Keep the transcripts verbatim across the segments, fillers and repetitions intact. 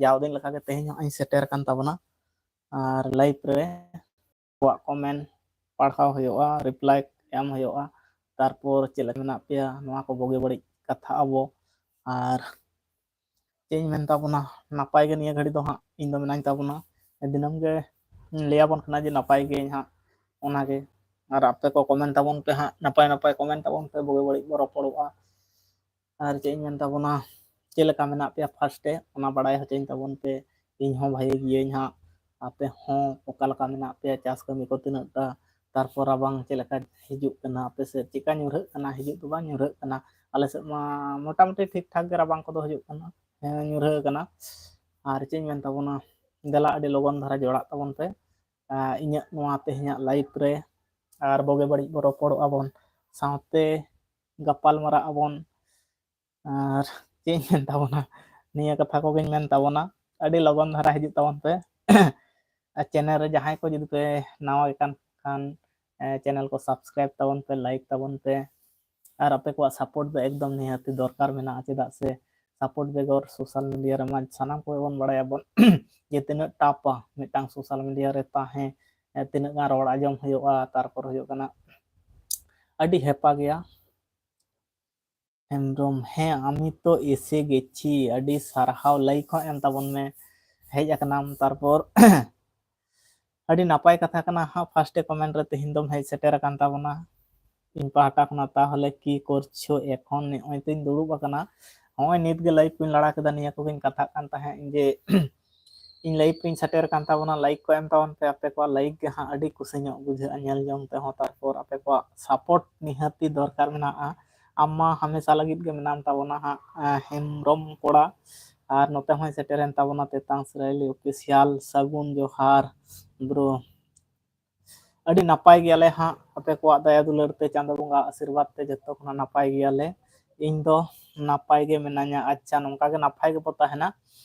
ᱡᱟᱣ ᱫᱤᱱ ᱞᱮᱠᱟᱜᱮ ᱛᱮᱦᱮᱧ ᱦᱚᱸ ᱤᱧ ᱥᱮᱴᱮᱨ ᱟᱠᱟᱱ ᱛᱟᱵᱚᱱᱟ᱾ ᱟᱨ live ᱨᱮ ᱟᱠᱚᱣᱟᱜ comment ᱯᱟᱲᱦᱟᱣ ᱦᱩᱭᱩᱜᱼᱟ, reply ᱮᱢ ᱦᱩᱭᱩᱜᱼᱟ, ᱛᱟᱨᱯᱚᱨ ᱪᱮᱫ ᱞᱮᱠᱟ ᱢᱮᱱᱟᱜ ᱯᱮᱭᱟ, ᱱᱚᱣᱟ ᱠᱚ ᱵᱩᱜᱤ ᱵᱟᱹᱲᱤᱡ ᱠᱟᱛᱷᱟ ᱟᱵᱚ᱾ ᱟᱨ ᱪᱮᱫ ᱤᱧ ᱢᱮᱱ ᱛᱟᱵᱚᱱᱟ, ᱱᱟᱯᱟᱭ ᱜᱮ ᱱᱤᱭᱟᱹ ᱜᱷᱟᱹᱲᱤ ᱫᱚ ᱦᱟᱸᱜ ᱤᱧ ᱫᱚ ᱢᱮᱱᱟᱹᱧ ᱛᱟᱵᱚᱱᱟ᱾ ᱫᱤᱱᱟᱹᱢ ᱜᱮ ᱞᱟᱹᱭ ᱟᱵᱚᱱ ᱠᱟᱱᱟ ᱡᱮ ᱱᱟᱯᱟᱭ ᱜᱮ ᱦᱟᱸᱜ, ᱚᱱᱟᱜᱮ᱾ ᱟᱨ ᱟᱯᱮ ᱠᱚ comment ᱛᱟᱵᱚᱱ ᱯᱮ ᱦᱟᱸᱜ, ᱱᱟᱯᱟᱭ ᱱᱟᱯᱟᱭ comment ᱛᱟᱵᱚᱱ ᱯᱮ, ᱵᱩᱜᱤ ᱵᱟᱹᱲᱤᱡ ᱵᱚ ᱨᱚᱯᱚᱲᱚᱜᱼᱟ᱾ ᱟᱨ ᱪᱮᱫ ᱤᱧ ᱢᱮᱱ ᱛᱟᱵᱚᱱᱟ, ᱪᱮᱫ ᱞᱮᱠᱟ ᱢᱮᱱᱟᱜ ᱯᱮᱭᱟ first ᱮ, ᱚᱱᱟ ᱵᱟᱲᱟᱭ ᱦᱚᱪᱚᱧ ᱛᱟᱵᱚᱱ ᱯᱮ᱾ ᱤᱧ ᱦᱚᱸ ᱵᱷᱟᱜᱮ ᱜᱤᱭᱟᱹᱧ ᱦᱟᱸᱜ, ᱟᱯᱮ ᱦᱚᱸ ᱚᱠᱟ ᱞᱮᱠᱟ ᱢᱮᱱᱟᱜ ᱯᱮᱭᱟ, ᱪᱟᱥ ᱠᱟᱹᱢᱤ ᱠᱚ ᱛᱤᱱᱟᱹᱜ ᱴᱟ, ᱛᱟᱨᱯᱚᱨ ᱨᱟᱵᱟᱝ ᱪᱮᱫ ᱞᱮᱠᱟ ᱦᱤᱡᱩᱜ ᱠᱟᱱᱟ, ᱟᱯᱮ ᱥᱮᱫ ᱪᱮᱫᱠᱟ ᱧᱩᱨᱦᱟᱹᱜ ᱠᱟᱱᱟ, ᱦᱤᱡᱩᱜ ᱫᱚ ᱵᱟᱝ ᱧᱩᱨᱦᱟᱹᱜ ᱠᱟᱱᱟ᱾ ᱟᱞᱮ ᱥᱮᱫ ᱢᱟ ᱢᱚᱴᱟᱢᱩᱴᱤ ᱴᱷᱤᱠ ᱴᱷᱟᱠ ᱜᱮ ᱨᱟᱵᱟᱝ ᱠᱚᱫᱚ ᱦᱤᱡᱩᱜ ᱠᱟᱱᱟ, ᱦᱮᱸ, ᱧᱩᱨᱦᱟᱹ ᱠᱟᱱᱟ᱾ ᱟᱨ ᱪᱮᱫ ᱤᱧ ᱢᱮᱱ ᱛᱟᱵᱚᱱᱟ, ᱫᱮᱞᱟ ᱟᱹᱰᱤ ᱞᱚᱜᱚᱱ ᱫᱷᱟᱨᱟ ᱡᱚᱲᱟᱜ ᱛᱟᱵᱚᱱ ᱯᱮ, ᱟᱨ ᱤᱧᱟᱹᱜ ᱱᱚᱣᱟ ᱛᱮᱦᱮᱧᱟᱜ live ᱨᱮ᱾ ᱟᱨ ᱵᱩᱜᱤ ᱵᱟᱹᱲᱤᱡ ᱵᱚ ᱨᱚᱯᱚᱲᱚᱜᱼᱟ ᱵᱚᱱ, ᱥᱟᱶᱛᱮ ᱜᱟᱯᱟᱞ ᱢᱟᱨᱟᱜ ᱟᱵᱚᱱ᱾ ᱟᱨ ᱪᱮᱫ ᱤᱧ ᱢᱮᱱ ᱛᱟᱵᱚᱱᱟ, ᱱᱤᱭᱟᱹ ᱠᱟᱛᱷᱟ ᱠᱚᱜᱮᱧ ᱢᱮᱱ ᱛᱟᱵᱚᱱᱟ᱾ ᱟᱹᱰᱤ ᱞᱚᱜᱚᱱ ᱫᱷᱟᱨᱟ ᱦᱤᱡᱩᱜ ᱛᱟᱵᱚᱱ ᱯᱮ᱾ ᱟᱨ channel ᱨᱮ ᱡᱟᱦᱟᱸᱭ ᱠᱚ ᱡᱩᱫᱤ ᱯᱮ ᱱᱟᱣᱟ ᱜᱮ ᱠᱟᱱ ᱠᱷᱟᱱ, ᱮ, channel ᱠᱚ subscribe ᱛᱟᱵᱚᱱ ᱯᱮ, like ᱛᱟᱵᱚᱱ ᱯᱮ᱾ ᱟᱨ ᱟᱯᱮ ᱠᱚᱣᱟᱜ support ᱫᱚ ᱮᱠᱫᱚᱢ ᱱᱤᱦᱟᱹᱛᱤ ᱫᱚᱨᱠᱟᱨ ᱢᱮᱱᱟᱜᱼᱟ, ᱪᱮᱫᱟᱜ ᱥᱮ support ᱵᱮᱜᱚᱨ social media ᱨᱮᱢᱟ ᱥᱟᱱᱟᱢ ᱠᱚᱜᱮ ᱵᱚᱱ ᱵᱟᱲᱟᱭᱟᱵᱚᱱ ᱡᱮ ᱛᱤᱱᱟᱹᱜ tough ᱟ ᱢᱤᱫᱴᱟᱝ social media ᱨᱮ ᱛᱟᱦᱮᱸ, ᱮ, ᱛᱤᱱᱟᱹᱜ ᱜᱟᱱ ᱨᱚᱲ ᱟᱸᱡᱚᱢ ᱦᱩᱭᱩᱜᱼᱟ, ᱛᱟᱨᱯᱚᱨ ᱦᱩᱭᱩᱜ ᱠᱟᱱᱟ ᱟᱹᱰᱤ ᱦᱮᱯᱟ ᱜᱮᱭᱟ᱾ ᱦᱮᱢᱵᱨᱚᱢ, ᱦᱮᱸ, ᱟᱢᱤ ᱛᱚ ᱮᱥᱮ ᱜᱮᱪᱷᱤ, ᱟᱹᱰᱤ ᱥᱟᱨᱦᱟᱣ, like ᱦᱚᱸ ᱮᱢ ᱛᱟᱵᱚᱱ ᱢᱮ, ᱦᱮᱡ ᱟᱠᱟᱱᱟᱢ᱾ ᱛᱟᱨᱯᱚᱨ ᱟᱹᱰᱤ ᱱᱟᱯᱟᱭ ᱠᱟᱛᱷᱟ ᱠᱟᱱᱟ ᱦᱟᱸᱜ, first comment ᱨᱮ ᱛᱮᱦᱮᱧ ᱫᱚᱢ ᱦᱮᱡ ᱥᱮᱴᱮᱨ ᱟᱠᱟᱱ ᱛᱟᱵᱚᱱᱟ᱾ ᱤᱧ ᱯᱟᱦᱴᱟ ᱠᱷᱚᱱᱟᱜ ᱛᱟᱦᱚᱞᱮ ᱠᱤ ᱠᱚᱨᱪᱷᱚ ᱮᱠᱷᱚᱱ? ᱱᱚᱜᱼᱚᱭ ᱛᱚᱧ ᱫᱩᱲᱩᱵ ᱟᱠᱟᱱᱟ, ᱱᱚᱜᱼᱚᱭ ᱱᱤᱛ ᱜᱮ live ᱠᱚᱧ ᱞᱟᱲᱟ ᱠᱮᱫᱟ, ᱱᱤᱭᱟᱹ ᱠᱚᱜᱮᱧ ᱠᱟᱛᱷᱟᱜ ᱠᱟᱱ ᱛᱟᱦᱮᱸᱫ ᱡᱮ ᱤᱧ live ᱨᱤᱧ ᱥᱮᱴᱮᱨ ᱟᱠᱟᱱ ᱛᱟᱵᱚᱱᱟ, like ᱠᱚ ᱮᱢ ᱛᱟᱵᱚᱱ ᱯᱮ, ᱟᱯᱮ ᱠᱚᱣᱟᱜ like ᱜᱮ ᱦᱟᱸᱜ ᱟᱹᱰᱤ ᱠᱩᱥᱤ ᱧᱚᱜ ᱵᱩᱡᱷᱟᱹᱜᱼᱟ ᱧᱮᱞ ᱡᱚᱝ ᱛᱮᱦᱚᱸ, ᱛᱟᱨᱯᱚᱨ ᱟᱯᱮ ᱠᱚᱣᱟᱜ support ᱱᱤᱦᱟᱹᱛᱤ ᱫᱚᱨᱠᱟᱨ ᱢᱮᱱᱟᱜᱼᱟ᱾ ᱟᱢ ᱢᱟ ᱦᱟᱢᱮᱥᱟ ᱞᱟᱹᱜᱤᱫ ᱜᱮ ᱢᱮᱱᱟᱢ ᱛᱟᱵᱚᱱᱟ ᱦᱟᱸᱜ, ᱮᱸ, ᱦᱮᱢᱵᱨᱚᱢ ᱠᱚᱲᱟ, ᱟᱨ ᱱᱚᱛᱮ ᱦᱚᱸᱭ ᱥᱮᱴᱮᱨᱮᱱ ᱛᱟᱵᱚᱱᱟ ᱛᱮᱛᱟᱝ ᱥᱤᱨᱟᱹᱭᱞᱤ official, ᱥᱟᱹᱜᱩᱱ ᱡᱚᱦᱟᱨ bro᱾ ᱟᱹᱰᱤ ᱱᱟᱯᱟᱭ ᱜᱮᱭᱟᱞᱮ ᱦᱟᱸᱜ, ᱟᱯᱮ ᱠᱚᱣᱟᱜ ᱫᱟᱭᱟ ᱫᱩᱞᱟᱹᱲ ᱛᱮ, ᱪᱟᱸᱫᱚ ᱵᱚᱸᱜᱟ ᱟᱥᱤᱨᱵᱟᱫᱽ ᱛᱮ ᱡᱚᱛᱚ ᱠᱷᱚᱱᱟᱜ ᱱᱟᱯᱟᱭ ᱜᱮᱭᱟᱞᱮ᱾ ᱤᱧ ᱫᱚ ᱱᱟᱯᱟᱭ ᱜᱮ ᱢᱮᱱᱟᱹᱧᱟ᱾ ᱟᱪᱪᱷᱟ, ᱱᱚᱝᱠᱟ ᱜᱮ ᱱᱟᱯᱟᱭ ᱜᱮᱵᱚ ᱛᱟᱦᱮᱱᱟ᱾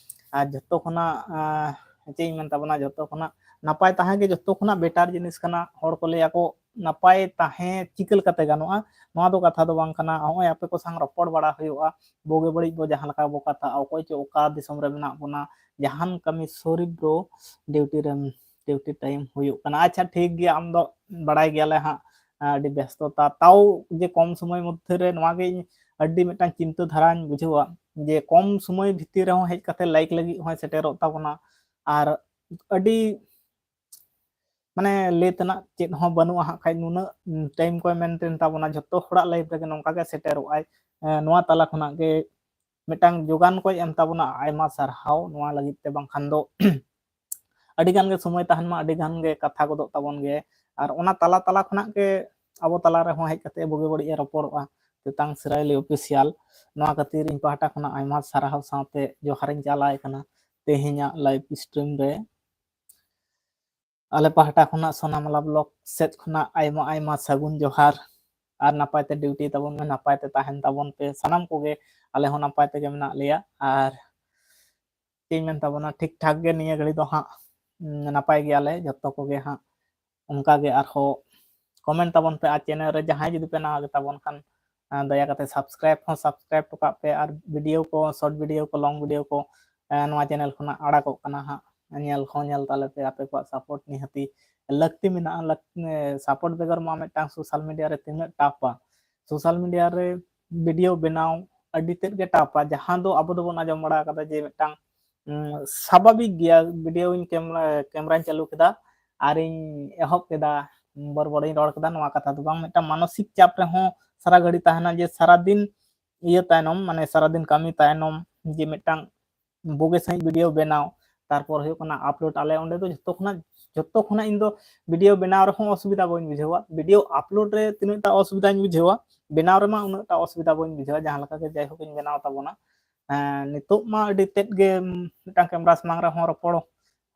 ᱟᱨ ᱡᱚᱛᱚ ᱠᱷᱚᱱᱟᱜ, ᱟᱸ, ᱪᱮᱫ ᱤᱧ ᱢᱮᱱ ᱛᱟᱵᱚᱱᱟ, ᱡᱚᱛᱚ ᱠᱷᱚᱱᱟᱜ ᱱᱟᱯᱟᱭ ᱛᱟᱦᱮᱸ ᱜᱮ ᱡᱚᱛᱚ ᱠᱷᱚᱱᱟᱜ ᱵᱮᱴᱟᱨ ᱡᱤᱱᱤᱥ ᱠᱟᱱᱟ᱾ ᱦᱚᱲ ᱠᱚ ᱞᱟᱹᱭᱟ ᱠᱚ ᱱᱟᱯᱟᱭ ᱛᱟᱦᱮᱸ ᱪᱤᱠᱟᱹ ᱞᱮᱠᱟᱛᱮ ᱜᱟᱱᱚᱜᱼᱟ, ᱱᱚᱣᱟ ᱫᱚ ᱠᱟᱛᱷᱟ ᱫᱚ ᱵᱟᱝ ᱠᱟᱱᱟ᱾ ᱱᱚᱜᱼᱚᱭ ᱟᱯᱮ ᱠᱚ ᱥᱟᱝ ᱨᱚᱯᱚᱲ ᱵᱟᱲᱟ ᱦᱩᱭᱩᱜᱼᱟ, ᱵᱩᱜᱤ ᱵᱟᱹᱲᱤᱡ ᱵᱚ ᱡᱟᱦᱟᱸ ᱞᱮᱠᱟ ᱵᱚ ᱠᱟᱛᱷᱟᱜᱼᱟ, ᱚᱠᱚᱭ ᱪᱚ ᱚᱠᱟ ᱫᱤᱥᱚᱢ ᱨᱮ ᱢᱮᱱᱟᱜ ᱵᱚᱱᱟ, ᱡᱟᱦᱟᱱ ᱠᱟᱹᱢᱤ, ᱥᱚᱨᱤ ᱵᱨᱳ, ᱰᱤᱭᱩᱴᱤ ᱨᱮᱢ, ᱰᱤᱭᱩᱴᱤ ᱴᱟᱭᱤᱢ ᱦᱩᱭᱩᱜ ᱠᱟᱱᱟ᱾ ᱟᱪᱪᱷᱟ, ᱴᱷᱤᱠ ᱜᱮᱭᱟ, ᱟᱢ ᱫᱚ ᱵᱟᱲᱟᱭ ᱜᱮᱭᱟᱞᱮ ᱦᱟᱸᱜ, ᱟᱹᱰᱤ ᱵᱮᱥᱛᱚᱛᱟ᱾ ᱛᱟᱣ ᱡᱮ ᱠᱚᱢ ᱥᱚᱢᱚᱭ ᱢᱚᱫᱽᱫᱷᱮ ᱨᱮ ᱱᱚᱣᱟ ᱜᱮ ᱤᱧ ᱟᱹᱰᱤ ᱢᱤᱫᱴᱟᱝ ᱪᱤᱱᱛᱟᱹ ᱫᱷᱟᱨᱟᱧ ᱵᱩᱡᱷᱟᱹᱣᱟ ᱡᱮ ᱠᱚᱢ ᱥᱚᱢᱚᱭ ᱵᱷᱤᱛᱤᱨ ᱨᱮᱦᱚᱸ ᱦᱮᱡ ᱠᱟᱛᱮ ᱞᱟᱭᱤᱠ ᱞᱟᱹᱜᱤᱫ ᱦᱚᱸᱭ ᱥᱮᱴᱮᱨᱚᱜ ᱛᱟᱵᱚᱱᱟ᱾ ᱟᱨ ᱟᱹᱰᱤ ᱢᱟᱱᱮ ᱞᱟᱹᱭ ᱛᱮᱱᱟᱜ ᱪᱮᱫ ᱦᱚᱸ ᱵᱟᱹᱱᱩᱜᱼᱟ ᱦᱟᱸᱜ ᱠᱷᱟᱡ, ᱱᱩᱱᱟᱹᱜ ᱴᱟᱭᱤᱢ ᱠᱚᱭ ᱢᱮᱱᱴᱮᱱ ᱛᱟᱵᱚᱱᱟ, ᱡᱷᱚᱛᱚ ᱦᱚᱲᱟᱜ ᱞᱟᱭᱤᱯᱷ ᱨᱮᱜᱮ ᱱᱚᱝᱠᱟ ᱜᱮ ᱥᱮᱴᱮᱨᱚᱜ ᱟᱭ᱾ ᱮᱸ, ᱱᱚᱣᱟ ᱛᱟᱞᱟ ᱠᱷᱚᱱᱟᱜ ᱜᱮ ᱢᱤᱫᱴᱟᱝ ᱡᱳᱜᱟᱱ ᱠᱚᱭ ᱮᱢ ᱛᱟᱵᱚᱱᱟ, ᱟᱭᱢᱟ ᱥᱟᱨᱦᱟᱣ ᱱᱚᱣᱟ ᱞᱟᱹᱜᱤᱫ ᱛᱮ, ᱵᱟᱝᱠᱷᱟᱱ ᱫᱚ ᱟᱹᱰᱤ ᱜᱟᱱ ᱜᱮ ᱥᱚᱢᱚᱭ ᱛᱟᱦᱮᱱ ᱢᱟ, ᱟᱹᱰᱤ ᱜᱟᱱ ᱜᱮ ᱠᱟᱛᱷᱟ ᱜᱚᱫᱚᱜ ᱛᱟᱵᱚᱱ ᱜᱮ, ᱟᱨ ᱚᱱᱟ ᱛᱟᱞᱟ ᱛᱟᱞᱟ ᱠᱷᱚᱱᱟᱜ ᱜᱮ ᱟᱵᱚ ᱛᱟᱞᱟ ᱨᱮᱦᱚᱸ ᱦᱮᱡ ᱠᱟᱛᱮ ᱵᱩᱜᱤ ᱵᱟᱹᱲᱤᱡ ᱮ ᱨᱚᱯᱚᱲᱚᱜᱼᱟ᱾ ᱛᱮᱛᱟᱝ ᱥᱮᱨᱟᱭᱞᱤ ᱚᱯᱷᱤᱥᱤᱭᱟᱞ, ᱱᱚᱣᱟ ᱠᱷᱟᱹᱛᱤᱨ ᱤᱧ ᱯᱟᱦᱴᱟ ᱠᱷᱚᱱᱟᱜ ᱟᱭᱢᱟ ᱥᱟᱨᱦᱟᱣ ᱥᱟᱶᱛᱮ ᱡᱚᱦᱟᱨᱤᱧ ᱪᱟᱞᱟᱭ ᱠᱟᱱᱟ ᱛᱮᱦᱮᱧᱟᱜ ᱞᱟᱭᱤᱵᱷ ᱥᱴᱨᱤᱢ ᱨᱮ᱾ ᱟᱞᱮ ᱯᱟᱦᱴᱟ ᱠᱷᱚᱱᱟᱜ ᱥᱳᱱᱟᱢᱟᱞᱟ ᱵᱞᱚᱠ ᱥᱮᱫ ᱠᱷᱚᱱᱟᱜ ᱟᱭᱢᱟ ᱟᱭᱢᱟ ᱥᱟᱹᱜᱩᱱ ᱡᱚᱦᱟᱨ, ᱟᱨ ᱱᱟᱯᱟᱭ ᱛᱮ ᱰᱤᱭᱩᱴᱤ ᱛᱟᱵᱚᱱ ᱢᱮ, ᱱᱟᱯᱟᱭ ᱛᱮ ᱛᱟᱦᱮᱱ ᱛᱟᱵᱚᱱ ᱯᱮ᱾ ᱥᱟᱱᱟᱢ ᱠᱚᱜᱮ ᱟᱞᱮ ᱦᱚᱸ ᱱᱟᱯᱟᱭ ᱛᱮᱜᱮ ᱢᱮᱱᱟᱜ ᱞᱮᱭᱟ, ᱟᱨ ᱪᱮᱫ ᱤᱧ ᱢᱮᱱ ᱛᱟᱵᱚᱱᱟ, ᱴᱷᱤᱠ ᱴᱷᱟᱠ ᱜᱮ ᱱᱤᱭᱟᱹ ᱜᱷᱟᱹᱲᱤ ᱫᱚ ᱦᱟᱸᱜ, ᱩᱢ, ᱱᱟᱯᱟᱭ ᱜᱮᱭᱟᱞᱮ ᱡᱚᱛᱚ ᱠᱚᱜᱮ ᱦᱟᱸᱜ᱾ ᱚᱱᱠᱟ ᱜᱮ ᱟᱨᱦᱚᱸ ᱠᱚᱢᱮᱱᱴ ᱛᱟᱵᱚᱱ ᱯᱮ, ᱟᱨ ᱪᱮᱱᱮᱞ ᱨᱮ ᱡᱟᱦᱟᱸᱭ ᱡᱩᱫᱤ ᱯᱮ ᱱᱟᱣᱟ ᱜᱮᱛᱟ ᱵᱚᱱ ᱠᱷᱟᱱ, ᱟᱨ ᱫᱟᱭᱟ ᱠᱟᱛᱮ ᱥᱟᱵᱥᱠᱨᱟᱭᱤᱵ ᱦᱚᱸ ᱥᱟᱵᱥᱠᱨᱟᱭᱤᱵ ᱦᱚᱴᱚ ᱠᱟᱜ ᱯᱮ, ᱟᱨ ᱵᱷᱤᱰᱤᱭᱳ ᱠᱚ, ᱥᱚᱨᱴ ᱵᱷᱤᱰᱤᱭᱳ ᱠᱚ, ᱞᱚᱝ ᱵᱷᱤᱰᱤᱭᱳ ᱠᱚ, ᱮ, ᱱᱚᱣᱟ ᱪᱮᱱᱮᱞ ᱠᱷᱚᱱᱟᱜ ᱟᱲᱟᱜᱚᱜ ᱠᱟᱱᱟ ᱦᱟᱸᱜ, ᱧᱮᱞ ᱦᱚᱸ ᱧᱮᱞ ᱛᱟᱞᱮ ᱯᱮ᱾ ᱟᱯᱮ ᱠᱚᱣᱟᱜ ᱥᱟᱯᱳᱨᱴ ᱱᱤᱦᱟᱹᱛᱤ ᱞᱟᱹᱠᱛᱤ ᱢᱮᱱᱟᱜᱼᱟ᱾ ᱞᱟᱹᱠ-, ᱮ, ᱥᱟᱯᱳᱨᱴ ᱵᱮᱜᱚᱨ ᱢᱟ ᱢᱤᱫᱴᱟᱝ ᱥᱳᱥᱟᱞ ᱢᱤᱰᱤᱭᱟ ᱨᱮ ᱛᱤᱱᱟᱹᱜ ᱴᱟᱯᱟ, ᱥᱳᱥᱟᱞ ᱢᱤᱰᱤᱭᱟ ᱨᱮ ᱵᱷᱤᱰᱤᱭᱳ ᱵᱮᱱᱟᱣ ᱟᱹᱰᱤ ᱛᱮᱫ ᱜᱮ ᱴᱟᱯᱟ, ᱡᱟᱦᱟᱸ ᱫᱚ ᱟᱵᱚ ᱫᱚᱵᱚᱱ ᱟᱸᱡᱚᱢ ᱵᱟᱲᱟ ᱠᱟᱫᱟ ᱡᱮ ᱢᱤᱫᱴᱟᱝ, ᱩᱸ, ᱥᱟᱵᱷᱟᱵᱤᱠ ᱜᱮᱭᱟ, ᱵᱷᱤᱰᱤᱭᱳᱧ ᱠᱮᱢ-, ᱠᱮᱢᱨᱟᱧ ᱪᱟᱹᱞᱩ ᱠᱮᱫᱟ ᱟᱨᱤᱧ ᱮᱦᱚᱵ ᱠᱮᱫᱟ, ᱵᱚᱲᱵᱚᱲᱤᱧ ᱨᱚᱲ ᱠᱮᱫᱟ, ᱱᱚᱣᱟ ᱠᱟᱛᱷᱟ ᱫᱚ ᱵᱟᱝ᱾ ᱢᱤᱫᱴᱟᱝ ᱢᱟᱱᱚᱥᱤᱠ ᱪᱟᱯ ᱨᱮᱦᱚᱸ ᱥᱟᱨᱟ ᱜᱷᱟᱹᱲᱤ ᱛᱟᱦᱮᱱᱟ, ᱡᱮ ᱥᱟᱨᱟᱫᱤᱱ ᱤᱭᱟᱹ ᱛᱟᱭᱱᱚᱢ, ᱢᱟᱱᱮ ᱥᱟᱨᱟᱫᱤᱱ ᱠᱟᱹᱢᱤ ᱛᱟᱭᱱᱚᱢ ᱡᱮ ᱢᱤᱫᱴᱟᱝ ᱵᱩᱜᱤ ᱥᱟᱺᱦᱤᱡ ᱵᱷᱤᱰᱤᱭᱳ ᱵᱮᱱᱟᱣ, ᱛᱟᱨᱯᱚᱨ ᱦᱩᱭᱩᱜ ᱠᱟᱱᱟ ᱟᱯᱞᱳᱰ᱾ ᱟᱞᱮ ᱚᱸᱰᱮ ᱫᱚ ᱡᱚᱛᱚ ᱠᱷᱚᱱᱟᱜ, ᱡᱚᱛᱚ ᱠᱷᱚᱱᱟᱜ ᱤᱧ ᱫᱚ ᱵᱷᱤᱰᱤᱭᱳ ᱵᱮᱱᱟᱣ ᱨᱮᱦᱚᱸ ᱚᱥᱩᱵᱤᱫᱷᱟ ᱵᱟᱹᱧ ᱵᱩᱡᱷᱟᱹᱣᱟ, ᱵᱷᱤᱰᱤᱭᱳ ᱟᱯᱞᱳᱰ ᱨᱮ ᱛᱤᱱᱟᱹᱜ ᱴᱟ ᱚᱥᱩᱵᱤᱫᱷᱟᱧ ᱵᱩᱡᱷᱟᱹᱣᱟ, ᱵᱮᱱᱟᱣ ᱨᱮᱢᱟ ᱩᱱᱟᱹᱜ ᱴᱟ ᱚᱥᱩᱵᱤᱫᱷᱟ ᱵᱟᱹᱧ ᱵᱩᱡᱷᱟᱹᱣᱟ, ᱡᱟᱦᱟᱸ ᱞᱮᱠᱟ ᱜᱮ ᱡᱟᱭᱦᱳᱠ ᱤᱧ ᱵᱮᱱᱟᱣ ᱛᱟᱵᱚᱱᱟ᱾ ᱮᱸ, ᱱᱤᱛᱚᱜ ᱢᱟ ᱟᱹᱰᱤ ᱛᱮᱫ ᱜᱮ, ᱩᱢ, ᱢᱤᱫᱴᱟᱝ ᱠᱮᱢᱨᱟ ᱥᱟᱢᱟᱝ ᱨᱮᱦᱚᱸ ᱨᱚᱯᱚᱲ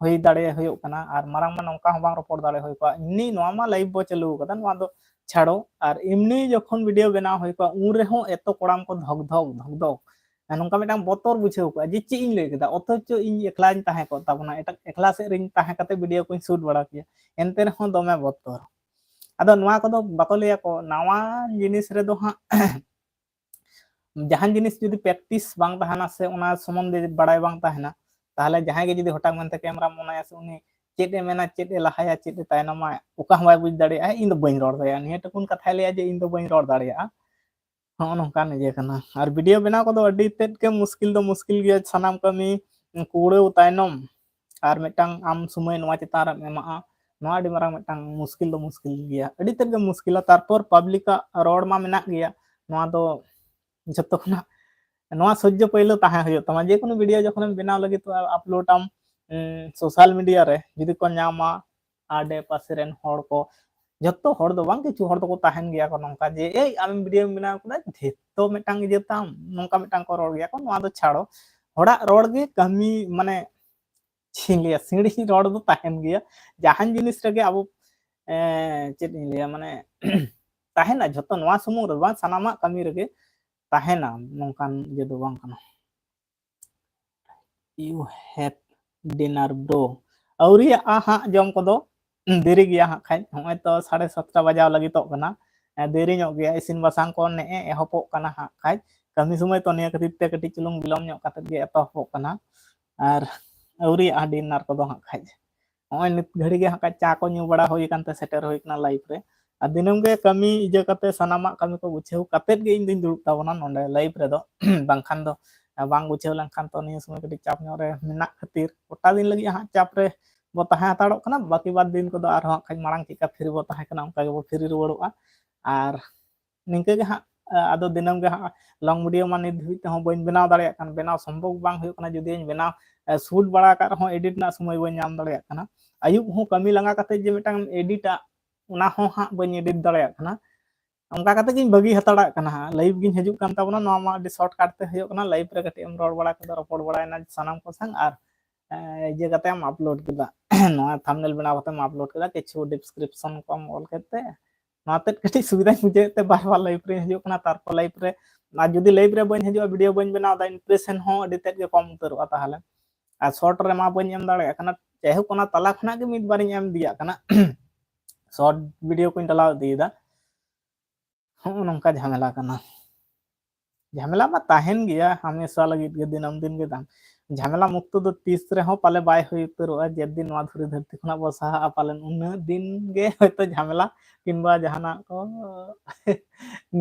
ᱦᱩᱭ ᱫᱟᱲᱮ ᱦᱩᱭᱩᱜ ᱠᱟᱱᱟ, ᱟᱨ ᱢᱟᱨᱟᱝ ᱢᱟ ᱱᱚᱝᱠᱟ ᱦᱚᱸ ᱵᱟᱝ ᱨᱚᱯᱚᱲ ᱫᱟᱲᱮ ᱦᱩᱭ ᱠᱚᱜᱼᱟ᱾ ᱮᱢᱱᱤ ᱱᱚᱣᱟ ᱢᱟ ᱞᱟᱭᱤᱵᱷ ᱵᱚ ᱪᱟᱹᱞᱩ ᱠᱟᱫᱟ, ᱱᱚᱣᱟ ᱫᱚ ᱪᱷᱟᱲᱚ, ᱟᱨ ᱮᱢᱱᱤ ᱡᱚᱠᱷᱚᱱ ᱵᱷᱤᱰᱤᱭᱳ ᱵᱮᱱᱟᱣ ᱦᱩᱭ ᱠᱚᱜᱼᱟ, ᱩᱱ ᱨᱮᱦᱚᱸ ᱮᱛᱚ ᱠᱚᱲᱟᱢ ᱠᱚ ᱫᱷᱚᱠ ᱫᱷᱚᱠ ᱫᱷᱚᱠ ᱫᱷᱚᱠ, ᱱᱚᱝᱠᱟ ᱢᱤᱫᱴᱟᱝ ᱵᱚᱛᱚᱨ ᱵᱩᱡᱷᱟᱹᱣ ᱠᱚᱜᱼᱟ ᱡᱮ ᱪᱮᱫ ᱤᱧ ᱞᱟᱹᱭ ᱠᱮᱫᱟ, ᱚᱛᱷᱚᱪᱚ ᱤᱧ ᱮᱠᱞᱟᱧ ᱛᱟᱦᱮᱸ ᱠᱚᱜ ᱛᱟᱵᱚᱱᱟ, ᱮᱴᱟᱜ ᱮᱠᱞᱟ ᱥᱮᱫ ᱨᱤᱧ ᱛᱟᱦᱮᱸ ᱠᱟᱛᱮ ᱵᱷᱤᱰᱤᱭᱳ ᱠᱚᱧ ᱥᱩᱴ ᱵᱟᱲᱟ ᱠᱮᱭᱟ, ᱮᱱᱛᱮ ᱨᱮᱦᱚᱸ ᱫᱚᱢᱮ ᱵᱚᱛᱚᱨ᱾ ᱟᱫᱚ ᱱᱚᱣᱟ ᱠᱚᱫᱚ ᱵᱟᱠᱚ ᱞᱟᱹᱭᱟ ᱠᱚ, ᱱᱟᱣᱟ ᱡᱤᱱᱤᱥ ᱨᱮᱫᱚ ᱦᱟᱸᱜ ᱡᱟᱦᱟᱱ ᱡᱤᱱᱤᱥ ᱡᱩᱫᱤ ᱯᱨᱮᱠᱴᱤᱥ ᱵᱟᱝ ᱛᱟᱦᱮᱱᱟ ᱥᱮ ᱚᱱᱟ ᱥᱚᱢᱚᱱᱫᱷᱮ ᱵᱟᱲᱟᱭ ᱵᱟᱝ ᱛᱟᱦᱮᱱᱟ, ᱛᱟᱦᱚᱞᱮ ᱡᱟᱦᱟᱸᱭ ᱜᱮ ᱡᱩᱫᱤ ᱦᱚᱴᱟᱛ ᱢᱮᱱᱛᱮ ᱠᱮᱢᱮᱨᱟᱢ ᱚᱱᱟᱭᱟ ᱥᱮ ᱩᱱᱤ ᱪᱮᱫ ᱮ ᱢᱮᱱᱟ, ᱪᱮᱫ ᱮ ᱞᱟᱦᱟᱭᱟ, ᱪᱮᱫ ᱮ ᱛᱟᱭᱱᱚᱢᱟ, ᱚᱠᱟ ᱦᱚᱸ ᱵᱟᱭ ᱵᱩᱡᱽ ᱫᱟᱲᱮᱭᱟᱜᱼᱟ, ᱤᱧ ᱫᱚ ᱵᱟᱹᱧ ᱨᱚᱲ ᱫᱟᱲᱮᱭᱟᱜᱼᱟ, ᱱᱤᱭᱟᱹ ᱴᱩᱠᱩᱱ ᱠᱟᱛᱷᱟᱭ ᱞᱟᱹᱭᱟ ᱡᱮ ᱤᱧ ᱫᱚ ᱵᱟᱹᱧ ᱨᱚᱲ ᱫᱟᱲᱮᱭᱟᱜᱼᱟ᱾ ᱦᱚᱸᱜᱼᱚ ᱱᱚᱝᱠᱟᱱ ᱤᱭᱟᱹ ᱠᱟᱱᱟ᱾ ᱟᱨ ᱵᱷᱤᱰᱤᱭᱳ ᱵᱮᱱᱟᱣ ᱠᱚᱫᱚ ᱟᱹᱰᱤ ᱛᱮᱫ ᱜᱮ ᱢᱩᱥᱠᱤᱞ ᱫᱚ ᱢᱩᱥᱠᱤᱞ ᱜᱮᱭᱟ, ᱥᱟᱱᱟᱢ ᱠᱟᱹᱢᱤ ᱠᱩᱲᱟᱹᱣ ᱛᱟᱭᱱᱚᱢ ᱟᱨ ᱢᱤᱫᱴᱟᱝ ᱟᱢ ᱥᱚᱢᱚᱭ ᱱᱚᱣᱟ ᱪᱮᱛᱟᱱ ᱨᱮᱢ ᱮᱢᱟᱜᱼᱟ, ᱱᱚᱣᱟ ᱟᱹᱰᱤ ᱢᱟᱨᱟᱝ ᱢᱤᱫᱴᱟᱝ ᱢᱩᱥᱠᱤᱞ ᱫᱚ ᱢᱩᱥᱠᱤᱞ ᱜᱮᱭᱟ, ᱟᱹᱰᱤ ᱛᱮᱫ ᱜᱮ ᱢᱩᱥᱠᱤᱞᱟ᱾ ᱛᱟᱨᱯᱚᱨ ᱯᱟᱵᱽᱞᱤᱠᱟᱜ ᱨᱚᱲ ᱢᱟ ᱢᱮᱱᱟᱜ ᱜᱮᱭᱟ, ᱱᱚᱣᱟ ᱫᱚ ᱡᱚᱛᱚ ᱠᱷᱚᱱᱟᱜ ᱱᱚᱣᱟ ᱥᱚᱡᱽᱡᱚ ᱯᱟᱹᱭᱞᱟᱹ ᱛᱟᱦᱮᱸ ᱦᱩᱭᱩᱜ ᱛᱟᱢᱟ᱾ ᱡᱮᱠᱳᱱᱳ ᱵᱷᱤᱰᱤᱭᱳ ᱡᱚᱠᱷᱚᱱᱮᱢ ᱵᱮᱱᱟᱣ ᱞᱟᱹᱜᱤᱫᱚᱜᱼᱟ, ᱟᱯᱞᱳᱰ ᱟᱢ ᱥᱳᱥᱟᱞ ᱢᱤᱰᱤᱭᱟ ᱨᱮ, ᱡᱩᱫᱤ ᱠᱚ ᱧᱟᱢᱟ ᱟᱰᱮ ᱯᱟᱥᱮ ᱨᱮᱱ ᱦᱚᱲ ᱠᱚ, ᱡᱚᱛᱚ ᱦᱚᱲ ᱫᱚ ᱵᱟᱝ, ᱠᱤᱪᱷᱩ ᱦᱚᱲ ᱫᱚᱠᱚ ᱛᱟᱦᱮᱱ ᱜᱮᱭᱟ ᱠᱚ ᱱᱚᱝᱠᱟ ᱡᱮ, "ᱮᱭ, ᱟᱢᱮᱢ ᱵᱷᱤᱰᱤᱭᱳᱢ ᱵᱮᱱᱟᱣ ᱠᱮᱫᱟ, ᱡᱷᱚᱛᱚ ᱢᱤᱫᱴᱟᱝ ᱤᱭᱟᱹ ᱛᱟᱢ", ᱱᱚᱝᱠᱟ ᱢᱤᱫᱴᱟᱝ ᱠᱚ ᱨᱚᱲ ᱜᱮᱭᱟ ᱠᱚ᱾ ᱱᱚᱣᱟ ᱫᱚ ᱪᱷᱟᱲᱚ, ᱦᱚᱲᱟᱜ ᱨᱚᱲ ᱜᱮ ᱠᱟᱹᱢᱤ, ᱢᱟᱱᱮ ᱪᱮᱫ ᱤᱧ ᱞᱟᱹᱭᱟ, ᱥᱤᱬᱤᱡ ᱨᱚᱲ ᱫᱚ ᱛᱟᱦᱮᱱ ᱜᱮᱭᱟ ᱡᱟᱦᱟᱱ ᱡᱤᱱᱤᱥ ᱨᱮᱜᱮ᱾ ᱟᱵᱚ ᱮᱸ, ᱪᱮᱫ ᱤᱧ ᱞᱟᱹᱭᱟ, ᱢᱟᱱᱮ ᱛᱟᱦᱮᱱᱟ ᱡᱷᱚᱛᱚ, ᱱᱚᱣᱟ ᱥᱩᱢᱩᱝ ᱨᱮ ᱵᱟᱝ, ᱥᱟᱱᱟᱢᱟᱜ ᱠᱟᱹᱢᱤ ᱨᱮᱜᱮ ᱛᱟᱦᱮᱱᱟ, ᱱᱚᱝᱠᱟᱱ ᱤᱭᱟᱹ ᱫᱚ ᱵᱟᱝ ᱠᱟᱱᱟ᱾ You have dinner, bro? ᱟᱹᱣᱨᱤᱭᱟᱜᱼᱟ ᱦᱟᱸᱜ, ᱡᱚᱢ ᱠᱚᱫᱚ ᱫᱮᱨᱤ ᱜᱮᱭᱟ ᱦᱟᱸᱜ ᱠᱷᱟᱡ, ᱱᱚᱜᱼᱚᱭ ᱛᱚ ᱥᱟᱲᱮ ᱥᱟᱛᱴᱟ ᱵᱟᱡᱟᱣ ᱞᱟᱹᱜᱤᱫᱚᱜ ᱠᱟᱱᱟ᱾ ᱮᱸ, ᱫᱮᱨᱤ ᱧᱚᱜ ᱜᱮᱭᱟ, ᱤᱥᱤᱱ ᱵᱟᱥᱟᱝ ᱠᱚ ᱱᱮᱜᱼᱮ ᱮᱦᱚᱵᱚᱜ ᱠᱟᱱᱟ ᱦᱟᱸᱜ ᱠᱷᱟᱡ᱾ ᱠᱟᱹᱢᱤ ᱥᱚᱢᱚᱭ ᱛᱚ ᱱᱤᱭᱟᱹ ᱠᱷᱟᱹᱛᱤᱨ ᱛᱮ ᱠᱟᱹᱴᱤᱡ ᱪᱩᱞᱩᱝ ᱵᱤᱞᱚᱢ ᱧᱚᱜ ᱠᱟᱛᱮᱫ ᱜᱮ ᱮᱛᱚᱦᱚᱵᱚᱜ ᱠᱟᱱᱟ, ᱟᱨ ᱟᱹᱣᱨᱤᱭᱟᱜᱼᱟ ᱰᱤᱱᱟᱨ ᱠᱚᱫᱚ ᱦᱟᱸᱜ ᱠᱷᱟᱡ᱾ ᱱᱚᱜᱼᱚᱭ ᱱᱤᱛ ᱜᱷᱟᱹᱲᱤ ᱜᱮ ᱦᱟᱸᱜ ᱠᱷᱟᱡ ᱪᱟ ᱠᱚ ᱧᱩ ᱵᱟᱲᱟ ᱦᱩᱭ ᱟᱠᱟᱱ ᱛᱮ ᱥᱮᱴᱮᱨ ᱦᱩᱭ ᱠᱟᱱᱟ ᱞᱟᱭᱤᱵᱷ ᱨᱮ᱾ ᱟᱨ ᱫᱤᱱᱟᱹᱢ ᱜᱮ ᱠᱟᱹᱢᱤ ᱤᱭᱟᱹ ᱠᱟᱛᱮ, ᱥᱟᱱᱟᱢᱟᱜ ᱠᱟᱹᱢᱤ ᱠᱚ ᱜᱩᱪᱷᱟᱹᱣ ᱠᱟᱛᱮᱫ ᱜᱮ ᱤᱧ ᱫᱩᱧ ᱫᱩᱲᱩᱵ ᱛᱟᱵᱚᱱᱟ ᱱᱚᱰᱮ ᱞᱟᱭᱤᱵᱷ ᱨᱮᱫᱚ᱾ ᱵᱟᱝᱠᱷᱟᱱ ᱫᱚ ᱵᱟᱝ ᱜᱩᱪᱷᱟᱹᱣ ᱞᱮᱱᱠᱷᱟᱱ ᱛᱚ ᱱᱤᱭᱟᱹ ᱥᱚᱢᱚᱭ ᱠᱟᱹᱴᱤᱡ ᱪᱟᱯ ᱧᱚᱜ ᱨᱮ ᱢᱮᱱᱟᱜ ᱠᱷᱟᱹᱛᱤᱨ ᱜᱚᱴᱟ ᱫᱤᱱ ᱞᱟᱹᱜᱤᱫ ᱦᱟᱸᱜ ᱪᱟᱯ ᱨᱮ ᱵᱚ ᱛᱟᱦᱮᱸ ᱦᱟᱛᱟᱲᱚᱜ ᱠᱟᱱᱟ᱾ ᱵᱟᱹᱠᱤ ᱵᱟᱫ ᱫᱤᱱ ᱠᱚᱫᱚ ᱟᱨᱦᱚᱸ ᱦᱟᱸᱜ ᱠᱷᱟᱡ ᱢᱟᱲᱟᱝ ᱪᱮᱫᱠᱟ ᱯᱷᱤᱨᱤ ᱵᱚ ᱛᱟᱦᱮᱸ ᱠᱟᱱᱟ, ᱚᱱᱠᱟ ᱜᱮᱵᱚ ᱯᱷᱤᱨᱤ ᱨᱩᱣᱟᱹᱲᱚᱜᱼᱟ᱾ ᱟᱨ ᱱᱤᱝᱠᱟᱹ ᱜᱮ ᱦᱟᱸᱜ, ᱟ-, ᱟᱫᱚ ᱫᱤᱱᱟᱹᱢ ᱜᱮ ᱦᱟᱸᱜ ᱞᱚᱝ ᱵᱷᱤᱰᱤᱭᱳ ᱢᱟ ᱱᱤᱛ ᱫᱷᱟᱹᱵᱤᱡ ᱛᱮᱦᱚᱸ ᱵᱟᱹᱧ ᱵᱮᱱᱟᱣ ᱫᱟᱲᱮᱭᱟᱜ ᱠᱟᱱ, ᱵᱮᱱᱟᱣ ᱥᱚᱢᱵᱷᱚᱵ ᱵᱟᱝ ᱦᱩᱭᱩᱜ ᱠᱟᱱᱟ᱾ ᱡᱩᱫᱤᱧ ᱵᱮᱱᱟᱣ, ᱮ, ᱥᱩᱴ ᱵᱟᱲᱟ ᱟᱠᱟᱫ ᱨᱮᱦᱚᱸ ᱮᱰᱤᱴ ᱨᱮᱱᱟᱜ ᱥᱚᱢᱚᱭ ᱵᱟᱹᱧ ᱧᱟᱢ ᱫᱟᱲᱮᱭᱟᱜ ᱠᱟᱱᱟ᱾ ᱟᱹᱭᱩᱵ ᱦᱚᱸ ᱠᱟᱹᱢᱤ ᱞᱟᱸᱜᱟ ᱠᱟᱛᱮ ᱡᱮ ᱢᱤᱫᱴᱟᱝ ᱮᱰᱤᱴᱟ, ᱚᱱᱟ ᱦᱚᱸ ᱦᱟᱸᱜ ᱵᱟᱹᱧ ᱮᱰᱤᱴ ᱫᱟᱲᱮᱭᱟᱜ ᱠᱟᱱᱟ᱾ ᱚᱱᱠᱟ ᱠᱟᱛᱮ ᱜᱤᱧ ᱵᱟᱹᱜᱤ ᱦᱟᱛᱟᱲᱟᱜ ᱠᱟᱱᱟ ᱦᱟᱸᱜ᱾ ᱞᱟᱭᱤᱵᱷ ᱜᱤᱧ ᱦᱤᱡᱩᱜ ᱠᱟᱱ ᱛᱟᱵᱚᱱᱟ, ᱱᱚᱣᱟ ᱢᱟ ᱟᱹᱰᱤ ᱥᱚᱨᱴ ᱠᱟᱴ ᱛᱮ ᱦᱩᱭᱩᱜ ᱠᱟᱱᱟ᱾ ᱞᱟᱭᱤᱵᱷ ᱨᱮ ᱠᱟᱹᱴᱤᱡ ᱮᱢ ᱨᱚᱲ ᱵᱟᱲᱟ ᱠᱮᱫᱟ, ᱨᱚᱯᱚᱲ ᱵᱟᱲᱟᱭᱮᱱᱟ ᱥᱟᱱᱟᱢ ᱠᱚ ᱥᱟᱝ, ᱟᱨ, ᱮ, ᱤᱭᱟᱹ ᱠᱟᱛᱮ ᱮᱢ ᱟᱯᱞᱳᱰ ᱠᱮᱫᱟ᱾ ᱱᱚᱣᱟ ᱛᱷᱟᱢᱵᱱᱮᱞ ᱵᱮᱱᱟᱣ ᱠᱟᱛᱮᱢ ᱟᱯᱞᱳᱰ ᱠᱮᱫᱟ, ᱠᱤᱪᱷᱩ ᱰᱤᱥᱠᱨᱤᱯᱥᱚᱱ ᱠᱚᱢ ᱚᱞ ᱠᱮᱫ ᱛᱮ, ᱱᱚᱣᱟ ᱛᱮᱫ ᱠᱟᱹᱴᱤᱡ ᱥᱩᱵᱤᱫᱷᱟᱧ ᱵᱩᱡᱷᱟᱹᱣᱮᱫ ᱛᱮ ᱵᱟᱨ ᱵᱟᱨ ᱞᱟᱭᱤᱵᱷ ᱨᱮᱧ ᱦᱤᱡᱩᱜ ᱠᱟᱱᱟ᱾ ᱛᱟᱨᱯᱚᱨ ᱞᱟᱭᱤᱵᱷ ᱨᱮ ᱟᱨ ᱡᱩᱫᱤ live ᱨᱮ ᱵᱟᱹᱧ ᱦᱤᱡᱩᱜᱼᱟ, video ᱵᱟᱹᱧ ᱵᱮᱱᱟᱣ ᱮᱫᱟ, impression ᱦᱚᱸ ᱟᱹᱰᱤ ᱛᱮᱫ ᱜᱮ ᱠᱚᱢ ᱩᱛᱟᱹᱨᱚᱜᱼᱟ ᱛᱟᱦᱚᱞᱮ᱾ ᱟᱨ short ᱨᱮᱢᱟ ᱵᱟᱹᱧ ᱮᱢ ᱫᱟᱲᱮᱭᱟᱜ ᱠᱟᱱᱟ, ᱡᱟᱭᱦᱳᱠ ᱚᱱᱟ ᱛᱟᱞᱟ ᱠᱷᱚᱱᱟᱜ ᱜᱮ ᱢᱤᱫ ᱵᱟᱨᱤᱧ ᱮᱢ ᱤᱫᱤᱭᱟᱜ ᱠᱟᱱᱟ᱾ Short video ᱠᱚᱧ ᱰᱟᱞᱟᱣ ᱤᱫᱤᱭᱮᱫᱟ᱾ ᱦᱚᱸᱜᱼᱚ ᱱᱚᱝᱠᱟ ᱡᱷᱟᱢᱮᱞᱟ ᱠᱟᱱᱟ᱾ ᱡᱷᱟᱢᱮᱞᱟ ᱢᱟ ᱛᱟᱦᱮᱱ ᱜᱮᱭᱟ, ᱦᱟᱢᱮᱥᱟ ᱞᱟᱹᱜᱤᱫ ᱜᱮ, ᱫᱤᱱᱟᱹᱢ ᱫᱤᱱ ᱜᱮ ᱛᱟᱦᱮᱱ᱾ ᱡᱷᱟᱢᱮᱞᱟ ᱢᱩᱠᱛᱚ ᱫᱚ ᱛᱤᱥ ᱨᱮᱦᱚᱸ ᱯᱟᱞᱮ ᱵᱟᱭ ᱦᱩᱭ ᱩᱛᱟᱹᱨᱚᱜᱼᱟ᱾ ᱡᱮᱫᱤᱱ ᱱᱚᱣᱟ ᱫᱷᱩᱲᱤ ᱫᱷᱟᱹᱨᱛᱤ ᱠᱷᱚᱱᱟᱜ ᱵᱚ ᱥᱟᱦᱟᱜᱼᱟ, ᱯᱟᱞᱮᱱ ᱩᱱᱟᱹᱜ ᱫᱤᱱ ᱜᱮ ᱦᱚᱭᱛᱳ ᱡᱷᱟᱢᱮᱞᱟ ᱠᱤᱝᱵᱟ ᱡᱟᱦᱟᱱᱟᱜ ᱠᱚ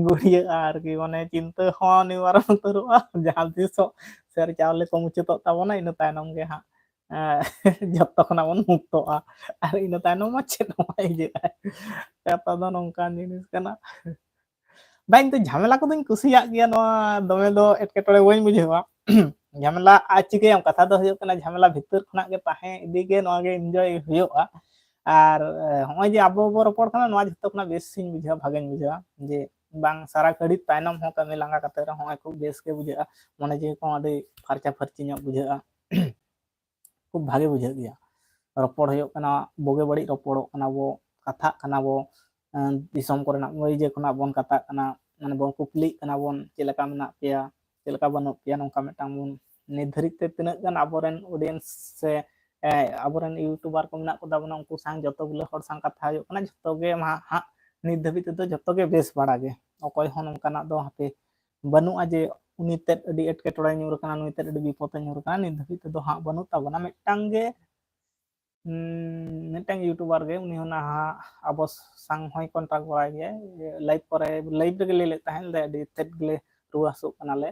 ᱜᱩᱲᱤᱭᱟᱹᱜᱼᱟ ᱟᱨᱠᱤ᱾ ᱢᱟᱱᱮ ᱪᱤᱱᱛᱟᱹ ᱦᱚᱸ ᱱᱤᱣᱟᱨᱚᱱ ᱩᱛᱟᱹᱨᱚᱜᱼᱟ᱾ ᱡᱟᱦᱟᱸ ᱛᱤᱥᱚᱜ ᱥᱮᱨ ᱪᱟᱣᱞᱮ ᱠᱚ ᱢᱩᱪᱟᱹᱫᱚᱜ ᱛᱟᱵᱚᱱᱟ, ᱤᱱᱟᱹ ᱛᱟᱭᱱᱚᱢ ᱜᱮ ᱦᱟᱸᱜ ᱮᱸ, ᱡᱚᱛᱚ ᱠᱷᱚᱱᱟᱜ ᱵᱚᱱ ᱢᱩᱠᱛᱚᱜᱼᱟ᱾ ᱟᱨ ᱤᱱᱟᱹ ᱛᱟᱭᱱᱚᱢ ᱢᱟ ᱪᱮᱫ ᱦᱚᱸ ᱵᱟᱭ ᱦᱤᱡᱩᱜᱼᱟ᱾ ᱠᱟᱛᱷᱟ ᱫᱚ ᱱᱚᱝᱠᱟᱱ ᱡᱤᱱᱤᱥ ᱠᱟᱱᱟ᱾ ᱵᱟᱝ, ᱤᱧ ᱫᱚ ᱡᱷᱟᱢᱮᱞᱟ ᱠᱚᱫᱚᱧ ᱠᱩᱥᱤᱭᱟᱜ ᱜᱮᱭᱟ, ᱱᱚᱣᱟ ᱫᱚᱢᱮ ᱫᱚ ᱮᱴᱠᱮᱴᱚᱬᱮ ᱵᱟᱹᱧ ᱵᱩᱡᱷᱟᱹᱣᱟ᱾ ᱡᱷᱟᱢᱮᱞᱟ ᱟᱨ ᱪᱤᱠᱟᱹᱭᱟᱢ, ᱠᱟᱛᱷᱟ ᱫᱚ ᱦᱩᱭᱩᱜ ᱠᱟᱱᱟ ᱡᱷᱟᱢᱮᱞᱟ ᱵᱷᱤᱛᱤᱨ ᱠᱷᱚᱱᱟᱜ ᱜᱮ ᱛᱟᱦᱮᱸ ᱤᱫᱤ ᱜᱮ ᱱᱚᱣᱟ ᱜᱮ enjoy ᱦᱩᱭᱩᱜᱼᱟ᱾ ᱟᱨ, ᱮ, ᱦᱚᱸᱜᱼᱚᱭ ᱡᱮ ᱟᱵᱚ ᱵᱚ ᱨᱚᱯᱚᱲ ᱠᱟᱱᱟ, ᱱᱚᱣᱟ ᱡᱷᱚᱛᱚ ᱠᱷᱚᱱᱟᱜ ᱵᱮᱥ ᱤᱧ ᱵᱩᱡᱷᱟᱹᱣᱟ, ᱵᱷᱟᱜᱮᱧ ᱵᱩᱡᱷᱟᱹᱣᱟ ᱡᱮ ᱵᱟᱝ, ᱥᱟᱨᱟ ᱜᱷᱟᱹᱲᱤᱡ ᱛᱟᱭᱱᱚᱢ ᱦᱚᱸ ᱠᱟᱹᱢᱤ ᱞᱟᱸᱜᱟ ᱠᱟᱛᱮ ᱨᱮᱦᱚᱸ ᱱᱚᱜᱼᱚᱭ ᱠᱷᱩᱵ ᱵᱮᱥ ᱜᱮ ᱵᱩᱡᱷᱟᱹᱜᱼᱟ, ᱢᱚᱱᱮ ᱡᱤᱣᱤ ᱠᱚᱦᱚᱸ ᱟᱹᱰᱤ ᱯᱷᱟᱨᱪᱟ ᱯᱷᱟᱹᱨᱪᱤ ᱧᱚᱜ ᱵᱩᱡᱷᱟᱹᱜᱼᱟ᱾ ᱠᱷᱩᱵ ᱵᱷᱟᱜᱮ ᱵᱩᱡᱷᱟᱹᱜ ᱜᱮᱭᱟ᱾ ᱨᱚᱯᱚᱲ ᱦᱩᱭᱩᱜ ᱠᱟᱱᱟ, ᱵᱩᱜᱤ ᱵᱟᱹᱲᱤᱡ ᱨᱚᱯᱚᱲᱚᱜ ᱠᱟᱱᱟ ᱵᱚ, ᱠᱟᱛᱷᱟᱜ ᱠᱟᱱᱟ ᱵᱚ, ᱮᱸ, ᱫᱤᱥᱚᱢ ᱠᱚᱨᱮᱱᱟᱜ ᱤᱭᱟᱹ ᱠᱷᱚᱱᱟᱜ ᱵᱚᱱ ᱠᱟᱛᱷᱟᱜ ᱠᱟᱱᱟ, ᱢᱟᱱᱮ ᱵᱚᱱ ᱠᱩᱯᱞᱤᱜ ᱠᱟᱱᱟ ᱵᱚᱱ, ᱪᱮᱫ ᱞᱮᱠᱟ ᱢᱮᱱᱟᱜ ᱯᱮᱭᱟ, ᱪᱮᱫ ᱞᱮᱠᱟ ᱵᱟᱹᱱᱩᱜ ᱯᱮᱭᱟ, ᱱᱚᱝᱠᱟ ᱢᱤᱫᱴᱟᱝ ᱵᱚᱱ, ᱱᱤᱛ ᱫᱷᱟᱹᱨᱤᱡ ᱛᱮ ᱛᱤᱱᱟᱹᱜ ᱜᱟᱱ ᱟᱵᱚᱨᱮᱱ audience ᱥᱮ, ᱮ, ᱟᱵᱚᱨᱮᱱ YouTuber ᱠᱚ ᱢᱮᱱᱟᱜ ᱠᱚ ᱛᱟᱵᱚᱱᱟ, ᱩᱱᱠᱩ ᱥᱟᱶ ᱡᱚᱛᱚ ᱜᱩᱞᱟᱹ ᱦᱚᱲ ᱥᱟᱶ ᱠᱟᱛᱷᱟ ᱦᱩᱭᱩᱜ ᱠᱟᱱᱟ, ᱡᱚᱛᱚ ᱜᱮ ᱢᱟ ᱦᱟᱸᱜ ᱱᱤᱛ ᱫᱷᱟᱹᱵᱤᱡ ᱛᱮᱫᱚ ᱡᱚᱛᱚ ᱜᱮ ᱵᱮᱥ ᱵᱟᱲᱟ ᱜᱮ᱾ ᱚᱠᱚᱭ ᱦᱚᱸ ᱱᱚᱝᱠᱟᱱᱟᱜ ᱫᱚ ᱦᱟᱯᱮ ᱵᱟᱹᱱᱩᱜᱼᱟ ᱡᱮ ᱩᱱᱤ ᱛᱮᱫ ᱟᱹᱰᱤ ᱮᱴᱠᱮᱴᱚᱬᱮ ᱧᱩᱨ ᱟᱠᱟᱱᱟ, ᱱᱩᱭ ᱛᱮᱫ ᱟᱹᱰᱤ ᱵᱤᱯᱚᱫ ᱮ ᱧᱩᱨ ᱟᱠᱟᱱᱟ, ᱱᱤᱛ ᱫᱷᱟᱹᱵᱤᱡ ᱛᱮᱫᱚ ᱦᱟᱸᱜ ᱵᱟᱹᱱᱩᱜ ᱛᱟᱵᱚᱱᱟ᱾ ᱢᱤᱫᱴᱟᱝ ᱜᱮ, ᱩᱸ, ᱢᱤᱫᱴᱟᱝ YouTuber ᱜᱮ, ᱩᱱᱤ ᱦᱚᱸ ᱱᱟᱦᱟᱜ ᱟᱵᱚ ᱥᱟᱝ ᱦᱚᱸᱭ contact ᱵᱟᱲᱟᱭ ᱜᱮᱭᱟᱭ, live ᱠᱚᱨᱮ, live ᱨᱮᱜᱮ ᱞᱟᱹᱭ ᱞᱮᱫ ᱛᱟᱦᱮᱸᱫ, ᱞᱟᱹᱭ ᱟᱹᱰᱤ ᱛᱮᱫ ᱜᱮᱞᱮ ᱨᱩᱣᱟᱹ ᱦᱟᱹᱥᱩᱜ ᱠᱟᱱᱟᱞᱮ᱾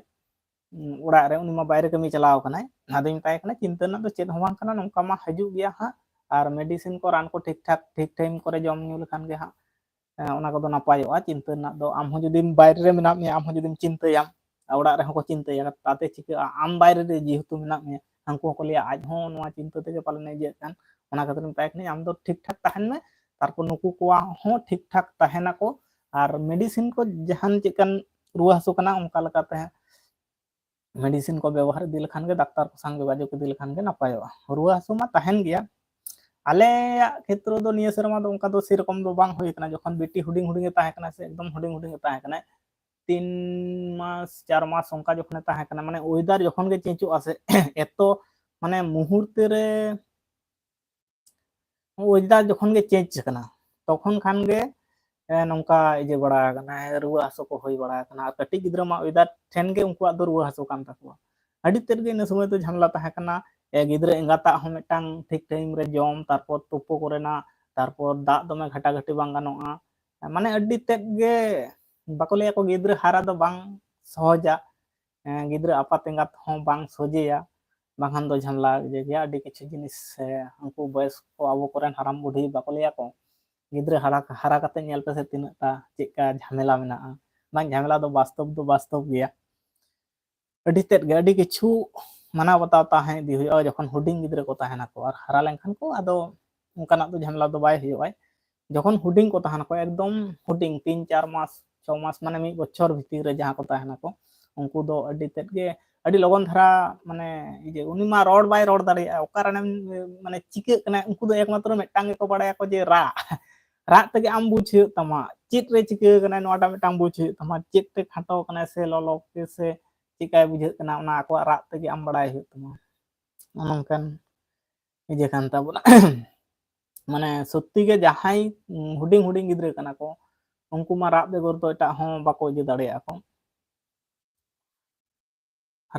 ᱩᱸ, ᱚᱲᱟᱜ ᱨᱮ, ᱩᱱᱤ ᱢᱟ ᱵᱟᱭᱨᱮ ᱠᱟᱹᱢᱤ ᱪᱟᱞᱟᱣ ᱟᱠᱟᱱᱟᱭ᱾ ᱟᱫᱚᱧ ᱢᱮᱛᱟᱭ ᱠᱟᱱᱟ, "ᱪᱤᱱᱛᱟᱹ ᱨᱮᱱᱟᱜ ᱫᱚ ᱪᱮᱫ ᱦᱚᱸ ᱵᱟᱝ ᱠᱟᱱᱟ, ᱱᱚᱝᱠᱟ ᱢᱟ ᱦᱤᱡᱩᱜ ᱜᱮᱭᱟ ᱦᱟᱸᱜ, ᱟᱨ medicine ᱠᱚ, ᱨᱟᱱ ᱠᱚ ᱴᱷᱤᱠ ᱴᱷᱟᱠ ᱴᱷᱤᱠ time ᱠᱚᱨᱮ ᱡᱚᱢ ᱧᱩ ᱞᱮᱠᱷᱟᱱ ᱜᱮ ᱦᱟᱸᱜ, ᱮᱸ, ᱚᱱᱟ ᱠᱚᱫᱚ ᱱᱟᱯᱟᱭᱚᱜᱼᱟ᱾ ᱪᱤᱱᱛᱟᱹ ᱨᱮᱱᱟᱜ ᱫᱚ, ᱟᱢ ᱦᱚᱸ ᱡᱩᱫᱤᱢ ᱵᱟᱭᱨᱮ ᱨᱮ ᱢᱮᱱᱟᱜ ᱢᱮᱭᱟ, ᱟᱢ ᱦᱚᱸ ᱡᱩᱫᱤᱢ ᱪᱤᱱᱛᱟᱹᱭᱟᱢ, ᱟᱨ ᱚᱲᱟᱜ ᱨᱮᱦᱚᱸ ᱠᱚ ᱪᱤᱱᱛᱟᱹᱭᱟ, ᱛᱟᱛᱮ ᱪᱤᱠᱟᱹᱜᱼᱟ? ᱟᱢ ᱵᱟᱭᱨᱮ ᱨᱮ ᱡᱮᱦᱮᱛᱩ ᱢᱮᱱᱟᱜ ᱢᱮᱭᱟ, ᱦᱟᱹᱱᱠᱩ ᱦᱚᱸᱠᱚ ᱞᱟᱹᱭᱟ, 'ᱟᱡ ᱦᱚᱸ ᱱᱚᱣᱟ ᱪᱤᱱᱛᱟᱹ ᱛᱮᱜᱮ ᱯᱟᱞᱮᱱ ᱤᱭᱟᱹᱜ ᱠᱟᱱ.' ᱚᱱᱟ ᱠᱷᱟᱹᱛᱤᱨ ᱢᱮᱛᱟᱭ ᱠᱟᱹᱱᱟᱹᱧ, ᱟᱢ ᱫᱚ ᱴᱷᱤᱠ ᱴᱷᱟᱠ ᱛᱟᱦᱮᱱ ᱢᱮ, ᱛᱟᱨᱯᱚᱨ ᱱᱩᱠᱩ ᱠᱚᱣᱟᱜ ᱦᱚᱸ ᱴᱷᱤᱠ ᱴᱷᱟᱠ ᱛᱟᱦᱮᱱᱟᱠᱚ᱾ ᱟᱨ medicine ᱠᱚ, ᱡᱟᱦᱟᱱ ᱪᱮᱫ ᱠᱟᱱ ᱨᱩᱣᱟᱹ ᱦᱟᱹᱥᱩ ᱠᱟᱱᱟ, ᱚᱱᱠᱟ ᱞᱮᱠᱟᱛᱮ medicine ᱠᱚ ᱵᱮᱵᱚᱦᱟᱨ ᱤᱫᱤ ᱞᱮᱠᱷᱟᱱ ᱜᱮ, ᱰᱟᱠᱛᱟᱨ ᱠᱚ ᱥᱟᱶ ᱡᱳᱜᱟᱡᱳᱜᱽ ᱤᱫᱤ ᱞᱮᱠᱷᱟᱱ ᱜᱮ ᱱᱟᱯᱟᱭᱚᱜᱼᱟ᱾ ᱨᱩᱣᱟᱹ ᱦᱟᱹᱥᱩ ᱢᱟ ᱛᱟᱦᱮᱱ ᱜᱮᱭᱟ᱾ ᱟᱞᱮᱭᱟᱜ ᱠᱷᱮᱛᱨᱚ ᱫᱚ ᱱᱤᱭᱟᱹ ᱥᱮᱨᱢᱟ ᱫᱚ ᱚᱱᱠᱟ ᱫᱚ ᱥᱮᱨᱚᱠᱚᱢ ᱫᱚ ᱵᱟᱝ ᱦᱩᱭ ᱟᱠᱟᱱᱟ᱾ ᱡᱚᱠᱷᱚᱱ ᱵᱤᱴᱤ ᱦᱩᱰᱤᱧ ᱦᱩᱰᱤᱧ ᱮ ᱛᱟᱦᱮᱸ ᱠᱟᱱᱟ ᱥᱮ, ᱮᱠᱫᱚᱢ ᱦᱩᱰᱤᱧ ᱦᱩᱰᱤᱧ ᱮ ᱛᱟᱦᱮᱸ ᱠᱟᱱᱟᱭ, ᱛᱤᱱ ᱢᱟᱥ ᱪᱟᱨ ᱢᱟᱥ ᱚᱱᱠᱟ ᱡᱚᱠᱷᱚᱱᱮ ᱛᱟᱦᱮᱸ ᱠᱟᱱᱟ, ᱢᱟᱱᱮ ᱳᱭᱮᱫᱟᱨ ᱡᱚᱠᱷᱚᱱ ᱜᱮ ᱪᱮᱧᱡᱚᱜᱼᱟ ᱥᱮ, ᱮᱛᱚ ᱢᱟᱱᱮ ᱢᱩᱦᱩᱨᱛᱮ ᱨᱮ ᱳᱭᱮᱫᱟᱨ ᱡᱚᱠᱷᱚᱱ ᱜᱮ ᱪᱮᱧᱡᱽ ᱠᱟᱱᱟ, ᱛᱚᱠᱷᱚᱱ ᱠᱷᱟᱱ ᱜᱮ ᱱᱚᱝᱠᱟ ᱤᱭᱟᱹ ᱵᱟᱲᱟ ᱟᱠᱟᱱᱟ, ᱨᱩᱣᱟᱹ ᱦᱟᱹᱥᱩ ᱠᱚ ᱦᱩᱭ ᱵᱟᱲᱟ ᱟᱠᱟᱱᱟ᱾ ᱟᱨ ᱠᱟᱹᱴᱤᱡ ᱜᱤᱫᱽᱨᱟᱹ ᱢᱟ ᱳᱭᱮᱫᱟᱨ ᱴᱷᱮᱱ ᱜᱮ ᱩᱱᱠᱩᱣᱟᱜ ᱫᱚ ᱨᱩᱣᱟᱹ ᱦᱟᱹᱥᱩ ᱠᱟᱱ ᱛᱟᱠᱚᱣᱟ᱾ ᱟᱹᱰᱤ ᱛᱮᱫ ᱜᱮ ᱤᱱᱟᱹ ᱥᱚᱢᱚᱭ ᱫᱚ ᱡᱷᱟᱢᱮᱞᱟ ᱛᱟᱦᱮᱸ ᱠᱟᱱᱟ᱾ ᱜᱤᱫᱽᱨᱟᱹ ᱮᱸᱜᱟᱛᱟᱜ ᱦᱚᱸ ᱢᱤᱫᱴᱟᱝ ᱴᱷᱤᱠ ᱴᱟᱭᱤᱢ ᱨᱮ ᱡᱚᱢ, ᱛᱟᱨᱯᱚᱨ ᱛᱩᱯᱩ ᱠᱚᱨᱮᱱᱟᱜ, ᱛᱟᱨᱯᱚᱨ ᱫᱟᱜ ᱫᱚᱢᱮ ᱜᱷᱟᱴᱟᱜᱷᱟᱴᱤ ᱵᱟᱝ ᱜᱟᱱᱚᱜᱼᱟ᱾ ᱢᱟᱱᱮ ᱟᱹᱰᱤ ᱛᱮᱫ ᱜᱮ, ᱵᱟᱠᱚ ᱞᱟᱹᱭᱟ ᱠᱚ ᱜᱤᱫᱽᱨᱟᱹ ᱦᱟᱨᱟ ᱫᱚ ᱵᱟᱝ ᱥᱚᱦᱚᱡᱟ, ᱜᱤᱫᱽᱨᱟᱹ ᱟᱯᱟᱛ ᱮᱸᱜᱟᱛ ᱦᱚᱸ ᱵᱟᱝ ᱥᱚᱡᱷᱮᱭᱟ, ᱵᱟᱝᱠᱷᱟᱱ ᱫᱚ ᱡᱷᱟᱢᱮᱞᱟ ᱜᱮᱭᱟ ᱟᱹᱰᱤ ᱠᱤᱪᱷᱩ ᱡᱤᱱᱤᱥ᱾ ᱥᱮ ᱩᱱᱠᱩ ᱵᱚᱭᱚᱥ ᱠᱚ, ᱟᱵᱚ ᱠᱚᱨᱮᱱ ᱦᱟᱲᱟᱢ ᱵᱩᱰᱷᱤ ᱵᱟᱠᱚ ᱞᱟᱹᱭᱟ ᱠᱚ, ᱜᱤᱫᱽᱨᱟᱹ ᱦᱟᱨᱟ ᱦᱟᱨᱟ ᱠᱟᱛᱮ ᱧᱮᱞ ᱯᱮᱥᱮ ᱛᱤᱱᱟᱹᱜ ᱴᱟ ᱪᱮᱫᱠᱟ ᱡᱷᱟᱢᱮᱞᱟ ᱢᱮᱱᱟᱜᱼᱟ᱾ ᱵᱟᱝ, ᱡᱷᱟᱢᱮᱞᱟ ᱫᱚ ᱵᱟᱥᱛᱚᱵ ᱫᱚ ᱵᱟᱥᱛᱚᱵ ᱜᱮᱭᱟ᱾ ᱟᱹᱰᱤ ᱛᱮᱫ ᱜᱮ, ᱟᱹᱰᱤ ᱠᱤᱪᱷᱩ ᱢᱟᱱᱟᱣ ᱵᱟᱛᱟᱣ ᱛᱟᱦᱮᱸ ᱤᱫᱤ ᱦᱩᱭᱩᱜᱼᱟ ᱡᱚᱠᱷᱚᱱ ᱦᱩᱰᱤᱧ ᱜᱤᱫᱽᱨᱟᱹ ᱠᱚ ᱛᱟᱦᱮᱱᱟᱠᱚ᱾ ᱟᱨ ᱦᱟᱨᱟ ᱞᱮᱱᱠᱷᱟᱱ ᱠᱚ ᱟᱫᱚ ᱚᱱᱠᱟᱱᱟᱜ ᱫᱚ ᱡᱷᱟᱢᱮᱞᱟ ᱫᱚ ᱵᱟᱭ ᱦᱩᱭᱩᱜᱼᱟ᱾ ᱡᱚᱠᱷᱚᱱ ᱦᱩᱰᱤᱧ ᱠᱚ ᱛᱟᱦᱮᱱᱟᱠᱚ, ᱮᱠᱫᱚᱢ ᱦᱩᱰᱤᱧ, ᱛᱤᱱ ᱪᱟᱨ ᱢᱟᱥ, ᱪᱷᱚ ᱢᱟᱥ, ᱢᱟᱱᱮ ᱢᱤᱫ ᱵᱚᱪᱷᱚᱨ ᱵᱷᱤᱛᱤᱨ ᱨᱮ ᱡᱟᱦᱟᱸ ᱠᱚ ᱛᱟᱦᱮᱱᱟᱠᱚ, ᱩᱱᱠᱩ ᱫᱚ ᱟᱹᱰᱤ ᱛᱮᱫ ᱜᱮ, ᱟᱹᱰᱤ ᱞᱚᱜᱚᱱ ᱫᱷᱟᱨᱟ, ᱢᱟᱱᱮ ᱤᱭᱟᱹ, ᱩᱱᱤ ᱢᱟ ᱨᱚᱲ ᱵᱟᱭ ᱨᱚᱲ ᱫᱟᱲᱮᱭᱟᱜᱼᱟ, ᱚᱠᱟ ᱨᱮᱱᱮᱢ, ᱢᱟᱱᱮ ᱪᱤᱠᱟᱹᱜ ᱠᱟᱱᱟᱭ, ᱩᱱᱠᱩ ᱫᱚ ᱮᱠᱢᱟᱛᱨᱚ ᱢᱤᱫᱴᱟᱝ ᱜᱮᱠᱚ ᱵᱟᱲᱟᱭᱟᱠᱚ ᱡᱮ ᱨᱟᱜ᱾ ᱨᱟᱜ ᱛᱮᱜᱮ ᱟᱢ ᱵᱩᱡᱽ ᱦᱩᱭᱩᱜ ᱛᱟᱢᱟ ᱪᱮᱫ ᱨᱮ ᱪᱤᱠᱟᱹ ᱠᱟᱱᱟᱭ, ᱱᱚᱣᱟᱴᱟᱜ ᱢᱤᱫᱴᱟᱝ ᱵᱩᱡᱽ ᱦᱩᱭᱩᱜ ᱛᱟᱢᱟ, ᱪᱮᱫ ᱛᱮ ᱠᱷᱟᱴᱚ ᱠᱟᱱᱟᱭ ᱥᱮ ᱞᱚᱞᱚ ᱛᱮ ᱥᱮ ᱪᱮᱫᱠᱟᱭ ᱵᱩᱡᱷᱟᱹᱜ ᱠᱟᱱᱟ, ᱚᱱᱟ ᱟᱠᱚᱣᱟᱜ ᱨᱟᱜ ᱛᱮᱜᱮ ᱟᱢ ᱵᱟᱲᱟᱭ ᱦᱩᱭᱩᱜ ᱛᱟᱢᱟ᱾ ᱱᱚᱝᱠᱟᱱ ᱤᱭᱟᱹ ᱠᱟᱱ ᱛᱟᱵᱚᱱᱟ᱾ ᱢᱟᱱᱮ ᱥᱚᱛᱛᱤ ᱜᱮ ᱡᱟᱦᱟᱸᱭ, ᱩᱸ, ᱦᱩᱰᱤᱧ ᱦᱩᱰᱤᱧ ᱜᱤᱫᱽᱨᱟᱹ ᱠᱟᱱᱟ ᱠᱚ, ᱩᱱᱠᱩ ᱢᱟ ᱨᱟᱜ ᱵᱮᱜᱚᱨ ᱫᱚ ᱮᱴᱟᱜ ᱦᱚᱸ ᱵᱟᱠᱚ ᱤᱭᱟᱹ ᱫᱟᱲᱮᱭᱟᱜᱼᱟ ᱠᱚ᱾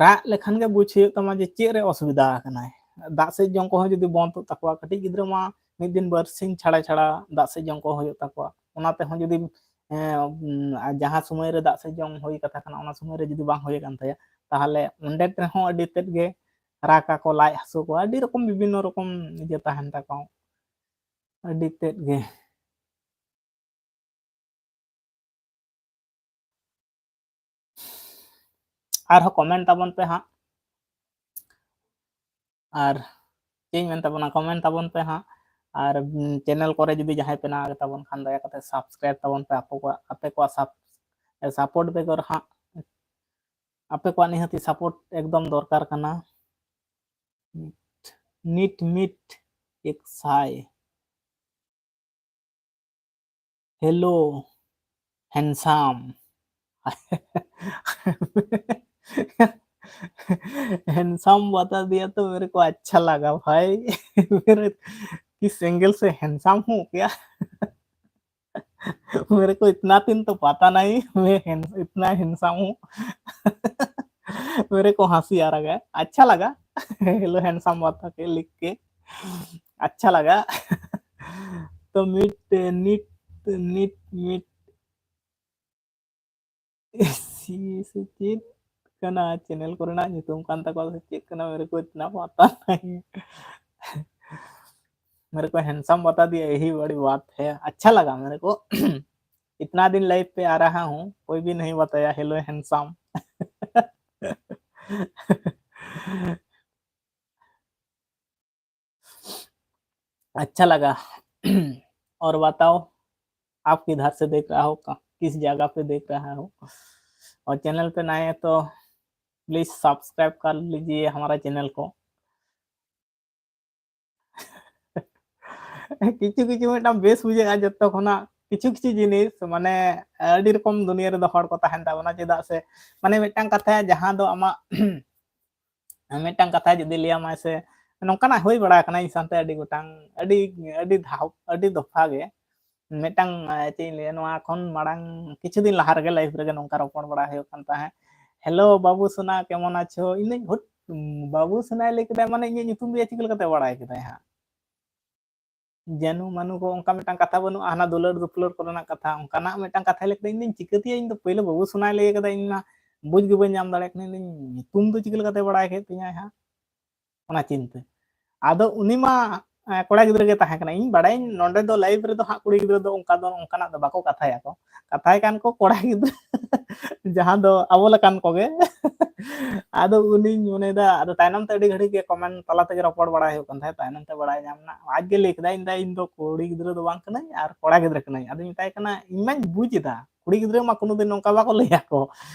ᱨᱟᱜ ᱞᱮᱠᱷᱟᱱ ᱜᱮ ᱵᱩᱡᱽ ᱦᱩᱭᱩᱜ ᱛᱟᱢᱟ ᱡᱮ ᱪᱮᱫ ᱨᱮ ᱚᱥᱩᱵᱤᱫᱷᱟ ᱟᱠᱟᱱᱟᱭ᱾ ᱫᱟᱜ ᱥᱮᱫ ᱡᱚᱝ ᱠᱚᱦᱚᱸ ᱡᱩᱫᱤ ᱵᱚᱱᱫ ᱠᱚᱜ ᱛᱟᱠᱚᱣᱟ, ᱠᱟᱹᱴᱤᱡ ᱜᱤᱫᱽᱨᱟᱹ ᱢᱟ ᱢᱤᱫ ᱫᱤᱱ ᱵᱟᱨᱥᱤᱧ ᱪᱷᱟᱲᱟ ᱪᱷᱟᱲᱟ ᱫᱟᱜ ᱥᱮᱫ ᱡᱚᱝ ᱠᱚ ᱦᱩᱭᱩᱜ ᱛᱟᱠᱚᱣᱟ, ᱚᱱᱟ ᱛᱮᱦᱚᱸ ᱡᱩᱫᱤ, ᱮᱸ, ᱩᱢ, ᱟᱨ ᱡᱟᱦᱟᱸ ᱥᱚᱢᱚᱭ ᱨᱮ ᱫᱟᱜ ᱥᱮᱫ ᱡᱚᱝ ᱦᱩᱭ ᱠᱟᱛᱷᱟ ᱠᱟᱱᱟ, ᱚᱱᱟ ᱥᱚᱢᱚᱭ ᱨᱮ ᱡᱩᱫᱤ ᱵᱟᱝ ᱦᱩᱭ ᱟᱠᱟᱱ ᱛᱟᱭᱟ, ᱛᱟᱦᱚᱞᱮ ᱚᱸᱰᱮ ᱛᱮᱦᱚᱸ ᱟᱹᱰᱤ ᱛᱮᱫ ᱜᱮ ᱨᱟᱜᱟ ᱠᱚ, ᱞᱟᱡ ᱦᱟᱹᱥᱩ ᱠᱚᱣᱟ, ᱟᱹᱰᱤ ᱨᱚᱠᱚᱢ, ᱵᱤᱵᱷᱤᱱᱱᱚ ᱨᱚᱠᱚᱢ ᱤᱭᱟᱹ ᱛᱟᱦᱮᱱ ᱛᱟᱠᱚᱣᱟ, ᱟᱹᱰᱤ ᱛᱮᱫ ᱜᱮ᱾ ᱟᱨᱦᱚᱸ ᱠᱚᱢᱮᱱᱴ ᱛᱟᱵᱚᱱ ᱯᱮ ᱦᱟᱸᱜ᱾ ᱟᱨ ᱪᱮᱫ ᱤᱧ ᱢᱮᱱ ᱛᱟᱵᱚᱱᱟ, ᱠᱚᱢᱮᱱᱴ ᱛᱟᱵᱚᱱ ᱯᱮ ᱦᱟᱸᱜ᱾ ᱟᱨ, ᱩᱢ, ᱪᱮᱱᱮᱞ ᱠᱚᱨᱮ ᱡᱩᱫᱤ ᱡᱟᱦᱟᱸᱭ ᱯᱮ ᱱᱟᱣᱟ ᱜᱮᱛᱟᱵᱚᱱ ᱠᱷᱟᱱ, ᱫᱟᱭᱟ ᱠᱟᱛᱮ ᱥᱟᱵᱥᱠᱨᱟᱭᱤᱵ ᱛᱟᱵᱚᱱ ᱯᱮ᱾ ᱟᱯᱮ ᱠᱚᱣᱟᱜ, ᱟᱯᱮ ᱠᱚᱣᱟᱜ ᱥᱟᱯ-, ᱥᱟᱯᱳᱨᱴ ᱵᱮᱜᱚᱨ ᱦᱟᱸᱜ, ᱟᱯᱮ ᱠᱚᱣᱟᱜ ᱱᱤᱦᱟᱹᱛᱤ ᱥᱟᱯᱳᱨᱴ ᱮᱠᱫᱚᱢ ᱫᱚᱨᱠᱟᱨ ᱠᱟᱱᱟ᱾ ᱱᱤᱴ ᱢᱤᱴ ᱮᱠᱥᱟᱭ᱾ Hello, handsome. हैंडसम बता दिया तो मेरे को अच्छा लगा भाई। मेरे कि सिंगल से हैंडसम हूँ क्या? मेरे को इतना दिन तो पता नहीं मैं इतना हैंडसम हूँ। मेरे को हंसी आ रहा है, अच्छा लगा। हेलो हैंडसम बता के लिख के अच्छा लगा। तो मीट नीट नीट मीट सी से चेत करना चैनल को ना तुम कांता को से चेत करना मेरे को इतना पता नहीं। मेरे को हैंडसम बता दिया, यही बड़ी बात है। अच्छा लगा मेरे को। इतना दिन लाइव पे आ रहा हूँ, कोई भी नहीं बताया हेलो हैंडसम। अच्छा लगा। और बताओ, आप किधर से देख रहा हो, किस जगह पे देख रहा हो? और चैनल पे नए हैं तो प्लीज सब्सक्राइब कर लीजिए हमारा चैनल को। ᱠᱤᱪᱷᱩ ᱠᱤᱪᱷᱩ ᱢᱤᱫᱴᱟᱝ ᱵᱮᱥ ᱵᱩᱡᱷᱟᱹᱜᱼᱟ ᱡᱚᱛᱚ ᱠᱷᱚᱱᱟᱜ᱾ ᱠᱤᱪᱷᱩ ᱠᱤᱪᱷᱩ ᱡᱤᱱᱤᱥ ᱢᱟᱱᱮ ᱟᱹᱰᱤ ᱨᱚᱠᱚᱢ ᱫᱩᱱᱤᱭᱟᱹ ᱨᱮᱫᱚ ᱦᱚᱲ ᱠᱚ ᱛᱟᱦᱮᱱ ᱛᱟᱵᱚᱱᱟ᱾ ᱪᱮᱫᱟᱜ ᱥᱮ ᱢᱟᱱᱮ ᱢᱤᱫᱴᱟᱝ ᱠᱟᱛᱷᱟ ᱡᱟᱦᱟᱸ ᱫᱚ ᱟᱢᱟᱜ ᱢᱤᱫᱴᱟᱝ ᱠᱟᱛᱷᱟ ᱡᱩᱫᱤ ᱞᱟᱹᱭᱟᱢᱟᱭ ᱥᱮ, ᱱᱚᱝᱠᱟᱱᱟᱜ ᱦᱩᱭ ᱵᱟᱲᱟ ᱟᱠᱟᱱᱟ ᱤᱧ ᱥᱟᱶᱛᱮ ᱟᱹᱰᱤ ᱜᱚᱴᱟᱝ, ᱟᱹᱰᱤ ᱟᱹᱰᱤ ᱫᱷᱟᱣ, ᱟᱹᱰᱤ ᱫᱚᱯᱷᱟ ᱜᱮ᱾ ᱢᱤᱫᱴᱟᱝ ᱪᱮᱫ ᱤᱧ ᱞᱟᱹᱭᱟ, ᱱᱚᱣᱟ ᱠᱷᱚᱱ ᱢᱟᱲᱟᱝ ᱠᱤᱪᱷᱩ ᱫᱤᱱ ᱞᱟᱦᱟ ᱨᱮᱜᱮ ᱞᱟᱭᱤᱵᱷ ᱨᱮᱜᱮ ᱱᱚᱝᱠᱟ ᱨᱚᱯᱚᱲ ᱵᱟᱲᱟ ᱦᱩᱭᱩᱜ ᱠᱟᱱ ᱛᱟᱦᱮᱸᱫ, "ᱦᱮᱞᱳ ᱵᱟᱹᱵᱩ ᱥᱳᱱᱟ, ᱠᱮᱢᱚᱱ ᱟᱪᱷᱳ?" ᱤᱧ ᱫᱚᱧ ᱦᱩᱴ, ᱵᱟᱹᱵᱩ ᱥᱳᱱᱟᱭ ᱞᱟᱹᱭ ᱠᱮᱫᱟᱭ, ᱢᱟᱱᱮ ᱤᱧᱟᱹᱜ ᱧᱩᱛᱩᱢ ᱫᱚ ᱪᱤᱠᱟᱹ ᱞᱮᱠᱟᱛᱮ ᱵᱟᱲᱟᱭ ᱠᱮᱫᱟᱭ ᱦᱟᱸᱜ? ᱡᱟᱹᱱᱩ ᱢᱟᱹᱱᱩ ᱠᱚ ᱚᱱᱠᱟ ᱢᱤᱫᱴᱟᱝ ᱠᱟᱛᱷᱟ ᱵᱟᱹᱱᱩᱜᱼᱟ, ᱦᱟᱱᱟ ᱫᱩᱞᱟᱹᱲ ᱫᱩᱯᱞᱟᱹᱲ ᱠᱚᱨᱮᱱᱟᱜ ᱠᱟᱛᱷᱟ, ᱚᱱᱠᱟᱱᱟᱜ ᱢᱤᱫᱴᱟᱝ ᱠᱟᱛᱷᱟᱭ ᱞᱟᱹᱭ ᱠᱮᱫᱟ᱾ ᱤᱧ ᱫᱚᱧ ᱪᱤᱠᱟᱹ ᱛᱮᱭᱟ, ᱤᱧ ᱫᱚ ᱯᱳᱭᱞᱳ ᱵᱟᱹᱵᱩ ᱥᱳᱱᱟᱭ ᱞᱟᱹᱭ ᱠᱟᱫᱟ, ᱤᱧ ᱢᱟ ᱵᱩᱡᱽ ᱜᱮ ᱵᱟᱹᱧ ᱧᱟᱢ ᱫᱟᱲᱮᱭᱟᱜ ᱠᱟᱱᱟ, ᱤᱧ ᱫᱚᱧ ᱧᱩᱛᱩᱢ ᱫᱚ ᱪᱤᱠᱟᱹ ᱞᱮᱠᱟᱛᱮ ᱵᱟᱲᱟᱭ ᱠᱮᱫ ᱛᱤᱧᱟᱭ ᱦᱟᱸᱜ, ᱚᱱᱟ ᱪᱤᱱᱛᱟᱹ᱾ ᱟᱫᱚ ᱩᱱᱤ ᱢᱟ ᱠᱚᱲᱟ ᱜᱤᱫᱽᱨᱟᱹ ᱜᱮ ᱛᱟᱦᱮᱸ ᱠᱟᱱᱟ᱾ ᱤᱧ ᱵᱟᱲᱟᱭᱟᱹᱧ ᱱᱚᱰᱮ ᱫᱚ ᱞᱟᱭᱤᱵᱷ ᱨᱮᱫᱚ ᱦᱟᱸᱜ ᱠᱩᱲᱤ ᱜᱤᱫᱽᱨᱟᱹ ᱫᱚ ᱚᱱᱠᱟ ᱫᱚ, ᱚᱱᱠᱟᱱᱟᱜ ᱫᱚ ᱵᱟᱠᱚ ᱠᱟᱛᱷᱟᱭᱟᱠᱚ, ᱠᱟᱛᱷᱟᱭ ᱠᱟᱱ ᱠᱚ ᱠᱚᱲᱟ ᱜᱤᱫᱽᱨᱟᱹ᱾ ᱡᱟᱦᱟᱸ ᱫᱚ ᱟᱵᱚ ᱞᱮᱠᱟᱱ ᱠᱚᱜᱮ᱾ ᱟᱫᱚ ᱩᱱᱤᱧ ᱢᱚᱱᱮᱭᱮᱫᱟ, ᱟᱫᱚ ᱛᱟᱭᱱᱚᱢ ᱛᱮ ᱟᱹᱰᱤ ᱜᱷᱟᱹᱲᱤᱡ ᱜᱮ ᱠᱚᱢᱮᱱᱴ ᱛᱟᱞᱟ ᱛᱮᱜᱮ ᱨᱚᱯᱚᱲ ᱵᱟᱲᱟᱭ ᱦᱩᱭᱩᱜ ᱠᱟᱱ ᱛᱟᱦᱮᱸᱫ, ᱛᱟᱭᱱᱚᱢ ᱛᱮ ᱵᱟᱲᱟᱭ ᱧᱟᱢ ᱮᱱᱟ, ᱟᱡ ᱜᱮ ᱞᱟᱹᱭ ᱠᱮᱫᱟᱭ, ᱤᱧ ᱫᱚ, ᱤᱧ ᱫᱚ ᱠᱩᱲᱤ ᱜᱤᱫᱽᱨᱟᱹ ᱫᱚ ᱵᱟᱝ ᱠᱟᱹᱱᱟᱹᱧ ᱟᱨ ᱠᱚᱲᱟ ᱜᱤᱫᱽᱨᱟᱹ ᱠᱟᱹᱱᱟᱹᱧ᱾ ᱟᱫᱚᱧ ᱢᱮᱛᱟᱭ ᱠᱟᱱᱟ, ᱤᱧ ᱢᱟᱧ ᱵᱩᱡᱽ ᱮᱫᱟ ᱠᱩᱲᱤ ᱜᱤᱫᱽᱨᱟᱹ ᱢᱟ ᱠᱳᱱᱳ ᱫᱤᱱ ᱱᱚᱝᱠᱟ ᱵᱟᱠᱚ ᱞᱟᱹᱭ ᱟᱠᱚ,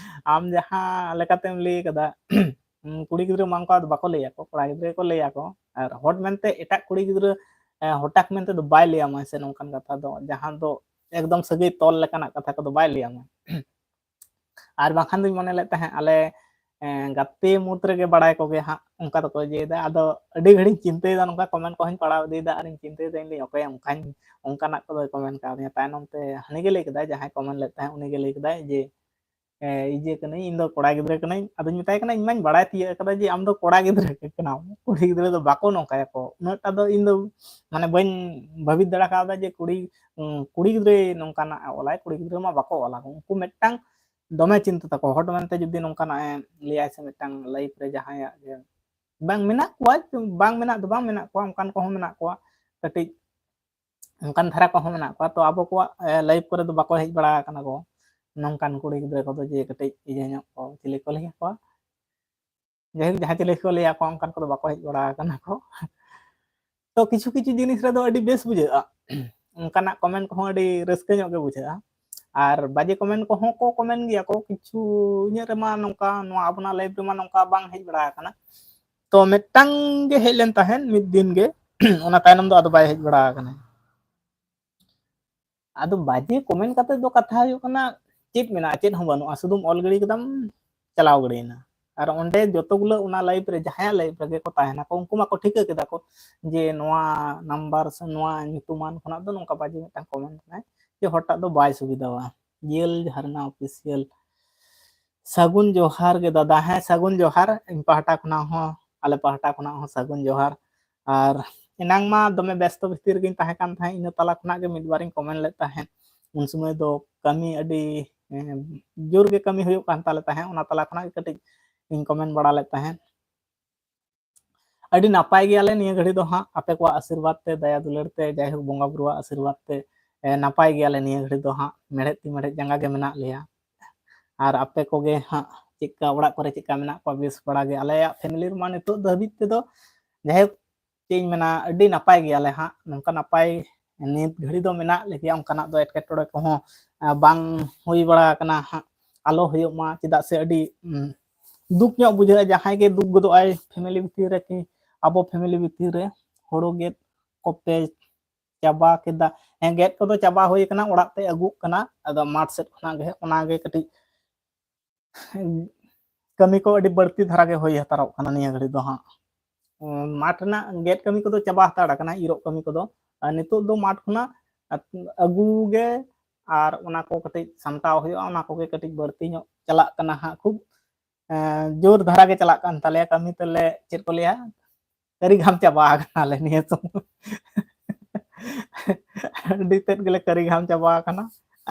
ᱟᱢ ᱡᱟᱦᱟᱸ ᱞᱮᱠᱟᱛᱮᱢ ᱞᱟᱹᱭ ᱠᱟᱫᱟ, ᱠᱩᱲᱤ ᱜᱤᱫᱽᱨᱟᱹ ᱢᱟ ᱚᱱᱠᱟ ᱫᱚ ᱵᱟᱠᱚ ᱞᱟᱹᱭ ᱟᱠᱚ, ᱠᱚᱲᱟ ᱜᱤᱫᱽᱨᱟᱹ ᱜᱮᱠᱚ ᱞᱟᱹᱭ ᱟᱠᱚ᱾ ᱟᱨ ᱦᱚᱴ ᱢᱮᱱᱛᱮ ᱮᱴᱟᱜ ᱠᱩᱲᱤ ᱜᱤᱫᱽᱨᱟᱹ ᱦᱚᱴᱟᱠ ᱢᱮᱱᱛᱮ ᱫᱚ ᱵᱟᱭ ᱞᱟᱹᱭ ᱟᱢᱟ ᱥᱮ, ᱱᱚᱝᱠᱟᱱ ᱠᱟᱛᱷᱟ ᱫᱚ, ᱡᱟᱦᱟᱸ ᱫᱚ ᱮᱠᱫᱚᱢ ᱥᱟᱹᱜᱟᱹᱭ ᱛᱚᱞ ᱞᱮᱠᱟᱱᱟᱜ ᱠᱟᱛᱷᱟ ᱠᱚᱫᱚ ᱵᱟᱭ ᱞᱟᱹᱭ ᱟᱢᱟ᱾ ᱟᱨ ᱵᱟᱝᱠᱷᱟᱱ ᱫᱚᱧ ᱢᱚᱱᱮ ᱞᱮᱫ ᱛᱟᱦᱮᱸᱫ ᱟᱞᱮ ᱜᱟᱛᱮ ᱢᱩᱫᱽ ᱨᱮᱜᱮ ᱵᱟᱲᱟᱭ ᱠᱚᱜᱮ ᱦᱟᱸᱜ ᱚᱱᱠᱟ ᱫᱚᱠᱚ ᱤᱭᱟᱹᱭᱮᱫᱟ᱾ ᱟᱫᱚ ᱟᱹᱰᱤ ᱜᱷᱟᱹᱲᱤᱡ ᱪᱤᱱᱛᱟᱹᱭᱮᱫᱟ, ᱱᱚᱝᱠᱟ ᱠᱚᱢᱮᱱᱴ ᱠᱚᱦᱚᱸᱧ ᱯᱟᱲᱦᱟᱣ ᱤᱫᱤᱭᱮᱫᱟ ᱟᱨᱤᱧ ᱪᱤᱱᱛᱟᱹᱭᱮᱫᱟ ᱤᱧ ᱚᱠᱚᱭ ᱚᱱᱠᱟᱧ ᱚᱱᱠᱟᱱᱟᱜ ᱠᱚᱫᱚᱭ ᱠᱚᱢᱮᱱᱴ ᱠᱟᱣᱫᱤᱧᱟ᱾ ᱛᱟᱭᱱᱚᱢ ᱛᱮ ᱦᱟᱹᱱᱤ ᱜᱮ ᱞᱟᱹᱭ ᱠᱮᱫᱟᱭ, ᱡᱟᱦᱟᱸᱭ ᱠᱚᱢᱮᱱᱴ ᱞᱮᱫ ᱛᱟᱦᱮᱸᱫ ᱩᱱᱤ ᱜᱮ ᱞᱟᱹᱭ ᱠᱮᱫᱟᱭ ᱡᱮ ᱤᱭᱟᱹ ᱠᱟᱹᱱᱟᱹᱧ, ᱤᱧ ᱫᱚ ᱠᱚᱲᱟ ᱜᱤᱫᱽᱨᱟᱹ ᱠᱟᱹᱱᱟᱹᱧ᱾ ᱟᱫᱚᱧ ᱢᱮᱛᱟᱭ ᱠᱟᱱᱟ, ᱤᱧ ᱢᱟᱧ ᱵᱟᱲᱟᱭ ᱛᱤᱭᱟᱹᱜ ᱟᱠᱟᱫᱟ ᱡᱮ ᱟᱢ ᱫᱚ ᱠᱚᱲᱟ ᱜᱤᱫᱽᱨᱟᱹ ᱜᱮ ᱠᱟᱱᱟᱢ, ᱠᱩᱲᱤ ᱜᱤᱫᱽᱨᱟᱹ ᱫᱚ ᱵᱟᱠᱚ ᱱᱚᱝᱠᱟᱭᱟᱠᱚ᱾ ᱩᱱᱟᱹᱜ ᱴᱟ ᱫᱚ ᱤᱧ ᱫᱚ ᱢᱟᱱᱮ ᱵᱟᱹᱧ ᱵᱷᱟᱹᱵᱤᱛ ᱫᱟᱲᱮ ᱠᱟᱣᱫᱟ ᱡᱮ ᱠᱩᱲᱤ ᱠᱩᱲᱤ ᱜᱤᱫᱽᱨᱟᱹ ᱱᱚᱝᱠᱟᱱᱟᱜ ᱚᱞᱟᱭ, ᱠᱩᱲᱤ ᱜᱤᱫᱽᱨᱟᱹ ᱢᱟ ᱵᱟᱠᱚ ᱚᱞᱟ᱾ ᱩᱱᱠᱩ ᱢᱤᱫᱴᱟᱝ ᱫᱚᱢᱮ ᱪᱤᱱᱛᱟᱹ ᱛᱟᱠᱚ, ᱦᱚᱴ ᱢᱮᱱᱛᱮ ᱡᱩᱫᱤ ᱱᱚᱝᱠᱟᱱᱟᱜ ᱮ ᱞᱟᱹᱭᱟᱭ ᱥᱮ ᱢᱤᱫᱴᱟᱝ ᱞᱟᱭᱤᱯᱷ ᱨᱮ ᱡᱟᱦᱟᱸᱭᱟᱜ ᱜᱮ ᱵᱟᱝ ᱢᱮᱱᱟᱜ ᱠᱚᱣᱟ, ᱵᱟᱝ ᱢᱮᱱᱟᱜ ᱫᱚ ᱵᱟᱝ ᱢᱮᱱᱟᱜ ᱠᱚᱣᱟ, ᱚᱱᱠᱟᱱ ᱠᱚᱦᱚᱸ ᱢᱮᱱᱟᱜ ᱠᱚᱣᱟ, ᱠᱟᱹᱴᱤᱡ ᱚᱱᱠᱟᱱ ᱫᱷᱟᱨᱟ ᱠᱚᱦᱚᱸ ᱢᱮᱱᱟᱜ ᱠᱚᱣᱟ᱾ ᱛᱚ ᱟᱵᱚ ᱠᱚᱣᱟᱜ ᱞᱟᱭᱤᱯᱷ ᱠᱚᱨᱮ ᱫᱚ ᱵᱟᱠᱚ ᱦᱮᱡ ᱵᱟᱲᱟ ᱟᱠᱟᱱᱟ ᱠᱚ ᱱᱚᱝᱠᱟᱱ ᱠᱩᱲᱤ ᱜᱤᱫᱽᱨᱟᱹ ᱠᱚᱫᱚ, ᱡᱮ ᱠᱟᱹᱴᱤᱡ ᱤᱭᱟᱹ ᱧᱚᱜ ᱠᱚ, ᱪᱤᱞᱤ ᱠᱚ ᱞᱟᱹᱭ ᱠᱚᱣᱟ, ᱡᱟᱭᱦᱳᱠ ᱡᱟᱦᱟᱸ ᱪᱤᱞᱤ ᱠᱚ ᱞᱟᱹᱭᱟ ᱠᱚ ᱚᱱᱠᱟᱱ ᱠᱚᱫᱚ ᱵᱟᱠᱚ ᱦᱮᱡ ᱵᱟᱲᱟ ᱟᱠᱟᱱᱟ ᱠᱚ᱾ ᱛᱚ ᱠᱤᱪᱷᱩ ᱠᱤᱪᱷᱩ ᱡᱤᱱᱤᱥ ᱨᱮᱫᱚ ᱟᱹᱰᱤ ᱵᱮᱥ ᱵᱩᱡᱷᱟᱹᱜᱼᱟ, ᱚᱱᱠᱟᱱᱟᱜ ᱠᱚᱢᱮᱱᱴ ᱠᱚᱦᱚᱸ ᱟᱹᱰᱤ ᱨᱟᱹᱥᱠᱟᱹ ᱧᱚᱜ ᱜᱮ ᱵᱩᱡᱷᱟᱹᱜᱼᱟ᱾ ᱟᱨ ᱵᱟᱡᱮ ᱠᱚᱢᱮᱱᱴ ᱠᱚᱦᱚᱸ ᱠᱚ ᱠᱚᱢᱮᱱᱴ ᱜᱮᱭᱟ ᱠᱚ ᱠᱤᱪᱷᱩ, ᱤᱧᱟᱹᱜ ᱨᱮᱢᱟ ᱱᱚᱝᱠᱟ, ᱱᱚᱣᱟ ᱟᱵᱚᱱᱟᱜ ᱞᱟᱭᱤᱯᱷ ᱨᱮᱢᱟ ᱱᱚᱝᱠᱟ ᱵᱟᱝ ᱦᱮᱡ ᱵᱟᱲᱟ ᱟᱠᱟᱱᱟ᱾ ᱛᱚ ᱢᱤᱫᱴᱟᱝ ᱜᱮ ᱦᱮᱡ ᱞᱮᱱ ᱛᱟᱦᱮᱸᱫ ᱢᱤᱫ ᱫᱤᱱ ᱜᱮ, ᱚᱱᱟ ᱛᱟᱭᱱᱚᱢ ᱫᱚ ᱟᱫᱚ ᱵᱟᱭ ᱦᱮᱡ ᱵᱟᱲᱟ ᱟᱠᱟᱱᱟ᱾ ᱟᱫᱚ ᱵᱟᱡᱮ ᱠᱚᱢᱮᱱᱴ ᱠᱟᱛᱮ ᱫᱚ ᱠᱟᱛᱷᱟ ᱦᱩᱭᱩᱜ ᱠᱟᱱᱟ, ᱪᱮᱫ ᱢᱮᱱᱟᱜᱼᱟ? ᱪᱮᱫ ᱦᱚᱸ ᱵᱟᱹᱱᱩᱜᱼᱟ, ᱥᱩᱫᱷᱩᱢ ᱚᱞ ᱜᱤᱰᱤ ᱠᱮᱫᱟᱢ, ᱪᱟᱞᱟᱣ ᱜᱤᱰᱤᱭᱮᱱᱟ᱾ ᱟᱨ ᱚᱸᱰᱮ ᱡᱚᱛᱚ ᱜᱩᱞᱟᱹ ᱚᱱᱟ ᱞᱟᱭᱤᱯᱷ ᱨᱮ, ᱡᱟᱦᱟᱸᱭᱟᱜ ᱞᱟᱭᱤᱯᱷ ᱨᱮᱜᱮ ᱠᱚ ᱛᱟᱦᱮᱱᱟᱠᱚ, ᱩᱱᱠᱩ ᱢᱟᱠᱚ ᱴᱷᱤᱠᱟᱹ ᱠᱮᱫᱟ ᱠᱚ ᱡᱮ ᱱᱚᱣᱟ ᱱᱟᱢᱵᱟᱨ ᱥᱮ ᱱᱚᱣᱟ ᱧᱩᱛᱩᱢᱟᱱ ᱠᱷᱚᱱᱟᱜ ᱫᱚ ᱱᱚᱝᱠᱟ ᱵᱟᱡᱮ ᱢᱤᱫᱴᱟᱝ ᱠᱚᱢᱮᱱᱴ ᱠᱟᱱᱟᱭ, ᱡᱮ ᱦᱚᱲᱴᱟᱜ ᱫᱚ ᱵᱟᱭ ᱥᱩᱵᱤᱫᱷᱟᱣᱟ᱾ ᱡᱤᱭᱟᱹᱞ ᱡᱷᱟᱨᱱᱟ ᱚᱯᱷᱤᱥᱤᱭᱟᱞ, ᱥᱟᱹᱜᱩᱱ ᱡᱚᱦᱟᱨ ᱜᱮ ᱫᱟᱫᱟ᱾ ᱦᱮᱸ, ᱥᱟᱹᱜᱩᱱ ᱡᱚᱦᱟᱨ ᱤᱧ ᱯᱟᱦᱴᱟ ᱠᱷᱚᱱᱟᱜ ᱦᱚᱸ, ᱟᱞᱮ ᱯᱟᱦᱴᱟ ᱠᱷᱚᱱᱟᱜ ᱦᱚᱸ ᱥᱟᱹᱜᱩᱱ ᱡᱚᱦᱟᱨ᱾ ᱟᱨ ᱮᱱᱟᱝ ᱢᱟ ᱫᱚᱢᱮ ᱵᱮᱥᱛᱚ ᱵᱷᱤᱛᱤᱨ ᱨᱮᱜᱮᱧ ᱛᱟᱦᱮᱸ ᱠᱟᱱ ᱛᱟᱦᱮᱸᱫ, ᱤᱱᱟᱹ ᱛᱟᱞᱟ ᱠᱷᱚᱱᱟᱜ ᱜᱮ ᱢᱤᱫ ᱵᱟᱨᱤᱧ ᱠᱚᱢᱮᱱᱴ ᱞᱮᱫ ᱛᱟᱦᱮᱸᱫ᱾ ᱩᱱ ᱥᱚᱢᱚᱭ ᱫᱚ ᱠᱟᱹᱢᱤ ᱟᱹᱰᱤ, ᱮᱸ, ᱡᱳᱨ ᱜᱮ ᱠᱟᱹᱢᱤ ᱦᱩᱭᱩᱜ ᱠᱟᱱ ᱛᱟᱞᱮ ᱛᱟᱦᱮᱸᱫ, ᱚᱱᱟ ᱛᱟᱞᱟ ᱠᱷᱚᱱᱟᱜ ᱜᱮ ᱠᱟᱹᱴᱤᱡ ᱤᱧ ᱠᱚᱢᱮᱱᱴ ᱵᱟᱲᱟ ᱞᱮᱫ ᱛᱟᱦᱮᱸᱫ᱾ ᱟᱹᱰᱤ ᱱᱟᱯᱟᱭ ᱜᱮᱭᱟᱞᱮ ᱱᱤᱭᱟᱹ ᱜᱷᱟᱹᱲᱤ ᱫᱚ ᱦᱟᱸᱜ, ᱟᱯᱮ ᱠᱚᱣᱟᱜ ᱟᱥᱤᱨᱵᱟᱫᱽ ᱛᱮ, ᱫᱟᱭᱟ ᱫᱩᱞᱟᱹᱲ ᱛᱮ, ᱡᱟᱭᱦᱳᱠ ᱵᱚᱸᱜᱟ ᱵᱩᱨᱩᱣᱟᱜ ᱟᱥᱤᱨᱵᱟᱫᱽ ᱛᱮ, ᱮ, ᱱᱟᱯᱟᱭ ᱜᱮᱭᱟᱞᱮ ᱱᱤᱭᱟᱹ ᱜᱷᱟᱹᱲᱤ ᱫᱚ ᱦᱟᱸᱜ, ᱢᱮᱲᱦᱮᱫ ᱛᱤ ᱢᱮᱲᱦᱮᱫ ᱡᱟᱸᱜᱟ ᱜᱮ ᱢᱮᱱᱟᱜ ᱞᱮᱭᱟ᱾ ᱟᱨ ᱟᱯᱮ ᱠᱚᱜᱮ ᱦᱟᱸᱜ ᱪᱮᱫᱠᱟ, ᱚᱲᱟᱜ ᱠᱚᱨᱮ ᱪᱮᱫᱠᱟ ᱢᱮᱱᱟᱜ ᱠᱚᱣᱟ? ᱵᱮᱥ ᱵᱟᱲᱟ ᱜᱮ᱾ ᱟᱞᱮᱭᱟᱜ ᱯᱷᱮᱢᱮᱞᱤ ᱨᱮᱢᱟ ᱱᱤᱛᱚᱜ ᱫᱷᱟᱹᱵᱤᱡ ᱛᱮᱫᱚ, ᱡᱟᱭᱦᱳᱠ, ᱪᱮᱫ ᱤᱧ ᱢᱮᱱᱟ, ᱟᱹᱰᱤ ᱱᱟᱯᱟᱭ ᱜᱮᱭᱟᱞᱮ ᱦᱟᱸᱜ᱾ ᱱᱚᱝᱠᱟ ᱱᱟᱯᱟᱭ ᱱᱤᱛ ᱜᱷᱟᱹᱲᱤ ᱫᱚ ᱢᱮᱱᱟᱜ ᱞᱮᱜᱮᱭᱟ, ᱚᱱᱠᱟᱱᱟᱜ ᱫᱚ ᱮᱴᱠᱮᱴᱚᱬᱮ ᱠᱚᱦᱚᱸ, ᱟ, ᱵᱟᱝ ᱦᱩᱭ ᱵᱟᱲᱟ ᱟᱠᱟᱱᱟ ᱦᱟᱸᱜ, ᱟᱞᱚ ᱦᱩᱭᱩᱜ ᱢᱟ᱾ ᱪᱮᱫᱟᱜ ᱥᱮ ᱟᱹᱰᱤ, ᱩᱢ, ᱫᱩᱠ ᱧᱚᱜ ᱵᱩᱡᱷᱟᱹᱜᱼᱟ, ᱡᱟᱦᱟᱸᱭ ᱜᱮ ᱫᱩᱠ ᱜᱚᱫᱚᱜ ᱟᱭ ᱯᱷᱮᱢᱮᱞᱤ ᱵᱷᱤᱛᱤᱨ ᱨᱮ, ᱠᱤ ᱟᱵᱚ ᱯᱷᱮᱢᱮᱞᱤ ᱵᱷᱤᱛᱤᱨ ᱨᱮ ᱦᱳᱲᱳ ᱜᱮᱫ ᱠᱚᱯᱮ ᱪᱟᱵᱟ ᱠᱮᱫᱟ? ᱦᱮᱸ, ᱜᱮᱫ ᱠᱚᱫᱚ ᱪᱟᱵᱟ ᱦᱩᱭ ᱟᱠᱟᱱᱟ, ᱚᱲᱟᱜ ᱛᱮ ᱟᱹᱜᱩᱜ ᱠᱟᱱᱟ᱾ ᱟᱫᱚ ᱢᱟᱴᱷ ᱥᱮᱫ ᱠᱷᱚᱱᱟᱜ ᱜᱮ, ᱚᱱᱟᱜᱮ ᱠᱟᱹᱴᱤᱡ ᱠᱟᱹᱢᱤ ᱠᱚ ᱟᱹᱰᱤ ᱵᱟᱹᱲᱛᱤ ᱫᱷᱟᱨᱟ ᱜᱮ ᱦᱩᱭ ᱦᱟᱛᱟᱲᱚᱜ ᱠᱟᱱᱟ ᱱᱤᱭᱟᱹ ᱜᱷᱟᱹᱲᱤᱡ ᱫᱚ ᱦᱟᱸᱜ᱾ ᱢᱟᱴᱷ ᱨᱮᱱᱟᱜ ᱜᱮᱫ ᱠᱟᱹᱢᱤ ᱠᱚᱫᱚ ᱪᱟᱵᱟ ᱦᱟᱛᱟᱲ ᱟᱠᱟᱱᱟ, ᱤᱨᱚᱜ ᱠᱟᱹᱢᱤ ᱠᱚᱫᱚ᱾ ᱟᱨ ᱱᱤᱛᱚᱜ ᱫᱚ ᱢᱟᱴᱷ ᱠᱷᱚᱱᱟᱜ ᱟᱹᱜᱩ ᱜᱮ ᱟᱨ ᱚᱱᱟ ᱠᱚ ᱠᱟᱹᱴᱤᱡ ᱥᱟᱢᱴᱟᱣ ᱦᱩᱭᱩᱜᱼᱟ, ᱚᱱᱟ ᱠᱚᱜᱮ ᱠᱟᱹᱴᱤᱡ ᱵᱟᱹᱲᱛᱤ ᱧᱚᱜ ᱪᱟᱞᱟᱜ ᱠᱟᱱᱟ ᱦᱟᱸᱜ᱾ ᱠᱷᱩᱵ ᱡᱳᱨ ᱫᱷᱟᱨᱟ ᱜᱮ ᱪᱟᱞᱟᱜ ᱠᱟᱱ ᱛᱟᱞᱮᱭᱟ ᱠᱟᱹᱢᱤ ᱛᱟᱞᱮ, ᱪᱮᱫ ᱠᱚ ᱞᱟᱹᱭᱟ, ᱠᱟᱹᱨᱤ ᱜᱷᱟᱢ ᱪᱟᱵᱟ ᱟᱠᱟᱱᱟᱞᱮ ᱱᱤᱭᱟᱹ ᱥᱚᱢᱚᱭ᱾ ᱟᱹᱰᱤ ᱛᱮᱫ ᱜᱮᱞᱮ ᱠᱟᱹᱨᱤ ᱜᱷᱟᱢ ᱪᱟᱵᱟ ᱟᱠᱟᱱᱟ᱾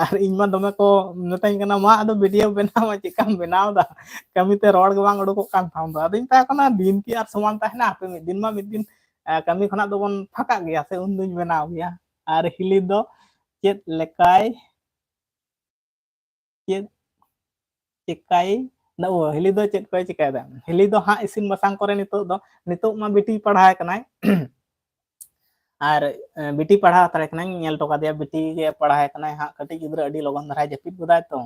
ᱟᱨ ᱤᱧ ᱢᱟ ᱫᱚᱢᱮ ᱠᱚ ᱢᱮᱛᱟᱧ ᱠᱟᱱᱟ, "ᱢᱟ ᱟᱫᱚ ᱵᱷᱤᱰᱤᱭᱳ ᱵᱮᱱᱟᱣ ᱢᱟ, ᱪᱮᱫᱠᱟᱢ ᱵᱮᱱᱟᱣ ᱮᱫᱟ, ᱠᱟᱹᱢᱤ ᱛᱮ ᱨᱚᱲ ᱜᱮ ᱵᱟᱝ ᱩᱰᱩᱠᱚᱜ ᱠᱟᱱ ᱛᱟᱢ ᱫᱚ?" ᱟᱫᱚᱧ ᱢᱮᱛᱟ ᱠᱚ ᱠᱟᱱᱟ, "ᱫᱤᱱ ᱠᱤ ᱟᱨ ᱥᱚᱢᱟᱱ ᱛᱟᱦᱮᱱᱟ? ᱦᱟᱯᱮ ᱢᱤᱫ ᱫᱤᱱ ᱢᱟ ᱢᱤᱫ ᱫᱤᱱ ᱠᱟᱹᱢᱤ ᱠᱷᱚᱱᱟᱜ ᱫᱚᱵᱚᱱ ᱯᱷᱟᱸᱠᱟᱜ ᱜᱮᱭᱟ ᱥᱮ, ᱩᱱ ᱫᱩᱧ ᱵᱮᱱᱟᱣ ᱜᱮᱭᱟ᱾" ᱟᱨ ᱦᱤᱞᱤ ᱫᱚ ᱪᱮᱫ ᱞᱮᱠᱟᱭ ᱪᱮᱫ ᱪᱮᱠᱟᱭ ᱫᱟ? ᱚ, ᱦᱤᱞᱤ ᱫᱚ ᱪᱮᱫ ᱠᱚᱭ ᱪᱮᱠᱟᱭᱮᱫᱟ? ᱦᱤᱞᱤ ᱫᱚ ᱦᱟᱸᱜ ᱤᱥᱤᱱ ᱵᱟᱥᱟᱝ ᱠᱚᱨᱮ ᱱᱤᱛᱚᱜ ᱫᱚ, ᱱᱤᱛᱚᱜ ᱢᱟ ᱵᱤᱴᱤ ᱯᱟᱲᱦᱟᱣ ᱠᱟᱱᱟᱭ᱾ ᱟᱨ ᱵᱤᱴᱤ ᱯᱟᱲᱦᱟᱣ ᱦᱟᱛᱟᱲᱮ ᱠᱟᱱᱟᱭ, ᱧᱮᱞ ᱦᱚᱴᱚ ᱠᱟᱫᱮᱭᱟ, ᱵᱤᱴᱤ ᱜᱮ ᱯᱟᱲᱦᱟᱣ ᱠᱟᱱᱟᱭ ᱦᱟᱸᱜ᱾ ᱠᱟᱹᱴᱤᱡ ᱜᱤᱫᱽᱨᱟᱹ ᱟᱹᱰᱤ ᱞᱚᱜᱚᱱ ᱫᱷᱟᱨᱟᱭ ᱡᱟᱹᱯᱤᱫ ᱜᱚᱫᱟᱭ ᱛᱚ,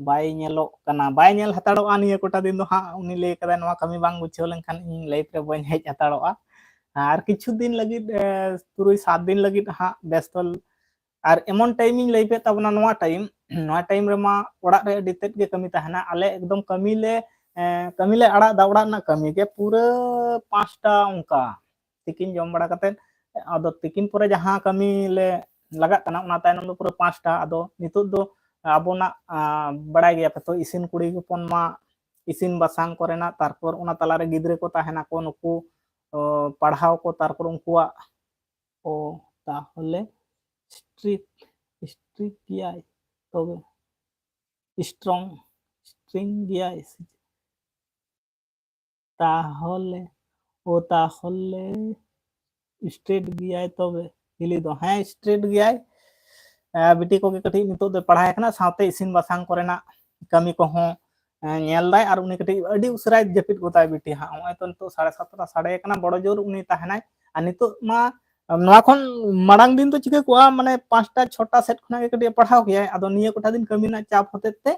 ᱵᱟᱭ ᱧᱮᱞᱚᱜ ᱠᱟᱱᱟ, ᱵᱟᱭ ᱧᱮᱞ ᱦᱟᱛᱟᱲᱚᱜᱼᱟ ᱱᱤᱭᱟᱹ ᱠᱚᱴᱟ ᱫᱤᱱ ᱫᱚ ᱦᱟᱸᱜ᱾ ᱩᱱᱤ ᱞᱟᱹᱭ ᱠᱟᱫᱟᱭ, "ᱱᱚᱣᱟ ᱠᱟᱹᱢᱤ ᱵᱟᱝ ᱜᱩᱪᱷᱟᱹᱣ ᱞᱮᱱᱠᱷᱟᱱ ᱤᱧ ᱞᱟᱭᱤᱯᱷ ᱨᱮ ᱵᱟᱹᱧ ᱦᱮᱡ ᱦᱟᱛᱟᱲᱚᱜᱼᱟ᱾" ᱟᱨ ᱠᱤᱪᱷᱩ ᱫᱤᱱ ᱞᱟᱹᱜᱤᱫ, ᱛᱩᱨᱩᱭ ᱥᱟᱛ ᱫᱤᱱ ᱞᱟᱹᱜᱤᱫ ᱦᱟᱸᱜ ᱵᱮᱥᱛᱚ᱾ ᱟᱨ ᱮᱢᱚᱱ ᱴᱟᱭᱤᱢᱤᱧ ᱞᱟᱹᱭ ᱯᱮᱫ ᱛᱟᱵᱚᱱᱟ, ᱱᱚᱣᱟ ᱴᱟᱭᱤᱢ, ᱱᱚᱣᱟ ᱴᱟᱭᱤᱢ ᱨᱮᱢᱟ ᱚᱲᱟᱜ ᱨᱮ ᱟᱹᱰᱤ ᱛᱮᱫ ᱜᱮ ᱠᱟᱹᱢᱤ ᱛᱟᱦᱮᱱᱟ᱾ ᱟᱞᱮ ᱮᱠᱫᱚᱢ ᱠᱟᱹᱢᱤ ᱞᱮ, ᱮᱸ, ᱠᱟᱹᱢᱤ ᱞᱮ ᱟᱲᱟᱜ ᱮᱫᱟ, ᱚᱲᱟᱜ ᱨᱮᱱᱟᱜ ᱠᱟᱹᱢᱤ ᱜᱮ ᱯᱩᱨᱟᱹ ᱯᱟᱸᱪᱴᱟ ᱚᱱᱠᱟ ᱛᱤᱠᱤᱱ ᱡᱚᱢ ᱵᱟᱲᱟ ᱠᱟᱛᱮᱫ᱾ ᱟᱫᱚ ᱛᱤᱠᱤᱱ ᱯᱚᱨᱮ ᱡᱟᱦᱟᱸ ᱠᱟᱹᱢᱤ ᱞᱮ ᱞᱟᱜᱟᱜ ᱠᱟᱱᱟ, ᱚᱱᱟ ᱛᱟᱭᱱᱚᱢ ᱫᱚ ᱯᱩᱨᱟᱹ ᱯᱟᱸᱪᱴᱟ᱾ ᱟᱫᱚ ᱱᱤᱛᱚᱜ ᱫᱚ ᱟᱵᱚᱱᱟᱜ, ᱟᱸ, ᱵᱟᱲᱟᱭ ᱜᱮᱭᱟ ᱯᱮ ᱛᱚ, ᱤᱥᱤᱱ ᱠᱩᱲᱤ ᱦᱚᱯᱚᱱ ᱢᱟ ᱤᱥᱤᱱ ᱵᱟᱥᱟᱝ ᱠᱚᱨᱮᱱᱟᱜ, ᱛᱟᱨᱯᱚᱨ ᱚᱱᱟ ᱛᱟᱞᱟᱨᱮ ᱜᱤᱫᱽᱨᱟᱹ ᱠᱚ ᱛᱟᱦᱮᱱᱟᱠᱚ, ᱱᱩᱠᱩ, ᱚ, ᱯᱟᱲᱦᱟᱣ ᱠᱚ, ᱛᱟᱨᱯᱚᱨ ᱩᱱᱠᱩᱣᱟᱜ ᱚ, ᱛᱟᱦᱚᱞᱮ strict, strict ᱜᱮᱭᱟᱭ ᱛᱚᱵᱮ, strong, strict ᱜᱮᱭᱟᱭ ᱥᱮ ᱪᱮᱫ? ᱛᱟᱦᱚᱞᱮ, ᱚ, ᱛᱟᱦᱚᱞᱮ strict ᱜᱮᱭᱟᱭ ᱛᱚᱵᱮ, ᱦᱤᱞᱤ ᱫᱚ, ᱦᱮᱸ, strict ᱜᱮᱭᱟᱭ᱾ ᱮ, ᱵᱤᱴᱤ ᱠᱚᱜᱮ ᱠᱟᱹᱴᱤᱡ ᱱᱤᱛᱚᱜ ᱫᱚ ᱯᱟᱲᱦᱟᱣ ᱠᱟᱱᱟ, ᱥᱟᱶᱛᱮ ᱤᱥᱤᱱ ᱵᱟᱥᱟᱝ ᱠᱚᱨᱮᱱᱟᱜ ᱠᱟᱹᱢᱤ ᱠᱚᱦᱚᱸ, ᱮ, ᱧᱮᱞ ᱫᱟᱭ᱾ ᱟᱨ ᱩᱱᱤ ᱠᱟᱹᱴᱤᱡ ᱟᱹᱰᱤ ᱩᱥᱟᱹᱨᱟᱭ ᱡᱟᱹᱯᱤᱫ ᱜᱚᱫᱟᱭ ᱵᱤᱴᱤ ᱦᱟᱸᱜ᱾ ᱱᱚᱜᱼᱚᱭ ᱛᱚ ᱱᱤᱛᱚᱜ ᱥᱟᱲᱮ ᱥᱟᱛᱴᱟ ᱥᱟᱰᱮ ᱠᱟᱱᱟ, ᱵᱚᱲᱚ ᱡᱳᱨ ᱩᱱᱤ ᱛᱟᱦᱮᱱᱟᱭ᱾ ᱟᱨ ᱱᱤᱛᱚᱜ ᱢᱟ, ᱱᱚᱣᱟ ᱠᱷᱚᱱ ᱢᱟᱲᱟᱝ ᱫᱤᱱ ᱫᱚ ᱪᱤᱠᱟᱹ ᱠᱚᱜᱼᱟ, ᱢᱟᱱᱮ ᱯᱟᱸᱪᱴᱟ ᱪᱷᱚᱴᱟ ᱥᱮᱫ ᱠᱷᱚᱱᱟᱜ ᱜᱮ ᱠᱟᱹᱴᱤᱡ ᱮ ᱯᱟᱲᱦᱟᱣ ᱠᱮᱭᱟᱭ᱾ ᱟᱫᱚ ᱱᱤᱭᱟᱹ ᱠᱚᱴᱟ ᱫᱤᱱ ᱠᱟᱹᱢᱤ ᱨᱮᱱᱟᱜ ᱪᱟᱯ ᱦᱚᱛᱮᱡ ᱛᱮ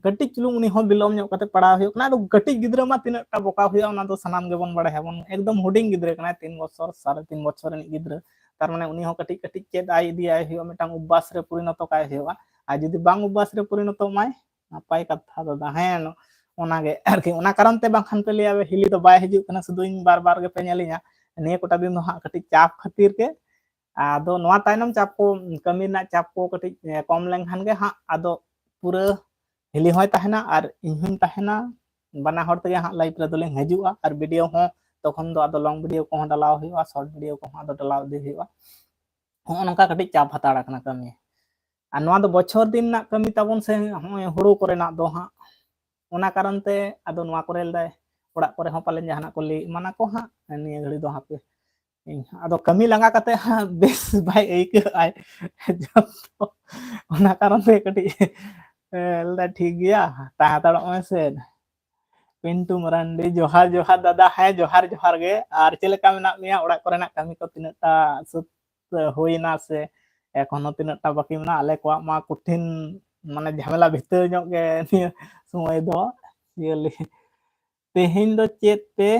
ᱠᱟᱹᱴᱤᱡ ᱪᱩᱞᱩᱝ ᱩᱱᱤ ᱦᱚᱸ ᱵᱤᱞᱚᱢ ᱧᱚᱜ ᱠᱟᱛᱮ ᱯᱟᱲᱦᱟᱣ ᱦᱩᱭᱩᱜ ᱠᱟᱱᱟ᱾ ᱟᱫᱚ ᱠᱟᱹᱴᱤᱡ ᱜᱤᱫᱽᱨᱟᱹ ᱢᱟ ᱛᱤᱱᱟᱹᱜ ᱴᱟ ᱵᱚᱠᱟ ᱦᱩᱭᱩᱜᱼᱟ, ᱚᱱᱟ ᱫᱚ ᱥᱟᱱᱟᱢ ᱜᱮᱵᱚᱱ ᱵᱟᱲᱟᱭᱟᱵᱚᱱ᱾ ᱮᱠᱫᱚᱢ ᱦᱩᱰᱤᱧ ᱜᱤᱫᱽᱨᱟᱹ ᱠᱟᱱᱟᱭ, ᱛᱤᱱ ᱵᱚᱪᱷᱚᱨ, ᱥᱟᱲᱮ ᱛᱤᱱ ᱵᱚᱪᱷᱚᱨ ᱨᱤᱱᱤᱡ ᱜᱤᱫᱽᱨᱟᱹ᱾ ᱛᱟᱨ ᱢᱟᱱᱮ ᱩᱱᱤ ᱦᱚᱸ ᱠᱟᱹᱴᱤᱡ ᱠᱟᱹᱴᱤᱡ ᱪᱮᱫ ᱟᱭ ᱤᱫᱤᱭᱟᱭ ᱦᱩᱭᱩᱜᱼᱟ, ᱢᱤᱫᱴᱟᱝ ᱚᱵᱵᱷᱟᱥ ᱨᱮ ᱯᱚᱨᱤᱱᱚᱛᱚ ᱠᱟᱭ ᱦᱩᱭᱩᱜᱼᱟ᱾ ᱟᱨ ᱡᱩᱫᱤ ᱵᱟᱝ ᱚᱵᱵᱷᱟᱥ ᱨᱮ ᱯᱚᱨᱤᱱᱚᱛᱚᱜ ᱢᱟᱭ, ᱱᱟᱯᱟᱭ ᱠᱟᱛᱷᱟ ᱫᱟᱫᱟ᱾ ᱦᱮᱸ, ᱚᱱᱟᱜᱮ ᱟᱨᱠᱤ, ᱚᱱᱟ ᱠᱟᱨᱚᱱ ᱛᱮ ᱵᱟᱝᱠᱷᱟᱱ ᱯᱮ ᱞᱟᱹᱭᱟ ᱦᱤᱞᱤ ᱫᱚ ᱵᱟᱭ ᱦᱤᱡᱩᱜ ᱠᱟᱱᱟ, ᱥᱩᱫᱷᱩ ᱤᱧ ᱵᱟᱨ ᱵᱟᱨ ᱜᱮᱯᱮ ᱧᱮᱞᱤᱧᱟ᱾ ᱱᱤᱭᱟᱹ ᱠᱚᱴᱟ ᱫᱤᱱ ᱫᱚ ᱦᱟᱸᱜ ᱠᱟᱹᱴᱤᱡ ᱪᱟᱯ ᱠᱷᱟᱹᱛᱤᱨ ᱜᱮ᱾ ᱟᱫᱚ ᱱᱚᱣᱟ ᱛᱟᱭᱱᱚᱢ ᱪᱟᱯ ᱠᱚ, ᱠᱟᱹᱢᱤ ᱨᱮᱱᱟᱜ ᱪᱟᱯ ᱠᱚ ᱠᱟᱹᱴᱤᱡ ᱠᱚᱢ ᱞᱮᱱᱠᱷᱟᱱ ᱜᱮ ᱦᱟᱸᱜ ᱟᱫᱚ ᱯᱩᱨᱟᱹ ᱦᱤᱞᱤ ᱦᱚᱸᱭ ᱛᱟᱦᱮᱱᱟ ᱟᱨ ᱤᱧ ᱦᱚᱸᱧ ᱛᱟᱦᱮᱱᱟ᱾ ᱵᱟᱱᱟ ᱦᱚᱲ ᱛᱮᱜᱮ ᱦᱟᱸᱜ ᱞᱟᱭᱤᱵᱷ ᱨᱮᱫᱚ ᱞᱤᱧ ᱦᱤᱡᱩᱜᱼᱟ ᱟᱨ ᱵᱷᱤᱰᱤᱭᱳ ᱦᱚᱸ ᱛᱚᱠᱷᱚᱱ ᱫᱚ ᱟᱫᱚ ᱞᱚᱝ ᱵᱷᱤᱰᱤᱭᱳ ᱠᱚᱦᱚᱸ ᱰᱟᱞᱟᱣ ᱦᱩᱭᱩᱜᱼᱟ, ᱥᱚᱨᱴ ᱵᱷᱤᱰᱤᱭᱳ ᱠᱚᱦᱚᱸ ᱟᱫᱚ ᱰᱟᱞᱟᱣ ᱤᱫᱤ ᱦᱩᱭᱩᱜᱼᱟ᱾ ᱦᱚᱸᱜᱼᱚ ᱱᱚᱝᱠᱟ ᱠᱟᱹᱴᱤᱡ ᱪᱟᱯ ᱦᱟᱛᱟᱲ ᱟᱠᱟᱱᱟ ᱠᱟᱹᱢᱤ᱾ ᱟᱨ ᱱᱚᱣᱟ ᱫᱚ ᱵᱚᱪᱷᱚᱨ ᱫᱤᱱ ᱨᱮᱱᱟᱜ ᱠᱟᱹᱢᱤ ᱛᱟᱵᱚᱱ ᱥᱮ, ᱦᱚᱸᱜᱼᱚᱭ ᱦᱩᱲᱩ ᱠᱚᱨᱮᱱᱟᱜ ᱫᱚ ᱦᱟᱸᱜ᱾ ᱚᱱᱟ ᱠᱟᱨᱚᱱ ᱛᱮ ᱟᱫᱚ ᱱᱚᱣᱟ ᱠᱚᱨᱮ ᱞᱮ, ᱚᱲᱟᱜ ᱠᱚᱨᱮ ᱦᱚᱸ ᱯᱟᱞᱮᱱ ᱡᱟᱦᱟᱱᱟᱜ ᱠᱚ ᱞᱟᱹᱭ ᱮᱢᱟᱱᱟ ᱠᱚ ᱦᱟᱸᱜ ᱱᱤᱭᱟᱹ ᱜᱷᱟᱹᱲᱤ ᱫᱚ ᱦᱟᱯᱮ᱾ ᱤᱧ ᱟᱫᱚ ᱠᱟᱹᱢᱤ ᱞᱟᱸᱜᱟ ᱠᱟᱛᱮ ᱦᱟᱸᱜ ᱵᱮᱥ ᱵᱟᱭ ᱟᱹᱭᱠᱟᱹᱜᱼᱟᱭ ᱡᱚᱛᱚ᱾ ᱚᱱᱟ ᱠᱟᱨᱚᱱ ᱛᱮ ᱠᱟᱹᱴᱤᱡ, ᱮ, ᱞᱟᱹᱭᱫᱟ ᱴᱷᱤᱠ ᱜᱮᱭᱟ, ᱛᱟᱦᱮᱸ ᱦᱟᱛᱟᱲᱚᱜ ᱢᱮ ᱥᱮ᱾ ᱯᱤᱱᱴᱩ ᱢᱟᱨᱟᱱᱰᱤ, ᱡᱚᱦᱟᱨ ᱡᱚᱦᱟᱨ ᱫᱟᱫᱟ᱾ ᱦᱮᱸ, ᱡᱚᱦᱟᱨ ᱡᱚᱦᱟᱨ ᱜᱮ᱾ ᱟᱨ ᱪᱮᱫ ᱞᱮᱠᱟ ᱢᱮᱱᱟᱜ ᱢᱮᱭᱟ? ᱚᱲᱟᱜ ᱠᱚᱨᱮᱱᱟᱜ ᱠᱟᱹᱢᱤ ᱠᱚ ᱛᱤᱱᱟᱹᱜ ᱴᱟ ᱥᱟᱹᱛ ᱦᱩᱭᱱᱟ ᱥᱮ ᱮᱠᱷᱚᱱᱳ ᱛᱤᱱᱟᱹᱜ ᱴᱟ ᱵᱟᱹᱠᱤ ᱢᱮᱱᱟᱜᱼᱟ? ᱟᱞᱮ ᱠᱚᱣᱟᱜ ᱢᱟ ᱠᱚᱴᱷᱤᱱ, ᱢᱟᱱᱮ, ᱡᱷᱟᱢᱮᱞᱟ ᱵᱷᱤᱛᱟᱹᱨ ᱧᱚᱜ ᱜᱮ ᱱᱤᱭᱟᱹ ᱥᱚᱢᱚᱭ ᱫᱚ᱾ ᱤᱭᱟᱹ ᱞᱮ-, ᱛᱮᱦᱮᱧ ᱫᱚ ᱪᱮᱫ ᱯᱮ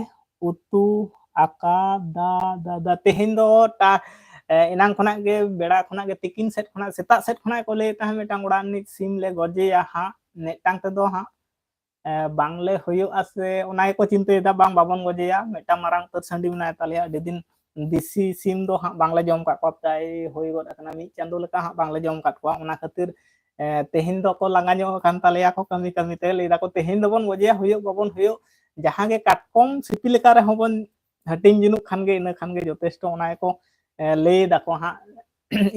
ᱩᱛᱩ ᱟᱠᱟᱫᱟ ᱫᱟᱫᱟ? ᱛᱮᱦᱮᱧ ᱫᱚ ᱴᱟ-, ᱮ, ᱮᱱᱟᱝ ᱠᱷᱚᱱᱟᱜ ᱜᱮ, ᱵᱮᱲᱟ ᱠᱷᱚᱱᱟᱜ ᱜᱮ, ᱛᱤᱠᱤᱱ ᱥᱮᱫ ᱠᱷᱚᱱᱟᱜ, ᱥᱮᱛᱟᱜ ᱥᱮᱫ ᱠᱷᱚᱱᱟᱜ ᱠᱚ ᱞᱟᱹᱭᱮᱫ ᱛᱟᱦᱮᱸᱫ ᱢᱤᱫᱴᱟᱝ ᱚᱲᱟᱜ ᱨᱤᱱᱤᱡ ᱥᱤᱢ ᱞᱮ ᱜᱚᱡᱮᱭᱟ ᱦᱟᱸᱜ, ᱢᱤᱫᱴᱟᱝ ᱛᱮᱫᱚ ᱦᱟᱸᱜ, ᱮ, ᱵᱟᱝᱞᱮ ᱦᱩᱭᱩᱜᱼᱟ ᱥᱮ ᱚᱱᱟ ᱜᱮᱠᱚ ᱪᱤᱱᱛᱟᱹᱭᱮᱫᱟ, ᱵᱟᱝ, ᱵᱟᱵᱚᱱ ᱜᱚᱡᱮᱭᱟ, ᱢᱤᱫᱴᱟᱝ ᱢᱟᱨᱟᱝ ᱩᱛᱟᱹᱨ ᱥᱟᱺᱰᱤ ᱢᱮᱱᱟᱭ ᱛᱟᱞᱮᱭᱟ, ᱟᱹᱰᱤ ᱫᱤᱱ ᱫᱮᱥᱤ ᱥᱤᱢ ᱫᱚ ᱦᱟᱸᱜ ᱵᱟᱝᱞᱮ ᱡᱚᱢ ᱟᱠᱟᱫ ᱠᱚᱣᱟ, ᱯᱨᱟᱭ ᱦᱩᱭ ᱜᱚᱫ ᱟᱠᱟᱱᱟ, ᱢᱤᱫ ᱪᱟᱸᱫᱳ ᱞᱮᱠᱟ ᱦᱟᱸᱜ ᱵᱟᱝᱞᱮ ᱡᱚᱢ ᱟᱠᱟᱫ ᱠᱚᱣᱟ᱾ ᱚᱱᱟ ᱠᱷᱟᱹᱛᱤᱨ, ᱮ, ᱛᱮᱦᱮᱧ ᱫᱚᱠᱚ ᱞᱟᱸᱜᱟ ᱧᱚᱜ ᱟᱠᱟᱱ ᱛᱟᱞᱮᱭᱟ ᱠᱚ ᱠᱟᱹᱢᱤ ᱠᱟᱹᱢᱤ ᱛᱮ, ᱞᱟᱹᱭ ᱫᱟᱠᱚ ᱛᱮᱦᱮᱧ ᱫᱚᱵᱚᱱ ᱜᱚᱡᱮᱭᱟ, ᱦᱩᱭᱩᱜ ᱵᱟᱵᱚᱱ ᱦᱩᱭᱩᱜ, ᱡᱟᱦᱟᱸ ᱜᱮ ᱠᱟᱴᱠᱚᱢ ᱥᱤᱯᱤ ᱞᱮᱠᱟ ᱨᱮᱦᱚᱸ ᱵᱚᱱ ᱦᱟᱹᱴᱤᱧ ᱡᱩᱱᱩᱜ ᱠᱷᱟᱱ ᱜᱮ, ᱤᱱᱟᱹ ᱠᱷᱟᱱ ᱜᱮ ᱡᱚᱛᱷᱮᱥᱴᱚ, ᱚᱱᱟ ᱜᱮᱠᱚ, ᱮ, ᱞᱟᱹᱭ ᱫᱟᱠᱚ ᱦᱟᱸᱜ᱾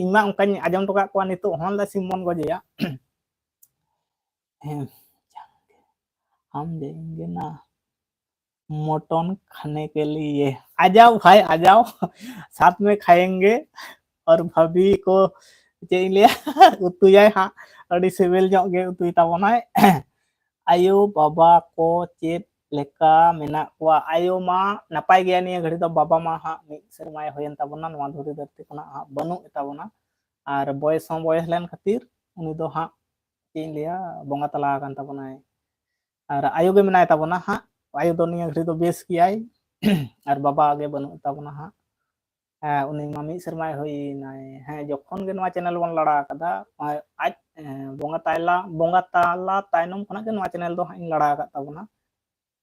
ᱤᱧ ᱢᱟ ᱚᱱᱠᱟᱧ ᱟᱸᱡᱚᱢ ᱦᱚᱴᱚ ᱠᱟᱜ ᱠᱚᱣᱟ, ᱱᱤᱛᱚᱜ ᱦᱚᱸ ᱞᱮ ᱥᱤᱢ ᱵᱚᱱ ᱜᱚᱡᱮᱭᱟ᱾ ᱦᱮᱸ, ᱦᱟᱢ ᱡᱟᱭᱮᱸᱜᱮ ᱱᱟ, ᱢᱚᱴᱚᱱ ᱠᱷᱟᱱᱮ ᱠᱮ ᱞᱤᱭᱮ, ᱟᱡᱟᱣ ᱵᱷᱟᱭ, ᱟᱡᱟᱣ, ᱥᱟᱛ ᱢᱮ ᱠᱷᱟᱭᱮᱸᱜᱮ᱾ ᱟᱨ ᱵᱷᱟᱵᱤ ᱠᱚ, ᱪᱮᱫ ᱤᱧ ᱞᱟᱹᱭᱟ, ᱩᱛᱩᱭᱟᱭ ᱦᱟᱸᱜ, ᱟᱹᱰᱤ ᱥᱤᱵᱤᱞ ᱧᱚᱜ ᱜᱮ ᱩᱛᱩᱭ ᱛᱟᱵᱚᱱᱟᱭ᱾ ᱟᱭᱳ ᱵᱟᱵᱟ ᱠᱚ ᱪᱮᱫ ᱞᱮᱠᱟ ᱢᱮᱱᱟᱜ ᱠᱚᱣᱟ? ᱟᱭᱳ ᱢᱟ ᱱᱟᱯᱟᱭ ᱜᱮᱭᱟ ᱱᱤᱭᱟᱹ ᱜᱷᱟᱹᱲᱤ ᱫᱚ, ᱵᱟᱵᱟ ᱢᱟ ᱦᱟᱸᱜ ᱢᱤᱫ ᱥᱮᱨᱢᱟᱭ ᱦᱩᱭᱮᱱ ᱛᱟᱵᱚᱱᱟ, ᱱᱚᱣᱟ ᱫᱷᱩᱲᱤ ᱫᱷᱟᱹᱨᱛᱤ ᱠᱷᱚᱱᱟᱜ ᱦᱟᱸᱜ ᱵᱟᱹᱱᱩᱜ ᱛᱟᱵᱚᱱᱟ᱾ ᱟᱨ ᱵᱚᱭᱮᱥ ᱦᱚᱸ ᱵᱚᱭᱮᱥ ᱞᱮᱱ ᱠᱷᱟᱹᱛᱤᱨ ᱩᱱᱤ ᱫᱚ ᱦᱟᱸᱜ, ᱪᱮᱫ ᱤᱧ ᱞᱟᱹᱭᱟ, ᱵᱚᱸᱜᱟ ᱛᱟᱞᱟ ᱟᱠᱟᱱ ᱛᱟᱵᱚᱱᱟᱭ᱾ ᱟᱨ ᱟᱭᱳ ᱜᱮ ᱢᱮᱱᱟᱭ ᱛᱟᱵᱚᱱᱟ ᱦᱟᱸᱜ, ᱟᱭᱳ ᱫᱚ ᱱᱤᱭᱟᱹ ᱜᱷᱟᱹᱲᱤ ᱫᱚ ᱵᱮᱥ ᱜᱮᱭᱟᱭ᱾ ᱟᱨ ᱵᱟᱵᱟ ᱜᱮ ᱵᱟᱹᱱᱩᱜ ᱛᱟᱵᱚᱱᱟ ᱦᱟᱸᱜ᱾ ᱦᱮᱸ, ᱩᱱᱤ ᱢᱟ ᱢᱤᱫ ᱥᱮᱨᱢᱟᱭ ᱦᱩᱭᱱᱟᱭ᱾ ᱦᱮᱸ, ᱡᱚᱠᱷᱚᱱ ᱜᱮ ᱱᱚᱣᱟ ᱪᱮᱱᱮᱞ ᱵᱚᱱ ᱞᱟᱲᱟ ᱟᱠᱟᱫᱟ, ᱟᱡ ᱮᱸ, ᱵᱚᱸᱜᱟ ᱛᱟᱞᱟ, ᱵᱚᱸᱜᱟ ᱛᱟᱞᱟ ᱛᱟᱭᱱᱚᱢ ᱠᱷᱚᱱᱟᱜ ᱜᱮ ᱱᱚᱣᱟ channel ᱫᱚ ᱦᱟᱸᱜ ᱤᱧ ᱞᱟᱲᱟ ᱟᱠᱟᱫ ᱛᱟᱵᱚᱱᱟ᱾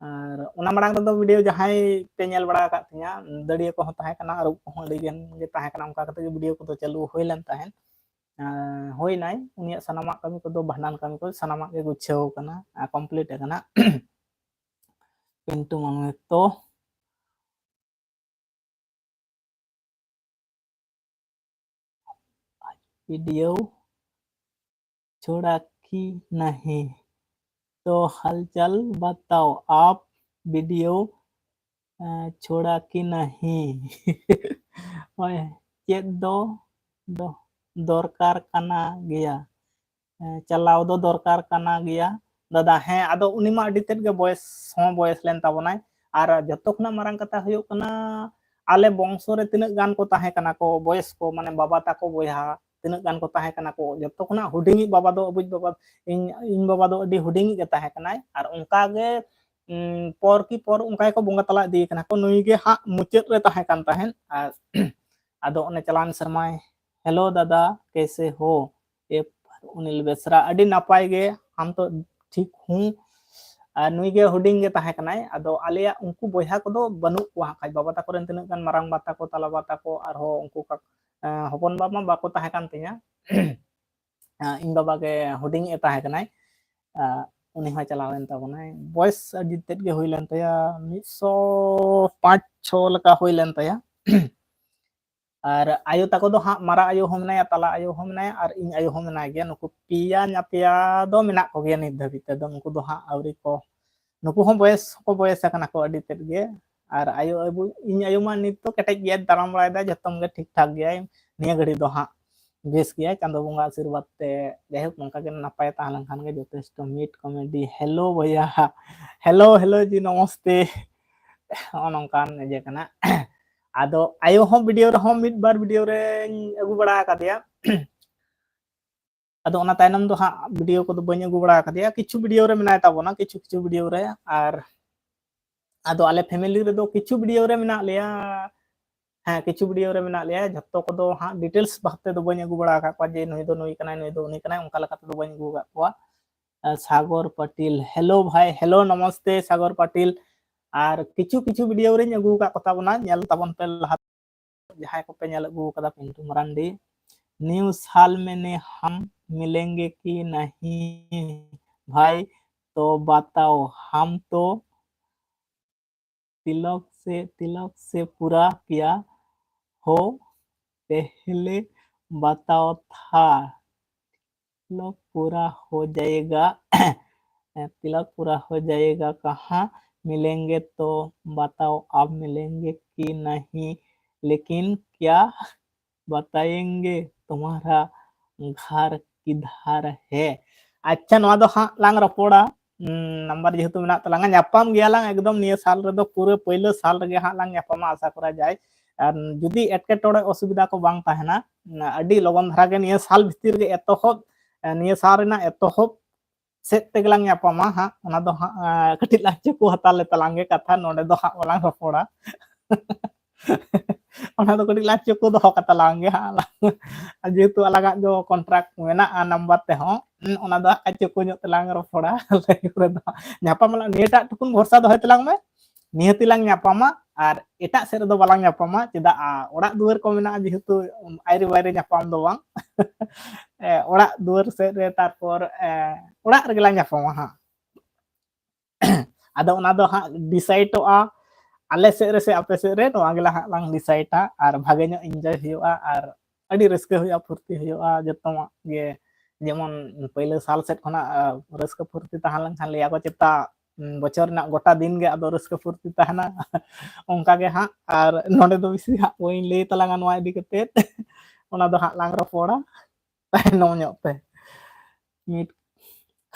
ᱟᱨ ᱚᱱᱟ ᱢᱟᱲᱟᱝ ᱨᱮᱫᱚ video ᱡᱟᱦᱟᱸᱭ ᱯᱮ ᱧᱮᱞ ᱵᱟᱲᱟ ᱟᱠᱟᱫ ᱛᱤᱧᱟ, ᱫᱟᱹᱲᱭᱟᱹ ᱠᱚᱦᱚᱸ ᱛᱟᱦᱮᱸ ᱠᱟᱱᱟ, ᱟᱹᱨᱩᱵ ᱠᱚᱦᱚᱸ ᱟᱹᱰᱤ ᱜᱟᱱ ᱜᱮ ᱛᱟᱦᱮᱸ ᱠᱟᱱᱟ, ᱚᱱᱠᱟ ᱠᱟᱛᱮ ᱜᱮ video ᱠᱚᱫᱚ ᱪᱟᱹᱞᱩ ᱦᱩᱭ ᱞᱮᱱ ᱛᱟᱦᱮᱸᱫ᱾ ᱟᱨ ᱦᱩᱭᱱᱟᱭ, ᱩᱱᱤᱭᱟᱜ ᱥᱟᱱᱟᱢᱟᱜ ᱠᱟᱹᱢᱤ ᱠᱚᱫᱚ, ᱵᱷᱟᱸᱰᱟᱱ ᱠᱟᱹᱢᱤ ᱠᱚ ᱥᱟᱱᱟᱢᱟᱜ ᱜᱮ ᱜᱩᱪᱷᱟᱹᱣ ᱠᱟᱱᱟ, ᱟᱨ complete ᱟᱠᱟᱱᱟ᱾ ᱯᱤᱱᱴᱩ ᱢᱟᱢᱮ ᱛᱚ video छोड़ा कि नहीं, तो हालचाल बताओ आप, video अ, छोड़ा कि नहीं। ᱦᱳᱭ, ᱪᱮᱫ ᱫᱚ, ᱫᱚ ᱫᱚᱨᱠᱟᱨ ᱠᱟᱱᱟ ᱜᱮᱭᱟ᱾ ᱮ, ᱪᱟᱞᱟᱣ ᱫᱚ ᱫᱚᱨᱠᱟᱨ ᱠᱟᱱᱟ ᱜᱮᱭᱟ ᱫᱟᱫᱟ᱾ ᱦᱮᱸ, ᱟᱫᱚ ᱩᱱᱤ ᱢᱟ ᱟᱹᱰᱤ ᱛᱮᱫ ᱜᱮ ᱵᱚᱭᱮᱥ ᱦᱚᱸ ᱵᱚᱭᱮᱥ ᱞᱮᱱ ᱛᱟᱵᱚᱱᱟᱭ᱾ ᱟᱨ ᱡᱚᱛᱚ ᱠᱷᱚᱱᱟᱜ ᱢᱟᱨᱟᱝ ᱠᱟᱛᱷᱟ ᱦᱩᱭᱩᱜ ᱠᱟᱱᱟ, ᱟᱞᱮ ᱵᱚᱝᱥᱚ ᱨᱮ ᱛᱤᱱᱟᱹᱜ ᱜᱟᱱ ᱠᱚ ᱛᱟᱦᱮᱸ ᱠᱟᱱᱟ ᱠᱚ ᱵᱚᱭᱮᱥ ᱠᱚ, ᱢᱟᱱᱮ ᱵᱟᱵᱟ ᱛᱟᱠᱚ ᱵᱚᱭᱦᱟ ᱛᱤᱱᱟᱹᱜ ᱜᱟᱱ ᱠᱚ ᱛᱟᱦᱮᱸ ᱠᱟᱱᱟ ᱠᱚ, ᱡᱚᱛᱚ ᱠᱷᱚᱱᱟᱜ ᱦᱩᱰᱤᱧᱤᱡ ᱵᱟᱵᱟ ᱫᱚ, ᱟᱵᱩᱡ ᱵᱟᱵᱟ, ᱤᱧ, ᱤᱧ ᱵᱟᱵᱟ ᱫᱚ ᱟᱹᱰᱤ ᱦᱩᱰᱤᱧᱤᱡ ᱜᱮ ᱛᱟᱦᱮᱸ ᱠᱟᱱᱟᱭ᱾ ᱟᱨ ᱚᱱᱠᱟ ᱜᱮ, ᱩᱢ, ᱯᱚᱨ ᱠᱤ ᱯᱚᱨ ᱚᱱᱠᱟ ᱜᱮᱠᱚ ᱵᱚᱸᱜᱟ ᱛᱟᱞᱟ ᱤᱫᱤᱭᱮ ᱠᱟᱱᱟ ᱠᱚ᱾ ᱱᱩᱭ ᱜᱮ ᱦᱟᱸᱜ ᱢᱩᱪᱟᱹᱫ ᱨᱮ ᱛᱟᱦᱮᱸ ᱠᱟᱱ ᱛᱟᱦᱮᱸᱫ᱾ ᱟᱨ ᱟᱫᱚ ᱚᱱᱮ ᱪᱟᱞᱟᱣᱮᱱ ᱥᱮᱨᱢᱟᱭ, "Hello ᱫᱟᱫᱟ, ᱠᱮᱥᱮ ᱦᱳ?" ᱮ ᱚᱱᱤᱞ ᱵᱮᱥᱨᱟ, ᱟᱹᱰᱤ ᱱᱟᱯᱟᱭ ᱜᱮ, ᱦᱟᱢ ᱛᱚ ᱴᱷᱤᱠ ᱦᱩᱸ᱾ ᱟᱨ ᱱᱩᱭ ᱜᱮ ᱦᱩᱰᱤᱧ ᱜᱮ ᱛᱟᱦᱮᱸ ᱠᱟᱱᱟᱭ᱾ ᱟᱫᱚ ᱟᱞᱮᱭᱟᱜ ᱩᱱᱠᱩ ᱵᱚᱭᱦᱟ ᱠᱚᱫᱚ ᱵᱟᱹᱱᱩᱜ ᱠᱚᱣᱟ ᱦᱟᱸᱜ ᱠᱷᱟᱡ᱾ ᱵᱟᱵᱟ ᱛᱟᱠᱚ ᱨᱮᱱ ᱛᱤᱱᱟᱹᱜ ᱜᱟᱱ ᱢᱟᱨᱟᱝ ᱵᱟ ᱛᱟᱠᱚ, ᱛᱟᱞᱟ ᱵᱟ ᱛᱟᱠᱚ, ᱟᱨᱦᱚᱸ ᱩᱱᱠᱩ ᱠᱟ-, ᱮᱸ, ᱦᱚᱯᱚᱱ ᱵᱟ ᱢᱟ ᱵᱟᱠᱚ ᱛᱟᱦᱮᱸ ᱠᱟᱱ ᱛᱤᱧᱟ᱾ ᱮᱸ, ᱤᱧ ᱵᱟᱵᱟ ᱜᱮ ᱦᱩᱰᱤᱧ ᱮ ᱛᱟᱦᱮᱸ ᱠᱟᱱᱟᱭ᱾ ᱮᱸ, ᱩᱱᱤ ᱦᱚᱸᱭ ᱪᱟᱞᱟᱣ ᱮᱱ ᱛᱟᱵᱚᱱᱟᱭ᱾ ᱵᱚᱭᱮᱥ ᱟᱹᱰᱤ ᱛᱮᱫ ᱜᱮ ᱦᱩᱭ ᱞᱮᱱ ᱛᱟᱭᱟ, ᱢᱤᱫ ᱥᱚ ᱯᱟᱸᱪ ᱪᱷᱚ ᱞᱮᱠᱟ ᱦᱩᱭ ᱞᱮᱱ ᱛᱟᱭᱟ᱾ ᱟᱨ ᱟᱭᱳ ᱛᱟᱠᱚ ᱫᱚ ᱦᱟᱸᱜ, ᱢᱟᱨᱟ ᱟᱭᱳ ᱦᱚᱸ ᱢᱮᱱᱟᱭᱟ, ᱛᱟᱞᱟ ᱟᱭᱳ ᱦᱚᱸ ᱢᱮᱱᱟᱭᱟ, ᱟᱨ ᱤᱧ ᱟᱭᱳ ᱦᱚᱸ ᱢᱮᱱᱟᱭ ᱜᱮᱭᱟ᱾ ᱱᱩᱠᱩ ᱯᱮᱭᱟ ᱧᱟᱯᱮᱭᱟ ᱫᱚ ᱢᱮᱱᱟᱜ ᱠᱚᱜᱮᱭᱟ ᱱᱤᱛ ᱫᱷᱟᱹᱵᱤᱡ ᱛᱮᱫᱚ᱾ ᱱᱩᱠᱩ ᱫᱚ ᱦᱟᱸᱜ ᱟᱹᱣᱨᱤ ᱠᱚ, ᱱᱩᱠᱩ ᱦᱚᱸ ᱵᱚᱭᱮᱥ ᱦᱚᱸᱠᱚ ᱵᱚᱭᱮᱥ ᱟᱠᱟᱱᱟ ᱠᱚ ᱟᱹᱰᱤ ᱛᱮᱫ ᱜᱮ᱾ ᱟᱨ ᱟᱭᱳ, ᱟᱵᱚ, ᱤᱧ ᱟᱭᱳ ᱢᱟ ᱱᱤᱛ ᱫᱚ ᱠᱮᱴᱮᱡ ᱜᱮᱭᱟᱭ, ᱛᱟᱲᱟᱢ ᱵᱟᱲᱟᱭᱮᱫᱟᱭ, ᱡᱚᱛᱚᱢ ᱜᱮ ᱴᱷᱤᱠ ᱴᱷᱟᱠ ᱜᱮᱭᱟᱭ ᱱᱤᱭᱟᱹ ᱜᱷᱟᱹᱲᱤ ᱫᱚ ᱦᱟᱸᱜ᱾ ᱵᱮᱥ ᱜᱮᱭᱟᱭ ᱪᱟᱸᱫᱳ ᱵᱚᱸᱜᱟ ᱟᱥᱤᱨᱵᱟᱫᱽ ᱛᱮ᱾ ᱡᱟᱭᱦᱳᱠ, ᱱᱚᱝᱠᱟ ᱜᱮ ᱱᱟᱯᱟᱭ ᱛᱟᱦᱮᱸ ᱞᱮᱱᱠᱷᱟᱱ ᱜᱮ ᱡᱚᱛᱷᱮᱥᱴᱚ᱾ ᱢᱤᱴ ᱠᱚᱢᱮᱰᱤ, hello ᱵᱚᱭᱦᱟ, hello, hello ᱡᱤ, ᱱᱚᱢᱚᱥᱛᱮ᱾ ᱱᱚᱜᱼᱚ ᱱᱚᱝᱠᱟᱱ ᱤᱭᱟᱹ ᱠᱟᱱᱟ᱾ ᱟᱫᱚ ᱟᱭᱳ ᱦᱚᱸ video ᱨᱮᱦᱚᱸ ᱢᱤᱫ ᱵᱟᱨ video ᱨᱮᱧ ᱟᱹᱜᱩ ᱵᱟᱲᱟ ᱟᱠᱟᱫᱮᱭᱟ᱾ ᱟᱫᱚ ᱚᱱᱟ ᱛᱟᱭᱱᱚᱢ ᱫᱚ ᱦᱟᱸᱜ video ᱠᱚᱫᱚ ᱵᱟᱹᱧ ᱟᱹᱜᱩ ᱵᱟᱲᱟ ᱟᱠᱟᱫᱮᱭᱟ᱾ ᱠᱤᱪᱷᱩ video ᱨᱮ ᱢᱮᱱᱟᱭ ᱛᱟᱵᱚᱱᱟ, ᱠᱤᱪᱷᱩ ᱠᱤᱪᱷᱩ video ᱨᱮ᱾ ᱟᱨ ᱟᱫᱚ ᱟᱞᱮ family ᱨᱮᱫᱚ ᱠᱤᱪᱷᱩ video ᱨᱮ ᱢᱮᱱᱟᱜ ᱞᱮᱭᱟ, ᱦᱮᱸ, ᱠᱤᱪᱷᱩ ᱵᱷᱤᱰᱤᱭᱳ ᱨᱮ ᱢᱮᱱᱟᱜ ᱞᱮᱭᱟ, ᱡᱷᱚᱛᱚ ᱠᱚᱫᱚ ᱦᱟᱸᱜ ᱰᱤᱴᱮᱞᱥ ᱵᱷᱟᱵ ᱛᱮᱫᱚ ᱵᱟᱹᱧ ᱟᱹᱜᱩ ᱵᱟᱲᱟ ᱟᱠᱟᱫ ᱠᱚᱣᱟ ᱡᱮ ᱱᱩᱭ ᱫᱚ ᱱᱩᱭ ᱠᱟᱱᱟᱭ, ᱱᱩᱭ ᱫᱚ ᱩᱱᱤ ᱠᱟᱱᱟᱭ, ᱚᱱᱠᱟ ᱞᱮᱠᱟ ᱛᱮᱫᱚ ᱵᱟᱹᱧ ᱟᱹᱜᱩ ᱟᱠᱟᱫ ᱠᱚᱣᱟ᱾ ᱥᱟᱜᱚᱨ ᱯᱟᱴᱤᱞ, ᱦᱮᱞᱳ ᱵᱷᱟᱭ, ᱦᱮᱞᱳ ᱱᱚᱢᱚᱥᱛᱮ ᱥᱟᱜᱚᱨ ᱯᱟᱴᱤᱞ᱾ ᱟᱨ ᱠᱤᱪᱷᱩ ᱠᱤᱪᱷᱩ ᱵᱷᱤᱰᱤᱭᱳ ᱨᱮᱧ ᱟᱹᱜᱩ ᱟᱠᱟᱫ ᱠᱚ ᱛᱟᱵᱚᱱᱟ, ᱧᱮᱞ ᱛᱟᱵᱚᱱ ᱯᱮ ᱞᱟᱦᱟ᱾ ᱡᱟᱦᱟᱸᱭ ᱠᱚᱯᱮ ᱧᱮᱞ ᱟᱹᱜᱩ ᱟᱠᱟᱫᱟ, ᱯᱤᱱᱴᱩ ᱢᱟᱨᱟᱱᱰᱤ, ᱱᱤᱭᱩ ᱥᱟᱞ ᱢᱮᱱᱮ ᱦᱟᱢ ᱢᱤᱞᱮᱝᱜᱮ ᱠᱤ ᱱᱟᱦᱤ ᱵᱷᱟᱭ, ᱛᱚ ᱵᱟᱛᱟᱣ ᱦᱟᱢ ᱛᱚ ᱛᱤᱞᱚᱠ ᱥᱮ, ᱛᱤᱞᱚᱠ ᱥᱮ ᱯᱩᱨᱟ ᱠᱤᱭᱟ ᱦᱳ ᱯᱮᱦᱞᱮ ᱵᱟᱛᱟᱣ ᱛᱷᱟ, ᱛᱤᱞᱚᱠ ᱯᱩᱨᱟ ᱦᱳ ᱡᱟᱭᱮᱜᱟ, ᱛᱤᱞᱚᱠ ᱯᱩᱨᱟ ᱦᱳ ᱡᱟᱭᱮᱜᱟ ᱠᱟᱦᱟᱸ ᱢᱤᱞᱮᱝᱜᱮ ᱛᱚ ᱵᱟᱛᱟᱣ ᱟᱵ ᱢᱤᱞᱮᱝᱜᱮ ᱠᱤ ᱱᱟᱦᱤ ᱞᱮᱠᱤᱱ ᱠᱤᱭᱟ ᱵᱟᱛᱟᱭᱮᱝᱜᱮ ᱛᱩᱢᱦᱟᱨᱟ ᱜᱷᱟᱨ ᱠᱤᱫᱷᱟᱨ ᱦᱮ᱾ ᱟᱪᱪᱷᱟ, ᱱᱚᱣᱟ ᱫᱚ ᱦᱟᱸᱜ ᱞᱟᱝ ᱨᱚᱯᱚᱲᱟ᱾ ᱱᱟᱢᱵᱟᱨ ᱡᱮᱦᱮᱛᱩ ᱢᱮᱱᱟᱜ ᱛᱟᱞᱟᱝᱟ, ᱧᱟᱯᱟᱢ ᱜᱮᱭᱟ ᱞᱟᱝ ᱮᱠᱫᱚᱢ ᱱᱤᱭᱟᱹ ᱥᱟᱞ ᱨᱮᱫᱚ, ᱯᱩᱨᱟᱹ ᱯᱳᱭᱞᱳ ᱥᱟᱞ ᱨᱮᱜᱮ ᱦᱟᱸᱜ ᱞᱟᱝ ᱧᱟᱯᱟᱢᱟ, ᱟᱥᱟ ᱠᱚᱨᱟ ᱡᱟᱭ᱾ ᱟᱨ ᱡᱩᱫᱤ ᱮᱴᱠᱮᱴᱚᱬᱮ ᱚᱥᱩᱵᱤᱫᱷᱟ ᱠᱚ ᱵᱟᱝ ᱛᱟᱦᱮᱱᱟ, ᱟᱹᱰᱤ ᱞᱚᱜᱚᱱ ᱫᱷᱟᱨᱟ ᱜᱮ ᱱᱤᱭᱟᱹ ᱥᱟᱞ ᱵᱷᱤᱛᱤᱨ ᱨᱮᱜᱮ ᱮᱛᱚᱦᱚᱵ, ᱱᱤᱭᱟᱹ ᱥᱟᱞ ᱨᱮᱱᱟᱜ ᱮᱛᱚᱦᱚᱵ ᱥᱮᱫ ᱛᱮᱜᱮ ᱞᱟᱝ ᱧᱟᱯᱟᱢᱟ ᱦᱟᱸᱜ᱾ ᱚᱱᱟ ᱫᱚ ᱦᱟᱸᱜ ᱠᱟᱹᱴᱤᱡ ᱞᱟᱝ ᱪᱩᱠᱩ ᱦᱟᱛᱟᱣ ᱞᱮ ᱛᱟᱞᱟᱝ ᱜᱮ ᱠᱟᱛᱷᱟ, ᱱᱚᱰᱮ ᱫᱚ ᱦᱟᱸᱜ ᱵᱟᱞᱟᱝ ᱨᱚᱯᱚᱲᱟ᱾ ᱚᱱᱟ ᱫᱚ ᱠᱟᱹᱴᱤᱡ ᱞᱟᱝ ᱪᱩᱠᱩ ᱫᱚᱦᱚ ᱠᱟᱛᱟ ᱞᱟᱝ ᱜᱮ ᱦᱟᱸᱜ᱾ ᱡᱮᱦᱮᱛᱩ ᱟᱞᱟᱝᱟᱜ ᱫᱚ ᱠᱚᱱᱴᱨᱟᱠᱴ ᱢᱮᱱᱟᱜᱼᱟ ᱱᱟᱢᱵᱟᱨ ᱛᱮᱦᱚᱸ, ᱚᱱᱟ ᱫᱚ ᱦᱟᱸᱜ ᱪᱩᱠᱩ ᱧᱚᱜ ᱛᱮᱞᱟᱝ ᱨᱚᱯᱚᱲᱟ᱾ ᱞᱟᱭᱤᱵᱷ ᱨᱮᱫᱚ ᱧᱟᱯᱟᱢ ᱟᱞᱟᱝ, ᱱᱤᱭᱟᱹᱴᱟᱜ ᱴᱩᱠᱩᱱ ᱵᱷᱚᱨᱥᱟ ᱫᱚᱦᱚᱭ ᱛᱟᱞᱟᱝ ᱢᱮ, ᱱᱤᱦᱟᱹᱛᱤ ᱞᱟᱝ ᱧᱟᱯᱟᱢᱟ᱾ ᱟᱨ ᱮᱴᱟᱜ ᱥᱮᱫ ᱨᱮᱫᱚ ᱵᱟᱞᱟᱝ ᱧᱟᱯᱟᱢᱟ᱾ ᱪᱮᱫᱟᱜ? ᱚᱲᱟᱜ ᱫᱩᱣᱟᱹᱨ ᱠᱚ ᱢᱮᱱᱟᱜᱼᱟ, ᱡᱮᱦᱮᱛᱩ ᱟᱭᱨᱮ ᱵᱟᱭᱨᱮ ᱧᱟᱯᱟᱢ ᱫᱚ ᱵᱟᱝ᱾ ᱚᱲᱟᱜ ᱫᱩᱣᱟᱹᱨ ᱥᱮᱫ ᱨᱮ, ᱛᱟᱨᱯᱚᱨ ᱚᱲᱟᱜ ᱨᱮᱜᱮ ᱞᱟᱝ ᱧᱟᱯᱟᱢᱟ ᱦᱟᱸᱜ᱾ ᱟᱫᱚ ᱚᱱᱟ ᱫᱚ ᱦᱟᱸᱜ ᱰᱤᱥᱟᱭᱤᱰᱚᱜᱼᱟ ᱟᱞᱮ ᱥᱮᱫ ᱨᱮ ᱥᱮ ᱟᱯᱮ ᱥᱮᱫ ᱨᱮ, ᱱᱚᱣᱟ ᱜᱮ ᱦᱟᱸᱜ ᱞᱟᱝ ᱰᱤᱥᱟᱭᱤᱰᱟ᱾ ᱟᱨ ᱵᱷᱟᱜᱮ ᱧᱚᱜ ᱤᱱᱡᱚᱭ ᱦᱩᱭᱩᱜᱼᱟ, ᱟᱨ ᱟᱹᱰᱤ ᱨᱟᱹᱥᱠᱟᱹ ᱦᱩᱭᱩᱜᱼᱟ, ᱯᱷᱩᱨᱛᱤ ᱦᱩᱭᱩᱜᱼᱟ, ᱡᱚᱛᱚᱣᱟᱜ ᱜᱮ᱾ ᱡᱮᱢᱚᱱ ᱯᱳᱭᱞᱳ ᱥᱟᱞ ᱥᱮᱫ ᱠᱷᱚᱱᱟᱜ ᱨᱟᱹᱥᱠᱟᱹ ᱯᱷᱩᱨᱛᱤ ᱛᱟᱦᱮᱸ ᱞᱮᱱᱠᱷᱟᱱ, ᱞᱟᱹᱭᱟ ᱠᱚ ᱪᱮᱛᱟ ᱵᱚᱪᱷᱚᱨ ᱨᱮᱱᱟᱜ ᱜᱚᱴᱟ ᱫᱤᱱ ᱜᱮ ᱟᱫᱚ ᱨᱟᱹᱥᱠᱟᱹ ᱯᱷᱩᱨᱛᱤ ᱛᱟᱦᱮᱱᱟ᱾ ᱚᱱᱠᱟ ᱜᱮ ᱦᱟᱸᱜ᱾ ᱟᱨ ᱱᱚᱰᱮ ᱫᱚ ᱵᱮᱥᱤ ᱦᱟᱸᱜ ᱵᱟᱹᱧ ᱞᱟᱹᱭ ᱛᱟᱞᱟᱝᱟ ᱱᱚᱣᱟ ᱤᱫᱤ ᱠᱟᱛᱮ, ᱚᱱᱟ ᱫᱚ ᱦᱟᱸᱜ ᱞᱟᱝ ᱨᱚᱯᱚᱲᱟ ᱛᱟᱭᱱᱚᱢ ᱧᱚᱜ ᱛᱮ᱾ ᱢᱤᱫ,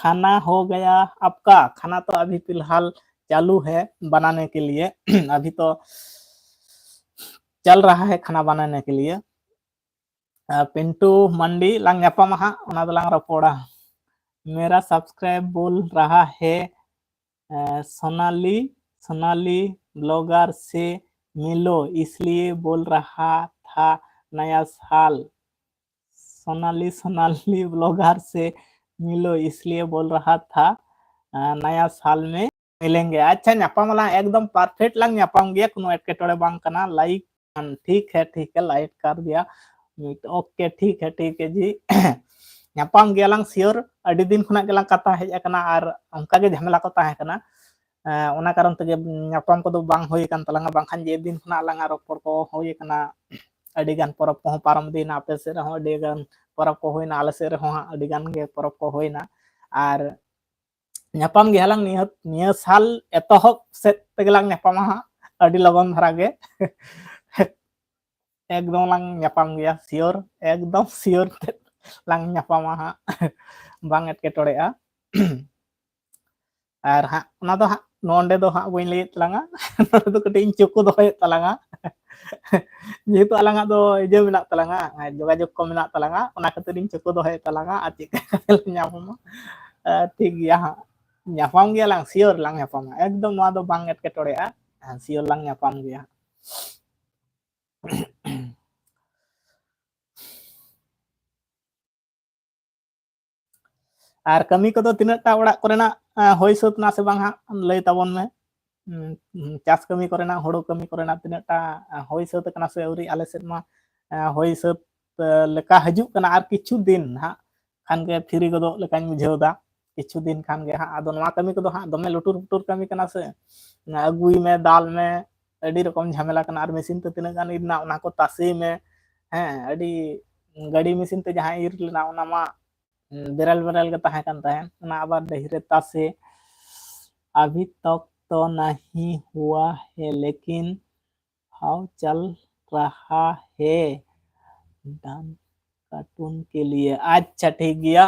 ᱠᱷᱟᱱᱟ ᱦᱳ ᱜᱟᱭᱟ ᱟᱯᱠᱟ? ᱠᱷᱟᱱᱟ ᱛᱚ ᱟᱵᱷᱤ ᱯᱷᱤᱞᱦᱟᱞ ᱪᱟᱞᱩ ᱦᱮ ᱵᱟᱱᱟᱱᱮ ᱠᱮ ᱞᱤᱭᱮ, ᱟᱵᱷᱤ ᱛᱚ ᱪᱟᱞ ᱨᱟᱦᱟ ᱦᱮ ᱠᱷᱟᱱᱟ ᱵᱟᱱᱟᱱᱮ ᱠᱮ ᱞᱤᱭᱮ᱾ ᱯᱤᱱᱴᱩ ᱢᱟᱱᱰᱤ, ᱞᱟᱝ ᱧᱟᱯᱟᱢᱟ ᱦᱟᱸᱜ, ᱚᱱᱟ ᱫᱚᱞᱟᱝ ᱨᱚᱯᱚᱲᱟ᱾ ᱢᱮᱨᱟ ᱥᱟᱵᱥᱠᱨᱟᱭᱤᱵ ᱵᱳᱞ ᱨᱟᱦᱟ ᱦᱮ, ᱥᱳᱱᱟᱞᱤ, ᱥᱳᱱᱟᱞᱤ ᱵᱞᱚᱜᱟᱨ ᱥᱮ मिलो इसलिए बोल रहा था नया साल। सोनाली सोनाली ब्लॉगर से मिलो इसलिए बोल रहा था नया साल में मिलेंगे। ᱟᱪᱪᱷᱟ, ᱧᱟᱯᱟᱢ ᱟᱞᱟᱝ, ᱮᱠᱫᱚᱢ perfect ᱞᱟᱝ ᱧᱟᱯᱟᱢ ᱜᱮᱭᱟ, ᱠᱳᱱᱳ ᱮᱴᱠᱮᱴᱚᱬᱮ ᱵᱟᱝ ᱠᱟᱱᱟ᱾ ᱞᱟᱭᱤᱠ, ᱴᱷᱤᱠ ᱦᱮ, ᱴᱷᱤᱠ ᱦᱮ, ᱞᱟᱭᱤᱠ ᱠᱟᱨ ᱫᱤᱭᱟ᱾ ᱳᱠᱮ, ᱴᱷᱤᱠ ᱦᱮ, ᱴᱷᱤᱠ ᱦᱮ ᱡᱤ᱾ ᱧᱟᱯᱟᱢ ᱜᱮᱭᱟᱞᱟᱝ ᱥᱤᱭᱳᱨ᱾ ᱟᱹᱰᱤ ᱫᱤᱱ ᱠᱷᱚᱱᱟᱜ ᱜᱮᱞᱟᱝ ᱠᱟᱛᱷᱟ ᱦᱮᱡ ᱟᱠᱟᱱᱟ ᱟᱨ ᱚᱱᱠᱟ ᱜᱮ ᱡᱷᱟᱢᱮᱞᱟ ᱠᱚ ᱛᱟᱦᱮᱸ ᱠᱟᱱᱟ᱾ ᱚᱱᱟ ᱠᱟᱨᱚᱱ ᱛᱮᱜᱮ ᱧᱟᱯᱟᱢ ᱠᱚᱫᱚ ᱵᱟᱝ ᱦᱩᱭ ᱟᱠᱟᱱ ᱛᱟᱞᱟᱝᱟ, ᱵᱟᱝᱠᱷᱟᱱ ᱡᱮ ᱫᱤᱱ ᱠᱷᱚᱱᱟᱜ ᱟᱞᱟᱝᱟᱜ ᱨᱚᱯᱚᱲ ᱠᱚ ᱦᱩᱭ ᱟᱠᱟᱱᱟ, ᱟᱹᱰᱤ ᱜᱟᱱ ᱯᱚᱨᱚᱵᱽ ᱠᱚᱦᱚᱸ ᱯᱟᱨᱚᱢ ᱤᱫᱤᱭᱮᱱᱟ, ᱟᱯᱮ ᱥᱮᱫ ᱨᱮᱦᱚᱸ ᱟᱹᱰᱤ ᱜᱟᱱ ᱯᱚᱨᱚᱵᱽ ᱠᱚ ᱦᱩᱭᱱᱟ, ᱟᱞᱮ ᱥᱮᱫ ᱨᱮᱦᱚᱸ ᱦᱟᱸᱜ ᱟᱹᱰᱤ ᱜᱟᱱ ᱜᱮ ᱯᱚᱨᱚᱵᱽ ᱠᱚ ᱦᱩᱭᱱᱟ᱾ ᱟᱨ ᱧᱟᱯᱟᱢ ᱜᱮ ᱦᱟᱞᱟᱝ ᱱᱤᱭᱟᱹ, ᱱᱤᱭᱟᱹ ᱥᱟᱞ ᱮᱛᱚᱦᱚᱵ ᱥᱮᱫ ᱛᱮᱜᱮ ᱞᱟᱝ ᱧᱟᱯᱟᱢᱟ ᱦᱟᱸᱜ, ᱟᱹᱰᱤ ᱞᱚᱜᱚᱱ ᱫᱷᱟᱨᱟ ᱜᱮ᱾ ᱮᱠᱫᱚᱢ ᱞᱟᱝ ᱧᱟᱯᱟᱢ ᱜᱮᱭᱟ ᱥᱤᱭᱳᱨ, ᱮᱠᱫᱚᱢ ᱥᱤᱭᱳᱨ ᱛᱮ ᱞᱟᱝ ᱧᱟᱯᱟᱢᱟ ᱦᱟᱸᱜ, ᱵᱟᱝ ᱮᱴᱠᱮᱴᱚᱬᱮᱜᱼᱟ᱾ ᱟᱨ ᱦᱟᱸᱜ ᱚᱱᱟ ᱫᱚ ᱦᱟᱸᱜ ᱱᱚᱰᱮ ᱫᱚ ᱦᱟᱸᱜ ᱵᱟᱹᱧ ᱞᱟᱹᱭᱮᱫ ᱛᱟᱞᱟᱝᱟ, ᱱᱚᱰᱮ ᱫᱚ ᱠᱟᱹᱴᱤᱡ ᱤᱧ ᱪᱩᱠᱩ ᱫᱚᱦᱚᱭᱮᱫ ᱛᱟᱞᱟᱝᱟ᱾ ᱡᱮᱦᱮᱛᱩ ᱟᱞᱟᱝᱟᱜ ᱫᱚ ᱤᱭᱟᱹ ᱢᱮᱱᱟᱜ ᱛᱟᱞᱟᱝᱟ, ᱡᱳᱜᱟᱡᱳᱜᱽ ᱠᱚ ᱢᱮᱱᱟᱜ ᱛᱟᱞᱟᱝᱟ, ᱚᱱᱟ ᱠᱷᱟᱹᱛᱤᱨ ᱤᱧ ᱪᱩᱠᱩ ᱫᱚᱦᱚᱭᱮᱫ ᱛᱟᱞᱟᱝᱟ᱾ ᱟᱨ ᱪᱮᱫ ᱞᱮᱠᱟ ᱠᱟᱛᱮ ᱞᱮ ᱧᱟᱯᱟᱢᱟ, ᱴᱷᱤᱠ ᱜᱮᱭᱟ ᱦᱟᱸᱜ, ᱧᱟᱯᱟᱢ ᱜᱮᱭᱟᱞᱟᱝ, ᱥᱤᱭᱳᱨ ᱞᱟᱝ ᱧᱟᱯᱟᱢᱟ, ᱮᱠᱫᱚᱢ ᱱᱚᱣᱟ ᱫᱚ ᱵᱟᱝ ᱮᱴᱠᱮᱴᱚᱬᱮᱜᱼᱟ, ᱥᱤᱭᱳᱨ ᱞᱟᱝ ᱧᱟᱯᱟᱢ ᱜᱮᱭᱟ᱾ ᱟᱨ ᱠᱟᱹᱢᱤ ᱠᱚᱫᱚ ᱛᱤᱱᱟᱹᱜ ᱴᱟ ᱚᱲᱟᱜ ᱠᱚᱨᱮᱱᱟᱜ ᱦᱩᱭ ᱥᱟᱹᱛ ᱱᱟ ᱥᱮ ᱵᱟᱝ ᱦᱟᱸᱜ, ᱞᱟᱹᱭ ᱛᱟᱵᱚᱱ ᱢᱮ᱾ ᱪᱟᱥ ᱠᱟᱹᱢᱤ ᱠᱚᱨᱮᱱᱟᱜ, ᱦᱩᱲᱩ ᱠᱟᱹᱢᱤ ᱠᱚᱨᱮᱱᱟᱜ ᱛᱤᱱᱟᱹᱜ ᱴᱟ ᱦᱩᱭ ᱥᱟᱹᱛ ᱠᱟᱱᱟ ᱥᱮ ᱟᱹᱣᱨᱤ? ᱟᱞᱮ ᱥᱮᱫ ᱢᱟ ᱦᱩᱭ ᱥᱟᱹᱛ ᱞᱮᱠᱟ ᱦᱤᱡᱩᱜ ᱠᱟᱱᱟ, ᱟᱨ ᱠᱤᱪᱷᱩ ᱫᱤᱱ ᱦᱟᱸᱜ ᱠᱷᱟᱱ ᱜᱮ ᱯᱷᱤᱨᱤ ᱜᱚᱫᱚᱜ ᱞᱮᱠᱟᱧ ᱵᱩᱡᱷᱟᱹᱣ ᱮᱫᱟ᱾ ᱠᱤᱪᱷᱩ ᱫᱤᱱ ᱠᱷᱟᱱ ᱜᱮ ᱦᱟᱸᱜ, ᱟᱫᱚ ᱱᱚᱣᱟ ᱠᱟᱹᱢᱤ ᱠᱚᱫᱚ ᱦᱟᱸᱜ ᱫᱚᱢᱮ ᱞᱩᱴᱩᱨ ᱯᱩᱴᱩᱨ ᱠᱟᱹᱢᱤ ᱠᱟᱱᱟ ᱥᱮ, ᱟᱹᱜᱩᱭ ᱢᱮ, ᱫᱟᱞ ᱢᱮ, ᱟᱹᱰᱤ ᱨᱚᱠᱚᱢ ᱡᱷᱟᱢᱮᱞᱟ ᱠᱟᱱᱟ᱾ ᱟᱨ ᱢᱮᱥᱤᱱ ᱛᱮ ᱛᱤᱱᱟᱹᱜ ᱜᱟᱱ ᱤᱨ ᱮᱱᱟ, ᱚᱱᱟ ᱠᱚ ᱛᱟᱥᱮ ᱢᱮ, ᱦᱮᱸ, ᱟᱹᱰᱤ ᱜᱟᱹᱰᱤ ᱢᱮᱥᱤᱱ ᱛᱮ ᱡᱟᱦᱟᱸ ᱤᱨ ᱞᱮᱱᱟ, ᱚᱱᱟ ᱢᱟ ᱵᱮᱨᱮᱞ ᱵᱮᱨᱮᱞ ᱜᱮ ᱛᱟᱦᱮᱸ ᱠᱟᱱ ᱛᱟᱦᱮᱸᱫ, ᱚᱱᱟ ᱟᱵᱟᱨ ᱰᱟᱹᱦᱤ ᱨᱮ ᱛᱟᱥᱮ᱾ ᱟᱵᱷᱤ ᱛᱚᱠ ᱛᱚ ᱱᱟᱦᱤ ᱦᱩᱣᱟ ᱦᱮ ᱞᱮᱠᱤᱱ ᱦᱟᱣ ᱪᱟᱞ ᱨᱟᱦᱟ ᱦᱮ ᱰᱟᱱ ᱠᱟᱨᱴᱩᱱ ᱠᱮ ᱞᱤᱭᱮ᱾ ᱟᱪᱪᱷᱟ, ᱴᱷᱤᱠ ᱜᱮᱭᱟ,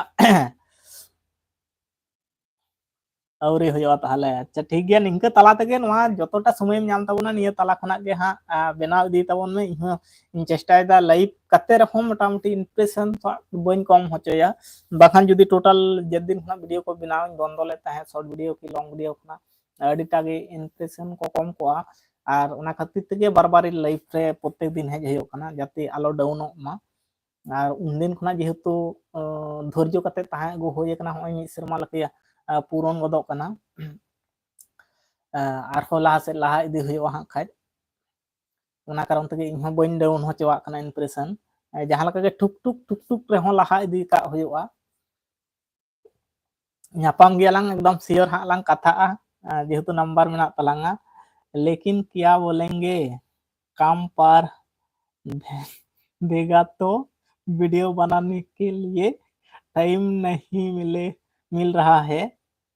ᱟᱹᱣᱨᱤ ᱦᱩᱭᱩᱜᱼᱟ ᱛᱟᱦᱚᱞᱮ᱾ ᱟᱪᱪᱷᱟ, ᱴᱷᱤᱠ ᱜᱮᱭᱟ, ᱱᱤᱝᱠᱟᱹ ᱛᱟᱞᱟ ᱛᱮᱜᱮ ᱱᱚᱣᱟ ᱡᱚᱛᱚᱴᱟ ᱥᱚᱢᱚᱭᱮᱢ ᱧᱟᱢ ᱛᱟᱵᱚᱱᱟ, ᱱᱤᱭᱟᱹ ᱛᱟᱞᱟ ᱠᱷᱚᱱᱟᱜ ᱜᱮ ᱦᱟᱸᱜ ᱵᱮᱱᱟᱣ ᱤᱫᱤ ᱛᱟᱵᱚᱱ ᱢᱮ᱾ ᱤᱧ ᱦᱚᱸ ᱤᱧ ᱪᱮᱥᱴᱟᱭᱮᱫᱟ ᱞᱟᱭᱤᱵᱷ ᱠᱟᱛᱮ ᱨᱮᱦᱚᱸ ᱢᱚᱴᱟᱢᱩᱴᱤ ᱤᱢᱯᱨᱮᱥᱚᱱ ᱫᱚ ᱦᱟᱸᱜ ᱵᱟᱹᱧ ᱠᱚᱢ ᱦᱚᱪᱚᱭᱟ, ᱵᱟᱠᱷᱟᱱ ᱡᱩᱫᱤ ᱴᱳᱴᱟᱞ ᱡᱮᱫᱤᱱ ᱠᱷᱚᱱᱟᱜ ᱵᱷᱤᱰᱤᱭᱳ ᱠᱚ ᱵᱮᱱᱟᱣ ᱤᱧ ᱵᱚᱱᱫᱚ ᱞᱮᱫ ᱛᱟᱦᱮᱸᱫ, ᱥᱚᱨᱴ ᱵᱷᱤᱰᱤᱭᱳ ᱠᱤ ᱞᱚᱝ ᱵᱷᱤᱰᱤᱭᱳ ᱠᱷᱚᱱᱟᱜ, ᱟᱹᱰᱤᱴᱟ ᱜᱮ ᱤᱢᱯᱨᱮᱥᱚᱱ ᱠᱚ ᱠᱚᱢ ᱠᱚᱜᱼᱟ᱾ ᱟᱨ ᱚᱱᱟ ᱠᱷᱟᱹᱛᱤᱨ ᱛᱮᱜᱮ ᱵᱟᱨ ᱵᱟᱨ live ᱨᱮ ᱯᱨᱚᱛᱮᱠ ᱫᱤᱱ ᱦᱮᱡ ᱦᱩᱭᱩᱜ ᱠᱟᱱᱟ, ᱡᱟᱛᱮ ᱟᱞᱚ ᱰᱟᱣᱩᱱᱚᱜ ᱢᱟ᱾ ᱟᱨ ᱩᱱᱫᱤᱱ ᱠᱷᱚᱱᱟᱜ ᱡᱮᱦᱮᱛᱩ ᱫᱷᱳᱨᱡᱚ ᱠᱟᱛᱮ ᱛᱟᱦᱮᱸ ᱟᱹᱜᱩ ᱦᱩᱭ ᱟᱠᱟᱱᱟ, ᱱᱚᱜᱼᱚᱭ ᱢᱤᱫ ᱥᱮᱨᱢᱟ ᱞᱮᱠᱟ ᱯᱩᱨᱚᱱ ᱜᱚᱫᱚᱜ ᱠᱟᱱᱟ᱾ ᱟᱨᱦᱚᱸ ᱞᱟᱦᱟ ᱥᱮᱫ ᱞᱟᱦᱟ ᱤᱫᱤ ᱦᱩᱭᱩᱜᱼᱟ ᱦᱟᱸᱜ ᱠᱷᱟᱡ᱾ ᱚᱱᱟ ᱠᱟᱨᱚᱱ ᱛᱮᱜᱮ ᱤᱧ ᱦᱚᱸ ᱵᱟᱹᱧ ᱰᱟᱣᱩᱱ ᱦᱚᱪᱚᱣᱟᱜ ᱠᱟᱱᱟ impression᱾ ᱡᱟᱦᱟᱸ ᱞᱮᱠᱟ ᱜᱮ ᱴᱷᱩᱠ ᱴᱷᱩᱠ ᱴᱷᱩᱠ ᱴᱷᱩᱠ ᱨᱮᱦᱚᱸ ᱞᱟᱦᱟ ᱤᱫᱤ ᱠᱟᱜ ᱦᱩᱭᱩᱜᱼᱟ᱾ ᱧᱟᱯᱟᱢ ᱜᱮᱭᱟᱞᱟᱝ, ᱮᱠᱫᱚᱢ sure ᱦᱟᱸᱜ ᱞᱟᱝ ᱠᱟᱛᱷᱟᱜᱼᱟ, ᱡᱮᱦᱮᱛᱩ number ᱢᱮᱱᱟᱜ ᱛᱟᱞᱟᱝᱟ᱾ लेकिन क्या बोलेंगे, काम पर देगा तो वीडियो बनाने के लिए टाइम नहीं मिले, मिल रहा है,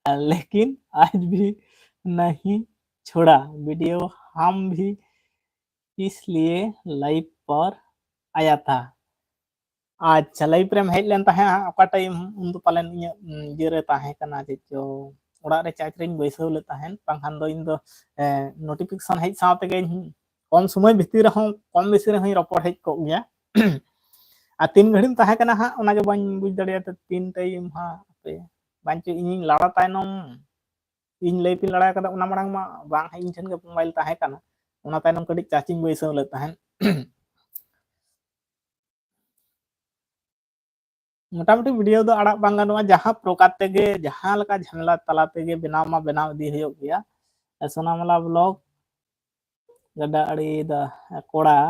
लेकिन आज भी नहीं छोड़ा वीडियो, हम भी इसलिए लाइव पर आया था। ᱟᱪᱪᱷᱟ, live ᱨᱮᱢ ᱦᱮᱡ ᱞᱮᱱ ᱛᱟᱦᱮᱸᱫ ᱦᱟᱸᱜ, ᱚᱠᱟ time? ᱩᱱ ᱫᱚ ᱯᱟᱞᱮᱱ ᱤᱧᱟᱹᱜ ᱤᱭᱟᱹ ᱨᱮ ᱛᱟᱦᱮᱸ ᱠᱟᱱᱟ, ᱪᱮᱫ ᱪᱚ, ᱚᱲᱟᱜ ᱨᱮ charge ᱨᱮᱧ ᱵᱟᱹᱭᱥᱟᱹᱣ ᱞᱮᱫ ᱛᱟᱦᱮᱸᱫ, ᱵᱟᱝᱠᱷᱟᱱ ᱫᱚ ᱤᱧ ᱫᱚ notification ᱦᱮᱡ ᱥᱟᱶ ᱛᱮᱜᱮ ᱠᱚᱢ ᱥᱚᱢᱚᱭ ᱵᱷᱤᱛᱤᱨ ᱨᱮᱦᱚᱸ, ᱠᱚᱢ ᱵᱮᱥᱤ ᱨᱮᱦᱚᱸᱧ ᱨᱚᱯᱚᱲ ᱦᱮᱡ ᱠᱚᱜ ᱜᱮᱭᱟ᱾ ᱟᱨ ᱛᱤᱱ ᱜᱷᱟᱹᱲᱤᱡ ᱛᱟᱦᱮᱸ ᱠᱟᱱᱟ ᱦᱟᱸᱜ, ᱚᱱᱟᱜᱮ ᱵᱟᱹᱧ ᱵᱩᱡᱽ ᱫᱟᱲᱮᱭᱟᱫᱟ᱾ ᱛᱤᱱ time ᱦᱟᱸᱜ, ᱦᱟᱯᱮ, ᱵᱟᱝ ᱪᱚ ᱤᱧᱤᱧ ᱞᱟᱲᱟ ᱛᱟᱭᱱᱚᱢ, ᱤᱧ live ᱤᱧ ᱞᱟᱲᱟ ᱠᱟᱫᱟ, ᱚᱱᱟ ᱢᱟᱲᱟᱝ ᱢᱟ ᱵᱟᱝ ᱦᱟᱸᱜ ᱤᱧ ᱴᱷᱮᱱ ᱜᱮ mobile ᱛᱟᱦᱮᱸ ᱠᱟᱱᱟ, ᱚᱱᱟ ᱛᱟᱭᱱᱚᱢ ᱠᱟᱹᱴᱤᱡ charge ᱤᱧ ᱵᱟᱹᱭᱥᱟᱹᱣ ᱞᱮᱫ ᱛᱟᱦᱮᱸᱫ᱾ ᱢᱚᱴᱟᱢᱩᱴᱤ video ᱫᱚ ᱟᱲᱟᱜ ᱵᱟᱝ ᱜᱟᱱᱚᱜᱼᱟ, ᱡᱟᱦᱟᱸ ᱯᱨᱚᱠᱟᱨ ᱛᱮᱜᱮ, ᱡᱟᱦᱟᱸ ᱞᱮᱠᱟ ᱡᱷᱟᱢᱮᱞᱟ ᱛᱟᱞᱟ ᱛᱮᱜᱮ ᱵᱮᱱᱟᱣ ᱢᱟ ᱵᱮᱱᱟᱣ ᱤᱫᱤ ᱦᱩᱭᱩᱜ ᱜᱮᱭᱟ᱾ ᱥᱳᱱᱟᱢᱟᱞᱟ vlog, ᱜᱟᱰᱟ ᱟᱲᱮ ᱫᱟ ᱠᱚᱲᱟ,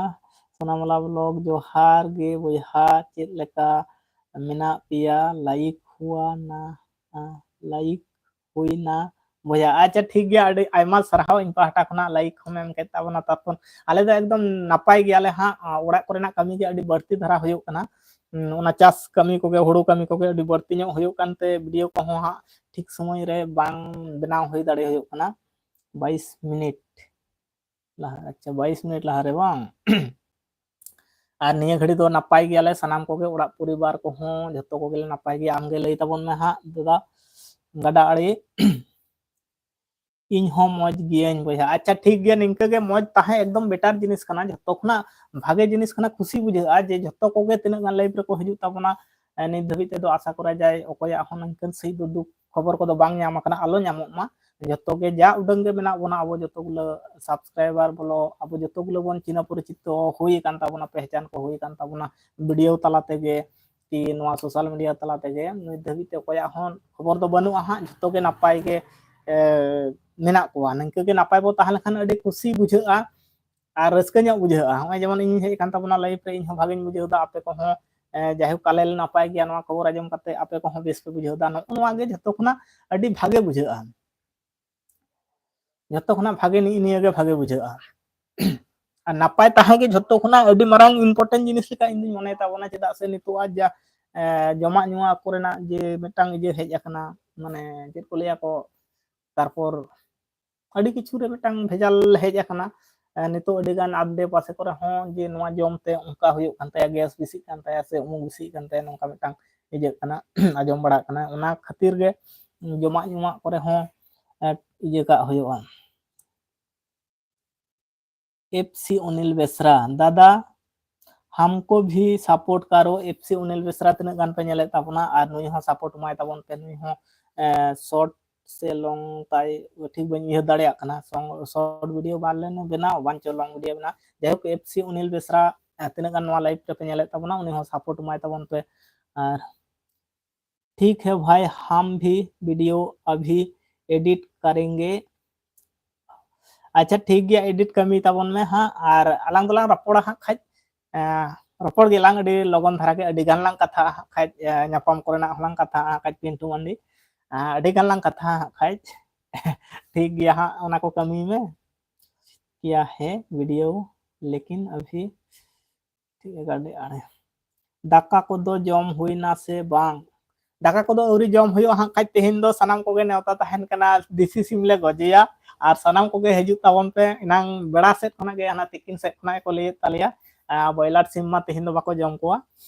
ᱥᱳᱱᱟᱢᱟᱞᱟ vlog, ᱡᱚᱦᱟᱨ ᱜᱮ ᱵᱚᱭᱦᱟ, ᱪᱮᱫ ᱞᱮᱠᱟ ᱢᱮᱱᱟᱜ ᱯᱮᱭᱟ? Like ᱦᱩᱭᱱᱟ, like ᱦᱩᱭᱱᱟ ᱵᱚᱭᱦᱟ᱾ ᱟᱪᱪᱷᱟ, ᱴᱷᱤᱠ ᱜᱮᱭᱟ, ᱟᱹᱰᱤ ᱟᱭᱢᱟ ᱥᱟᱨᱦᱟᱣ ᱤᱧ ᱯᱟᱦᱴᱟ ᱠᱷᱚᱱᱟᱜ like ᱦᱚᱸᱢ ᱮᱢ ᱠᱮᱫ ᱛᱟᱵᱚᱱᱟ᱾ ᱛᱟᱨᱯᱚᱨ ᱟᱞᱮ ᱫᱚ ᱮᱠᱫᱚᱢ ᱱᱟᱯᱟᱭ ᱜᱮᱭᱟᱞᱮ ᱦᱟᱸᱜ, ᱚᱲᱟᱜ ᱠᱚᱨᱮᱱᱟᱜ ᱠᱟᱹᱢᱤ ᱜᱮ ᱟᱹᱰᱤ ᱵᱟᱹᱲᱛᱤ ᱫᱷᱟᱨᱟ ᱦᱩᱭᱩᱜ ᱠᱟᱱᱟ᱾ ᱚᱱᱟ ᱪᱟᱥ ᱠᱟᱹᱢᱤ ᱠᱚᱜᱮ, ᱦᱩᱲᱩ ᱠᱟᱹᱢᱤ ᱠᱚᱜᱮ ᱟᱹᱰᱤ ᱵᱟᱹᱲᱛᱤ ᱧᱚᱜ ᱦᱩᱭᱩᱜ ᱠᱟᱱᱛᱮ video ᱠᱚᱦᱚᱸ ᱦᱟᱸᱜ ᱴᱷᱤᱠ ᱥᱚᱢᱚᱭ ᱨᱮ ᱵᱟᱝ ᱵᱮᱱᱟᱣ ᱦᱩᱭ ᱫᱟᱲᱮ ᱦᱩᱭᱩᱜ ᱠᱟᱱᱟ᱾ ᱵᱟᱭᱤᱥ ᱢᱤᱱᱤᱴ ᱞᱟᱦᱟ, ᱟᱪᱪᱷᱟ, ᱵᱟᱭᱤᱥ ᱢᱤᱱᱤᱴ ᱞᱟᱦᱟᱨᱮ ᱵᱟᱝ? ᱟᱨ ᱱᱤᱭᱟᱹ ᱜᱷᱟᱹᱲᱤ ᱫᱚ ᱱᱟᱯᱟᱭ ᱜᱮᱭᱟᱞᱮ ᱥᱟᱱᱟᱢ ᱠᱚᱜᱮ, ᱚᱲᱟᱜ ᱯᱚᱨᱤᱵᱟᱨ ᱠᱚᱦᱚᱸ ᱡᱷᱚᱛᱚ ᱠᱚᱜᱮᱞᱮ ᱱᱟᱯᱟᱭ ᱜᱮᱭᱟ᱾ ᱟᱢᱜᱮ ᱞᱟᱹᱭ ᱛᱟᱵᱚᱱ ᱢᱮ ᱦᱟᱸᱜ ᱫᱟᱫᱟ, ᱜᱟᱰᱟ ᱟᱲᱮ᱾ ᱤᱧ ᱦᱚᱸ ᱢᱚᱡᱽ ᱜᱤᱭᱟᱹᱧ ᱵᱚᱭᱦᱟ᱾ ᱟᱪᱪᱷᱟ, ᱴᱷᱤᱠ ᱜᱮᱭᱟ, ᱱᱤᱝᱠᱟᱹ ᱜᱮ ᱢᱚᱡᱽ ᱛᱟᱦᱮᱸ ᱮᱠᱫᱚᱢ better ᱡᱤᱱᱤᱥ ᱠᱟᱱᱟ, ᱡᱷᱚᱛᱚ ᱠᱷᱚᱱᱟᱜ ᱵᱷᱟᱜᱮ ᱡᱤᱱᱤᱥ ᱠᱟᱱᱟ, ᱠᱩᱥᱤ ᱵᱩᱡᱷᱟᱹᱜᱼᱟ ᱡᱮ ᱡᱷᱚᱛᱚ ᱠᱚᱜᱮ ᱛᱤᱱᱟᱹᱜ ᱜᱟᱱ live ᱨᱮᱠᱚ ᱦᱤᱡᱩᱜ ᱛᱟᱵᱚᱱᱟ᱾ ᱱᱤᱛ ᱫᱷᱟᱹᱵᱤᱡ ᱛᱮᱫᱚ ᱟᱥᱟ ᱠᱚᱨᱟ ᱡᱟᱭ ᱚᱠᱚᱭᱟᱜ ᱦᱚᱸ ᱱᱤᱝᱠᱟᱹᱱ ᱥᱟᱹᱦᱤᱡ ᱫᱚ ᱫᱩᱠ ᱠᱷᱚᱵᱚᱨ ᱠᱚᱫᱚ ᱵᱟᱝ ᱧᱟᱢ ᱟᱠᱟᱱᱟ, ᱟᱞᱚ ᱧᱟᱢᱚᱜ ᱢᱟ᱾ ᱡᱚᱛᱚ ᱜᱮ ᱡᱟ ᱩᱰᱟᱹᱝ ᱜᱮ ᱢᱮᱱᱟᱜ ᱵᱚᱱᱟ, ᱟᱵᱚ ᱡᱚᱛᱚ ᱜᱩᱞᱟᱹ subscriber ᱵᱚᱞᱚ, ᱟᱵᱚ ᱡᱚᱛᱚ ᱜᱩᱞᱟᱹ ᱵᱚᱱ ᱪᱤᱱᱦᱟᱹ ᱯᱚᱨᱤᱪᱤᱛᱚ ᱦᱩᱭ ᱟᱠᱟᱱ ᱛᱟᱵᱚᱱᱟ, ᱯᱮᱦᱪᱟᱱ ᱠᱚ ᱦᱩᱭ ᱟᱠᱟᱱ ᱛᱟᱵᱚᱱᱟ video ᱛᱟᱞᱟ ᱛᱮᱜᱮ, ᱠᱤ ᱱᱚᱣᱟ social media ᱛᱟᱞᱟ ᱛᱮᱜᱮ᱾ ᱱᱤᱛ ᱫᱷᱟᱹᱵᱤᱡ ᱛᱮ ᱚᱠᱚᱭᱟᱜ ᱦᱚᱸ ᱠᱷᱚᱵᱚᱨ ᱫᱚ ᱵᱟᱹᱱᱩᱜᱼᱟ ᱦᱟᱸᱜ, ᱡᱚᱛᱚ ᱜᱮ ᱱᱟᱯᱟᱭ ᱜᱮ, ᱮ, ᱢᱮᱱᱟᱜ ᱠᱚᱣᱟ᱾ ᱱᱤᱝᱠᱟᱹ ᱜᱮ ᱱᱟᱯᱟᱭ ᱵᱚ ᱛᱟᱦᱮᱸ ᱞᱮᱱᱠᱷᱟᱱ ᱟᱹᱰᱤ ᱠᱩᱥᱤ ᱵᱩᱡᱷᱟᱹᱜᱼᱟ ᱟᱨ ᱨᱟᱹᱥᱠᱟᱹ ᱧᱚᱜ ᱵᱩᱡᱷᱟᱹᱜᱼᱟ᱾ ᱱᱚᱜᱼᱚᱭ ᱡᱮᱢᱚᱱ ᱤᱧ ᱦᱮᱡ ᱟᱠᱟᱱ ᱛᱟᱵᱚᱱᱟ live ᱨᱮ, ᱤᱧ ᱦᱚᱸ ᱵᱷᱟᱜᱮᱧ ᱵᱩᱡᱷᱟᱹᱣ ᱮᱫᱟ, ᱟᱯᱮ ᱠᱚᱦᱚᱸ, ᱮ, ᱡᱟᱭᱦᱳᱠ ᱟᱞᱮ ᱞᱮ ᱱᱟᱯᱟᱭ ᱜᱮᱭᱟ, ᱱᱚᱣᱟ ᱠᱷᱚᱵᱚᱨ ᱟᱸᱡᱚᱢ ᱠᱟᱛᱮ ᱟᱯᱮ ᱠᱚᱦᱚᱸ ᱵᱮᱥ ᱯᱮ ᱵᱩᱡᱷᱟᱹᱣ ᱮᱫᱟ, ᱱᱚᱜᱼᱚ ᱱᱚᱣᱟ ᱜᱮ ᱡᱷᱚᱛᱚ ᱠᱷᱚᱱᱟᱜ ᱟᱹᱰᱤ ᱵᱷᱟᱜᱮ ᱵᱩᱡᱷᱟᱹᱜᱼᱟ᱾ ᱡᱷᱚᱛᱚ ᱠᱷᱚᱱᱟᱜ ᱵᱷᱟᱜᱮ ᱱᱤᱜ ᱱᱤᱭᱟᱹ ᱜᱮ ᱵᱷᱟᱜᱮ ᱵᱩᱡᱷᱟᱹᱜᱼᱟ᱾ ᱟᱨ ᱱᱟᱯᱟᱭ ᱛᱟᱦᱮᱸ ᱜᱮ ᱡᱷᱚᱛᱚ ᱠᱷᱚᱱᱟᱜ ᱟᱹᱰᱤ ᱢᱟᱨᱟᱝ important ᱡᱤᱱᱤᱥ ᱞᱮᱠᱟ ᱤᱧ ᱫᱩᱧ ᱢᱚᱱᱮ ᱛᱟᱵᱚᱱᱟ, ᱪᱮᱫᱟᱜ ᱥᱮ ᱱᱤᱛᱚᱜ ᱟᱜ ᱡᱟ, ᱮ, ᱡᱚᱢᱟᱜ ᱧᱩᱣᱟᱜ ᱠᱚᱨᱮᱱᱟᱜ ᱡᱮ ᱢᱤᱫᱴᱟᱝ ᱤᱭᱟᱹ ᱦᱮᱡ ᱟᱠᱟᱱᱟ, ᱢᱟᱱᱮ ᱪᱮᱫ ᱠᱚ ᱞᱟᱹᱭᱟ ᱠᱚ, ᱛᱟᱨᱯᱚᱨ ᱟᱹᱰᱤ ᱠᱤᱪᱷᱩ ᱨᱮ ᱢᱤᱫᱴᱟᱝ ᱵᱷᱮᱡᱟᱞ ᱦᱮᱡ ᱟᱠᱟᱱᱟ᱾ ᱮ, ᱱᱤᱛᱚᱜ ᱟᱹᱰᱤ ᱜᱟᱱ ᱟᱰᱮ ᱯᱟᱥᱮ ᱠᱚᱨᱮ ᱦᱚᱸ ᱡᱮ ᱱᱚᱣᱟ ᱡᱚᱢ ᱛᱮ ᱚᱱᱠᱟ ᱦᱩᱭᱩᱜ ᱠᱟᱱ ᱛᱟᱭᱟ, gas ᱵᱮᱥᱤᱜ ᱠᱟᱱ ᱛᱟᱭᱟ ᱥᱮ ᱩᱢᱩᱠ ᱵᱮᱥᱤᱜ ᱠᱟᱱ ᱛᱟᱭᱟ, ᱱᱚᱝᱠᱟ ᱢᱤᱫᱴᱟᱝ ᱤᱭᱟᱹᱜ ᱠᱟᱱᱟ, ᱟᱸᱡᱚᱢ ᱵᱟᱲᱟᱜ ᱠᱟᱱᱟ᱾ ᱚᱱᱟ ᱠᱷᱟᱹᱛᱤᱨ ᱜᱮ ᱡᱚᱢᱟᱜ ᱧᱩᱣᱟᱜ ᱠᱚᱨᱮ ᱦᱚᱸ, ᱮ, ᱤᱭᱟᱹ ᱠᱟᱜ ᱦᱩᱭᱩᱜᱼᱟ᱾ FC ᱚᱱᱤᱞ ᱵᱮᱥᱨᱟ, ᱫᱟᱫᱟ ᱦᱟᱢᱠᱳ ᱵᱷᱤ support ᱠᱟᱨᱳ᱾ FC ᱚᱱᱤᱞ ᱵᱮᱥᱨᱟ, ᱛᱤᱱᱟᱹᱜ ᱜᱟᱱ ᱯᱮ ᱧᱮᱞᱮᱫ ᱛᱟᱵᱚᱱᱟ, ᱟᱨ ᱱᱩᱭ ᱦᱚᱸ support ᱮᱢᱟᱭ ᱛᱟᱵᱚᱱ ᱯᱮ᱾ ᱱᱩᱭ ᱦᱚᱸ, ᱮ, short ᱥᱮ long ᱛᱟᱭ ᱴᱷᱤᱠ ᱵᱟᱹᱧ ᱩᱭᱦᱟᱹᱨ ᱫᱟᱲᱮᱭᱟᱜ ᱠᱟᱱᱟ, short video ᱵᱟᱝ ᱞᱮᱱ ᱵᱮᱱᱟᱣ, ᱵᱟᱝ ᱪᱚ long video ᱵᱮᱱᱟᱣ᱾ ᱡᱟᱭᱦᱳᱠ, FC ᱚᱱᱤᱞ ᱵᱮᱥᱨᱟ, ᱮ, ᱛᱤᱱᱟᱹᱜ ᱜᱟᱱ ᱱᱚᱣᱟ live ᱨᱮᱯᱮ ᱧᱮᱞᱮᱫ ᱛᱟᱵᱚᱱᱟ, ᱩᱱᱤ ᱦᱚᱸ support ᱮᱢᱟᱭ ᱛᱟᱵᱚᱱ ᱯᱮ᱾ ᱟᱨ ᱴᱷᱤᱠ ᱦᱮ ᱵᱷᱟᱭ, ᱦᱟᱢ ᱵᱷᱤ video ᱟᱵᱷᱤ edit ᱠᱟᱨᱮᱝᱜᱮ᱾ ᱟᱪᱪᱷᱟ, ᱴᱷᱤᱠ ᱜᱮᱭᱟ, edit ᱠᱟᱹᱢᱤ ᱛᱟᱵᱚᱱ ᱢᱮ ᱦᱟᱸᱜ, ᱟᱨ ᱟᱞᱟᱝ ᱫᱚᱞᱟᱝ ᱨᱚᱯᱚᱲᱟ ᱦᱟᱸᱜ ᱠᱷᱟᱡ, ᱮᱸ, ᱨᱚᱯᱚᱲ ᱜᱮᱞᱟᱝ ᱟᱹᱰᱤ ᱞᱚᱜᱚᱱ ᱫᱷᱟᱨᱟ ᱜᱮ, ᱟᱹᱰᱤ ᱜᱟᱱ ᱞᱟᱝ ᱠᱟᱛᱷᱟᱜᱼᱟ ᱦᱟᱸᱜ ᱠᱷᱟᱡ, ᱮᱸ, ᱧᱟᱯᱟᱢ ᱠᱚᱨᱮᱱᱟᱜ ᱦᱚᱸᱞᱟᱝ ᱠᱟᱛᱷᱟᱜᱼᱟ ᱦᱟᱸᱜ ᱠᱷᱟᱡ, ᱯᱤᱱᱴᱩ ᱢᱟᱱᱰᱤ, ᱮᱸ, ᱟᱹᱰᱤ ᱜᱟᱱ ᱞᱟᱝ ᱠᱟᱛᱷᱟᱜᱼᱟ ᱦᱟᱸᱜ ᱠᱷᱟᱡ᱾ ᱴᱷᱤᱠ ᱜᱮᱭᱟ ᱦᱟᱸᱜ, ᱚᱱᱟ ᱠᱚ ᱠᱟᱹᱢᱤ ᱢᱮ᱾ ᱠᱤᱭᱟ ᱦᱮ video ᱞᱮᱠᱤᱱ ᱟᱵᱷᱤ ᱴᱷᱤᱠ ᱜᱮᱭᱟ, ᱜᱟᱹᱰᱤ ᱟᱲᱮ᱾ ᱫᱟᱠᱟ ᱠᱚᱫᱚ ᱡᱚᱢ ᱦᱩᱭᱱᱟ ᱥᱮ ᱵᱟᱝ? ᱫᱟᱠᱟ ᱠᱚᱫᱚ ᱟᱹᱣᱨᱤ ᱡᱚᱢ ᱦᱩᱭᱩᱜᱼᱟ ᱦᱟᱸᱜ ᱠᱷᱟᱡ᱾ ᱛᱮᱦᱮᱧ ᱫᱚ ᱥᱟᱱᱟᱢ ᱠᱚᱜᱮ ᱱᱮᱣᱛᱟ ᱛᱟᱦᱮᱱ ᱠᱟᱱᱟ ᱫᱮᱥᱤ ᱥᱤᱢ ᱞᱮ ᱜᱚᱡᱮᱭᱟ, ᱟᱨ ᱥᱟᱱᱟᱢ ᱠᱚᱜᱮ ᱦᱤᱡᱩᱜ ᱛᱟᱵᱚᱱ ᱯᱮ᱾ ᱮᱱᱟᱝ ᱵᱮᱲᱟ ᱥᱮᱫ ᱠᱷᱚᱱᱟᱜ ᱜᱮ, ᱦᱟᱱᱟ ᱛᱤᱠᱤᱱ ᱥᱮᱫ ᱠᱷᱚᱱᱟᱜ ᱜᱮᱠᱚ ᱞᱟᱹᱭᱮᱫ ᱛᱟᱞᱮᱭᱟ, ᱟᱨ ᱵᱚᱭᱞᱟᱨ ᱥᱤᱢ ᱢᱟ ᱛᱮᱦᱮᱧ ᱫᱚ ᱵᱟᱠᱚ ᱡᱚᱢ ᱠᱚᱣᱟ᱾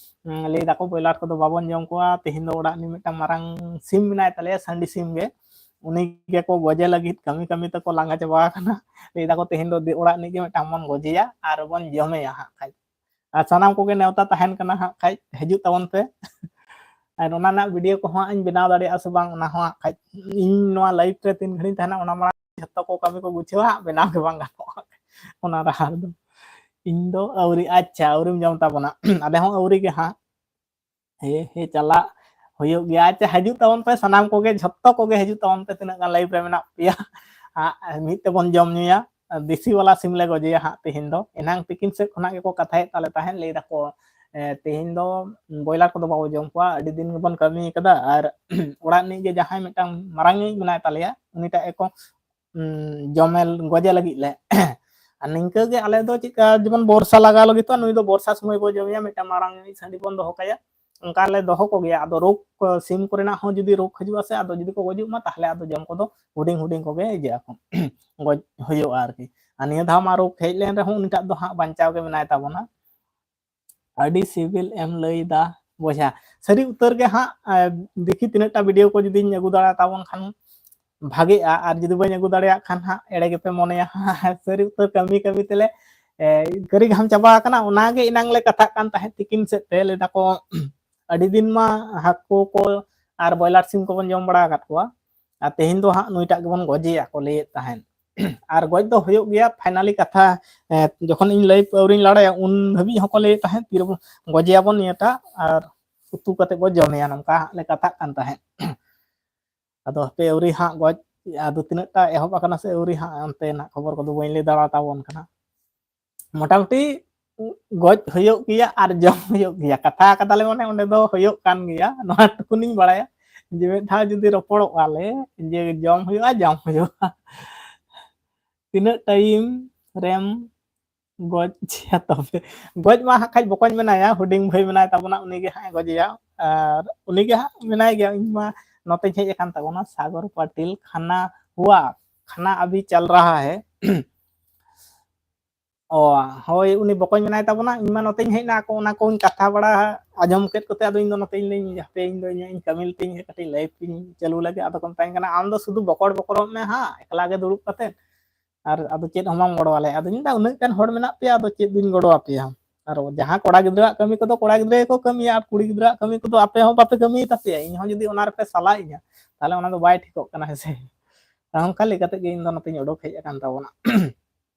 ᱩᱸ, ᱞᱟᱹᱭ ᱫᱟᱠᱚ ᱵᱚᱭᱞᱟᱨ ᱠᱚᱫᱚ ᱵᱟᱵᱚᱱ ᱡᱚᱢ ᱠᱚᱣᱟ, ᱛᱮᱦᱮᱧ ᱫᱚ ᱚᱲᱟᱜ ᱨᱤᱱᱤᱡ ᱢᱤᱫᱴᱟᱝ ᱢᱟᱨᱟᱝ ᱥᱤᱢ ᱢᱮᱱᱟᱭ ᱛᱟᱞᱮᱭᱟ, ᱥᱟᱺᱰᱤ ᱥᱤᱢ ᱜᱮ, ᱩᱱᱤ ᱜᱮᱠᱚ ᱜᱚᱡᱮ ᱞᱟᱹᱜᱤᱫ ᱠᱟᱹᱢᱤ ᱠᱟᱹᱢᱤ ᱛᱮᱠᱚ ᱞᱟᱸᱜᱟ ᱪᱟᱵᱟ ᱟᱠᱟᱱᱟ᱾ ᱞᱟᱹᱭ ᱫᱟᱠᱚ ᱛᱮᱦᱮᱧ ᱫᱚ ᱫᱮ-, ᱚᱲᱟᱜ ᱨᱤᱱᱤᱡ ᱜᱮ ᱢᱤᱫᱴᱟᱝ ᱵᱚᱱ ᱜᱚᱡᱮᱭᱟ ᱟᱨ ᱵᱚᱱ ᱡᱚᱢᱮᱭᱟ ᱦᱟᱸᱜ ᱠᱷᱟᱡ᱾ ᱟᱨ ᱥᱟᱱᱟᱢ ᱠᱚᱜᱮ ᱱᱮᱣᱛᱟ ᱛᱟᱦᱮᱱ ᱠᱟᱱᱟ ᱦᱟᱸᱜ ᱠᱷᱟᱡ, ᱦᱤᱡᱩᱜ ᱛᱟᱵᱚᱱ ᱯᱮ᱾ ᱟᱨ ᱚᱱᱟ ᱨᱮᱱᱟᱜ ᱵᱷᱤᱰᱤᱭᱳ ᱠᱚᱦᱚᱸ ᱤᱧ ᱵᱮᱱᱟᱣ ᱫᱟᱲᱮᱭᱟᱜᱼᱟ ᱥᱮ ᱵᱟᱝ, ᱚᱱᱟ ᱦᱚᱸ ᱦᱟᱸᱜ ᱠᱷᱟᱡ ᱤᱧ ᱱᱚᱣᱟ ᱞᱟᱭᱤᱵᱷ ᱨᱮ ᱛᱤᱱ ᱜᱷᱟᱹᱲᱤᱡ ᱛᱟᱦᱮᱱᱟ, ᱚᱱᱟ ᱢᱟᱲᱟᱝ ᱡᱷᱚᱛᱚ ᱠᱚ ᱠᱟᱹᱢᱤ ᱠᱚ ᱜᱩᱪᱷᱟᱹᱣᱟ, ᱦᱟᱸᱜ ᱵᱮᱱᱟᱣ ᱜᱮ ᱵᱟᱝ ᱜᱟᱱᱚᱜᱼᱟ ᱚᱱᱟ ᱨᱟᱦᱟ ᱨᱮᱫᱚ᱾ ᱤᱧ ᱫᱚ ᱟᱹᱣᱨᱤ, ᱟᱪᱪᱷᱟ, ᱟᱹᱣᱨᱤᱢ ᱡᱚᱢ ᱛᱟᱵᱚᱱᱟ᱾ ᱟᱞᱮ ᱦᱚᱸ ᱟᱹᱣᱨᱤ ᱜᱮ ᱦᱟᱸᱜ᱾ ᱦᱮᱸ, ᱦᱮᱸ, ᱪᱟᱞᱟᱜ ᱦᱩᱭᱩᱜ ᱜᱮᱭᱟ᱾ ᱟᱪᱪᱷᱟ, ᱦᱤᱡᱩᱜ ᱛᱟᱵᱚᱱ ᱯᱮ ᱥᱟᱱᱟᱢ ᱠᱚᱜᱮ, ᱡᱷᱚᱛᱚ ᱠᱚᱜᱮ ᱦᱤᱡᱩᱜ ᱛᱟᱵᱚᱱ ᱯᱮ, ᱛᱤᱱᱟᱹᱜ ᱜᱟᱱ ᱞᱟᱭᱤᱵᱷ ᱨᱮ ᱢᱮᱱᱟᱜ ᱯᱮᱭᱟ᱾ ᱦᱟᱸᱜ ᱢᱤᱫ ᱛᱮᱵᱚᱱ ᱡᱚᱢ ᱧᱩᱭᱟ᱾ ᱫᱮᱥᱤ ᱵᱟᱞᱟ ᱥᱤᱢ ᱞᱮ ᱜᱚᱡᱮᱭᱟ ᱦᱟᱸᱜ ᱛᱮᱦᱮᱧ ᱫᱚ᱾ ᱮᱱᱟᱝ ᱛᱤᱠᱤᱱ ᱥᱮᱫ ᱠᱷᱚᱱᱟᱜ ᱜᱮᱠᱚ ᱠᱟᱛᱷᱟᱭᱮᱫ ᱛᱟᱞᱮ ᱛᱟᱦᱮᱸᱫ, ᱞᱟᱹᱭ ᱫᱟᱠᱚ, ᱮ, ᱛᱮᱦᱮᱧ ᱫᱚ ᱵᱚᱭᱞᱟᱨ ᱠᱚᱫᱚ ᱵᱟᱵᱚ ᱡᱚᱢ ᱠᱚᱣᱟ, ᱟᱹᱰᱤ ᱫᱤᱱ ᱜᱮᱵᱚᱱ ᱠᱟᱹᱢᱤ ᱠᱟᱫᱟ᱾ ᱟᱨ ᱚᱲᱟᱜ ᱨᱤᱱᱤᱡ ᱜᱮ ᱡᱟᱦᱟᱸᱭ ᱢᱤᱫᱴᱟᱝ ᱢᱟᱨᱟᱝ ᱧᱚᱜ ᱢᱮᱱᱟᱭ ᱛᱟᱞᱮᱭᱟ, ᱩᱱᱤᱴᱟᱜ ᱮᱠᱚ ᱩᱸ, ᱡᱚᱢᱮ ᱜᱚᱡᱮ ᱞᱟᱹᱜᱤᱫ ᱞᱮ᱾ ᱟᱨ ᱱᱤᱝᱠᱟᱹ ᱜᱮ ᱟᱞᱮ ᱫᱚ ᱪᱮᱫᱠᱟ ᱡᱮᱢᱚᱱ ᱵᱚᱨᱥᱟ ᱞᱟᱜᱟᱣ ᱞᱟᱹᱜᱤᱫ ᱛᱚ, ᱱᱩᱭ ᱫᱚ ᱵᱚᱨᱥᱟ ᱥᱚᱢᱚᱭ ᱵᱚ ᱡᱚᱢᱮᱭᱟ, ᱢᱤᱫᱴᱟᱝ ᱢᱟᱨᱟᱝ ᱧᱚᱜ ᱥᱟᱺᱰᱤ ᱵᱚᱱ ᱫᱚᱦᱚ ᱠᱟᱭᱟ, ᱚᱱᱠᱟ ᱞᱮ ᱫᱚᱦᱚ ᱠᱚᱜᱮᱭᱟ᱾ ᱟᱫᱚ ᱨᱳᱜᱽ ᱠᱚ, ᱥᱤᱢ ᱠᱚᱨᱮᱱᱟᱜ ᱦᱚᱸ ᱡᱩᱫᱤ ᱨᱳᱜᱽ ᱦᱤᱡᱩᱜᱼᱟ ᱥᱮ, ᱟᱫᱚ ᱡᱩᱫᱤ ᱠᱚ ᱜᱚᱡᱩᱜ ᱢᱟ, ᱛᱟᱦᱚᱞᱮ ᱟᱫᱚ ᱡᱚᱢ ᱠᱚᱫᱚ ᱦᱩᱰᱤᱧ ᱦᱩᱰᱤᱧ ᱠᱚᱜᱮ ᱤᱭᱟᱹᱜ ᱟᱠᱚ, ᱜᱚᱡ ᱦᱩᱭᱩᱜᱼᱟ ᱟᱨᱠᱤ᱾ ᱟᱨ ᱱᱤᱭᱟᱹ ᱫᱷᱟᱣ ᱢᱟ ᱨᱳᱜᱽ ᱦᱮᱡ ᱞᱮᱱ ᱨᱮᱦᱚᱸ ᱩᱱᱤᱴᱟᱜ ᱫᱚ ᱦᱟᱸᱜ ᱵᱟᱧᱪᱟᱣ ᱜᱮ ᱢᱮᱱᱟᱭ ᱛᱟᱵᱚᱱᱟ᱾ ᱟᱹᱰᱤ ᱥᱤᱵᱤᱞ ᱮᱢ ᱞᱟᱹᱭᱫᱟ ᱵᱚᱭᱦᱟ, ᱥᱟᱹᱨᱤ ᱩᱛᱟᱹᱨ ᱜᱮ ᱦᱟᱸᱜ᱾ ᱮ, ᱫᱮᱠᱷᱤ ᱛᱤᱱᱟᱹᱜ ᱴᱟ ᱵᱷᱤᱰᱤᱭᱳ ᱠᱚ ᱡᱩᱫᱤᱧ ᱟᱹᱜᱩ ᱫᱟᱲᱮ ᱛᱟᱵᱚᱱ ᱠᱷᱟᱱ ᱵᱷᱟᱜᱮᱜᱼᱟ, ᱟᱨ ᱡᱩᱫᱤ ᱵᱟᱹᱧ ᱟᱹᱜᱩ ᱫᱟᱲᱮᱭᱟᱜ ᱠᱷᱟᱱ ᱦᱟᱸᱜ ᱮᱲᱮ ᱜᱮᱯᱮ ᱢᱚᱱᱮᱭᱟ᱾ ᱥᱟᱹᱨᱤ ᱩᱛᱟᱹᱨ ᱠᱟᱹᱢᱤ ᱠᱟᱹᱢᱤ ᱛᱮᱞᱮ, ᱮ, ᱠᱟᱹᱨᱤ ᱜᱷᱟᱢ ᱪᱟᱵᱟ ᱟᱠᱟᱱᱟ᱾ ᱚᱱᱟᱜᱮ ᱮᱱᱟᱝ ᱞᱮ ᱠᱟᱛᱷᱟᱜ ᱠᱟᱱ ᱛᱟᱦᱮᱸᱫ ᱛᱤᱠᱤᱱ ᱥᱮᱫ ᱛᱮ, ᱞᱟᱹᱭ ᱫᱟᱠᱚ ᱟᱹᱰᱤ ᱫᱤᱱ ᱢᱟ ᱦᱟᱹᱠᱩ ᱠᱚ ᱟᱨ ᱵᱚᱭᱞᱟᱨ ᱥᱤᱢ ᱠᱚᱵᱚᱱ ᱡᱚᱢ ᱵᱟᱲᱟ ᱟᱠᱟᱫ ᱠᱚᱣᱟ, ᱟᱨ ᱛᱮᱦᱮᱧ ᱫᱚ ᱦᱟᱸᱜ ᱱᱩᱭᱴᱟᱜ ᱜᱮᱵᱚᱱ ᱜᱚᱡᱮᱭᱟ ᱠᱚ ᱞᱟᱹᱭᱮᱫ ᱛᱟᱦᱮᱸᱫ᱾ ᱟᱨ ᱜᱚᱡ ᱫᱚ ᱦᱩᱭᱩᱜ ᱜᱮᱭᱟ, ᱯᱷᱟᱭᱱᱟᱞᱤ ᱠᱟᱛᱷᱟ, ᱮ, ᱡᱚᱠᱷᱚᱱ ᱤᱧ ᱞᱟᱹᱭ ᱟᱹᱣᱨᱤᱧ ᱞᱟᱲᱟᱭᱟ, ᱩᱱ ᱫᱷᱟᱹᱵᱤᱡ ᱦᱚᱸᱠᱚ ᱞᱟᱹᱭᱮᱫ ᱛᱟᱦᱮᱸᱫ, "ᱛᱤᱨᱮᱵᱚᱱ ᱜᱚᱡᱮᱭᱟᱵᱚᱱ ᱱᱤᱭᱟᱹᱴᱟᱜ, ᱟᱨ ᱩᱛᱩ ᱠᱟᱛᱮ ᱵᱚ ᱡᱚᱢᱮᱭᱟ", ᱱᱚᱝᱠᱟ ᱦᱟᱸᱜ ᱞᱮ ᱠᱟᱛᱷᱟᱜ ᱠᱟᱱ ᱛᱟᱦᱮᱸᱫ᱾ ᱟᱫᱚ ᱦᱟᱯᱮ ᱟᱹᱣᱨᱤ ᱦᱟᱸᱜ ᱜᱚᱡ, ᱟᱫᱚ ᱛᱤᱱᱟᱹᱜ ᱴᱟ ᱮᱦᱚᱵ ᱟᱠᱟᱱᱟ ᱥᱮ ᱟᱹᱣᱨᱤ ᱦᱟᱸᱜ, ᱚᱱᱛᱮᱱᱟᱜ ᱠᱷᱚᱵᱚᱨ ᱠᱚᱫᱚ ᱵᱟᱹᱧ ᱞᱟᱹᱭ ᱫᱟᱲᱮ ᱛᱟᱵᱚᱱ ᱠᱟᱱᱟ᱾ ᱢᱚᱴᱟᱢᱩᱴᱤ ᱜᱚᱡ ᱦᱩᱭᱩᱜ ᱜᱮᱭᱟ ᱟᱨ ᱡᱚᱢ ᱦᱩᱭᱩᱜ ᱜᱮᱭᱟ, ᱠᱟᱛᱷᱟ ᱠᱟᱫᱟᱞᱮ ᱢᱟᱱᱮ ᱚᱸᱰᱮ ᱫᱚ ᱦᱩᱭᱩᱜ ᱠᱟᱱ ᱜᱮᱭᱟ, ᱱᱚᱣᱟ ᱴᱩᱠᱩᱱᱤᱧ ᱵᱟᱲᱟᱭᱟ᱾ ᱡᱮ ᱢᱤᱫ ᱫᱷᱟᱣ ᱡᱩᱫᱤ ᱨᱚᱯᱚᱲᱚᱜ ᱟᱞᱮ, ᱡᱮ ᱡᱚᱢ ᱦᱩᱭᱩᱜᱼᱟ, ᱡᱚᱢ ᱦᱩᱭᱩᱜᱼᱟ᱾ ᱛᱤᱱᱟᱹᱜ ᱴᱟᱭᱤᱢ ᱨᱮᱢ ᱜᱚᱡ ᱮᱭᱟ ᱛᱚᱵᱮ? ᱜᱚᱡ ᱢᱟ ᱦᱟᱸᱜ ᱠᱷᱟᱡ ᱵᱚᱠᱚᱧ ᱢᱮᱱᱟᱭᱟ, ᱦᱩᱰᱤᱧ ᱵᱷᱟᱹᱭ ᱢᱮᱱᱟᱭ ᱛᱟᱵᱚᱱᱟ, ᱩᱱᱤᱜᱮ ᱦᱟᱸᱜ ᱮ ᱜᱚᱡᱮᱭᱟ᱾ ᱟᱨ ᱩᱱᱤᱜᱮ ᱦᱟᱸᱜ ᱢᱮᱱᱟᱭ ᱜᱮᱭᱟ, ᱤᱧ ᱢᱟ ᱱᱚᱛᱮᱧ ᱦᱮᱡ ᱟᱠᱟᱱ ᱛᱟᱵᱚᱱᱟ, ᱥᱟᱜᱚᱨ ᱯᱟᱴᱤᱞ ᱠᱷᱟᱱᱟ ᱦᱩᱣᱟ, ᱠᱷᱟᱱᱟ ᱟᱵᱷᱤ ᱪᱟᱞ ᱨᱟᱦᱟ ᱦᱮ᱾ ᱚ, ᱦᱳᱭ, ᱩᱱᱤ ᱵᱚᱠᱚᱧ ᱢᱮᱱᱟᱭ ᱛᱟᱵᱚᱱᱟ, ᱤᱧ ᱢᱟ ᱱᱚᱛᱮᱧ ᱦᱮᱡ ᱮᱱᱟ, ᱟᱠᱚ ᱚᱱᱟ ᱠᱚᱧ ᱠᱟᱛᱷᱟ ᱵᱟᱲᱟ ᱟᱸᱡᱚᱢ ᱠᱮᱫ ᱠᱚᱛᱮ, ᱟᱫᱚ ᱤᱧ ᱫᱚ ᱱᱚᱛᱮᱧ ᱞᱟᱹᱭᱟᱹᱧ, ᱦᱟᱯᱮ, ᱤᱧ ᱫᱚ ᱤᱧᱟᱹᱜ ᱤᱧ ᱠᱟᱹᱢᱤ ᱞᱮᱛᱤᱧ, ᱠᱟᱹᱴᱤᱡ ᱞᱟᱭᱤᱵᱷ ᱤᱧ ᱪᱟᱹᱞᱩ ᱞᱮᱜᱮ᱾ ᱟᱫᱚ ᱠᱚ ᱢᱮᱛᱟᱧ ᱠᱟᱱᱟ, "ᱟᱢ ᱫᱚ ᱥᱩᱫᱷᱩ ᱵᱚᱠᱚᱲ ᱵᱚᱠᱚᱲᱚᱜ ᱢᱮ ᱦᱟᱸᱜ, ᱮᱠᱞᱟ ᱜᱮ ᱫᱩᱲᱩᱵ ᱠᱟᱛᱮᱫ, ᱟᱨ ᱟᱫᱚ ᱪᱮᱫ ᱦᱚᱸ ᱵᱟᱢ ᱜᱚᱲᱚ ᱟᱞᱮᱭᱟ?" ᱟᱫᱚᱧ ᱢᱮᱱᱫᱟ, "ᱩᱱᱟᱹᱜ ᱜᱟᱱ ᱦᱚᱲ ᱢᱮᱱᱟᱜ ᱯᱮᱭᱟ, ᱟᱫᱚ ᱪᱮᱫ ᱫᱩᱧ ᱜᱚᱲᱚ ᱟᱯᱮᱭᱟ?" ᱟᱨ ᱡᱟᱦᱟᱸ ᱠᱚᱲᱟ ᱜᱤᱫᱽᱨᱟᱹᱣᱟᱜ ᱠᱟᱹᱢᱤ ᱠᱚᱫᱚ ᱠᱚᱲᱟ ᱜᱤᱫᱽᱨᱟᱹ ᱜᱮᱠᱚ ᱠᱟᱹᱢᱤᱭᱟ, ᱟᱨ ᱠᱩᱲᱤ ᱜᱤᱫᱽᱨᱟᱹᱣᱟᱜ ᱠᱟᱹᱢᱤ ᱠᱚᱫᱚ ᱟᱯᱮ ᱦᱚᱸ ᱵᱟᱯᱮ ᱠᱟᱹᱢᱤ ᱛᱟᱯᱮᱭᱟ, ᱤᱧ ᱦᱚᱸ ᱡᱩᱫᱤ ᱚᱱᱟ ᱨᱮᱯᱮ ᱥᱟᱞᱟᱭᱤᱧᱟ, ᱛᱟᱦᱚᱞᱮ ᱚᱱᱟ ᱫᱚ ᱵᱟᱭ ᱴᱷᱤᱠᱚᱜ ᱠᱟᱱᱟ, ᱦᱮᱸ ᱥᱮ? ᱚᱱᱠᱟ ᱞᱮᱠᱟ ᱛᱮᱜᱮ ᱤᱧ ᱫᱚ ᱱᱚᱛᱮᱧ ᱩᱰᱩᱠ ᱦᱮᱡ ᱟᱠᱟᱱ ᱛᱟᱵᱚᱱᱟ᱾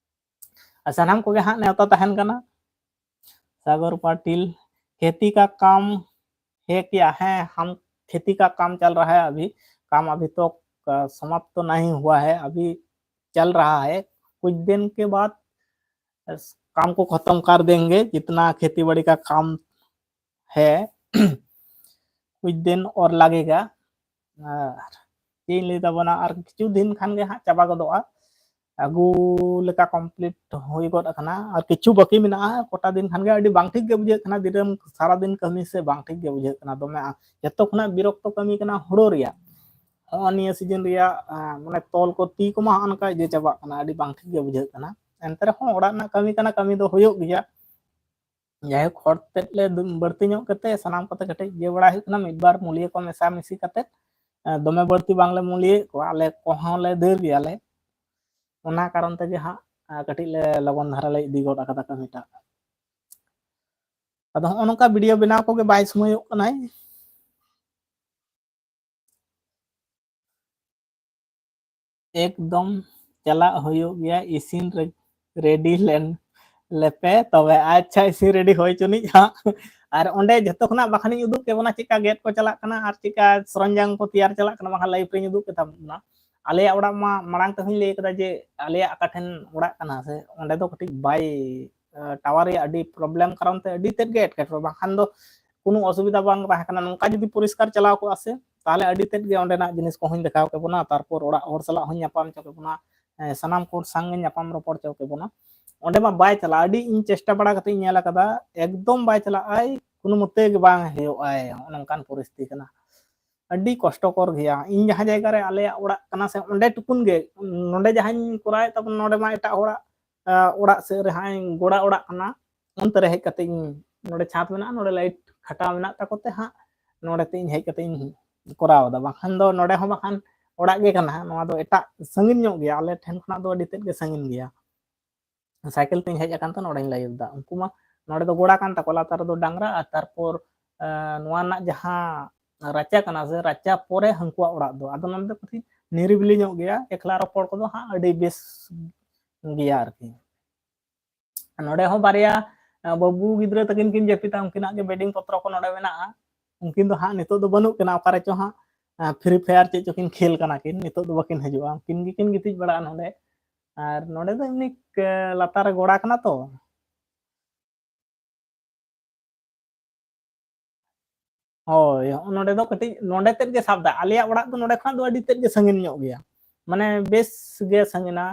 ᱟᱨ ᱥᱟᱱᱟᱢ ᱠᱚᱜᱮ ᱦᱟᱸᱜ ᱱᱮᱣᱛᱟ ᱛᱟᱦᱮᱱ ᱠᱟᱱᱟ᱾ ᱥᱟᱜᱚᱨ ᱯᱟᱴᱤᱞ, खेती का काम है क्या? ᱦᱮᱸ, हम खेती का काम चल रहा है अभी, काम अभी तो, अ, समाप्त तो नहीं हुआ है, अभी चल रहा है। कुछ दिन के बाद इस काम को खत्म कर देंगे, जितना खेती बाड़ी का काम है। कुछ दिन और लगेगा। ᱟᱨ ᱪᱮᱫ ᱤᱧ ᱞᱟᱹᱭ ᱛᱟᱵᱚᱱᱟ, ᱟᱨ ᱠᱤᱪᱷᱩ ᱫᱤᱱ ᱠᱷᱟᱱ ᱜᱮ ᱦᱟᱸᱜ ᱪᱟᱵᱟ ᱜᱚᱫᱚᱜᱼᱟ᱾ ᱟᱹᱜᱩ ᱞᱮᱠᱟ complete ᱦᱩᱭ ᱜᱚᱫ ᱟᱠᱟᱱᱟ, ᱟᱨ ᱠᱤᱪᱷᱩ ᱵᱟᱹᱠᱤ ᱢᱮᱱᱟᱜᱼᱟ᱾ ᱠᱚᱴᱟ ᱫᱤᱱ ᱠᱷᱟᱱ ᱜᱮ ᱟᱹᱰᱤ ᱵᱟᱝ ᱴᱷᱤᱠ ᱜᱮ ᱵᱩᱡᱷᱟᱹᱜ ᱠᱟᱱᱟ, ᱫᱤᱱᱟᱹᱢ ᱥᱟᱨᱟ ᱫᱤᱱ ᱠᱟᱹᱢᱤ ᱥᱮ ᱵᱟᱝ ᱴᱷᱤᱠ ᱜᱮ ᱵᱩᱡᱷᱟᱹᱜ ᱠᱟᱱᱟ᱾ ᱫᱚᱢᱮ ᱡᱚᱛᱚ ᱠᱷᱚᱱᱟᱜ ᱵᱤᱨᱚᱠᱛᱚ ᱠᱟᱹᱢᱤ ᱠᱟᱱᱟ ᱦᱳᱲᱳ ᱨᱮᱭᱟᱜ᱾ ᱦᱚᱸᱜᱼᱚ ᱱᱤᱭᱟᱹ season ᱨᱮᱭᱟᱜ, ᱟᱸ, ᱢᱟᱱᱮ ᱛᱚᱞ ᱠᱚ ᱛᱤ ᱠᱚᱢᱟ ᱦᱚᱸᱜᱼᱚ ᱱᱚᱝᱠᱟ ᱤᱭᱟᱹ ᱪᱟᱵᱟᱜ ᱠᱟᱱᱟ, ᱟᱹᱰᱤ ᱵᱟᱝ ᱴᱷᱤᱠ ᱜᱮ ᱵᱩᱡᱷᱟᱹᱜ ᱠᱟᱱᱟ᱾ ᱮᱱᱛᱮ ᱨᱮᱦᱚᱸ ᱚᱲᱟᱜ ᱨᱮᱱᱟᱜ ᱠᱟᱹᱢᱤ ᱠᱟᱱᱟ, ᱠᱟᱹᱢᱤ ᱫᱚ ᱦᱩᱭᱩᱜ ᱜᱮᱭᱟ᱾ ᱡᱟᱭᱦᱳᱠ, ᱦᱚᱲ ᱛᱮᱫ ᱞᱮ ᱫᱩ-, ᱵᱟᱹᱲᱛᱤ ᱧᱚᱜ ᱠᱟᱛᱮ ᱥᱟᱱᱟᱢ ᱠᱚᱛᱮ ᱠᱟᱹᱴᱤᱡ ᱤᱭᱟᱹ ᱵᱟᱲᱟ ᱦᱩᱭᱩᱜ ᱠᱟᱱᱟ, ᱢᱤᱫ ᱵᱟᱨ ᱢᱩᱞᱤᱭᱟᱹ ᱠᱚ ᱢᱮᱥᱟ ᱢᱤᱥᱤ ᱠᱟᱛᱮ᱾ ᱮ, ᱫᱚᱢᱮ ᱵᱟᱹᱲᱛᱤ ᱵᱟᱝᱞᱮ ᱢᱩᱞᱤᱭᱮᱫ ᱠᱚᱣᱟ, ᱟᱞᱮ ᱠᱚᱦᱚᱸ ᱞᱮ ᱫᱟᱹᱲ ᱜᱮᱭᱟᱞᱮ᱾ ᱚᱱᱟ ᱠᱟᱨᱚᱱ ᱛᱮᱜᱮ ᱦᱟᱸᱜ, ᱮ, ᱠᱟᱹᱴᱤᱡ ᱞᱮ ᱞᱚᱜᱚᱱ ᱫᱷᱟᱨᱟ ᱞᱮ ᱤᱫᱤ ᱜᱚᱫ ᱟᱠᱟᱫᱟ ᱠᱟᱹᱢᱤᱴᱟᱜ᱾ ᱟᱫᱚ ᱦᱚᱸᱜᱼᱚ ᱱᱚᱝᱠᱟ video ᱵᱮᱱᱟᱣ ᱠᱚᱜᱮ ᱵᱟᱭ ᱥᱚᱢᱚᱭᱚᱜ ᱠᱟᱱᱟᱭ᱾ ᱮᱠᱫᱚᱢ ᱪᱟᱞᱟᱜ ᱦᱩᱭᱩᱜ ᱜᱮᱭᱟ, ᱤᱥᱤᱱ ᱨᱮ ready ᱞᱮᱱ ᱞᱮᱯᱮ ᱛᱚᱵᱮ᱾ ᱟᱪᱪᱷᱟ, ᱤᱥᱤᱱ ready ᱦᱩᱭ ᱪᱚᱱᱤᱡ ᱦᱟᱸᱜ᱾ ᱟᱨ ᱚᱸᱰᱮ ᱡᱷᱚᱛᱚ ᱠᱷᱚᱱᱟᱜ ᱵᱟᱠᱷᱟᱱᱤᱧ ᱩᱫᱩᱜ ᱠᱮᱵᱚᱱᱟ ᱪᱮᱫᱠᱟ ᱜᱮᱫ ᱠᱚ ᱪᱟᱞᱟᱜ ᱠᱟᱱᱟ ᱟᱨ ᱪᱮᱫᱠᱟ ᱥᱚᱨᱚᱧᱡᱟᱢ ᱠᱚ ᱛᱮᱭᱟᱨ ᱪᱟᱞᱟᱜ ᱠᱟᱱᱟ, ᱵᱟᱠᱷᱟᱱ live ᱨᱤᱧ ᱩᱫᱩᱜ ᱠᱮᱛᱟ ᱵᱚᱱᱟ᱾ ᱟᱞᱮᱭᱟᱜ ᱚᱲᱟᱜ ᱢᱟ ᱢᱟᱲᱟᱝ ᱛᱮᱦᱚᱸᱧ ᱞᱟᱹᱭ ᱠᱟᱫᱟ ᱡᱮ ᱟᱞᱮᱭᱟᱜ ᱚᱠᱟ ᱴᱷᱮᱱ ᱚᱲᱟᱜ ᱠᱟᱱᱟ ᱥᱮ, ᱚᱸᱰᱮ ᱫᱚ ᱠᱟᱹᱴᱤᱡ ᱵᱟᱭ, ᱟᱸ, tower ᱨᱮᱭᱟᱜ ᱟᱹᱰᱤ problem ᱠᱟᱨᱚᱱ ᱛᱮ ᱟᱹᱰᱤ ᱛᱮᱫ ᱜᱮ ᱮᱴᱠᱮᱴᱚᱬᱮ, ᱵᱟᱝᱠᱷᱟᱱ ᱫᱚ ᱠᱳᱱᱳ ᱚᱥᱩᱵᱤᱫᱷᱟ ᱵᱟᱝ ᱛᱟᱦᱮᱸ ᱠᱟᱱᱟ᱾ ᱱᱚᱝᱠᱟ ᱡᱩᱫᱤ ᱯᱚᱨᱤᱥᱠᱟᱨ ᱪᱟᱞᱟᱣ ᱠᱚᱜᱼᱟ ᱥᱮ, ᱛᱟᱦᱚᱞᱮ ᱟᱹᱰᱤ ᱛᱮᱫ ᱜᱮ ᱚᱸᱰᱮᱱᱟᱜ ᱡᱤᱱᱤᱥ ᱠᱚᱦᱚᱸᱧ ᱫᱮᱠᱷᱟᱣ ᱠᱮᱵᱚᱱᱟ, ᱛᱟᱨᱯᱚᱨ ᱚᱲᱟᱜ ᱦᱚᱲ ᱥᱟᱞᱟᱜ ᱦᱚᱸᱧ ᱧᱟᱯᱟᱢ ᱦᱚᱪᱚ ᱠᱮᱵᱚᱱᱟ, ᱮᱸ, ᱥᱟᱱᱟᱢ ᱠᱚ ᱥᱟᱝ ᱧᱟᱯᱟᱢ ᱨᱚᱯᱚᱲ ᱦᱚᱪᱚ ᱠᱮᱵᱚᱱᱟ᱾ ᱚᱸᱰᱮ ᱢᱟ ᱵᱟᱭ ᱪᱟᱞᱟᱜᱼᱟ, ᱟᱹᱰᱤ ᱤᱧ ᱪᱮᱥᱴᱟ ᱵᱟᱲᱟ ᱠᱟᱛᱮ ᱤᱧ ᱧᱮᱞ ᱟᱠᱟᱫᱟ, ᱮᱠᱫᱚᱢ ᱵᱟᱭ ᱪᱟᱞᱟᱜᱼᱟᱭ, ᱠᱳᱱᱳ ᱢᱚᱛᱮ ᱜᱮ ᱵᱟᱝ ᱦᱩᱭᱩᱜᱼᱟᱭ, ᱱᱚᱜᱼᱚ ᱱᱚᱝᱠᱟᱱ ᱯᱚᱨᱤᱥᱛᱷᱤᱛᱤ ᱠᱟᱱᱟ᱾ ᱟᱹᱰᱤ ᱠᱚᱥᱴᱚᱠᱚᱨ ᱜᱮᱭᱟ᱾ ᱤᱧ ᱡᱟᱦᱟᱸ ᱡᱟᱭᱜᱟ ᱨᱮ ᱟᱞᱮᱭᱟᱜ ᱚᱲᱟᱜ ᱠᱟᱱᱟ ᱥᱮ, ᱚᱸᱰᱮ ᱴᱩᱠᱩᱱ ᱜᱮ, ᱱᱚᱸᱰᱮ ᱡᱟᱦᱟᱸᱧ ᱠᱚᱨᱟᱣᱮᱫ ᱛᱟᱵᱚᱱ, ᱱᱚᱸᱰᱮ ᱢᱟ ᱮᱴᱟᱜ ᱦᱚᱲᱟᱜ, ᱟᱸ, ᱚᱲᱟᱜ ᱥᱮᱫ ᱨᱮ ᱦᱟᱸᱜ ᱤᱧ ᱜᱚᱲᱟ ᱚᱲᱟᱜ ᱠᱟᱱᱟ, ᱚᱱᱛᱮ ᱨᱮ ᱦᱮᱡ ᱠᱟᱛᱮ ᱤᱧ, ᱱᱚᱸᱰᱮ ᱪᱷᱟᱸᱫᱽ ᱢᱮᱱᱟᱜᱼᱟ, ᱱᱚᱸᱰᱮ light ᱠᱷᱟᱴᱟᱣ ᱢᱮᱱᱟᱜ ᱛᱟᱠᱚ ᱛᱮ ᱦᱟᱸᱜ, ᱱᱚᱸᱰᱮ ᱛᱮ ᱤᱧ ᱦᱮᱡ ᱠᱟᱛᱮ ᱤᱧ ᱠᱚᱨᱟᱣ ᱮᱫᱟ᱾ ᱵᱟᱝᱠᱷᱟᱱ ᱫᱚ ᱱᱚᱸᱰᱮ ᱦᱚᱸ ᱵᱟᱠᱷᱟᱱ ᱚᱲᱟᱜ ᱜᱮ ᱠᱟᱱᱟ, ᱱᱚᱣᱟ ᱫᱚ ᱮᱴᱟᱜ ᱥᱟᱺᱜᱤᱧ ᱧᱚᱜ ᱜᱮᱭᱟ, ᱟᱞᱮ ᱴᱷᱮᱱ ᱠᱷᱚᱱᱟᱜ ᱫᱚ ᱟᱹᱰᱤ ᱛᱮᱫ ᱜᱮ ᱥᱟᱺᱜᱤᱧ ᱜᱮᱭᱟ᱾ ᱥᱟᱭᱠᱮᱞ ᱛᱤᱧ ᱦᱮᱡ ᱟᱠᱟᱱ ᱛᱮ ᱱᱚᱸᱰᱮᱧ live ᱮᱫᱟ᱾ ᱩᱱᱠᱩ ᱢᱟ ᱱᱚᱰᱮ ᱫᱚ ᱜᱚᱲᱟ ᱠᱟᱱ ᱛᱟᱠᱚᱣᱟ, ᱞᱟᱛᱟᱨ ᱨᱮᱫᱚ ᱰᱟᱝᱨᱟ, ᱟᱨ ᱛᱟᱨᱯᱚᱨ ᱱᱚᱣᱟ ᱨᱮᱱᱟᱜ ᱡᱟᱦᱟᱸ ᱨᱟᱪᱟ ᱠᱟᱱᱟ ᱥᱮ ᱨᱟᱪᱟ ᱯᱚᱨᱮ ᱦᱟᱹᱱᱠᱩᱣᱟᱜ ᱚᱲᱟᱜ ᱫᱚ᱾ ᱟᱫᱚ ᱱᱚᱰᱮ ᱫᱚ ᱠᱟᱹᱴᱤᱡ ᱱᱤᱨᱤᱵᱤᱞᱤ ᱧᱚᱜ ᱜᱮᱭᱟ, ᱮᱠᱞᱟ ᱨᱚᱯᱚᱲ ᱠᱚᱫᱚ ᱦᱟᱸᱜ ᱟᱹᱰᱤ ᱵᱮᱥ ᱜᱮᱭᱟ ᱟᱨᱠᱤ᱾ ᱱᱚᱰᱮ ᱦᱚᱸ ᱵᱟᱨᱭᱟ ᱵᱟᱹᱵᱩ ᱜᱤᱫᱽᱨᱟᱹ ᱛᱟᱹᱠᱤᱱ ᱠᱤᱱ ᱡᱟᱹᱯᱤᱫᱟ, ᱩᱱᱠᱤᱱᱟᱜ ᱜᱮ ᱵᱮᱰᱤᱝ ᱯᱚᱛᱨᱚ ᱠᱚ ᱱᱚᱰᱮ ᱢᱮᱱᱟᱜᱼᱟ᱾ ᱩᱱᱠᱤᱱ ᱫᱚ ᱦᱟᱸᱜ ᱱᱤᱛᱚᱜ ᱫᱚ ᱵᱟᱹᱱᱩᱜ ᱠᱤᱱᱟ, ᱚᱠᱟ ᱨᱮᱪᱚ ᱦᱟᱸᱜ ᱯᱷᱨᱤ ᱯᱷᱟᱭᱟᱨ ᱪᱮᱫ ᱪᱚᱠᱤᱱ ᱠᱷᱮᱞ ᱠᱟᱱᱟ ᱠᱤᱱ, ᱱᱤᱛᱚᱜ ᱫᱚ ᱵᱟᱹᱠᱤᱱ ᱦᱤᱡᱩᱜᱼᱟ, ᱩᱱᱠᱤᱱ ᱜᱮᱠᱤᱱ ᱜᱤᱛᱤᱡ ᱵᱟᱲᱟᱜᱼᱟ ᱱᱚᱰᱮ᱾ ᱟᱨ ᱱᱚᱰᱮ ᱫᱚ ᱮᱢᱱᱤ ᱞᱟᱛᱟᱨ ᱨᱮ ᱜᱚᱲᱟ ᱠᱟᱱᱟ ᱛᱚ᱾ ᱦᱳᱭ, ᱱᱚᱰᱮ ᱫᱚ ᱠᱟᱹᱴᱤᱡ ᱱᱚᱰᱮ ᱛᱮᱫ ᱜᱮ ᱥᱟᱵ ᱫᱟ, ᱟᱞᱮᱭᱟᱜ ᱚᱲᱟᱜ ᱫᱚ ᱱᱚᱰᱮ ᱠᱷᱚᱱᱟᱜ ᱫᱚ ᱟᱹᱰᱤ ᱛᱮᱫ ᱜᱮ ᱥᱟᱺᱜᱤᱧ ᱧᱚᱜ ᱜᱮᱭᱟ, ᱢᱟᱱᱮ ᱵᱮᱥ ᱜᱮ ᱥᱟᱺᱜᱤᱧᱟ,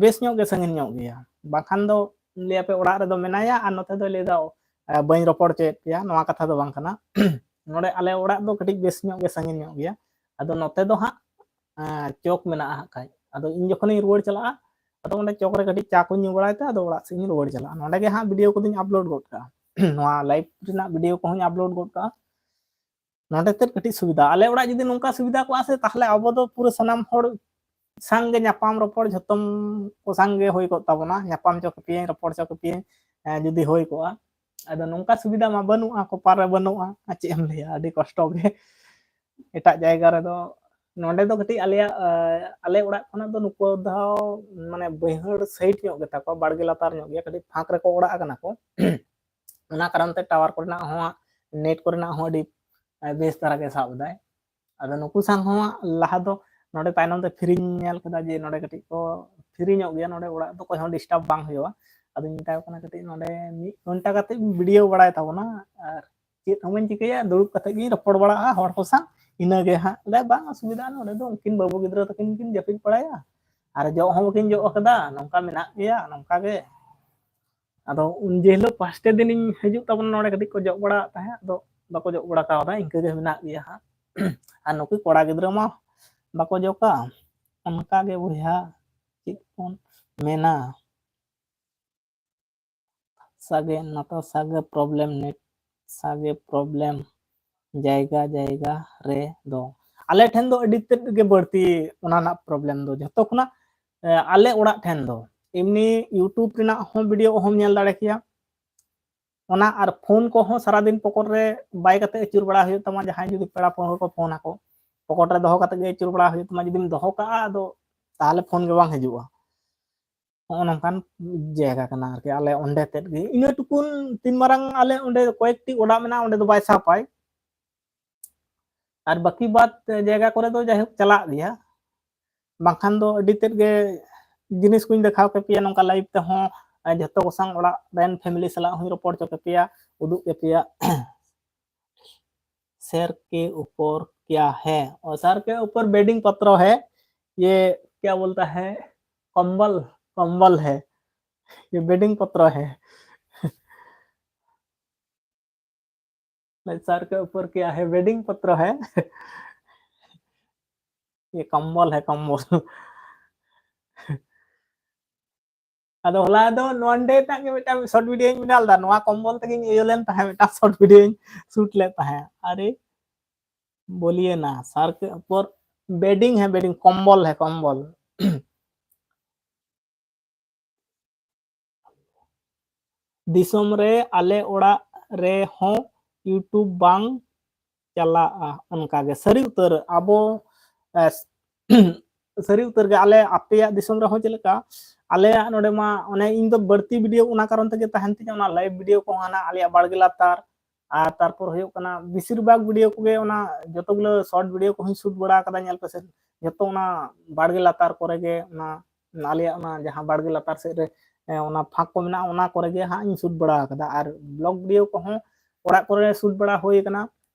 ᱵᱮᱥ ᱧᱚᱜ ᱜᱮ ᱥᱟᱺᱜᱤᱧ ᱧᱚᱜ ᱜᱮᱭᱟ᱾ ᱵᱟᱠᱷᱟᱱ ᱫᱚ ᱞᱟᱹᱭ ᱟᱯᱮ ᱚᱲᱟᱜ ᱨᱮᱫᱚ ᱢᱮᱱᱟᱭᱟ ᱟᱨ ᱱᱚᱛᱮ ᱫᱚᱭ ᱞᱟᱹᱭ ᱫᱟ ᱵᱟᱹᱧ ᱨᱚᱯᱚᱲ ᱦᱚᱪᱚᱭᱮᱫ ᱯᱮᱭᱟ, ᱱᱚᱣᱟ ᱠᱟᱛᱷᱟ ᱫᱚ ᱵᱟᱝ ᱠᱟᱱᱟ᱾ ᱱᱚᱰᱮ ᱟᱞᱮ ᱚᱲᱟᱜ ᱫᱚ ᱠᱟᱹᱴᱤᱡ ᱵᱮᱥ ᱧᱚᱜ ᱜᱮ ᱥᱟᱺᱜᱤᱧ ᱧᱚᱜ ᱜᱮᱭᱟ᱾ ᱟᱫᱚ ᱱᱚᱛᱮ ᱫᱚ ᱦᱟᱸᱜ ᱪᱚᱠ ᱢᱮᱱᱟᱜᱼᱟ ᱦᱟᱸᱜ ᱠᱷᱟᱡ᱾ ᱟᱫᱚ ᱤᱧ ᱡᱚᱠᱷᱚᱱᱤᱧ ᱨᱩᱣᱟᱹᱲ ᱪᱟᱞᱟᱜᱼᱟ, ᱟᱫᱚ ᱚᱸᱰᱮ ᱪᱚᱠ ᱨᱮ ᱠᱟᱹᱴᱤᱡ ᱪᱟ ᱠᱚᱧ ᱧᱩ ᱵᱟᱲᱟᱭ ᱛᱮ ᱟᱫᱚ ᱚᱲᱟᱜ ᱥᱮᱫ ᱤᱧ ᱨᱩᱣᱟᱹᱲ ᱪᱟᱞᱟᱜᱼᱟ᱾ ᱱᱚᱸᱰᱮ ᱜᱮ ᱦᱟᱸᱜ ᱵᱷᱤᱰᱤᱭᱳ ᱠᱚᱫᱚᱧ ᱟᱯᱞᱳᱰ ᱜᱚᱫ ᱠᱟᱜᱼᱟ᱾ ᱱᱚᱣᱟ ᱞᱟᱭᱤᱵᱷ ᱨᱮᱱᱟᱜ ᱵᱷᱤᱰᱤᱭᱳ ᱠᱚᱦᱚᱸᱧ ᱟᱯᱞᱳᱰ ᱜᱚᱫ ᱠᱟᱜᱼᱟ᱾ ᱱᱚᱸᱰᱮ ᱛᱮᱫ ᱠᱟᱹᱴᱤᱡ ᱥᱩᱵᱤᱫᱷᱟ᱾ ᱟᱞᱮ ᱚᱲᱟᱜ ᱡᱩᱫᱤ ᱱᱚᱝᱠᱟ ᱥᱩᱵᱤᱫᱷᱟ ᱠᱚᱜᱼᱟ ᱥᱮ, ᱛᱟᱦᱚᱞᱮ ᱟᱵᱚ ᱫᱚ ᱯᱩᱨᱟᱹ ᱥᱟᱱᱟᱢ ᱦᱚᱲ ᱥᱟᱝᱜᱮ ᱧᱟᱯᱟᱢ ᱨᱚᱯᱚᱲ ᱡᱷᱚᱛᱚᱢ ᱠᱚ ᱥᱟᱝᱜᱮ ᱦᱩᱭ ᱠᱚᱜ ᱛᱟᱵᱚᱱᱟ, ᱧᱟᱯᱟᱢ ᱪᱚ ᱠᱮᱯᱮᱭᱟᱹᱧ, ᱨᱚᱯᱚᱲ ᱪᱚ ᱠᱮᱯᱮᱭᱟᱹᱧ, ᱡᱩᱫᱤ ᱦᱩᱭ ᱠᱚᱜᱼᱟ᱾ ᱟᱫᱚ ᱱᱚᱝᱠᱟ ᱥᱩᱵᱤᱫᱷᱟ ᱢᱟ ᱵᱟᱹᱱᱩᱜᱼᱟ, ᱠᱚᱯᱟᱨ ᱨᱮ ᱵᱟᱹᱱᱩᱜᱼᱟ᱾ ᱟᱨ ᱪᱮᱫ ᱮᱢ ᱞᱟᱹᱭᱟ, ᱟᱹᱰᱤ ᱠᱚᱥᱴᱚ ᱜᱮ᱾ ᱮᱴᱟᱜ ᱡᱟᱭᱜᱟ ᱨᱮᱫᱚ, ᱱᱚᱰᱮ ᱫᱚ ᱠᱟᱹᱴᱤᱡ ᱟᱞᱮᱭᱟᱜ ᱟᱞᱮ ᱚᱲᱟᱜ ᱠᱷᱚᱱᱟᱜ ᱫᱚ ᱱᱩᱠᱩ ᱫᱷᱟᱣ ᱢᱟᱱᱮ ᱵᱟᱹᱭᱦᱟᱹᱲ ᱥᱟᱭᱤᱰ ᱧᱚᱜ ᱜᱮᱛᱟ ᱠᱚᱣᱟ, ᱵᱟᱲᱜᱮ ᱞᱟᱛᱟᱨ ᱧᱚᱜ ᱜᱮᱭᱟ, ᱠᱟᱹᱴᱤᱡ ᱯᱷᱟᱸᱠ ᱨᱮᱠᱚ ᱚᱲᱟᱜ ᱟᱠᱟᱱᱟ ᱠᱚ᱾ ᱚᱱᱟ ᱠᱟᱨᱚᱱ ᱛᱮ ᱴᱟᱣᱟᱨ ᱠᱚᱨᱮᱱᱟᱜ ᱦᱚᱸ, ᱱᱮᱴ ᱠᱚᱨᱮᱱᱟᱜ ᱦᱚᱸ ᱟᱹᱰᱤ ᱵᱮᱥ ᱫᱷᱟᱨᱟ ᱜᱮ ᱥᱟᱵ ᱮᱫᱟᱭ᱾ ᱟᱫᱚ ᱱᱩᱠᱩ ᱥᱟᱝ ᱦᱚᱸ ᱞᱟᱦᱟ ᱫᱚ ᱱᱚᱰᱮ ᱛᱟᱭᱱᱚᱢ ᱛᱮ ᱯᱷᱤᱨᱤᱧ ᱧᱮᱞ ᱠᱮᱫᱟ ᱡᱮ ᱱᱚᱰᱮ ᱠᱟᱹᱴᱤᱡ ᱠᱚ ᱯᱷᱤᱨᱤ ᱧᱚᱜ ᱜᱮᱭᱟ, ᱱᱚᱰᱮ ᱚᱲᱟᱜ ᱫᱚ ᱚᱠᱚᱭ ᱦᱚᱸ ᱰᱤᱥᱴᱟᱵᱽ ᱵᱟᱝ ᱦᱩᱭᱩᱜᱼᱟ᱾ ᱟᱫᱚᱧ ᱢᱮᱛᱟ ᱠᱚ ᱠᱟᱱᱟ ᱠᱟᱹᱴᱤᱡ ᱱᱚᱰᱮ ᱢᱤᱫ ᱜᱷᱚᱱᱴᱟ ᱠᱟᱛᱮ ᱵᱷᱤᱰᱤᱭᱳ ᱵᱟᱲᱟᱭ ᱛᱟᱵᱚᱱᱟ, ᱟᱨ ᱪᱮᱫ ᱦᱚᱸ ᱵᱟᱹᱧ ᱪᱤᱠᱟᱹᱭᱟ, ᱫᱩᱲᱩᱵ ᱠᱟᱛᱮ ᱜᱤᱧ ᱨᱚᱯᱚᱲ ᱵᱟᱲᱟᱜᱼᱟ ᱦᱚᱲ ᱠᱚ ᱥᱟᱶ, ᱤᱱᱟᱹᱜᱮ ᱦᱟᱸᱜ᱾ ᱞᱟᱹᱭ ᱵᱟᱝ ᱚᱥᱩᱵᱤᱫᱷᱟ, ᱱᱚᱰᱮ ᱫᱚ ᱩᱱᱠᱤᱱ ᱵᱟᱹᱵᱩ ᱜᱤᱫᱽᱨᱟᱹ ᱛᱟᱹᱠᱤᱱ ᱠᱤᱱ ᱡᱟᱹᱯᱤᱫ ᱵᱟᱲᱟᱭᱟ, ᱟᱨ ᱡᱚᱜ ᱦᱚᱸ ᱵᱟᱹᱠᱤᱱ ᱡᱚᱜ ᱟᱠᱟᱫᱟ, ᱱᱚᱝᱠᱟ ᱢᱮᱱᱟᱜ ᱜᱮᱭᱟ, ᱱᱚᱝᱠᱟ ᱜᱮ᱾ ᱟᱫᱚ ᱩᱱ ᱡᱮ ᱦᱤᱞᱳᱜ ᱯᱟᱸᱪᱴᱮ ᱫᱤᱱᱤᱧ ᱦᱤᱡᱩᱜ ᱛᱟᱵᱚᱱᱟ, ᱱᱚᱰᱮ ᱠᱟᱹᱴᱤᱡ ᱠᱚ ᱡᱚᱜ ᱵᱟᱲᱟᱣᱟᱜ ᱛᱟᱦᱮᱸᱫ, ᱟᱫᱚ ᱵᱟᱠᱚ ᱡᱚᱜ ᱵᱟᱲᱟ ᱠᱟᱣᱫᱟ, ᱤᱱᱠᱟᱹ ᱜᱮ ᱢᱮᱱᱟᱜ ᱜᱮᱭᱟ ᱦᱟᱸᱜ᱾ ᱟᱨ ᱱᱩᱠᱩ ᱠᱚᱲᱟ ᱜᱤᱫᱽᱨᱟᱹ ᱢᱟ ᱵᱟᱠᱚ ᱡᱚᱜᱟ, ᱚᱱᱠᱟ ᱜᱮ ᱵᱚᱭᱦᱟ, ᱪᱮᱫ ᱵᱚᱱ ᱢᱮᱱᱟ᱾ ᱥᱟᱜᱮ ᱱᱟᱛᱟ ᱥᱟᱜᱮ ᱯᱨᱚᱵᱞᱮᱢ, ᱱᱮᱴ ᱥᱟᱜᱮ ᱯᱨᱚᱵᱞᱮᱢ, ᱡᱟᱭᱜᱟ ᱡᱟᱭᱜᱟ ᱨᱮ ᱫᱚ᱾ ᱟᱞᱮ ᱴᱷᱮᱱ ᱫᱚ ᱟᱹᱰᱤ ᱛᱮᱫ ᱜᱮ ᱵᱟᱹᱲᱛᱤ ᱚᱱᱟ ᱨᱮᱱᱟᱜ ᱯᱨᱚᱵᱞᱮᱢ ᱫᱚ, ᱡᱷᱚᱛᱚ ᱠᱷᱚᱱᱟᱜ ᱟᱞᱮ ᱚᱲᱟᱜ ᱴᱷᱮᱱ ᱫᱚ᱾ ᱮᱢᱱᱤ YouTube ᱨᱮᱱᱟᱜ ᱦᱚᱸ ᱵᱷᱤᱰᱤᱭᱳ ᱚᱦᱚᱢ ᱧᱮᱞ ᱫᱟᱲᱮ ᱠᱮᱭᱟ, ᱚᱱᱟ ᱟᱨ ᱯᱷᱳᱱ ᱠᱚᱦᱚᱸ ᱥᱟᱨᱟᱫᱤᱱ ᱯᱚᱠᱚᱴ ᱨᱮ ᱵᱟᱭ ᱠᱟᱛᱮ ᱟᱹᱪᱩᱨ ᱵᱟᱲᱟ ᱦᱩᱭᱩᱜ ᱛᱟᱢᱟ᱾ ᱡᱟᱦᱟᱸᱭ ᱡᱩᱫᱤ ᱯᱮᱲᱟ ᱯᱟᱹᱲᱦᱟᱹ ᱠᱚ ᱯᱷᱳᱱ ᱟᱠᱚ, ᱯᱚᱠᱚᱴ ᱨᱮ ᱫᱚᱦᱚ ᱠᱟᱛᱮ ᱜᱮ ᱟᱹᱪᱩᱨ ᱵᱟᱲᱟ ᱦᱩᱭᱩᱜ ᱛᱟᱢᱟ᱾ ᱡᱩᱫᱤᱢ ᱫᱚᱦᱚ ᱠᱟᱜᱼᱟ, ᱟᱫᱚ ᱛᱟᱦᱚᱞᱮ ᱯᱷᱳᱱ ᱜᱮ ᱵᱟᱝ ᱦᱤᱡᱩᱜᱼᱟ᱾ ᱱᱚᱜᱼᱚ ᱱᱚᱝᱠᱟᱱ ᱡᱟᱭᱜᱟ ᱠᱟᱱᱟ ᱟᱨᱠᱤ ᱟᱞᱮ ᱚᱸᱰᱮ ᱛᱮᱫ ᱜᱮ᱾ ᱤᱱᱟᱹ ᱴᱩᱠᱩᱱ ᱛᱤᱱ ᱢᱟᱨᱟᱝ ᱟᱞᱮ ᱚᱸᱰᱮ ᱠᱚᱭᱮᱠᱴᱤ ᱚᱲᱟᱜ ᱢᱮᱱᱟᱜᱼᱟ, ᱚᱸᱰᱮ ᱫᱚ ᱵᱟᱭ ᱥᱟᱯᱟᱭ᱾ ᱟᱨ ᱵᱟᱹᱠᱤ ᱵᱟᱫ ᱡᱟᱭᱜᱟ ᱠᱚᱨᱮ ᱫᱚ ᱡᱟᱭᱦᱳᱠ ᱪᱟᱞᱟᱜ ᱜᱮᱭᱟ, ᱵᱟᱝᱠᱷᱟᱱ ᱫᱚ ᱟᱹᱰᱤ ᱛᱮᱫ ᱜᱮ ᱡᱤᱱᱤᱥ ᱠᱚᱧ ᱫᱮᱠᱷᱟᱣ ᱠᱮᱯᱮᱭᱟ ᱱᱚᱝᱠᱟ ᱞᱟᱭᱤᱵᱷ ᱛᱮᱦᱚᱸ᱾ ᱟᱨ ᱡᱷᱚᱛᱚ ᱠᱚ ᱥᱟᱶ ᱚᱲᱟᱜ ᱨᱮᱱ ᱯᱷᱮᱢᱤᱞᱤ ᱥᱟᱞᱟᱜ ᱦᱚᱸᱧ ᱨᱚᱯᱚᱲ ᱦᱚᱪᱚ ᱠᱮᱯᱮᱭᱟ, ᱩᱫᱩᱜ ᱠᱮᱯᱮᱭᱟ᱾ सर के ऊपर क्या है? और सर के ऊपर बेडिंग पत्र है। ये क्या बोलता है? कंबल, कंबल है। ये बेडिंग पत्र है। सर के ऊपर क्या है? बेडिंग पत्र है। ये कंबल है, कंबल। ᱟᱫᱚ ᱦᱚᱞᱟ ᱫᱚ ᱱᱚᱣᱟ ᱱᱚᱰᱮ ᱨᱮᱱᱟᱜ ᱜᱮ ᱢᱤᱫᱴᱟᱝ ᱥᱚᱨᱴ ᱵᱷᱤᱰᱤᱭᱳᱧ ᱵᱮᱱᱟᱣ ᱞᱮᱫᱟ, ᱱᱚᱣᱟ ᱠᱚᱢᱵᱚᱞ ᱛᱮᱜᱮᱧ ᱤᱭᱟᱹ ᱞᱮᱱ ᱛᱟᱦᱮᱸᱫ, ᱢᱤᱫᱴᱟᱝ ᱥᱚᱨᱴ ᱵᱷᱤᱰᱤᱭᱳᱧ ᱥᱩᱴ ᱞᱮᱫ ᱛᱟᱦᱮᱸᱫ᱾ अरे बोलिए ना, सर के ऊपर बेडिंग है, बेडिंग, कंबल है, कंबल। ᱫᱤᱥᱚᱢ ᱨᱮ ᱟᱞᱮ ᱚᱲᱟᱜ ᱨᱮᱦᱚᱸ YouTube ᱵᱟᱝ ᱪᱟᱞᱟᱜᱼᱟ᱾ ᱚᱱᱠᱟᱜᱮ ᱥᱟᱹᱨᱤ ᱩᱛᱟᱹᱨ ᱟᱵᱚ, ᱮ, ᱥᱟᱹᱨᱤ ᱩᱛᱟᱹᱨ ᱜᱮ ᱟᱞᱮ ᱟᱯᱮᱭᱟᱜ ᱫᱤᱥᱚᱢ ᱨᱮᱦᱚᱸ ᱪᱮᱫ ᱞᱮᱠᱟ, ᱟᱞᱮᱭᱟᱜ ᱱᱚᱰᱮ ᱢᱟ ᱚᱱᱮ ᱤᱧ ᱫᱚ ᱵᱟᱹᱲᱛᱤ ᱵᱷᱤᱰᱤᱭᱳ ᱚᱱᱟ ᱠᱟᱨᱚᱱ ᱛᱮᱜᱮ ᱛᱟᱦᱮᱱ ᱛᱤᱧᱟ, ᱚᱱᱟ ᱞᱟᱭᱤᱵᱷ ᱵᱷᱤᱰᱤᱭᱳ ᱠᱚᱦᱚᱸ ᱦᱟᱱᱟ ᱟᱞᱮᱭᱟᱜ ᱵᱟᱲᱜᱮ ᱞᱟᱛᱟᱨ, ᱟᱨ ᱛᱟᱨᱯᱚᱨ ᱦᱩᱭᱩᱜ ᱠᱟᱱᱟ ᱵᱮᱥᱤᱨ ᱵᱷᱟᱜᱽ ᱵᱷᱤᱰᱤᱭᱳ ᱠᱚᱜᱮ ᱚᱱᱟ ᱡᱚᱛᱚ ᱜᱩᱞᱟᱹ ᱥᱚᱨᱴ ᱵᱷᱤᱰᱤᱭᱳ ᱠᱚᱦᱚᱸᱧ ᱥᱩᱴ ᱵᱟᱲᱟ ᱟᱠᱟᱫᱟ, ᱧᱮᱞ ᱯᱮᱥᱮ, ᱡᱚᱛᱚ ᱚᱱᱟ ᱵᱟᱲᱜᱮ ᱞᱟᱛᱟᱨ ᱠᱚᱨᱮ ᱜᱮ, ᱚᱱᱟ ᱟᱞᱮᱭᱟᱜ ᱚᱱᱟ ᱡᱟᱦᱟᱸ ᱵᱟᱲᱜᱮ ᱞᱟᱛᱟᱨ ᱥᱮᱫ ᱨᱮ, ᱮ, ᱚᱱᱟ ᱯᱷᱟᱸᱠ ᱠᱚ ᱢᱮᱱᱟᱜᱼᱟ, ᱚᱱᱟ ᱠᱚᱨᱮ ᱜᱮ ᱦᱟᱸᱜ ᱤᱧ ᱥᱩᱴ ᱵᱟᱲᱟ ᱟᱠᱟᱫᱟ᱾ ᱟᱨ ᱵᱞᱚᱜ ᱵᱷᱤᱰᱤᱭᱳ ᱠᱚᱦᱚᱸ ᱚᱲᱟᱜ ᱠᱚᱨᱮ ᱥᱩᱴ ᱵᱟᱲᱟ ᱦᱩᱭ ᱟᱠᱟᱱᱟ᱾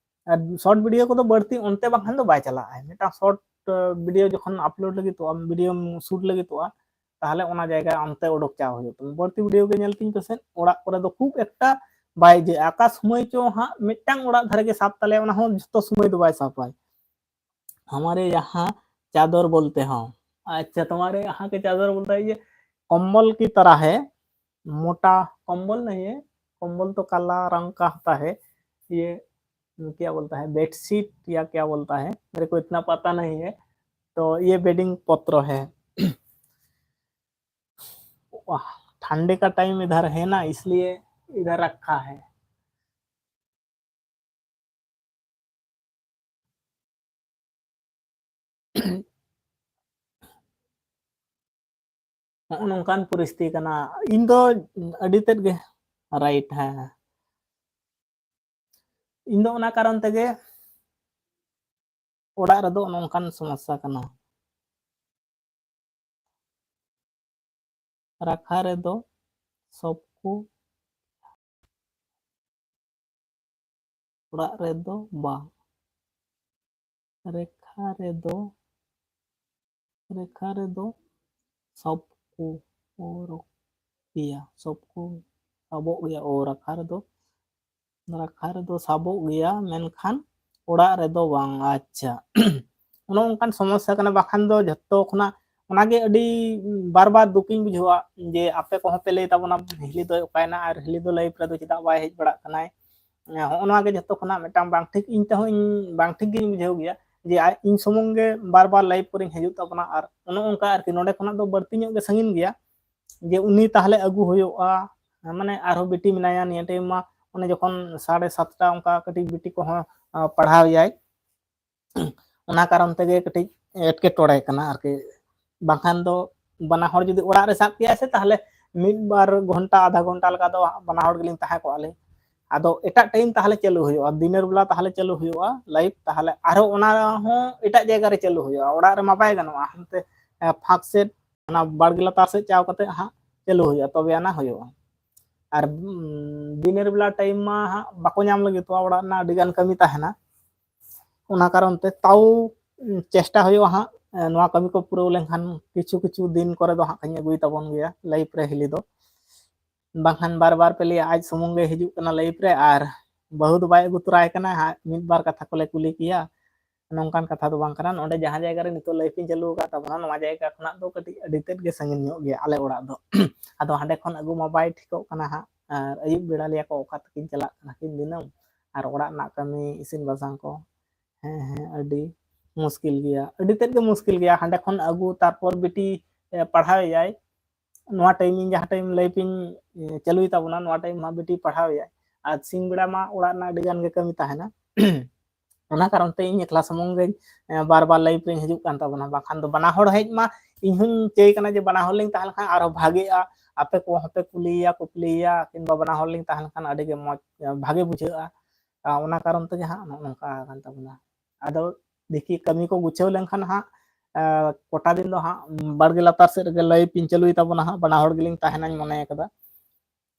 ᱟᱨ ᱥᱚᱨᱴ ᱵᱷᱤᱰᱤᱭᱳ ᱠᱚᱫᱚ ᱵᱟᱹᱲᱛᱤ ᱚᱱᱛᱮ ᱵᱟᱝᱠᱷᱟᱱ ᱫᱚ ᱵᱟᱭ ᱪᱟᱞᱟᱜᱼᱟ᱾ ᱢᱤᱫᱴᱟᱝ ᱥᱚᱨᱴ, ᱮ, ᱵᱷᱤᱰᱤᱭᱳ ᱡᱚᱠᱷᱚᱱ ᱟᱯᱞᱳᱰ ᱞᱟᱹᱜᱤᱫᱚᱜᱼᱟ, ᱵᱷᱤᱰᱤᱭᱳᱢ ᱥᱩᱴ ᱞᱟᱹᱜᱤᱫᱚᱜᱼᱟ, ᱛᱟᱦᱚᱞᱮ ᱚᱱᱟ ᱡᱟᱭᱜᱟ ᱚᱱᱛᱮ ᱚᱰᱚᱠ ᱪᱟᱣ ᱦᱩᱭᱩᱜ ᱛᱟᱢᱟ᱾ ᱵᱟᱹᱲᱛᱤ ᱵᱷᱤᱰᱤᱭᱳ ᱜᱮ ᱧᱮᱞ ᱛᱤᱧ ᱯᱮᱥᱮ, ᱚᱲᱟᱜ ᱠᱚᱨᱮ ᱫᱚ ᱠᱷᱩᱵ ᱮᱠᱴᱟ ᱵᱟᱭ ᱤᱭᱟᱹᱜᱼᱟ᱾ ᱚᱠᱟ ᱥᱚᱢᱚᱭ ᱪᱚ ᱦᱟᱸᱜ ᱢᱤᱫᱴᱟᱝ ᱚᱲᱟᱜ ᱫᱷᱟᱨᱮ ᱜᱮ ᱥᱟᱵ ᱛᱟᱞᱮᱭᱟ, ᱚᱱᱟ ᱦᱚᱸ ᱡᱷᱚᱛᱚ ᱥᱚᱢᱚᱭ ᱫᱚ ᱵᱟᱭ ᱥᱟᱵᱟᱭ᱾ हमारे यहाँ चादर बोलते हैं। अच्छा, तुम्हारे यहाँ के चादर बोलता है, ये कंबल की तरह है, मोटा कंबल नहीं है, कंबल तो काला रंग का होता है, ये क्या बोलता है, बेडशीट या क्या बोलता है, मेरे को इतना पता नहीं है। तो ये बेडिंग पत्र है। वाह, ठंडे का टाइम इधर है ना, इसलिए इधर रखा है। ᱱᱚᱜᱼᱚ ᱱᱚᱝᱠᱟᱱ ᱯᱚᱨᱤᱥᱛᱷᱤᱛᱤ ᱠᱟᱱᱟ᱾ ᱤᱧ ᱫᱚ ᱟᱹᱰᱤ ᱛᱮᱫ ᱜᱮ right, ᱦᱮᱸ, ᱤᱧ ᱫᱚ ᱚᱱᱟ ᱠᱟᱨᱚᱱ ᱛᱮᱜᱮ ᱚᱲᱟᱜ ᱨᱮᱫᱚ ᱱᱚᱝᱠᱟᱱ ᱥᱚᱢᱚᱥᱥᱟ ᱠᱟᱱᱟ᱾ ᱨᱟᱠᱷᱟ ᱨᱮᱫᱚ ᱥᱚᱵ ᱠᱚ, ᱚᱲᱟᱜ ᱨᱮᱫᱚ ᱵᱟᱝ, ᱨᱮᱠᱷᱟ ᱨᱮᱫᱚ, ᱨᱮᱠᱷᱟ ᱨᱮᱫᱚ ᱥᱚᱵ ᱠᱚ ᱚᱨᱚᱜ ᱜᱮᱭᱟ, ᱥᱚᱵ ᱠᱚ ᱥᱟᱵᱚᱜ ᱜᱮᱭᱟ᱾ ᱚ, ᱨᱟᱠᱷᱟ ᱨᱮᱫᱚ, ᱨᱟᱠᱷᱟ ᱨᱮᱫᱚ ᱥᱟᱵᱚᱜ ᱜᱮᱭᱟ, ᱢᱮᱱᱠᱷᱟᱱ ᱚᱲᱟᱜ ᱨᱮᱫᱚ ᱵᱟᱝ᱾ ᱟᱪᱪᱷᱟ, ᱚᱱᱮ ᱚᱱᱠᱟᱱ ᱥᱚᱢᱚᱥᱥᱟ ᱠᱟᱱᱟ᱾ ᱵᱟᱠᱷᱟᱱ ᱫᱚ ᱡᱷᱚᱛᱚ ᱠᱷᱚᱱᱟᱜ ᱚᱱᱟᱜᱮ ᱟᱹᱰᱤ ᱵᱟᱨ ᱵᱟᱨ ᱫᱩᱠᱤᱧ ᱵᱩᱡᱷᱟᱹᱣᱟ ᱡᱮ ᱟᱯᱮ ᱠᱚᱦᱚᱸ ᱯᱮ ᱞᱟᱹᱭ ᱛᱟᱵᱚᱱᱟ ᱦᱤᱞᱤ ᱫᱚᱭ ᱚᱠᱟᱭᱮᱱᱟ, ᱟᱨ ᱦᱤᱞᱤ ᱫᱚ live ᱨᱮᱫᱚ ᱪᱮᱫᱟᱜ ᱵᱟᱭ ᱦᱮᱡ ᱵᱟᱲᱟᱜ ᱠᱟᱱᱟᱭ᱾ ᱦᱚᱸᱜᱼᱚ ᱱᱚᱣᱟ ᱜᱮ ᱡᱷᱚᱛᱚ ᱠᱷᱚᱱᱟᱜ ᱢᱤᱫᱴᱟᱝ ᱵᱟᱝ ᱴᱷᱤᱠ, ᱤᱧ ᱛᱮᱦᱚᱸ ᱤᱧ ᱵᱟᱝ ᱴᱷᱤᱠ ᱜᱤᱧ ᱵᱩᱡᱷᱟᱹᱣ ᱜᱮᱭᱟ ᱡᱮ ᱟᱡ, ᱤᱧ ᱥᱩᱢᱩᱝ ᱜᱮ ᱵᱟᱨ ᱵᱟᱨ live ᱠᱚᱨᱮᱧ ᱦᱤᱡᱩᱜ ᱛᱟᱵᱚᱱᱟ, ᱟᱨ ᱚᱱᱮ ᱚᱱᱠᱟ ᱟᱨᱠᱤ ᱱᱚᱰᱮ ᱠᱷᱚᱱᱟᱜ ᱫᱚ ᱵᱟᱹᱲᱛᱤ ᱧᱚᱜ ᱜᱮ ᱥᱟᱺᱜᱤᱧ ᱜᱮᱭᱟ᱾ ᱡᱮ ᱩᱱᱤ ᱛᱟᱦᱞᱮ ᱟᱹᱜᱩ ᱦᱩᱭᱩᱜᱼᱟ, ᱢᱟᱱᱮ ᱟᱨᱦᱚᱸ ᱵᱤᱴᱤ ᱢᱮᱱᱟᱭᱟ, ᱱᱤᱭᱟᱹ time ᱢᱟ ᱚᱱᱮ ᱡᱚᱠᱷᱚᱱ ᱥᱟᱲᱮ ᱥᱟᱛᱴᱟ ᱚᱱᱠᱟ ᱠᱟᱹᱴᱤᱡ ᱵᱤᱴᱤ ᱠᱚᱦᱚᱸ, ᱟ, ᱯᱟᱲᱦᱟᱣ ᱮᱭᱟᱭ, ᱚᱱᱟ ᱠᱟᱨᱚᱱ ᱛᱮᱜᱮ ᱠᱟᱹᱴᱤᱡ ᱮᱴᱠᱮᱴᱚᱬᱮ ᱠᱟᱱᱟ ᱟᱨᱠᱤ᱾ ᱵᱟᱝᱠᱷᱟᱱ ᱫᱚ ᱵᱟᱱᱟ ᱦᱚᱲ ᱡᱩᱫᱤ ᱚᱲᱟᱜ ᱨᱮ ᱥᱟᱵ ᱠᱮᱭᱟᱭ ᱥᱮ, ᱛᱟᱦᱞᱮ ᱢᱤᱫ ᱵᱟᱨ ᱜᱷᱚᱱᱴᱟ, ᱟᱫᱷᱟ ᱜᱷᱚᱱᱴᱟ ᱞᱮᱠᱟ ᱫᱚ ᱵᱟᱱᱟ ᱦᱚᱲ ᱜᱮᱞᱤᱧ ᱛᱟᱦᱮᱸ ᱠᱚᱜᱼᱟ ᱞᱤᱧ᱾ ᱟᱫᱚ ᱮᱴᱟᱜ time ᱛᱟᱦᱞᱮ ᱪᱟᱹᱞᱩ ᱦᱩᱭᱩᱜᱼᱟ, ᱫᱤᱱᱮᱨ ᱵᱮᱞᱟ ᱛᱟᱦᱞᱮ ᱪᱟᱹᱞᱩ ᱦᱩᱭᱩᱜᱼᱟ live, ᱛᱟᱦᱞᱮ ᱟᱨᱦᱚᱸ ᱚᱱᱟ ᱦᱚᱸ ᱮᱴᱟᱜ ᱡᱟᱭᱜᱟ ᱨᱮ ᱪᱟᱹᱞᱩ ᱦᱩᱭᱩᱜᱼᱟ, ᱚᱲᱟᱜ ᱨᱮᱢᱟ ᱵᱟᱭ ᱜᱟᱱᱚᱜᱼᱟ, ᱦᱟᱱᱛᱮ, ᱮ, ᱯᱷᱟᱸᱠ ᱥᱮᱫ, ᱚᱱᱟ ᱵᱟᱲᱜᱮ ᱞᱟᱛᱟᱨ ᱥᱮᱫ ᱪᱟᱣ ᱠᱟᱛᱮ ᱦᱟᱸᱜ ᱪᱟᱹᱞᱩ ᱦᱩᱭᱩᱜᱼᱟ, ᱛᱚᱵᱮ ᱟᱱᱟ ᱦᱩᱭᱩᱜᱼᱟ᱾ ᱟᱨ, ᱩᱢ, ᱫᱤᱱᱮᱨ ᱵᱮᱞᱟ time ᱢᱟ ᱦᱟᱸᱜ ᱵᱟᱠᱚ ᱧᱟᱢ ᱞᱟᱹᱜᱤᱫᱚᱜᱼᱟ, ᱚᱲᱟᱜ ᱨᱮᱱᱟᱜ ᱟᱹᱰᱤ ᱜᱟᱱ ᱠᱟᱹᱢᱤ ᱛᱟᱦᱮᱱᱟ᱾ ᱚᱱᱟ ᱠᱟᱨᱚᱱ ᱛᱮ ᱛᱟᱣ, ᱩᱸ, ᱪᱮᱥᱴᱟ ᱦᱩᱭᱩᱜᱼᱟ ᱦᱟᱸᱜ, ᱮ, ᱱᱚᱣᱟ ᱠᱟᱹᱢᱤ ᱠᱚ ᱯᱩᱨᱟᱹᱣ ᱞᱮᱱᱠᱷᱟᱱ ᱠᱤᱪᱷᱩ ᱠᱤᱪᱷᱩ ᱫᱤᱱ ᱠᱚᱨᱮ ᱫᱚ ᱦᱟᱸᱜ ᱠᱷᱟᱱ ᱟᱹᱜᱩᱭ ᱛᱟᱵᱚᱱ ᱜᱮᱭᱟ live ᱨᱮ ᱦᱤᱞᱤ ᱫᱚ᱾ ᱵᱟᱝᱠᱷᱟᱱ ᱵᱟᱨ ᱵᱟᱨ ᱯᱮ ᱞᱟᱹᱭᱟ ᱟᱡ ᱥᱩᱢᱩᱝ ᱜᱮ ᱦᱤᱡᱩᱜ ᱠᱟᱱᱟ live ᱨᱮ ᱟᱨ ᱵᱟᱹᱦᱩ ᱫᱚ ᱵᱟᱭ ᱟᱹᱜᱩ ᱛᱚᱨᱟᱭ ᱠᱟᱱᱟ ᱦᱟᱸᱜ, ᱢᱤᱫ ᱵᱟᱨ ᱠᱟᱛᱷᱟ ᱠᱚᱞᱮ ᱠᱩᱞᱤ ᱠᱮᱭᱟ᱾ ᱱᱚᱝᱠᱟᱱ ᱠᱟᱛᱷᱟ ᱫᱚ ᱵᱟᱝ ᱠᱟᱱᱟ᱾ ᱱᱚᱰᱮ ᱡᱟᱦᱟᱸ ᱡᱟᱭᱜᱟ ᱨᱮ ᱱᱤᱛᱚᱜ live ᱤᱧ ᱪᱟᱹᱞᱩ ᱟᱠᱟᱫ ᱛᱟᱵᱚᱱᱟ, ᱱᱚᱣᱟ ᱡᱟᱭᱜᱟ ᱠᱷᱚᱱᱟᱜ ᱫᱚ ᱠᱟᱹᱴᱤᱡ ᱟᱹᱰᱤ ᱛᱮᱫ ᱜᱮ ᱥᱟᱺᱜᱤᱧ ᱧᱚᱜ ᱜᱮᱭᱟ ᱟᱞᱮ ᱚᱲᱟᱜ ᱫᱚ᱾ ᱟᱫᱚ ᱦᱟᱸᱰᱮ ᱠᱷᱚᱱ ᱟᱹᱜᱩ ᱢᱟ ᱵᱟᱭ ᱴᱷᱤᱠᱚᱜ ᱠᱟᱱᱟ ᱦᱟᱸᱜ, ᱟᱨ ᱟᱹᱭᱩᱵ ᱵᱮᱲᱟ ᱞᱟᱹᱭᱟ ᱠᱚ ᱚᱠᱟ ᱛᱮᱠᱤᱱ ᱪᱟᱞᱟᱜ ᱠᱟᱱᱟ ᱠᱤᱱ ᱫᱤᱱᱟᱹᱢ, ᱟᱨ ᱚᱲᱟᱜ ᱨᱮᱱᱟᱜ ᱠᱟᱹᱢᱤ, ᱤᱥᱤᱱ ᱵᱟᱥᱟᱝ ᱠᱚ, ᱦᱮᱸ, ᱦᱮᱸ, ᱟᱹᱰᱤ ᱢᱩᱥᱠᱤᱞ ᱜᱮᱭᱟ, ᱟᱹᱰᱤ ᱛᱮᱫ ᱜᱮ ᱢᱩᱥᱠᱤᱞ ᱜᱮᱭᱟ᱾ ᱦᱟᱸᱰᱮ ᱠᱷᱚᱱ ᱟᱹᱜᱩ, ᱛᱟᱨᱯᱚᱨ ᱵᱤᱴᱤ, ᱮ, ᱯᱟᱲᱦᱟᱣ ᱮᱭᱟᱭ, ᱱᱚᱣᱟ time ᱤᱧ ᱡᱟᱦᱟᱸ time live ᱤᱧ ᱪᱟᱹᱞᱩᱭ ᱛᱟᱵᱚᱱᱟ, ᱱᱚᱣᱟ time ᱢᱟ ᱵᱤᱴᱤ ᱯᱟᱲᱦᱟᱣ ᱮᱭᱟᱭ, ᱟᱨ ᱥᱤᱧ ᱵᱮᱲᱟ ᱢᱟ ᱚᱲᱟᱜ ᱨᱮᱱᱟᱜ ᱟᱹᱰᱤ ᱜᱟᱱ ᱜᱮ ᱠᱟᱹᱢᱤ ᱛᱟᱦᱮᱱᱟ᱾ ᱚᱱᱟ ᱠᱟᱨᱚᱱ ᱛᱮ ᱤᱧ ᱮᱠᱞᱟ ᱥᱩᱢᱩᱝ ᱜᱮ ᱵᱟᱨ ᱵᱟᱨ live ᱨᱮᱧ ᱦᱤᱡᱩᱜ ᱠᱟᱱ ᱛᱟᱵᱚᱱᱟ, ᱵᱟᱝᱠᱷᱟᱱ ᱫᱚ ᱵᱟᱱᱟ ᱦᱚᱲ ᱦᱮᱡ ᱢᱟ ᱤᱧ ᱦᱚᱸᱧ ᱪᱟᱹᱭ ᱠᱟᱱᱟ ᱡᱮ ᱵᱟᱱᱟ ᱦᱚᱲ ᱞᱤᱧ ᱛᱟᱦᱮᱸ ᱞᱮᱱᱠᱷᱟᱱ ᱟᱨᱦᱚᱸ ᱵᱷᱟᱜᱮᱜᱼᱟ, ᱟᱯᱮ ᱠᱚ ᱦᱚᱸᱯᱮ ᱠᱩᱞᱤᱭᱟ ᱠᱩᱯᱞᱤᱭᱟ, ᱠᱤᱝᱵᱟ ᱵᱟᱱᱟ ᱦᱚᱲ ᱞᱤᱧ ᱛᱟᱦᱮᱸ ᱞᱮᱱᱠᱷᱟᱱ ᱟᱹᱰᱤ ᱜᱮ ᱢᱚᱡᱽ ᱵᱷᱟᱜᱮ ᱵᱩᱡᱷᱟᱹᱜᱼᱟ᱾ ᱚᱱᱟ ᱠᱟᱨᱚᱱ ᱛᱮᱜᱮ ᱦᱟᱸᱜ ᱱᱚᱜᱼᱚ ᱱᱚᱝᱠᱟ ᱟᱠᱟᱱ ᱛᱟᱵᱚᱱᱟ᱾ ᱟᱫᱚ ᱫᱮᱠᱷᱤ ᱠᱟᱹᱢᱤ ᱠᱚ ᱜᱩᱪᱷᱟᱹᱣ ᱞᱮᱱᱠᱷᱟᱱ ᱦᱟᱸᱜ ᱠᱚᱴᱟ ᱫᱤᱱ ᱫᱚ ᱦᱟᱸᱜ ᱵᱟᱲᱜᱮ ᱞᱟᱛᱟᱨ ᱥᱮᱫ ᱨᱮᱜᱮ live ᱤᱧ ᱪᱟᱹᱞᱩᱭ ᱛᱟᱵᱚᱱᱟ ᱦᱟᱸᱜ, ᱵᱟᱱᱟ ᱦᱚᱲ ᱜᱮᱞᱤᱧ ᱛᱟᱦᱮᱱᱟᱧ ᱢᱚᱱᱮ ᱠᱟᱫᱟ᱾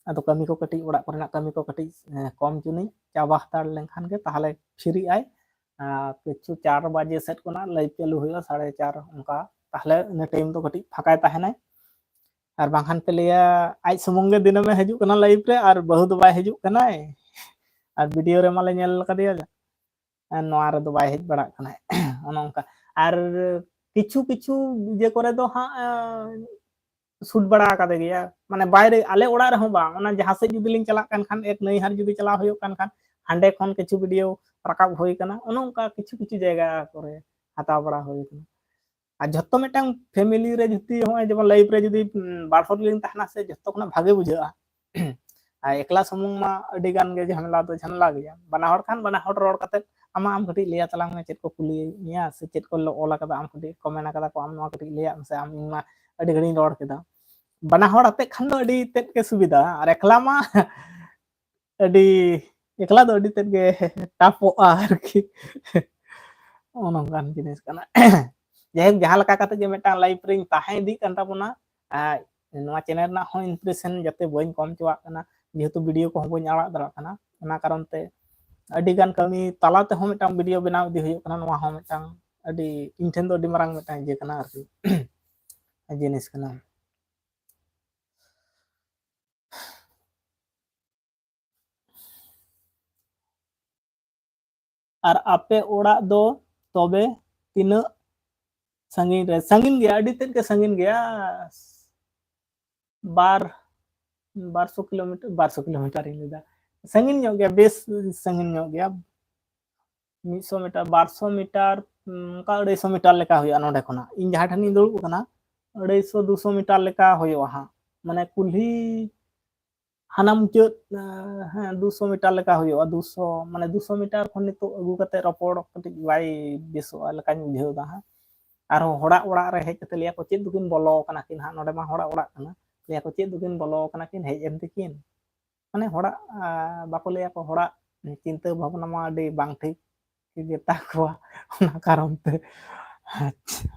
ᱟᱫᱚ ᱠᱟᱹᱢᱤ ᱠᱚ ᱠᱟᱹᱴᱤᱡ, ᱚᱲᱟᱜ ᱠᱚᱨᱮᱱᱟᱜ ᱠᱟᱹᱢᱤ ᱠᱚ ᱠᱟᱹᱴᱤᱡ ᱠᱚᱢ ᱪᱩᱱᱤ ᱪᱟᱵᱟ ᱦᱟᱛᱟᱲ ᱞᱮᱱᱠᱷᱟᱱ ᱜᱮ ᱛᱟᱦᱚᱞᱮ ᱯᱷᱤᱨᱤᱜ ᱟᱭ᱾ ᱠᱤᱪᱷᱩ ᱪᱟᱨ ᱵᱟᱡᱮ ᱥᱮᱫ ᱠᱷᱚᱱᱟᱜ live ᱪᱟᱹᱞᱩ ᱦᱩᱭᱩᱜᱼᱟ, ᱥᱟᱲᱮ ᱪᱟᱨ ᱚᱱᱠᱟ, ᱛᱟᱦᱚᱞᱮ ᱤᱱᱟᱹ time ᱫᱚ ᱠᱟᱹᱴᱤᱡ ᱯᱷᱟᱸᱠᱟᱭ ᱛᱟᱦᱮᱱᱟᱭ᱾ ᱟᱨ ᱵᱟᱝᱠᱷᱟᱱ ᱯᱮ ᱞᱟᱹᱭᱟ ᱟᱡ ᱥᱩᱢᱩᱝ ᱜᱮ ᱫᱤᱱᱟᱹᱢᱮ ᱦᱤᱡᱩᱜ ᱠᱟᱱᱟ live ᱨᱮ ᱟᱨ ᱵᱟᱹᱦᱩ ᱫᱚ ᱵᱟᱭ ᱦᱤᱡᱩᱜ ᱠᱟᱱᱟᱭ, ᱟᱨ video ᱨᱮ ᱢᱟᱞᱮ ᱧᱮᱞ ᱠᱟᱫᱮᱭᱟ ᱱᱚᱣᱟ ᱨᱮᱫᱚ ᱵᱟᱭ ᱦᱮᱡ ᱵᱟᱲᱟᱜ ᱠᱟᱱᱟᱭ᱾ ᱚᱱᱮ ᱚᱱᱠᱟ᱾ ᱟᱨ ᱠᱤᱪᱷᱩ ᱠᱤᱪᱷᱩ ᱤᱭᱟᱹ ᱠᱚᱨᱮ ᱫᱚ ᱦᱟᱸᱜ shoot ᱵᱟᱲᱟ ᱟᱠᱟᱫᱮ ᱜᱮᱭᱟ, ᱢᱟᱱᱮ ᱵᱟᱭᱨᱮ, ᱟᱞᱮ ᱚᱲᱟᱜ ᱨᱮᱦᱚᱸ ᱵᱟᱝ, ᱚᱱᱟ ᱡᱟᱦᱟᱸ ᱥᱮᱫ ᱡᱩᱫᱤ ᱞᱤᱧ ᱪᱟᱞᱟᱜ ᱠᱟᱱ ᱠᱷᱟᱱ, ᱮᱠ ᱱᱟᱹᱭᱦᱟᱨ ᱡᱩᱫᱤ ᱪᱟᱞᱟᱣ ᱦᱩᱭᱩᱜ ᱠᱟᱱ ᱠᱷᱟᱱ, ᱦᱟᱸᱰᱮ ᱠᱷᱚᱱ ᱠᱤᱪᱷᱩ video ᱨᱟᱠᱟᱵ ᱦᱩᱭ ᱠᱟᱱᱟ, ᱚᱱᱮ ᱚᱱᱠᱟ ᱠᱤᱪᱷᱩ ᱠᱤᱪᱷᱩ ᱡᱟᱭᱜᱟ ᱠᱚᱨᱮ ᱦᱟᱛᱟᱣ ᱵᱟᱲᱟ ᱦᱩᱭ ᱠᱟᱱᱟ᱾ ᱟᱨ ᱡᱷᱚᱛᱚ ᱢᱤᱫᱴᱟᱝ family ᱨᱮ ᱡᱩᱫᱤ ᱱᱚᱜᱼᱚᱭ ᱡᱮᱢᱚᱱ live ᱨᱮ ᱡᱩᱫᱤ ᱵᱟᱨ ᱦᱚᱲ ᱞᱤᱧ ᱛᱟᱦᱮᱱᱟ ᱥᱮ, ᱡᱷᱚᱛᱚ ᱠᱷᱚᱱᱟᱜ ᱵᱷᱟᱜᱮ ᱵᱩᱡᱷᱟᱹᱜᱼᱟ᱾ ᱟᱨ ᱮᱠᱞᱟ ᱥᱩᱢᱩᱝ ᱢᱟ ᱟᱹᱰᱤ ᱜᱟᱱ ᱜᱮ ᱡᱷᱟᱢᱮᱞᱟ ᱫᱚ ᱡᱷᱟᱢᱮᱞᱟ ᱜᱮᱭᱟ᱾ ᱵᱟᱱᱟ ᱦᱚᱲ ᱠᱷᱟᱱ ᱵᱟᱱᱟ ᱦᱚᱲ ᱨᱚᱲ ᱠᱟᱛᱮ, ᱟᱢᱟᱜ ᱟᱢ ᱠᱟᱹᱴᱤᱡ ᱞᱟᱹᱭᱟ ᱛᱟᱞᱟᱝ ᱢᱮ, ᱪᱮᱫ ᱠᱚ ᱠᱩᱞᱤᱭᱮᱫ ᱢᱮᱭᱟ ᱥᱮ ᱪᱮᱫ ᱠᱚ ᱚᱞ ᱟᱠᱟᱫᱟ, ᱟᱢ ᱠᱟᱹᱴᱤᱡ comment ᱟᱠᱟᱫᱟ ᱠᱚ, ᱟᱢ ᱱᱚᱣᱟ ᱠᱟᱹᱴᱤᱡ ᱞᱟᱹᱭᱟᱜ ᱢᱮᱥᱮ, ᱟᱢ, ᱤᱧ ᱢᱟ ᱟᱹᱰᱤ ᱜᱷᱟᱹᱲᱤᱡ ᱤᱧ ᱨᱚᱲ ᱠᱮᱫᱟ᱾ ᱵᱟᱱᱟ ᱦᱚᱲ ᱟᱛᱮ ᱠᱷᱟᱱ ᱫᱚ ᱟᱹᱰᱤ ᱛᱮᱫ ᱜᱮ ᱥᱩᱵᱤᱫᱷᱟ, ᱟᱨ ᱮᱠᱞᱟ ᱢᱟ ᱟᱹᱰᱤ, ᱮᱠᱞᱟ ᱫᱚ ᱟᱹᱰᱤ ᱛᱮᱫ ᱜᱮ ᱴᱟᱯᱚᱜᱼᱟ ᱟᱨᱠᱤ᱾ ᱱᱚᱜᱼᱚ ᱱᱚᱝᱠᱟᱱ ᱡᱤᱱᱤᱥ ᱠᱟᱱᱟ᱾ ᱡᱟᱭᱦᱳᱠ, ᱡᱟᱦᱟᱸ ᱞᱮᱠᱟ ᱠᱟᱛᱮ ᱜᱮ ᱢᱤᱫᱴᱟᱝ live ᱨᱤᱧ ᱛᱟᱦᱮᱸ ᱤᱫᱤᱜ ᱠᱟᱱ ᱛᱟᱵᱚᱱᱟ, ᱟᱨ ᱱᱚᱣᱟ channel ᱨᱮᱱᱟᱜ ᱦᱚᱸ impression ᱡᱟᱛᱮ ᱵᱟᱹᱧ ᱠᱚᱢ ᱦᱚᱪᱚᱣᱟᱜ ᱠᱟᱱᱟ, ᱡᱮᱦᱮᱛᱩ video ᱠᱚᱦᱚᱸ ᱵᱟᱹᱧ ᱟᱲᱟᱜ ᱫᱟᱲᱮᱭᱟᱜ ᱠᱟᱱᱟ, ᱚᱱᱟ ᱠᱟᱨᱚᱱ ᱛᱮ ᱟᱹᱰᱤ ᱜᱟᱱ ᱠᱟᱹᱢᱤ ᱛᱟᱞᱟ ᱛᱮᱦᱚᱸ ᱢᱤᱫᱴᱟᱝ video ᱵᱮᱱᱟᱣ ᱤᱫᱤ ᱦᱩᱭᱩᱜ ᱠᱟᱱᱟ᱾ ᱱᱚᱣᱟ ᱦᱚᱸ ᱢᱤᱫᱴᱟᱝ ᱟᱹᱰᱤ, ᱤᱧ ᱴᱷᱮᱱ ᱫᱚ ᱟᱹᱰᱤ ᱢᱟᱨᱟᱝ ᱢᱤᱫᱴᱟᱝ ᱤᱭᱟᱹ ᱠᱟᱱᱟ ᱟᱨᱠᱤ, ᱡᱤᱱᱤᱥ ᱠᱟᱱᱟ᱾ ᱟᱨ ᱟᱯᱮ ᱚᱲᱟᱜ ᱫᱚ ᱛᱚᱵᱮ ᱛᱤᱱᱟᱹᱜ ᱥᱟᱺᱜᱤᱧ ᱨᱮ? ᱥᱟᱺᱜᱤᱧ ᱜᱮᱭᱟ, ᱟᱹᱰᱤ ᱛᱮᱫ ᱜᱮ ᱥᱟᱺᱜᱤᱧ ᱜᱮᱭᱟ᱾ ᱵᱟᱨ, ᱵᱟᱨᱥᱚ ᱠᱤᱞᱳᱢᱤᱴᱟᱨ, ᱵᱟᱨᱥᱚ ᱠᱤᱞᱳᱢᱤᱴᱟᱨ ᱤᱧ ᱞᱟᱹᱭᱫᱟ, ᱥᱟᱺᱜᱤᱧ ᱧᱚᱜ ᱜᱮᱭᱟ, ᱵᱮᱥ ᱥᱟᱺᱜᱤᱧ ᱧᱚᱜ ᱜᱮᱭᱟ᱾ ᱢᱤᱫᱥᱚ ᱢᱤᱴᱟᱨ, ᱵᱟᱨᱥᱚ ᱢᱤᱴᱟᱨ, ᱩᱸ, ᱚᱱᱠᱟ ᱟᱹᱲᱟᱹᱭᱥᱚ ᱢᱤᱴᱟᱨ ᱞᱮᱠᱟ ᱦᱩᱭᱩᱜᱼᱟ ᱱᱚᱸᱰᱮ ᱠᱷᱚᱱᱟᱜ᱾ ᱤᱧ ᱡᱟᱦᱟᱸ ᱴᱷᱮᱱᱤᱧ ᱫᱩᱲᱩᱵ ᱟᱠᱟᱱᱟ, ᱟᱹᱲᱟᱹᱭᱥᱚ ᱫᱩᱥᱚ ᱢᱤᱴᱟᱨ ᱞᱮᱠᱟ ᱦᱩᱭᱩᱜᱼᱟ ᱦᱟᱸᱜ, ᱢᱟᱱᱮ ᱠᱩᱞᱦᱤ ᱦᱟᱱᱟ ᱢᱩᱪᱟᱹᱫ᱾ ᱦᱮᱸ, ᱫᱩᱥᱚ ᱢᱤᱴᱟᱨ ᱞᱮᱠᱟ ᱦᱩᱭᱩᱜᱼᱟ᱾ ᱫᱩᱥᱚ, ᱢᱟᱱᱮ ᱫᱩᱥᱚ ᱢᱤᱴᱟᱨ ᱠᱷᱚᱱ ᱱᱤᱛᱚᱜ ᱟᱹᱜᱩ ᱠᱟᱛᱮ ᱨᱚᱯᱚᱲ ᱠᱟᱹᱴᱤᱡ ᱵᱟᱭ ᱵᱮᱥᱚᱜᱼᱟ ᱞᱮᱠᱟᱧ ᱵᱩᱡᱷᱟᱹᱣ ᱮᱫᱟ ᱦᱟᱸᱜ᱾ ᱟᱨᱦᱚᱸ ᱦᱚᱲᱟᱜ ᱚᱲᱟᱜ ᱨᱮ ᱦᱮᱡ ᱠᱟᱛᱮ ᱞᱟᱹᱭᱟ ᱠᱚ, "ᱪᱮᱫ ᱫᱚᱠᱤᱱ ᱵᱚᱞᱚ ᱟᱠᱟᱱᱟ ᱠᱤᱱ ᱦᱟᱸᱜ?" ᱱᱚᱰᱮ ᱢᱟ ᱦᱚᱲᱟᱜ ᱚᱲᱟᱜ ᱠᱟᱱᱟ᱾ ᱞᱟᱹᱭᱟ ᱠᱚ, "ᱪᱮᱫ ᱫᱚᱠᱤᱱ ᱵᱚᱞᱚ ᱟᱠᱟᱱᱟ ᱠᱤᱱ, ᱦᱮᱡ ᱮᱱ ᱛᱮᱠᱤᱱ?" ᱢᱟᱱᱮ ᱦᱚᱲᱟᱜ, ᱟᱸ, ᱵᱟᱠᱚ ᱞᱟᱹᱭᱟ ᱠᱚ, ᱦᱚᱲᱟᱜ ᱪᱤᱱᱛᱟᱹ ᱵᱷᱟᱵᱽᱱᱟ ᱢᱟ ᱟᱹᱰᱤ ᱵᱟᱝ ᱴᱷᱤᱠ ᱜᱮᱛᱟ ᱠᱚᱣᱟ᱾ ᱚᱱᱟ ᱠᱟᱨᱚᱱ ᱛᱮ, ᱟᱪᱪᱷᱟ,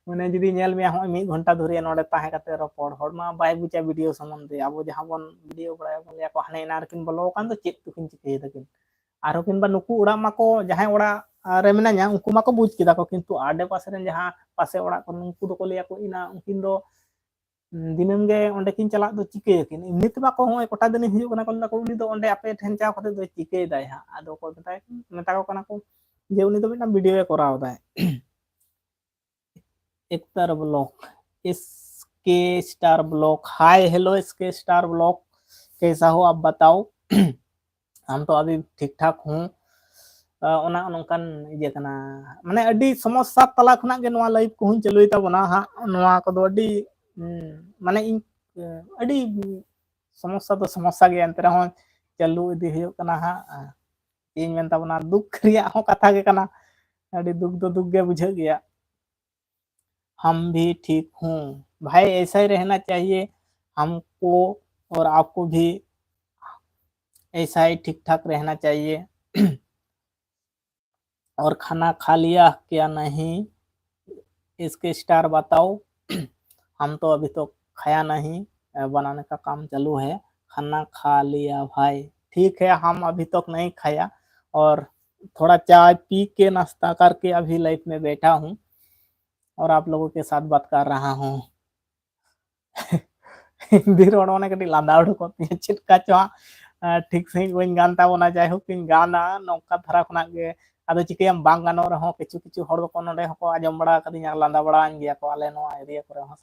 ᱢᱟᱱᱮ ᱡᱩᱫᱤ ᱧᱮᱞ ᱢᱮᱭᱟ, ᱦᱚᱸᱜᱼᱚᱭ ᱢᱤᱫ ᱜᱷᱚᱱᱴᱟ ᱫᱷᱚᱨᱮ ᱱᱚᱰᱮ ᱛᱟᱦᱮᱸ ᱠᱟᱛᱮ ᱨᱚᱯᱚᱲ, ᱦᱚᱲ ᱢᱟ ᱵᱟᱭ ᱵᱩᱡᱟ ᱵᱷᱤᱰᱤᱭᱳ ᱥᱚᱢᱚᱱᱫᱷᱮ᱾ ᱟᱵᱚ ᱡᱟᱦᱟᱸ ᱵᱚᱱ ᱵᱷᱤᱰᱤᱭᱳ ᱵᱟᱲᱟᱭᱟ, ᱵᱚᱱ ᱞᱟᱹᱭᱟ ᱠᱚ, "ᱦᱟᱱᱮ ᱮᱱᱟ ᱨᱮᱠᱤᱱ ᱵᱚᱞᱚ ᱟᱠᱟᱱ ᱫᱚ, ᱪᱮᱫ ᱛᱮᱠᱤᱱ ᱪᱤᱠᱟᱹᱭ ᱫᱟᱠᱤᱱ?" ᱟᱨᱦᱚᱸ ᱠᱤᱱᱵᱟ ᱱᱩᱠᱩ ᱚᱲᱟᱜ ᱢᱟᱠᱚ, ᱡᱟᱦᱟᱸᱭ ᱚᱲᱟᱜ ᱨᱮ ᱢᱮᱱᱟᱧᱟ, ᱩᱱᱠᱩ ᱢᱟᱠᱚ ᱵᱩᱡᱽ ᱠᱮᱫᱟ ᱠᱚ, ᱠᱤᱱᱛᱩ ᱟᱰᱮ ᱯᱟᱥᱮ ᱨᱮᱱ ᱡᱟᱦᱟᱸ ᱯᱟᱥᱮ ᱚᱲᱟᱜ ᱠᱚ, ᱩᱱᱠᱩ ᱫᱚᱠᱚ ᱞᱟᱹᱭᱟ ᱠᱚ, "ᱮᱱᱟ ᱩᱱᱠᱤᱱ ᱫᱚ ᱫᱤᱱᱟᱹᱢ ᱜᱮ ᱚᱸᱰᱮ ᱠᱤᱱ ᱪᱟᱞᱟᱜ ᱫᱚ, ᱪᱤᱠᱟᱹᱭᱟᱠᱤᱱ? ᱮᱢᱱᱤ ᱛᱮᱢᱟ ᱠᱚ ᱦᱚᱸᱜᱼᱚᱭ ᱠᱚᱴᱟ ᱫᱤᱱᱮ ᱦᱤᱡᱩᱜ ᱠᱟᱱᱟ ᱠᱚ, ᱞᱟᱹᱭ ᱫᱟᱠᱚ, ᱩᱱᱤ ᱫᱚ ᱚᱸᱰᱮ ᱟᱯᱮ ᱴᱷᱮᱱ ᱪᱟᱣ ᱠᱟᱛᱮ ᱫᱚ ᱪᱤᱠᱟᱹᱭ ᱫᱟᱭ ᱦᱟᱸᱜ?" ᱟᱫᱚ ᱠᱚ ᱢᱮᱛᱟᱭ, ᱢᱮᱛᱟ ᱠᱚ ᱠᱟᱱᱟ ᱠᱚ ᱡᱮ ᱩᱱᱤ ᱫᱚ ᱢᱤᱫᱴᱟᱝ ᱵᱷᱤᱰᱤᱭᱳᱭ ᱠᱚᱨᱟᱣ ᱫᱟᱭ᱾ ᱮᱠᱛᱟᱨ block, S K star block, hi hello S K star block, कैसा हो आप बताओ? हम तो अभी ठीक ठाक हूँ। ᱚᱱᱟ ᱱᱚᱝᱠᱟᱱ ᱤᱭᱟᱹ ᱠᱟᱱᱟ, ᱢᱟᱱᱮ ᱟᱹᱰᱤ ᱥᱚᱢᱚᱥᱥᱟ ᱛᱟᱞᱟ ᱠᱷᱚᱱᱟᱜ ᱜᱮ ᱱᱚᱣᱟ ᱞᱟᱭᱤᱵᱷ ᱠᱚᱦᱚᱸᱧ ᱪᱟᱹᱞᱩᱭ ᱛᱟᱵᱚᱱᱟ ᱦᱟᱸᱜ᱾ ᱱᱚᱣᱟ ᱠᱚᱫᱚ ᱟᱹᱰᱤ, ᱩᱸ, ᱢᱟᱱᱮ ᱤᱧ, ᱩᱸ, ᱟᱹᱰᱤ ᱥᱚᱢᱚᱥᱥᱟ ᱫᱚ ᱥᱚᱢᱚᱥᱥᱟ ᱜᱮᱭᱟ, ᱮᱱᱛᱮ ᱨᱮᱦᱚᱸ ᱪᱟᱹᱞᱩ ᱤᱫᱤ ᱦᱩᱭᱩᱜ ᱠᱟᱱᱟ ᱦᱟᱸᱜ᱾ ᱪᱮᱫ ᱤᱧ ᱢᱮᱱ ᱛᱟᱵᱚᱱᱟ, ᱫᱩᱠ ᱨᱮᱭᱟᱜ ᱦᱚᱸ ᱠᱟᱛᱷᱟ ᱜᱮ ᱠᱟᱱᱟ, ᱟᱹᱰᱤ ᱫᱩᱠ ᱫᱚ ᱫᱩᱠ ᱜᱮ ᱵᱩᱡᱷᱟᱹᱜ ᱜᱮᱭᱟ᱾ हम भी ठीक हूँ भाई, ऐसा ही रहना चाहिए हमको और आपको भी, ऐसा ही ठीक ठाक रहना चाहिए। और खाना खा लिया क्या नहीं, इसके स्टार बताओ। हम तो अभी तो खाया नहीं, बनाने का काम चालू है। खाना खा लिया भाई? ठीक है, हम अभी तक नहीं खाया और थोड़ा चाय पी के नाश्ता करके अभी लाइव में बैठा हूँ और आप लोगों के साथ बात कर रहा हूँ। ᱦᱤᱱᱫᱤ ᱨᱚᱲ ᱢᱟᱱᱮ ᱠᱟᱹᱴᱤᱡ ᱞᱟᱸᱫᱟ ᱩᱰᱩᱠᱚᱜ ᱛᱤᱧᱟ, ᱪᱮᱫ ᱠᱟ ᱪᱚ ᱦᱟᱸᱜ, ᱟᱸ, ᱴᱷᱤᱠ ᱥᱟᱺᱦᱤᱡ ᱵᱟᱹᱧ ᱜᱟᱱ ᱛᱟᱵᱚᱱᱟ᱾ ᱡᱟᱭᱦᱳᱠ, ᱤᱧ ᱜᱟᱱᱟ ᱱᱚᱝᱠᱟ ᱫᱷᱟᱨᱟ ᱠᱷᱚᱱᱟᱜ ᱜᱮ᱾ ᱟᱫᱚ ᱪᱤᱠᱟᱹᱭᱟᱢ, ᱵᱟᱝ ᱜᱟᱱᱚᱜ ᱨᱮᱦᱚᱸ ᱠᱤᱪᱷᱩ ᱠᱤᱪᱷᱩ ᱦᱚᱲ ᱫᱚᱠᱚ ᱱᱚᱰᱮ ᱦᱚᱸᱠᱚ ᱟᱸᱡᱚᱢ ᱵᱟᱲᱟ ᱟᱠᱟᱫᱤᱧᱟ, ᱞᱟᱸᱫᱟ ᱵᱟᱲᱟᱣᱟᱹᱧ ᱜᱮᱭᱟ ᱠᱚ ᱟᱞᱮ ᱱᱚᱣᱟ ᱮᱨᱤᱭᱟ ᱠᱚᱨᱮ ᱦᱚᱸ᱾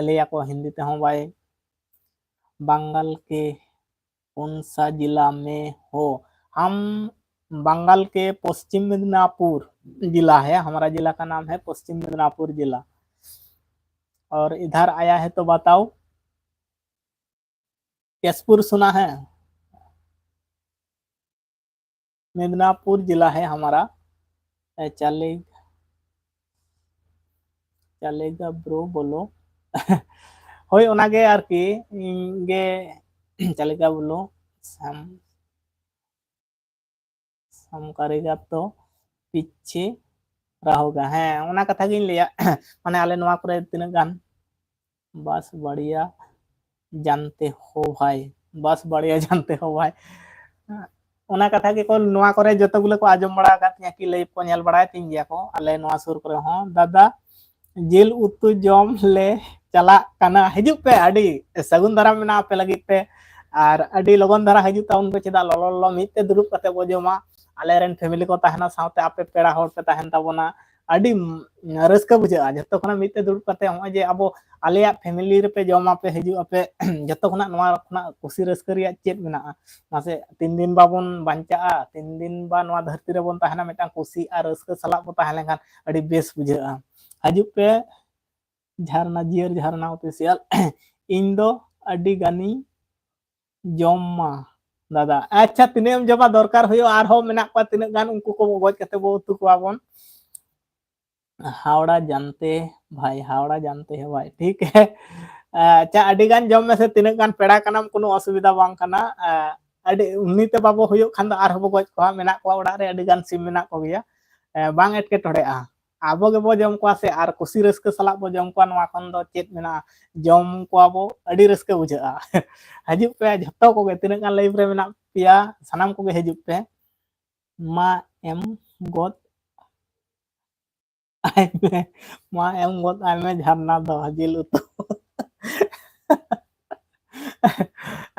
ᱞᱟᱹᱭᱟᱠᱚ ᱦᱤᱱᱫᱤ ᱛᱮᱦᱚᱸ ᱵᱟᱭ, ᱵᱟᱝᱜᱟᱞ ᱠᱮ ᱠᱚᱱ ᱥᱟ ᱡᱤᱞᱟ ᱢᱮ ᱦᱳ? हम बंगाल के पश्चिम मिदनापुर जिला है, हमारा जिला का नाम है पश्चिम मिदनापुर जिला। और इधर आया है तो बताओ। कैसपुर सुना है? मिदनापुर जिला है हमारा। ᱮ, ᱪᱟᱞᱮ, ᱪᱟᱞᱮᱜᱟ ᱵᱨᱳ ᱵᱚᱞᱚ᱾ ᱦᱳᱭ, ᱚᱱᱟᱜᱮ ᱟᱨᱠᱤ, ᱤᱧ ᱜᱮ ᱪᱟᱞᱮᱜᱟ ᱵᱚᱞᱚ, ᱥᱟᱢ, ᱥᱟᱢ ᱠᱟᱨᱮᱜᱟ ᱛᱚ ᱯᱤᱪᱷᱮ ᱨᱟᱦᱳᱜᱟ᱾ ᱦᱮᱸ, ᱚᱱᱟ ᱠᱟᱛᱷᱟ ᱜᱤᱧ ᱞᱟᱹᱭᱟ᱾ ᱢᱟᱱᱮ, ᱟᱞᱮ ᱱᱚᱣᱟ ᱠᱚᱨᱮ ᱛᱤᱱᱟᱹᱜ ᱜᱟᱱ ᱵᱟᱥ ᱵᱟᱲᱤᱭᱟ ᱡᱟᱱᱛᱮ ᱦᱳ ᱵᱷᱟᱭ, ᱵᱟᱥ ᱵᱟᱲᱤᱭᱟ ᱡᱟᱱᱛᱮ ᱦᱳ ᱵᱷᱟᱭ᱾ ᱚᱱᱟ ᱠᱟᱛᱷᱟ ᱜᱮᱠᱚ ᱱᱚᱣᱟ ᱠᱚᱨᱮ ᱡᱚᱛᱚ ᱜᱩᱞᱟᱹ ᱠᱚ ᱟᱸᱡᱚᱢ ᱵᱟᱲᱟ ᱟᱠᱟᱫ ᱛᱤᱧᱟ ᱠᱤ ᱞᱟᱭᱤᱵᱷ ᱠᱚ ᱧᱮᱞ ᱵᱟᱲᱟᱭ ᱛᱤᱧ ᱜᱮᱭᱟ ᱠᱚ ᱟᱞᱮ ᱱᱚᱣᱟ ᱥᱩᱨ ᱠᱚᱨᱮ ᱦᱚᱸ᱾ ᱫᱟᱫᱟ, ᱡᱤᱞ ᱩᱛᱩ ᱡᱚᱢ ᱞᱮ ᱪᱟᱞᱟᱜ ᱠᱟᱱᱟ, ᱦᱤᱡᱩᱜ ᱯᱮ, ᱟᱹᱰᱤ ᱥᱟᱹᱜᱩᱱ ᱫᱟᱨᱟᱢ ᱢᱮᱱᱟᱜᱼᱟ ᱟᱯᱮ ᱞᱟᱹᱜᱤᱫ ᱛᱮ᱾ ᱟᱨ ᱟᱹᱰᱤ ᱞᱚᱜᱚᱱ ᱫᱷᱟᱨᱟ ᱦᱤᱡᱩᱜ ᱛᱟᱵᱚᱱ ᱯᱮ, ᱪᱮᱫᱟᱜ ᱞᱚᱞᱚ ᱞᱚᱞᱚ ᱢᱤᱫ ᱛᱮ ᱫᱩᱲᱩᱵ ᱠᱟᱛᱮ ᱵᱚ ᱡᱚᱢᱟ, ᱟᱞᱮᱨᱮᱱ ᱯᱷᱮᱢᱤᱞᱤ ᱠᱚ ᱛᱟᱦᱮᱱᱟ, ᱥᱟᱶᱛᱮ ᱟᱯᱮ ᱯᱮᱲᱟ ᱦᱚᱲ ᱯᱮ ᱛᱟᱦᱮᱱ ᱛᱟᱵᱚᱱᱟ᱾ ᱟᱹᱰᱤ ᱨᱟᱹᱥᱠᱟᱹ ᱵᱩᱡᱷᱟᱹᱜᱼᱟ ᱡᱷᱚᱛᱚ ᱠᱷᱚᱱᱟᱜ ᱢᱤᱫ ᱛᱮ ᱫᱩᱲᱩᱵ ᱠᱟᱛᱮ᱾ ᱱᱚᱜᱼᱚᱭ ᱡᱮ ᱟᱵᱚ ᱟᱞᱮᱭᱟᱜ ᱯᱷᱮᱢᱤᱞᱤ ᱨᱮᱯᱮ ᱡᱚᱢᱟᱯᱮ, ᱦᱤᱡᱩᱜ ᱟᱯᱮ, ᱡᱷᱚᱛᱚ ᱠᱷᱚᱱᱟᱜ ᱱᱚᱣᱟ ᱠᱷᱚᱱᱟᱜ ᱠᱩᱥᱤ ᱨᱟᱹᱥᱠᱟᱹ ᱨᱮᱭᱟᱜ ᱪᱮᱫ ᱢᱮᱱᱟᱜᱼᱟ? ᱢᱟᱥᱮ, ᱛᱤᱱ ᱫᱤᱱ ᱵᱟᱵᱚᱱ ᱵᱟᱧᱪᱟᱜᱼᱟ, ᱛᱤᱱ ᱫᱤᱱ ᱵᱟ ᱱᱚᱣᱟ ᱫᱷᱟᱹᱨᱛᱤ ᱨᱮᱵᱚᱱ ᱛᱟᱦᱮᱱᱟ, ᱢᱤᱫᱴᱟᱝ ᱠᱩᱥᱤ ᱟᱨ ᱨᱟᱹᱥᱠᱟᱹ ᱥᱟᱞᱟᱜ ᱵᱚ ᱛᱟᱦᱮᱸ ᱞᱮᱱᱠᱷᱟᱱ ᱟᱹᱰᱤ ᱵᱮᱥ ᱵᱩᱡᱷᱟᱹᱜᱼᱟ᱾ ᱦᱤᱡᱩᱜ ᱯᱮ, ᱡᱷᱟᱨᱱᱟ ᱡᱤᱭᱟᱹᱨ ᱡᱷᱟᱨᱱᱟ ᱚᱯᱷᱤᱥᱤᱭᱟᱞ᱾ ᱤᱧ ᱫᱚ ᱟᱹᱰᱤ ᱜᱟᱱᱤᱧ ᱡᱚᱢᱟ ᱫᱟᱫᱟ᱾ ᱟᱪᱪᱷᱟ, ᱛᱤᱱᱟᱹᱜ ᱮᱢ ᱡᱚᱢᱟ ᱫᱚᱨᱠᱟᱨ ᱦᱩᱭᱩᱜᱼᱟ, ᱟᱨᱦᱚᱸ ᱢᱮᱱᱟᱜ ᱠᱚᱣᱟ ᱛᱤᱱᱟᱹᱜ ᱜᱟᱱ, ᱩᱱᱠᱩ ᱠᱚ ᱜᱚᱡ ᱠᱟᱛᱮ ᱵᱚ ᱩᱛᱩ ᱠᱚᱣᱟ ᱵᱚᱱ᱾ ᱦᱟᱣᱲᱟ ᱡᱟᱱᱛᱮ ᱵᱷᱟᱭ, ᱦᱟᱣᱲᱟ ᱡᱟᱱᱛᱮ ᱦᱮ ᱵᱷᱟᱭ, ᱴᱷᱤᱠ ᱦᱮ᱾ ᱟᱪᱪᱷᱟ, ᱟᱹᱰᱤ ᱜᱟᱱ ᱡᱚᱢ ᱢᱮᱥᱮ, ᱛᱤᱱᱟᱹᱜ ᱜᱟᱱ ᱯᱮᱲᱟ ᱠᱟᱱᱟᱢ, ᱠᱳᱱᱳ ᱚᱥᱩᱵᱤᱫᱷᱟ ᱵᱟᱝ ᱠᱟᱱᱟ᱾ ᱟᱹᱰᱤ ᱩᱱᱤ ᱛᱮ ᱵᱟᱵᱚ ᱦᱩᱭᱩᱜ ᱠᱷᱟᱱ ᱫᱚ ᱟᱨᱦᱚᱸ ᱵᱚ ᱜᱚᱡ ᱠᱚᱣᱟ, ᱢᱮᱱᱟᱜ ᱠᱚᱣᱟ ᱚᱲᱟᱜ ᱨᱮ ᱟᱹᱰᱤ ᱜᱟᱱ ᱥᱤᱢ ᱢᱮᱱᱟᱜ ᱠᱚᱜᱮᱭᱟ᱾ ᱵᱟᱝ ᱮᱴᱠᱮᱴᱚᱬᱮᱜᱼᱟ, ᱟᱵᱚ ᱜᱮᱵᱚ ᱡᱚᱢ ᱠᱚᱣᱟ ᱥᱮ, ᱟᱨ ᱠᱩᱥᱤ ᱨᱟᱹᱥᱠᱟᱹ ᱥᱟᱞᱟᱜ ᱵᱚ ᱡᱚᱢ ᱠᱚᱣᱟ, ᱱᱚᱣᱟ ᱠᱷᱚᱱ ᱫᱚ ᱪᱮᱫ ᱢᱮᱱᱟᱜᱼᱟ? ᱡᱚᱢ ᱠᱚᱣᱟ ᱵᱚ, ᱟᱹᱰᱤ ᱨᱟᱹᱥᱠᱟᱹ ᱵᱩᱡᱷᱟᱹᱜᱼᱟ᱾ ᱦᱤᱡᱩᱜ ᱯᱮ ᱡᱷᱚᱛᱚ ᱠᱚᱜᱮ, ᱛᱤᱱᱟᱹᱜ ᱜᱟᱱ ᱞᱟᱭᱤᱵᱷ ᱨᱮ ᱢᱮᱱᱟᱜ ᱯᱮᱭᱟ, ᱥᱟᱱᱟᱢ ᱠᱚᱜᱮ ᱦᱤᱡᱩᱜ ᱯᱮ᱾ ᱢᱟ ᱮᱢ ᱜᱚᱫ ᱟᱭ ᱢᱮ, ᱢᱟ ᱮᱢ ᱜᱚᱫ ᱟᱭ ᱢᱮ ᱡᱷᱟᱨᱱᱟ ᱫᱚ ᱡᱤᱞ ᱩᱛᱩ᱾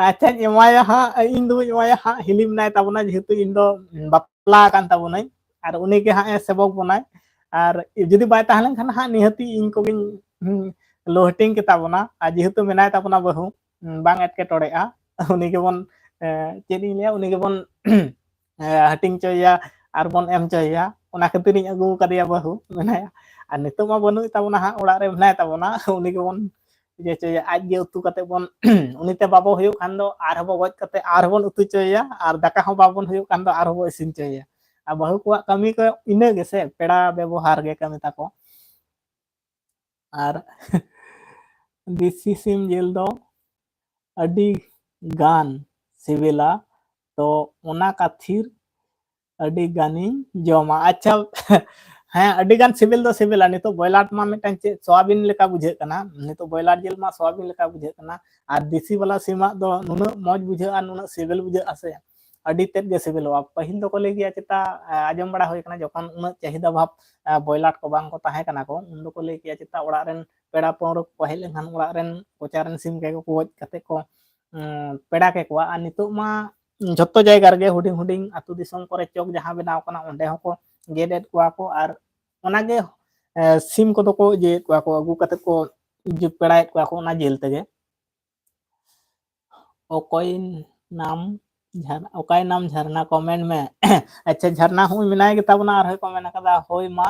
ᱟᱪᱪᱷᱟᱧ ᱮᱢᱟᱭᱟ ᱦᱟᱸᱜ, ᱤᱧ ᱫᱚᱧ ᱮᱢᱟᱭᱟ ᱦᱟᱸᱜ, ᱦᱤᱞᱤ ᱢᱮᱱᱟᱭ ᱛᱟᱵᱚᱱᱟ, ᱡᱮᱦᱮᱛᱩ ᱤᱧ ᱫᱚ ᱵᱟᱯᱞᱟ ᱟᱠᱟᱱ ᱛᱟᱵᱚᱱᱟᱹᱧ, ᱟᱨ ᱩᱱᱤ ᱜᱮ ᱦᱟᱸᱜ ᱮ ᱥᱮᱵᱚᱠ ᱵᱚᱱᱟᱭ᱾ ᱟᱨ ᱡᱩᱫᱤ ᱵᱟᱭ ᱛᱟᱦᱮᱸ ᱞᱮᱱᱠᱷᱟᱱ ᱦᱟᱸᱜ ᱱᱤᱦᱟᱹᱛᱤ ᱤᱧ ᱠᱚᱜᱮᱧ, ᱦᱩᱸ, ᱞᱳ ᱦᱟᱹᱴᱤᱧ ᱠᱮᱛᱟ ᱵᱚᱱᱟ, ᱟᱨ ᱡᱮᱦᱮᱛᱩ ᱢᱮᱱᱟᱭ ᱛᱟᱵᱚᱱᱟ ᱵᱟᱹᱦᱩ, ᱦᱩᱸ, ᱵᱟᱝ ᱮᱴᱠᱮᱴᱚᱬᱮᱜᱼᱟ, ᱩᱱᱤ ᱜᱮᱵᱚᱱ, ᱮ, ᱪᱮᱫ ᱤᱧ ᱞᱟᱹᱭᱟ, ᱩᱱᱤ ᱜᱮᱵᱚᱱ, ᱮ, ᱦᱟᱹᱴᱤᱧ ᱦᱚᱪᱚᱭᱮᱭᱟ ᱟᱨ ᱵᱚᱱ ᱮᱢ ᱦᱚᱪᱚᱭᱮᱭᱟ᱾ ᱚᱱᱟ ᱠᱷᱟᱹᱛᱤᱨᱤᱧ ᱟᱹᱜᱩ ᱟᱠᱟᱫᱮᱭᱟ ᱵᱟᱹᱦᱩ, ᱢᱮᱱᱟᱭᱟ᱾ ᱟᱨ ᱱᱤᱛᱚᱜ ᱢᱟ ᱵᱟᱹᱱᱩᱜ ᱛᱟᱵᱚᱱᱟ ᱦᱟᱸᱜ, ᱚᱲᱟᱜ ᱨᱮ ᱢᱮᱱᱟᱭ ᱛᱟᱵᱚᱱᱟ, ᱩᱱᱤ ᱜᱮᱵᱚᱱ ᱤᱭᱟᱹ ᱦᱚᱪᱚᱭᱟ, ᱟᱡ ᱜᱮ ᱩᱛᱩ ᱠᱟᱛᱮ ᱵᱚᱱ ᱩᱱᱤ ᱛᱮ ᱵᱟᱵᱚ ᱦᱩᱭᱩᱜ ᱠᱷᱟᱱ ᱫᱚ ᱟᱨᱦᱚᱸ ᱵᱚ ᱜᱚᱡ ᱠᱟᱛᱮ ᱟᱨᱦᱚᱸ ᱵᱚᱱ ᱩᱛᱩ ᱦᱚᱪᱚᱭᱮᱭᱟ, ᱟᱨ ᱫᱟᱠᱟ ᱦᱚᱸ ᱵᱟᱵᱚᱱ ᱦᱩᱭᱩᱜ ᱠᱷᱟᱱ ᱫᱚ ᱟᱨᱦᱚᱸ ᱵᱚ ᱤᱥᱤᱱ ᱦᱚᱪᱚᱭᱮᱭᱟ᱾ ᱟᱨ ᱵᱟᱹᱦᱩ ᱠᱚᱣᱟᱜ ᱠᱟᱹᱢᱤ ᱠᱚ ᱤᱱᱟᱹ ᱜᱮᱥᱮ, ᱯᱮᱲᱟ ᱵᱮᱵᱚᱦᱟᱨ ᱜᱮ ᱠᱟᱹᱢᱤ ᱛᱟᱠᱚ᱾ ᱟᱨ ᱫᱮᱥᱤ ᱥᱤᱢ ᱡᱤᱞ ᱫᱚ ᱟᱹᱰᱤ ᱜᱟᱱ ᱥᱤᱵᱤᱞᱟ, ᱛᱚ ᱚᱱᱟ ᱠᱷᱟᱹᱛᱤᱨ ᱟᱹᱰᱤ ᱜᱟᱱᱤᱧ ᱡᱚᱢᱟ᱾ ᱟᱪᱪᱷᱟ, ᱦᱮᱸ, ᱟᱹᱰᱤ ᱜᱟᱱ ᱥᱤᱵᱤᱞ ᱫᱚ ᱥᱤᱵᱤᱞᱟ᱾ ᱱᱤᱛᱚᱜ ᱵᱚᱭᱞᱟᱨ ᱢᱟ ᱢᱤᱫᱴᱟᱝ ᱪᱮᱫ ᱥᱚᱣᱟᱵᱤᱱ ᱞᱮᱠᱟ ᱵᱩᱡᱷᱟᱹᱜ ᱠᱟᱱᱟ, ᱱᱤᱛᱚᱜ ᱵᱚᱭᱞᱟᱨ ᱡᱤᱞ ᱢᱟ ᱥᱚᱣᱟᱵᱤᱱ ᱞᱮᱠᱟ ᱵᱩᱡᱷᱟᱹᱜ ᱠᱟᱱᱟ, ᱟᱨ ᱫᱮᱥᱤ ᱵᱟᱞᱟ ᱥᱤᱢᱟᱜ ᱫᱚ ᱱᱩᱱᱟᱹᱜ ᱢᱚᱡᱽ ᱵᱩᱡᱷᱟᱹᱜᱼᱟ, ᱱᱩᱱᱟᱹᱜ ᱥᱤᱵᱤᱞ ᱵᱩᱡᱷᱟᱹᱜᱼᱟ ᱥᱮ, ᱟᱹᱰᱤ ᱛᱮᱫ ᱜᱮ ᱥᱤᱵᱤᱞᱚᱜᱼᱟ᱾ ᱯᱟᱹᱦᱤᱞ ᱫᱚᱠᱚ ᱞᱟᱹᱭ ᱜᱮᱭᱟ ᱪᱮᱛᱟ, ᱮ, ᱟᱸᱡᱚᱢ ᱵᱟᱲᱟ ᱦᱩᱭ ᱠᱟᱱᱟ, ᱡᱚᱠᱷᱚᱱ ᱩᱱᱟᱹᱜ ᱪᱟᱹᱦᱤᱫᱟ ᱵᱷᱟᱵᱽ, ᱮ, ᱵᱚᱭᱞᱟᱨ ᱠᱚ ᱵᱟᱝ ᱠᱚ ᱛᱟᱦᱮᱸ ᱠᱟᱱᱟ ᱠᱚ, ᱩᱱ ᱫᱚᱠᱚ ᱞᱟᱹᱭ ᱜᱮᱭᱟ ᱪᱮᱛᱟ ᱚᱲᱟᱜ ᱨᱮᱱ ᱯᱮᱲᱟ ᱯᱟᱹᱣᱨᱟᱹ ᱠᱚ ᱦᱮᱡ ᱞᱮᱱᱠᱷᱟᱱ ᱚᱲᱟᱜ ᱨᱮᱱ ᱠᱚᱪᱟ ᱨᱮᱱ ᱥᱤᱢ ᱜᱮ ᱠᱚ ᱜᱚᱡ ᱠᱟᱛᱮ ᱠᱚ, ᱩᱸ, ᱯᱮᱲᱟ ᱠᱮᱠᱚᱣᱟ᱾ ᱟᱨ ᱱᱤᱛᱚᱜ ᱢᱟ ᱡᱷᱚᱛᱚ ᱡᱟᱭᱜᱟ ᱨᱮᱜᱮ ᱦᱩᱰᱤᱧ ᱦᱩᱰᱤᱧ ᱟᱹᱛᱩ ᱫᱤᱥᱚᱢ ᱠᱚᱨᱮ ᱪᱚᱠ ᱡᱟᱦᱟᱸ ᱵᱮᱱᱟᱣ ᱠᱟᱱᱟ, ᱚᱸᱰᱮ ᱦᱚᱸᱠᱚ ᱜᱮᱫ ᱮᱫ ᱠᱚᱣᱟ ᱠᱚ, ᱟᱨ ᱚᱱᱟᱜᱮ, ᱮ, ᱥᱤᱢ ᱠᱚᱫᱚ ᱠᱚ ᱤᱭᱟᱹᱭᱮᱫ ᱠᱚᱣᱟ ᱠᱚ, ᱟᱹᱜᱩ ᱠᱟᱛᱮ ᱠᱚ ᱤᱭᱟᱹ ᱯᱮᱲᱟᱭᱮᱫ ᱠᱚᱣᱟ ᱠᱚ ᱚᱱᱟ ᱡᱤᱞ ᱛᱮᱜᱮ᱾ ᱚᱠᱚᱭ ᱱᱟᱢ ᱡᱷᱟᱨ-, ᱚᱠᱟᱭ ᱱᱟᱢ ᱡᱷᱟᱨᱱᱟ, comment ᱢᱮ᱾ ᱟᱪᱪᱷᱟ, ᱡᱷᱟᱨᱱᱟ ᱦᱚᱸ ᱢᱮᱱᱟᱭ ᱜᱮᱛᱟ ᱵᱚᱱᱟ, ᱟᱨᱦᱚᱸᱭ comment ᱟᱠᱟᱫᱟ, ᱦᱳᱭ ᱢᱟ,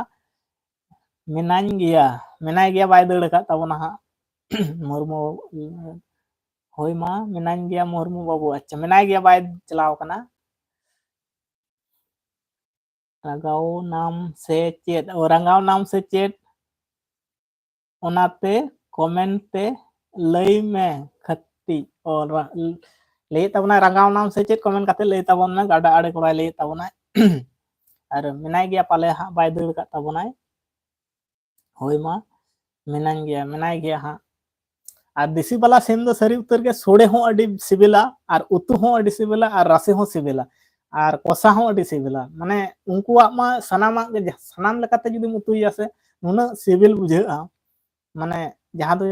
ᱢᱮᱱᱟᱧ ᱜᱮᱭᱟ, ᱢᱮᱱᱟᱭ ᱜᱮᱭᱟ, ᱵᱟᱭ ᱫᱟᱹᱲ ᱟᱠᱟᱫ ᱛᱟᱵᱚᱱᱟ ᱦᱟᱸᱜ᱾ ᱢᱩᱨᱢᱩ, ᱦᱳᱭ ᱢᱟ, ᱢᱮᱱᱟᱧ ᱜᱮᱭᱟ ᱢᱩᱨᱢᱩ ᱵᱟᱹᱵᱩ᱾ ᱟᱪᱪᱷᱟ, ᱢᱮᱱᱟᱭ ᱜᱮᱭᱟ, ᱵᱟᱭ ᱪᱟᱞᱟᱣ ᱠᱟᱱᱟ᱾ ᱨᱟᱸᱜᱟᱣ ᱱᱟᱢ ᱥᱮ ᱪᱮᱫ? ᱚ, ᱨᱟᱸᱜᱟᱣ ᱱᱟᱢ ᱥᱮ ᱪᱮᱫ? ᱚᱱᱟᱛᱮ comment ᱛᱮ ᱞᱟᱹᱭ ᱢᱮ ᱠᱷᱟᱹᱛᱤ᱾ ᱚ, ᱨᱟ-, ᱞᱟᱹᱭᱮᱫ ᱛᱟᱵᱚᱱᱟᱭ, ᱨᱟᱸᱜᱟᱣ ᱱᱟᱢ ᱥᱮ ᱪᱮᱫ, comment ᱠᱟᱛᱮ ᱞᱟᱹᱭ ᱛᱟᱵᱚᱱ ᱢᱮ, ᱜᱟᱰᱟ ᱟᱲᱮ ᱠᱚᱲᱟᱭ ᱞᱟᱹᱭᱮᱫ ᱛᱟᱵᱚᱱᱟᱭ᱾ ᱟᱨ ᱢᱮᱱᱟᱭ ᱜᱮᱭᱟ ᱯᱟᱞᱮ ᱦᱟᱸᱜ, ᱵᱟᱭ ᱫᱟᱹᱲ ᱟᱠᱟᱫ ᱛᱟᱵᱚᱱᱟᱭ᱾ ᱦᱳᱭ ᱢᱟ, ᱢᱮᱱᱟᱧ ᱜᱮᱭᱟ, ᱢᱮᱱᱟᱭ ᱜᱮᱭᱟ ᱦᱟᱸᱜ᱾ ᱟᱨ ᱫᱮᱥᱤ ᱵᱟᱞᱟ ᱥᱤᱢ ᱫᱚ ᱥᱟᱹᱨᱤ ᱩᱛᱟᱹᱨ ᱜᱮ ᱥᱳᱲᱮ ᱦᱚᱸ ᱟᱹᱰᱤ ᱥᱤᱵᱤᱞᱟ, ᱟᱨ ᱩᱛᱩ ᱦᱚᱸ ᱟᱹᱰᱤ ᱥᱤᱵᱤᱞᱟ, ᱟᱨ ᱨᱟᱥᱮ ᱦᱚᱸ ᱥᱤᱵᱤᱞᱟ, ᱟᱨ ᱠᱚᱥᱟ ᱦᱚᱸ ᱟᱹᱰᱤ ᱥᱤᱵᱤᱞᱟ᱾ ᱢᱟᱱᱮ ᱩᱱᱠᱩᱣᱟᱜ ᱢᱟ ᱥᱟᱱᱟᱢᱟᱜ ᱜᱮ, ᱥᱟᱱᱟᱢ ᱞᱮᱠᱟᱛᱮ ᱡᱩᱫᱤᱢ ᱩᱛᱩᱭᱮᱭᱟ ᱥᱮ, ᱱᱩᱱᱟᱹᱜ ᱥᱤᱵᱤᱞ ᱵᱩᱡᱷᱟᱹᱜᱼᱟ᱾ ᱢᱟᱱᱮ ᱡᱟᱦᱟᱸ ᱫᱚ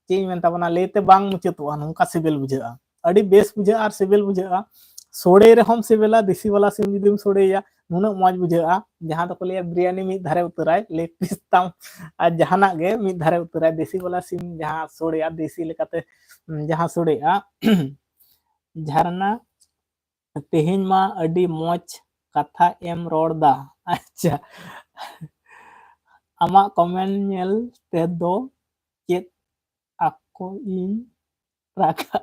ᱪᱮᱫ ᱤᱧ ᱢᱮᱱ ᱛᱟᱵᱚᱱᱟ, ᱞᱟᱹᱭᱛᱮ ᱵᱟᱝ ᱢᱩᱪᱟᱹᱫᱚᱜᱼᱟ, ᱱᱚᱝᱠᱟ ᱥᱤᱵᱤᱞ ᱵᱩᱡᱷᱟᱹᱜᱼᱟ᱾ ᱟᱹᱰᱤ ᱵᱮᱥ ᱵᱩᱡᱷᱟᱹᱜᱼᱟ ᱟᱨ ᱥᱤᱵᱤᱞ ᱵᱩᱡᱷᱟᱹᱜᱼᱟ᱾ ᱥᱳᱲᱮ ᱨᱮᱦᱚᱸᱢ ᱥᱤᱵᱤᱞᱟ, ᱫᱮᱥᱤ ᱵᱟᱞᱟ ᱥᱤᱢ ᱡᱩᱫᱤᱢ ᱥᱳᱲᱮᱭᱟ, ᱱᱩᱱᱟᱹᱜ ᱢᱚᱡᱽ ᱵᱩᱡᱷᱟᱹᱜᱼᱟ᱾ ᱡᱟᱦᱟᱸ ᱫᱚᱠᱚ ᱞᱟᱹᱭᱟ ᱵᱤᱨᱭᱟᱱᱤ ᱢᱤᱫ ᱫᱷᱟᱨᱮ ᱩᱛᱟᱹᱨᱟᱭ, leg piece ᱛᱟᱢ ᱟᱨ ᱡᱟᱦᱟᱱᱟᱜ ᱜᱮ ᱢᱤᱫ ᱫᱷᱟᱨᱮ ᱩᱛᱟᱹᱨᱟᱭ᱾ ᱫᱮᱥᱤ ᱵᱟᱞᱟ ᱥᱤᱢ ᱡᱟᱦᱟᱸ ᱥᱳᱲᱮᱜᱼᱟ, ᱫᱮᱥᱤ ᱞᱮᱠᱟᱛᱮ, ᱩᱸ, ᱡᱟᱦᱟᱸ ᱥᱳᱲᱮᱜᱼᱟ᱾ ᱡᱷᱟᱨᱱᱟ, ᱛᱮᱦᱮᱧ ᱢᱟ ᱟᱹᱰᱤ ᱢᱚᱡᱽ ᱠᱟᱛᱷᱟ ᱮᱢ ᱨᱚᱲ ᱫᱟ᱾ ᱟᱪᱪᱷᱟ, ᱟᱢᱟᱜ ᱠᱚᱢᱮᱱᱴ ᱧᱮᱞ ᱛᱮᱫᱚ ᱪᱮᱫ ᱟᱠᱚ ᱤᱧ ᱨᱟᱜᱟ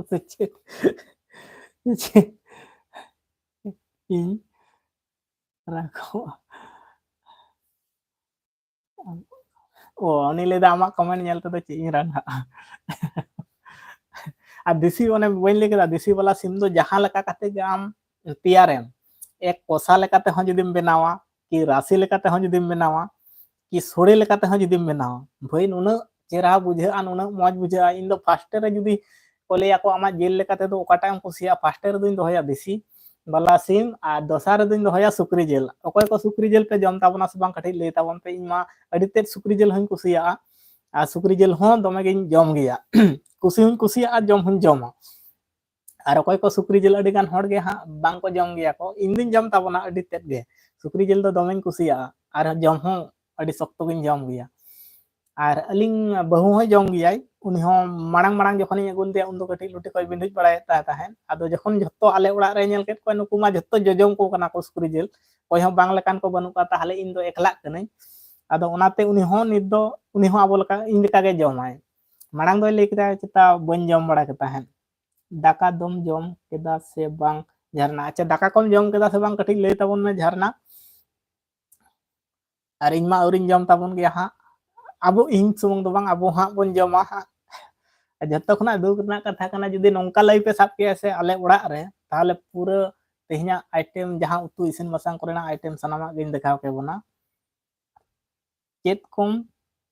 ᱥᱮ ᱪᱮᱫ? ᱪᱮᱫ ᱤᱧ ᱨᱟᱜᱚᱜᱼᱟ? ᱚ, ᱩᱱᱤ ᱞᱟᱹᱭᱫᱟ ᱟᱢᱟᱜ ᱠᱚᱢᱮᱱᱴ ᱧᱮᱞ ᱛᱮᱫᱚ ᱪᱮᱫ ᱤᱧ ᱨᱟᱜᱟᱜᱼᱟ? ᱟᱨ ᱫᱮᱥᱤ, ᱚᱱᱮ ᱵᱟᱹᱧ ᱞᱟᱹᱭ ᱠᱮᱫᱟ, ᱫᱮᱥᱤ ᱵᱟᱞᱟ ᱥᱤᱢ ᱫᱚ ᱡᱟᱦᱟᱸ ᱞᱮᱠᱟ ᱠᱟᱛᱮ ᱜᱮ ᱟᱢ ᱛᱮᱭᱟᱨᱮᱢ, ᱮᱠ ᱠᱚᱥᱟ ᱞᱮᱠᱟᱛᱮ ᱦᱚᱸ ᱡᱩᱫᱤᱢ ᱵᱮᱱᱟᱣᱟ, ᱠᱤ ᱨᱟᱥᱮ ᱞᱮᱠᱟᱛᱮ ᱦᱚᱸ ᱡᱩᱫᱤᱢ ᱵᱮᱱᱟᱣᱟ, ᱠᱤ ᱥᱳᱲᱮ ᱞᱮᱠᱟᱛᱮ ᱦᱚᱸ ᱡᱩᱫᱤᱢ ᱵᱮᱱᱟᱣᱟ, ᱵᱷᱟᱹᱭ, ᱱᱩᱱᱟᱹᱜ ᱪᱮᱦᱨᱟ ᱵᱩᱡᱷᱟᱹᱜᱼᱟ, ᱱᱩᱱᱟᱹᱜ ᱢᱚᱡᱽ ᱵᱩᱡᱷᱟᱹᱜᱼᱟ᱾ ᱤᱧ ᱫᱚ ᱯᱷᱟᱥᱴ ᱨᱮ ᱡᱩᱫᱤ ᱠᱚ ᱞᱟᱹᱭᱟ ᱠᱚ ᱟᱢᱟᱜ ᱡᱤᱞ ᱞᱮᱠᱟ ᱛᱮᱫᱚ ᱚᱠᱟᱴᱟᱜ ᱮᱢ ᱠᱩᱥᱤᱭᱟᱜᱼᱟ, ᱯᱷᱟᱥᱴ ᱨᱮᱫᱚᱧ ᱫᱚᱦᱚᱭᱟ ᱫᱮᱥᱤ ᱵᱟᱞᱟ ᱥᱤᱢ ᱟᱨ ᱫᱚᱥᱟᱨ ᱨᱮᱫᱚᱧ ᱫᱚᱦᱚᱭᱟ ᱥᱩᱠᱨᱤ ᱡᱤᱞ᱾ ᱚᱠᱚᱭ ᱠᱚ ᱥᱩᱠᱨᱤ ᱡᱤᱞ ᱯᱮ ᱡᱚᱢ ᱛᱟᱵᱚᱱᱟ ᱥᱮ ᱵᱟᱝ, ᱠᱟᱹᱴᱤᱡ ᱞᱟᱹᱭ ᱛᱟᱵᱚᱱ ᱯᱮ᱾ ᱤᱧ ᱢᱟ ᱟᱹᱰᱤ ᱛᱮᱫ ᱥᱩᱠᱨᱤ ᱡᱤᱞ ᱦᱚᱸᱧ ᱠᱩᱥᱤᱭᱟᱜᱼᱟ, ᱟᱨ ᱥᱩᱠᱨᱤ ᱡᱤᱞ ᱦᱚᱸ ᱫᱚᱢᱮ ᱜᱤᱧ ᱡᱚᱢ ᱜᱮᱭᱟ᱾ ᱠᱩᱥᱤ ᱦᱚᱸᱧ ᱠᱩᱥᱤᱭᱟᱜᱼᱟ, ᱡᱚᱢ ᱦᱚᱸᱧ ᱡᱚᱢᱟ᱾ ᱟᱨ ᱚᱠᱚᱭ ᱠᱚ ᱥᱩᱠᱨᱤ ᱡᱤᱞ ᱟᱹᱰᱤ ᱜᱟᱱ ᱦᱚᱲ ᱜᱮ ᱦᱟᱸᱜ ᱵᱟᱝ ᱠᱚ ᱡᱚᱢ ᱜᱮᱭᱟ ᱠᱚ, ᱤᱧ ᱫᱩᱧ ᱡᱚᱢ ᱛᱟᱵᱚᱱᱟ ᱟᱹᱰᱤ ᱛᱮᱫ ᱜᱮ᱾ ᱥᱩᱠᱨᱤ ᱡᱤᱞ ᱫᱚ ᱫᱚᱢᱮᱧ ᱠᱩᱥᱤᱭᱟᱜᱼᱟ ᱟᱨ ᱡᱚᱢ ᱦᱚᱸ ᱟᱹᱰᱤ ᱥᱚᱠᱛᱚ ᱜᱤᱧ ᱡᱚᱢ ᱜᱮᱭᱟ᱾ ᱟᱨ ᱟᱹᱞᱤᱧ ᱵᱟᱹᱦᱩ ᱦᱚᱸᱭ ᱡᱚᱢ ᱜᱮᱭᱟᱭ, ᱩᱱᱤ ᱦᱚᱸ ᱢᱟᱲᱟᱝ ᱢᱟᱲᱟᱝ ᱡᱚᱠᱷᱚᱱᱤᱧ ᱟᱹᱜᱩ ᱞᱮᱫᱮᱭᱟ ᱩᱱᱫᱚ ᱠᱟᱹᱴᱤᱡ ᱞᱩᱴᱤ ᱠᱚᱭ ᱵᱤᱸᱰᱩᱡ ᱵᱟᱲᱟᱭᱮᱫ ᱛᱟᱦᱮᱸ ᱛᱟᱦᱮᱸᱫ᱾ ᱟᱫᱚ ᱡᱚᱠᱷᱚᱱ ᱡᱷᱚᱛᱚ ᱟᱞᱮ ᱚᱲᱟᱜ ᱨᱮ ᱧᱮᱞ ᱠᱮᱫ ᱠᱚᱣᱟ ᱱᱩᱠᱩ ᱢᱟ ᱡᱷᱚᱛᱚ ᱡᱚᱡᱚᱢ ᱠᱚ ᱠᱟᱱᱟ ᱠᱚ ᱥᱩᱠᱨᱤ ᱡᱤᱞ, ᱚᱠᱚᱭ ᱦᱚᱸ ᱵᱟᱝ ᱞᱮᱠᱟᱱ ᱠᱚ ᱵᱟᱹᱱᱩᱜ ᱠᱚᱣᱟ, ᱛᱟᱦᱚᱞᱮ ᱤᱧ ᱫᱚ ᱮᱠᱞᱟᱜ ᱠᱟᱹᱱᱟᱹᱧ᱾ ᱟᱫᱚ ᱚᱱᱟᱛᱮ ᱩᱱᱤ ᱦᱚᱸ ᱱᱤᱛ ᱫᱚ, ᱩᱱᱤ ᱦᱚᱸ ᱟᱵᱚ ᱞᱮᱠᱟ, ᱤᱧ ᱞᱮᱠᱟ ᱜᱮ ᱡᱚᱢᱟᱭ᱾ ᱢᱟᱲᱟᱝ ᱫᱚᱭ ᱞᱟᱹᱭ ᱠᱮᱫᱟ ᱪᱮᱛᱟ ᱵᱟᱹᱧ ᱡᱚᱢ ᱵᱟᱲᱟ ᱠᱮᱫᱟ ᱦᱟᱸᱜ᱾ ᱫᱟᱠᱟ ᱫᱚᱢ ᱡᱚᱢ ᱠᱮᱫᱟ ᱥᱮ ᱵᱟᱝ ᱡᱷᱟᱨᱱᱟ? ᱟᱪᱪᱷᱟ, ᱫᱟᱠᱟ ᱠᱚᱢ ᱡᱚᱢ ᱠᱮᱫᱟ ᱥᱮ ᱵᱟᱝ, ᱠᱟᱹᱴᱤᱡ ᱞᱟᱹᱭ ᱛᱟᱵᱚᱱ ᱢᱮ ᱡᱷᱟᱨᱱᱟ᱾ ᱟᱨ ᱤᱧ ᱢᱟ ᱟᱹᱣᱨᱤᱧ ᱡᱚᱢ ᱛᱟᱵᱚᱱ ᱜᱮᱭᱟ ᱦᱟᱸᱜ᱾ ᱟᱵᱚ, ᱤᱧ ᱥᱩᱢᱩᱝ ᱫᱚ ᱵᱟᱝ, ᱟᱵᱚ ᱦᱟᱸᱜ ᱵᱚᱱ ᱡᱚᱢᱟ ᱦᱟᱸᱜ᱾ ᱟᱨ ᱡᱷᱚᱛᱚ ᱠᱷᱚᱱᱟᱜ ᱫᱩᱠ ᱨᱮᱱᱟᱜ ᱠᱟᱛᱷᱟ ᱠᱟᱱᱟ, ᱡᱩᱫᱤ ᱱᱚᱝᱠᱟ ᱞᱟᱭᱤᱯ ᱮ ᱥᱟᱵ ᱠᱮᱜᱼᱟ ᱥᱮ ᱟᱞᱮ ᱚᱲᱟᱜ ᱨᱮ, ᱛᱟᱦᱚᱞᱮ ᱯᱩᱨᱟᱹ ᱛᱮᱦᱮᱧᱟᱜ ᱟᱭᱴᱮᱢ, ᱡᱟᱦᱟᱸ ᱩᱛᱩ ᱤᱥᱤᱱ ᱵᱟᱥᱟᱝ ᱠᱚᱨᱮᱱᱟᱜ ᱟᱭᱴᱮᱢ, ᱥᱟᱱᱟᱢᱟᱜ ᱜᱤᱧ ᱫᱮᱠᱷᱟᱣ ᱠᱮᱵᱚᱱᱟ᱾ ᱪᱮᱫ ᱠᱚᱢ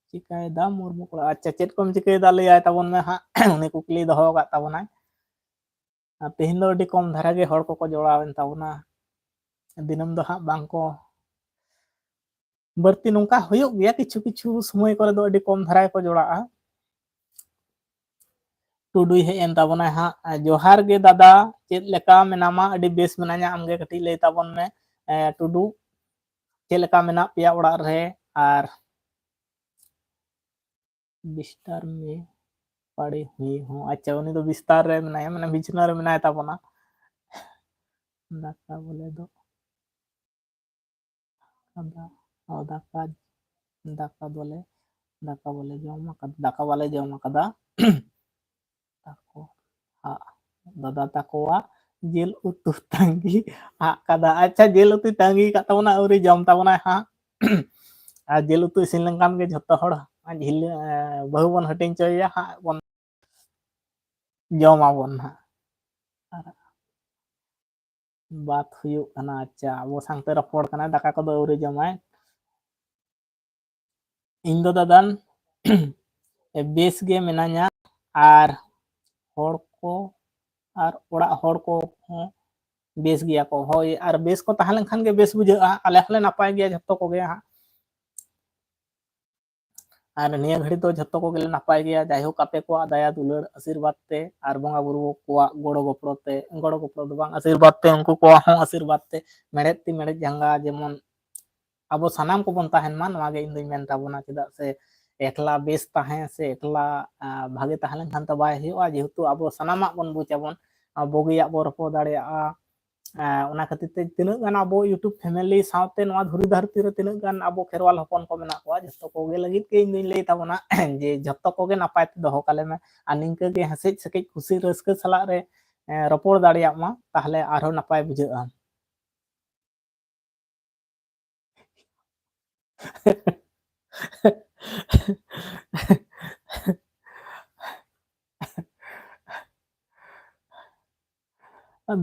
ᱪᱤᱠᱟᱹᱭᱮᱫᱟ ᱢᱩᱨᱢᱩ ᱠᱚᱲᱟ? ᱟᱪᱪᱷᱟ, ᱪᱮᱫ ᱠᱚᱢ ᱪᱤᱠᱟᱹᱭᱮᱫᱟ ᱞᱟᱹᱭᱟᱭ ᱛᱟᱵᱚᱱ ᱢᱮ ᱦᱟᱸᱜ᱾ ᱩᱱᱤ ᱠᱩᱠᱞᱤ ᱫᱚᱦᱚ ᱟᱠᱟᱫ ᱛᱟᱵᱚᱱᱟᱭ᱾ ᱟᱨ ᱛᱮᱦᱮᱧ ᱫᱚ ᱟᱹᱰᱤ ᱠᱚᱢ ᱫᱷᱟᱨᱟ ᱜᱮ ᱦᱚᱲ ᱠᱚᱠᱚ ᱡᱚᱲᱟᱣᱮᱱ ᱛᱟᱵᱚᱱᱟ᱾ ᱫᱤᱱᱟᱹᱢ ᱫᱚ ᱦᱟᱸᱜ ᱵᱟᱝ ᱠᱚ ᱵᱟᱹᱲᱛᱤ ᱱᱚᱝᱠᱟ ᱦᱩᱭᱩᱜ ᱜᱮᱭᱟ, ᱠᱤᱪᱷᱩ ᱠᱤᱪᱷᱩ ᱥᱚᱢᱚᱭ ᱠᱚᱨᱮ ᱫᱚ ᱟᱹᱰᱤ ᱠᱚᱢ ᱫᱷᱟᱨᱟ ᱜᱮᱠᱚ ᱡᱚᱲᱟᱜᱼᱟ᱾ ᱴᱩᱰᱩᱭ ᱦᱮᱡ ᱮᱱ ᱛᱟᱵᱚᱱᱟᱭ ᱦᱟᱸᱜ᱾ ᱡᱚᱦᱟᱨ ᱜᱮ ᱫᱟᱫᱟ, ᱪᱮᱫ ᱞᱮᱠᱟ ᱢᱮᱱᱟᱢᱟ? ᱟᱹᱰᱤ ᱵᱮᱥ ᱢᱮᱱᱟᱧᱟ, ᱟᱢᱜᱮ ᱠᱟᱹᱴᱤᱡ ᱞᱟᱹᱭ ᱛᱟᱵᱚᱱ ᱢᱮ᱾ ᱮ, ᱴᱩᱰᱩ, ᱪᱮᱫ ᱞᱮᱠᱟ ᱢᱮᱱᱟᱜ ᱯᱮᱭᱟ ᱚᱲᱟᱜ ᱨᱮ? ᱟᱨ ᱵᱤᱥᱛᱟᱨ ᱢᱮ ᱯᱟᱲᱮ ᱦᱩᱭ ᱦᱚᱸ᱾ ᱟᱪᱪᱷᱟ, ᱩᱱᱤ ᱫᱚ ᱵᱤᱥᱛᱟᱨ ᱨᱮ ᱢᱮᱱᱟᱭᱟ, ᱢᱟᱱᱮ ᱵᱤᱪᱷᱱᱟᱹ ᱨᱮ ᱢᱮᱱᱟᱭ ᱛᱟᱵᱚᱱᱟ᱾ ᱫᱟᱠᱟ ᱵᱚᱞᱮ ᱫᱚ ᱫᱟᱫᱟ, ᱚ, ᱫᱟᱠᱟ, ᱫᱟᱠᱟ ᱵᱚᱞᱮ, ᱫᱟᱠᱟ ᱵᱚᱞᱮ ᱡᱚᱢ ᱟᱠᱟᱫᱟ, ᱫᱟᱠᱟ ᱵᱟᱞᱮ ᱡᱚᱢ ᱟᱠᱟᱫᱟ᱾ ᱛᱟᱠᱚ, ᱦᱟᱸᱜ, ᱫᱟᱫᱟ ᱛᱟᱠᱚᱣᱟᱜ ᱡᱤᱞ ᱩᱛᱩ ᱛᱟᱺᱜᱤ ᱟᱠᱟᱫᱟ᱾ ᱟᱪᱪᱷᱟ, ᱡᱤᱞ ᱩᱛᱩ ᱛᱟᱺᱜᱤ ᱟᱠᱟᱫ ᱛᱟᱵᱚᱱᱟ, ᱟᱹᱣᱨᱤ ᱡᱚᱢ ᱛᱟᱵᱚᱱᱟᱭ ᱦᱟᱸᱜ᱾ ᱟᱨ ᱡᱤᱞ ᱩᱛᱩ ᱤᱥᱤᱱ ᱞᱮᱱᱠᱷᱟᱱ ᱜᱮ ᱡᱷᱚᱛᱚ ᱦᱚᱲ ᱡᱷᱤᱞ-, ᱮ, ᱵᱟᱹᱦᱩ ᱵᱚᱱ ᱦᱟᱹᱴᱤᱧ ᱦᱚᱪᱚᱭᱮᱭᱟ ᱦᱟᱸᱜ, ᱵᱚᱱ ᱡᱚᱢ ᱟᱵᱚᱱ ᱦᱟᱸᱜ᱾ ᱟᱨ ᱵᱟᱛ ᱦᱩᱭᱩᱜ ᱠᱟᱱᱟ, ᱟᱪᱪᱷᱟ, ᱟᱵᱚ ᱥᱟᱶᱛᱮ ᱨᱚᱯᱚᱲ ᱠᱟᱱᱟᱭ, ᱫᱟᱠᱟ ᱠᱚᱫᱚ ᱟᱹᱣᱨᱤ ᱡᱚᱢᱟᱭ᱾ ᱤᱧ ᱫᱚ ᱫᱟᱫᱟᱱ ᱵᱮᱥ ᱜᱮ ᱢᱮᱱᱟᱧᱟ, ᱟᱨ ᱦᱚᱲ ᱠᱚ, ᱟᱨ ᱚᱲᱟᱜ ᱦᱚᱲ ᱠᱚ ᱦᱚᱸ ᱵᱮᱥ ᱜᱮᱭᱟ ᱠᱚ᱾ ᱦᱳᱭ, ᱟᱨ ᱵᱮᱥ ᱠᱚ ᱛᱟᱦᱮᱸ ᱞᱮᱱᱠᱷᱟᱱ ᱜᱮ ᱵᱮᱥ ᱵᱩᱡᱷᱟᱹᱜᱼᱟ᱾ ᱟᱞᱮ ᱦᱚᱸᱞᱮ ᱱᱟᱯᱟᱭ ᱜᱮᱭᱟ ᱡᱷᱚᱛᱚ ᱠᱚᱜᱮ ᱦᱟᱸᱜ᱾ ᱟᱨ ᱱᱤᱭᱟᱹ ᱜᱷᱟᱹᱲᱤ ᱫᱚ ᱡᱷᱚᱛᱚ ᱠᱚᱜᱮᱞᱮ ᱱᱟᱯᱟᱭ ᱜᱮᱭᱟ᱾ ᱡᱟᱭᱦᱳᱠ, ᱟᱯᱮ ᱠᱚᱣᱟᱜ ᱫᱟᱭᱟ ᱫᱩᱞᱟᱹᱲ ᱟᱥᱤᱨᱵᱟᱫᱽ ᱛᱮ ᱟᱨ ᱵᱚᱸᱜᱟ ᱵᱩᱨᱩ ᱠᱚᱣᱟᱜ ᱜᱚᱲᱚ ᱜᱚᱯᱚᱲᱚ ᱛᱮ, ᱜᱚᱲᱚ ᱜᱚᱯᱚᱲᱚ ᱫᱚ ᱵᱟᱝ, ᱟᱥᱤᱨᱵᱟᱫᱽ ᱛᱮ, ᱩᱱᱠᱩ ᱠᱚᱣᱟᱜ ᱦᱚᱸ ᱟᱥᱤᱨᱵᱟᱫᱽ ᱛᱮ ᱢᱮᱲᱦᱮᱫ ᱛᱤ ᱢᱮᱲᱦᱮᱫ ᱡᱟᱸᱜᱟ ᱡᱮᱢᱚᱱ ᱟᱵᱚ ᱥᱟᱱᱟᱢ ᱠᱚᱵᱚᱱ ᱛᱟᱦᱮᱱ ᱢᱟ, ᱱᱚᱣᱟ ᱜᱮ ᱤᱧ ᱫᱩᱧ ᱢᱮᱱ ᱛᱟᱵᱚᱱᱟ᱾ ᱪᱮᱫᱟᱜ ᱥᱮ ᱮᱠᱞᱟ ᱵᱮᱥ ᱛᱟᱦᱮᱸ ᱥᱮ ᱮᱠᱞᱟ, ᱟ, ᱵᱷᱟᱜᱮ ᱛᱟᱦᱮᱸ ᱞᱮᱱᱠᱷᱟᱱ ᱫᱚ ᱵᱟᱭ ᱦᱩᱭᱩᱜᱼᱟ, ᱡᱮᱦᱮᱛᱩ ᱟᱵᱚ ᱥᱟᱱᱟᱢᱟᱜ ᱵᱚᱱ ᱵᱩᱡᱽ ᱟᱵᱚᱱ, ᱟ, ᱵᱩᱜᱤᱭᱟᱜ ᱵᱚᱱ ᱨᱚᱯᱚᱲ ᱫᱟᱲᱮᱭᱟᱜᱼᱟ᱾ ᱟ, ᱚᱱᱟ ᱠᱷᱟᱹᱛᱤᱨ ᱛᱮ ᱛᱤᱱᱟᱹᱜ ᱜᱟᱱ ᱟᱵᱚ YouTube family ᱥᱟᱶᱛᱮ ᱱᱚᱣᱟ ᱫᱷᱩᱲᱤ ᱫᱷᱟᱹᱨᱛᱤ ᱨᱮ ᱛᱤᱱᱟᱹᱜ ᱜᱟᱱ ᱟᱵᱚ ᱠᱷᱮᱨᱣᱟᱞ ᱦᱚᱯᱚᱱ ᱠᱚ ᱢᱮᱱᱟᱜ ᱠᱚᱣᱟ, ᱡᱷᱚᱛᱚ ᱠᱚᱜᱮ ᱞᱟᱹᱜᱤᱫ ᱜᱮ ᱤᱧ ᱫᱩᱧ ᱞᱟᱹᱭ ᱛᱟᱵᱚᱱᱟ ᱡᱮ ᱡᱷᱚᱛᱚ ᱠᱚᱜᱮ ᱱᱟᱯᱟᱭ ᱛᱮ ᱫᱚᱦᱚ ᱠᱟᱞᱮ ᱢᱮ᱾ ᱟᱨ ᱱᱤᱝᱠᱟᱹ ᱜᱮ ᱦᱮᱸᱥᱮᱡ ᱥᱮᱠᱮᱡ ᱠᱩᱥᱤ ᱨᱟᱹᱥᱠᱟᱹ ᱥᱟᱞᱟᱜ ᱨᱮ, ᱮ, ᱨᱚᱯᱚᱲ ᱫᱟᱲᱮᱭᱟᱜ ᱢᱟ, ᱛᱟᱦᱞᱮ ᱟᱨᱦᱚᱸ ᱱᱟᱯᱟᱭ ᱵᱩᱡᱷᱟᱹᱜᱼᱟ᱾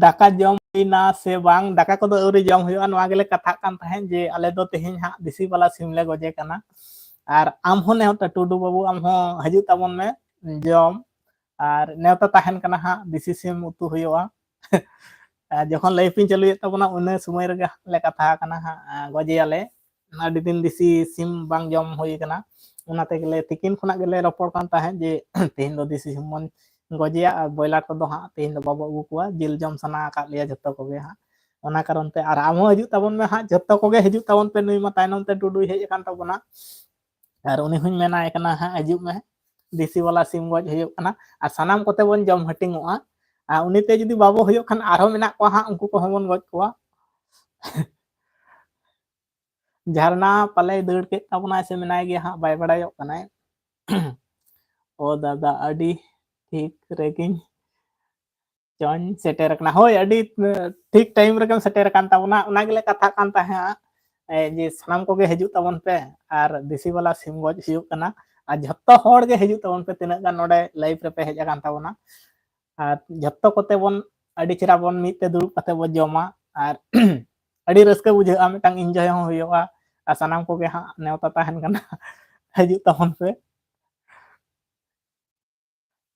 ᱫᱟᱠᱟ ᱡᱚᱢ ᱦᱩᱭᱱᱟ ᱥᱮ ᱵᱟᱝ? ᱫᱟᱠᱟ ᱠᱚᱫᱚ ᱟᱹᱣᱨᱤ ᱡᱚᱢ ᱦᱩᱭᱩᱜᱼᱟ᱾ ᱱᱚᱣᱟ ᱜᱮᱞᱮ ᱠᱟᱛᱷᱟᱜ ᱠᱟᱱ ᱛᱟᱦᱮᱸᱫ ᱡᱮ ᱟᱞᱮ ᱫᱚ ᱛᱮᱦᱮᱧ ᱦᱟᱸᱜ ᱫᱮᱥᱤ ᱵᱟᱞᱟ ᱥᱤᱢ ᱞᱮ ᱜᱚᱡᱮ ᱠᱟᱱᱟ᱾ ᱟᱨ ᱟᱢ ᱦᱚᱸ ᱱᱮᱣᱛᱟ, ᱴᱩᱰᱩ ᱵᱟᱹᱵᱩ, ᱟᱢ ᱦᱚᱸ ᱦᱤᱡᱩᱜ ᱛᱟᱵᱚᱱ ᱢᱮ ᱡᱚᱢ᱾ ᱟᱨ ᱱᱮᱣᱛᱟ ᱛᱟᱦᱮᱱ ᱠᱟᱱᱟ ᱦᱟᱸᱜ, ᱫᱮᱥᱤ ᱥᱤᱢ ᱩᱛᱩ ᱦᱩᱭᱩᱜᱼᱟ᱾ ᱟᱨ ᱡᱚᱠᱷᱚᱱ live ᱤᱧ ᱪᱟᱹᱞᱩᱭᱮᱫ ᱛᱟᱵᱚᱱᱟ, ᱩᱱᱟᱹ ᱥᱚᱢᱚᱭ ᱨᱮᱜᱮ ᱦᱟᱸᱜ ᱞᱮ ᱠᱟᱛᱷᱟ ᱟᱠᱟᱱᱟ ᱦᱟᱸᱜ, ᱟ, ᱜᱚᱡᱮᱭᱟᱞᱮ᱾ ᱟᱹᱰᱤ ᱫᱤᱱ ᱫᱮᱥᱤ ᱥᱤᱢ ᱵᱟᱝ ᱡᱚᱢ ᱦᱩᱭ ᱠᱟᱱᱟ, ᱚᱱᱟ ᱛᱮᱜᱮᱞᱮ ᱛᱤᱠᱤᱱ ᱠᱷᱚᱱᱟᱜ ᱜᱮᱞᱮ ᱨᱚᱯᱚᱲ ᱠᱟᱱ ᱛᱟᱦᱮᱸᱫ ᱡᱮ ᱛᱮᱦᱮᱧ ᱫᱚ ᱫᱮᱥᱤ ᱥᱤᱢ ᱵᱚᱱ ᱜᱚᱡᱮᱭᱟ ᱟᱨ ᱵᱚᱭᱞᱟᱨ ᱠᱚᱫᱚ ᱦᱟᱸᱜ ᱛᱮᱦᱮᱧ ᱫᱚ ᱵᱟᱵᱚ ᱟᱹᱜᱩ ᱠᱚᱣᱟ, ᱡᱤᱞ ᱡᱚᱢ ᱥᱟᱱᱟ ᱟᱠᱟᱫ ᱞᱮᱭᱟ ᱡᱷᱚᱛᱚ ᱠᱚᱜᱮ ᱦᱟᱸᱜ᱾ ᱚᱱᱟ ᱠᱟᱨᱚᱱ ᱛᱮ ᱟᱨ ᱟᱢ ᱦᱚᱸ ᱦᱤᱡᱩᱜ ᱛᱟᱵᱚᱱ ᱢᱮ ᱦᱟᱸᱜ, ᱡᱷᱚᱛᱚ ᱠᱚᱜᱮ ᱦᱤᱡᱩᱜ ᱛᱟᱵᱚᱱ ᱯᱮ᱾ ᱱᱩᱭ ᱢᱟ ᱛᱟᱭᱱᱚᱢ ᱛᱮ ᱴᱩᱰᱩᱭ ᱦᱮᱡ ᱟᱠᱟᱱ ᱛᱟᱵᱚᱱᱟ, ᱟᱨ ᱩᱱᱤ ᱦᱚᱸᱧ ᱢᱮᱱᱟᱭ ᱠᱟᱱᱟ ᱦᱟᱸᱜ ᱦᱤᱡᱩᱜ ᱢᱮ, ᱫᱮᱥᱤ ᱵᱟᱞᱟ ᱥᱤᱢ ᱜᱚᱡ ᱦᱩᱭᱩᱜ ᱠᱟᱱᱟ, ᱟᱨ ᱥᱟᱱᱟᱢ ᱠᱚᱛᱮ ᱵᱚᱱ ᱡᱚᱢ ᱦᱟᱹᱴᱤᱧᱚᱜᱼᱟ᱾ ᱟᱨ ᱩᱱᱤ ᱛᱮ ᱡᱩᱫᱤ ᱵᱟᱵᱚ ᱦᱩᱭᱩᱜ ᱠᱷᱟᱱ ᱟᱨᱦᱚᱸ ᱢᱮᱱᱟᱜ ᱠᱚᱣᱟ ᱦᱟᱸᱜ, ᱩᱱᱠᱩ ᱠᱚᱦᱚᱸ ᱵᱚᱱ ᱜᱚᱡ ᱠᱚᱣᱟ᱾ ᱡᱷᱟᱨᱱᱟ ᱯᱟᱞᱮᱭ ᱫᱟᱹᱲ ᱠᱮᱫ ᱛᱟᱵᱚᱱᱟᱭ ᱥᱮ ᱢᱮᱱᱟᱭ ᱜᱮᱭᱟ ᱦᱟᱸᱜ, ᱵᱟᱭ ᱵᱟᱲᱟᱭᱚᱜ ᱠᱟᱱᱟᱭ᱾ ᱚ ᱫᱟᱫᱟ, ᱟᱹᱰᱤ ᱴᱷᱤᱠ ᱨᱮᱜᱮᱧ ᱪᱚᱧ ᱥᱮᱴᱮᱨ ᱟᱠᱟᱱᱟ᱾ ᱦᱳᱭ, ᱟᱹᱰᱤ ᱴᱷᱤᱠ ᱴᱟᱭᱤᱢ ᱨᱮᱜᱮᱢ ᱥᱮᱴᱮᱨ ᱟᱠᱟᱱ ᱛᱟᱵᱚᱱᱟ᱾ ᱚᱱᱟ ᱜᱮᱞᱮ ᱠᱟᱛᱷᱟᱜ ᱠᱟᱱ ᱛᱟᱦᱮᱸᱫ, ᱮ, ᱡᱮ ᱥᱟᱱᱟᱢ ᱠᱚᱜᱮ ᱦᱤᱡᱩᱜ ᱛᱟᱵᱚᱱ ᱯᱮ, ᱟᱨ ᱫᱮᱥᱤ ᱵᱟᱞᱟ ᱥᱤᱢ ᱜᱚᱡ ᱦᱩᱭᱩᱜ ᱠᱟᱱᱟ, ᱟᱨ ᱡᱷᱚᱛᱚ ᱦᱚᱲ ᱜᱮ ᱦᱤᱡᱩᱜ ᱛᱟᱵᱚᱱ ᱯᱮ, ᱛᱤᱱᱟᱹᱜ ᱜᱟᱱ ᱱᱚᱰᱮ ᱞᱟᱭᱤᱵᱷ ᱨᱮᱯᱮ ᱦᱮᱡ ᱟᱠᱟᱱ ᱛᱟᱵᱚᱱᱟ᱾ ᱟᱨ ᱡᱷᱚᱛᱚ ᱠᱚᱛᱮ ᱵᱚᱱ ᱟᱹᱰᱤ ᱪᱮᱦᱨᱟ ᱵᱚᱱ ᱢᱤᱫ ᱛᱮ ᱫᱩᱲᱩᱵ ᱠᱟᱛᱮ ᱵᱚᱱ ᱡᱚᱢᱟ, ᱟᱨ ᱟᱹᱰᱤ ᱨᱟᱹᱥᱠᱟᱹ ᱵᱩᱡᱷᱟᱹᱜᱼᱟ, ᱢᱤᱫᱴᱟᱝ ᱤᱱᱡᱚᱭ ᱦᱚᱸ ᱦᱩᱭᱩᱜᱼᱟ᱾ ᱟᱨ ᱥᱟᱱᱟᱢ ᱠᱚᱜᱮ ᱦᱟᱸᱜ ᱱᱮᱣᱛᱟ ᱛᱟᱦᱮᱱ ᱠᱟᱱᱟ, ᱦᱤᱡᱩᱜ ᱛᱟᱵᱚᱱ ᱯᱮ᱾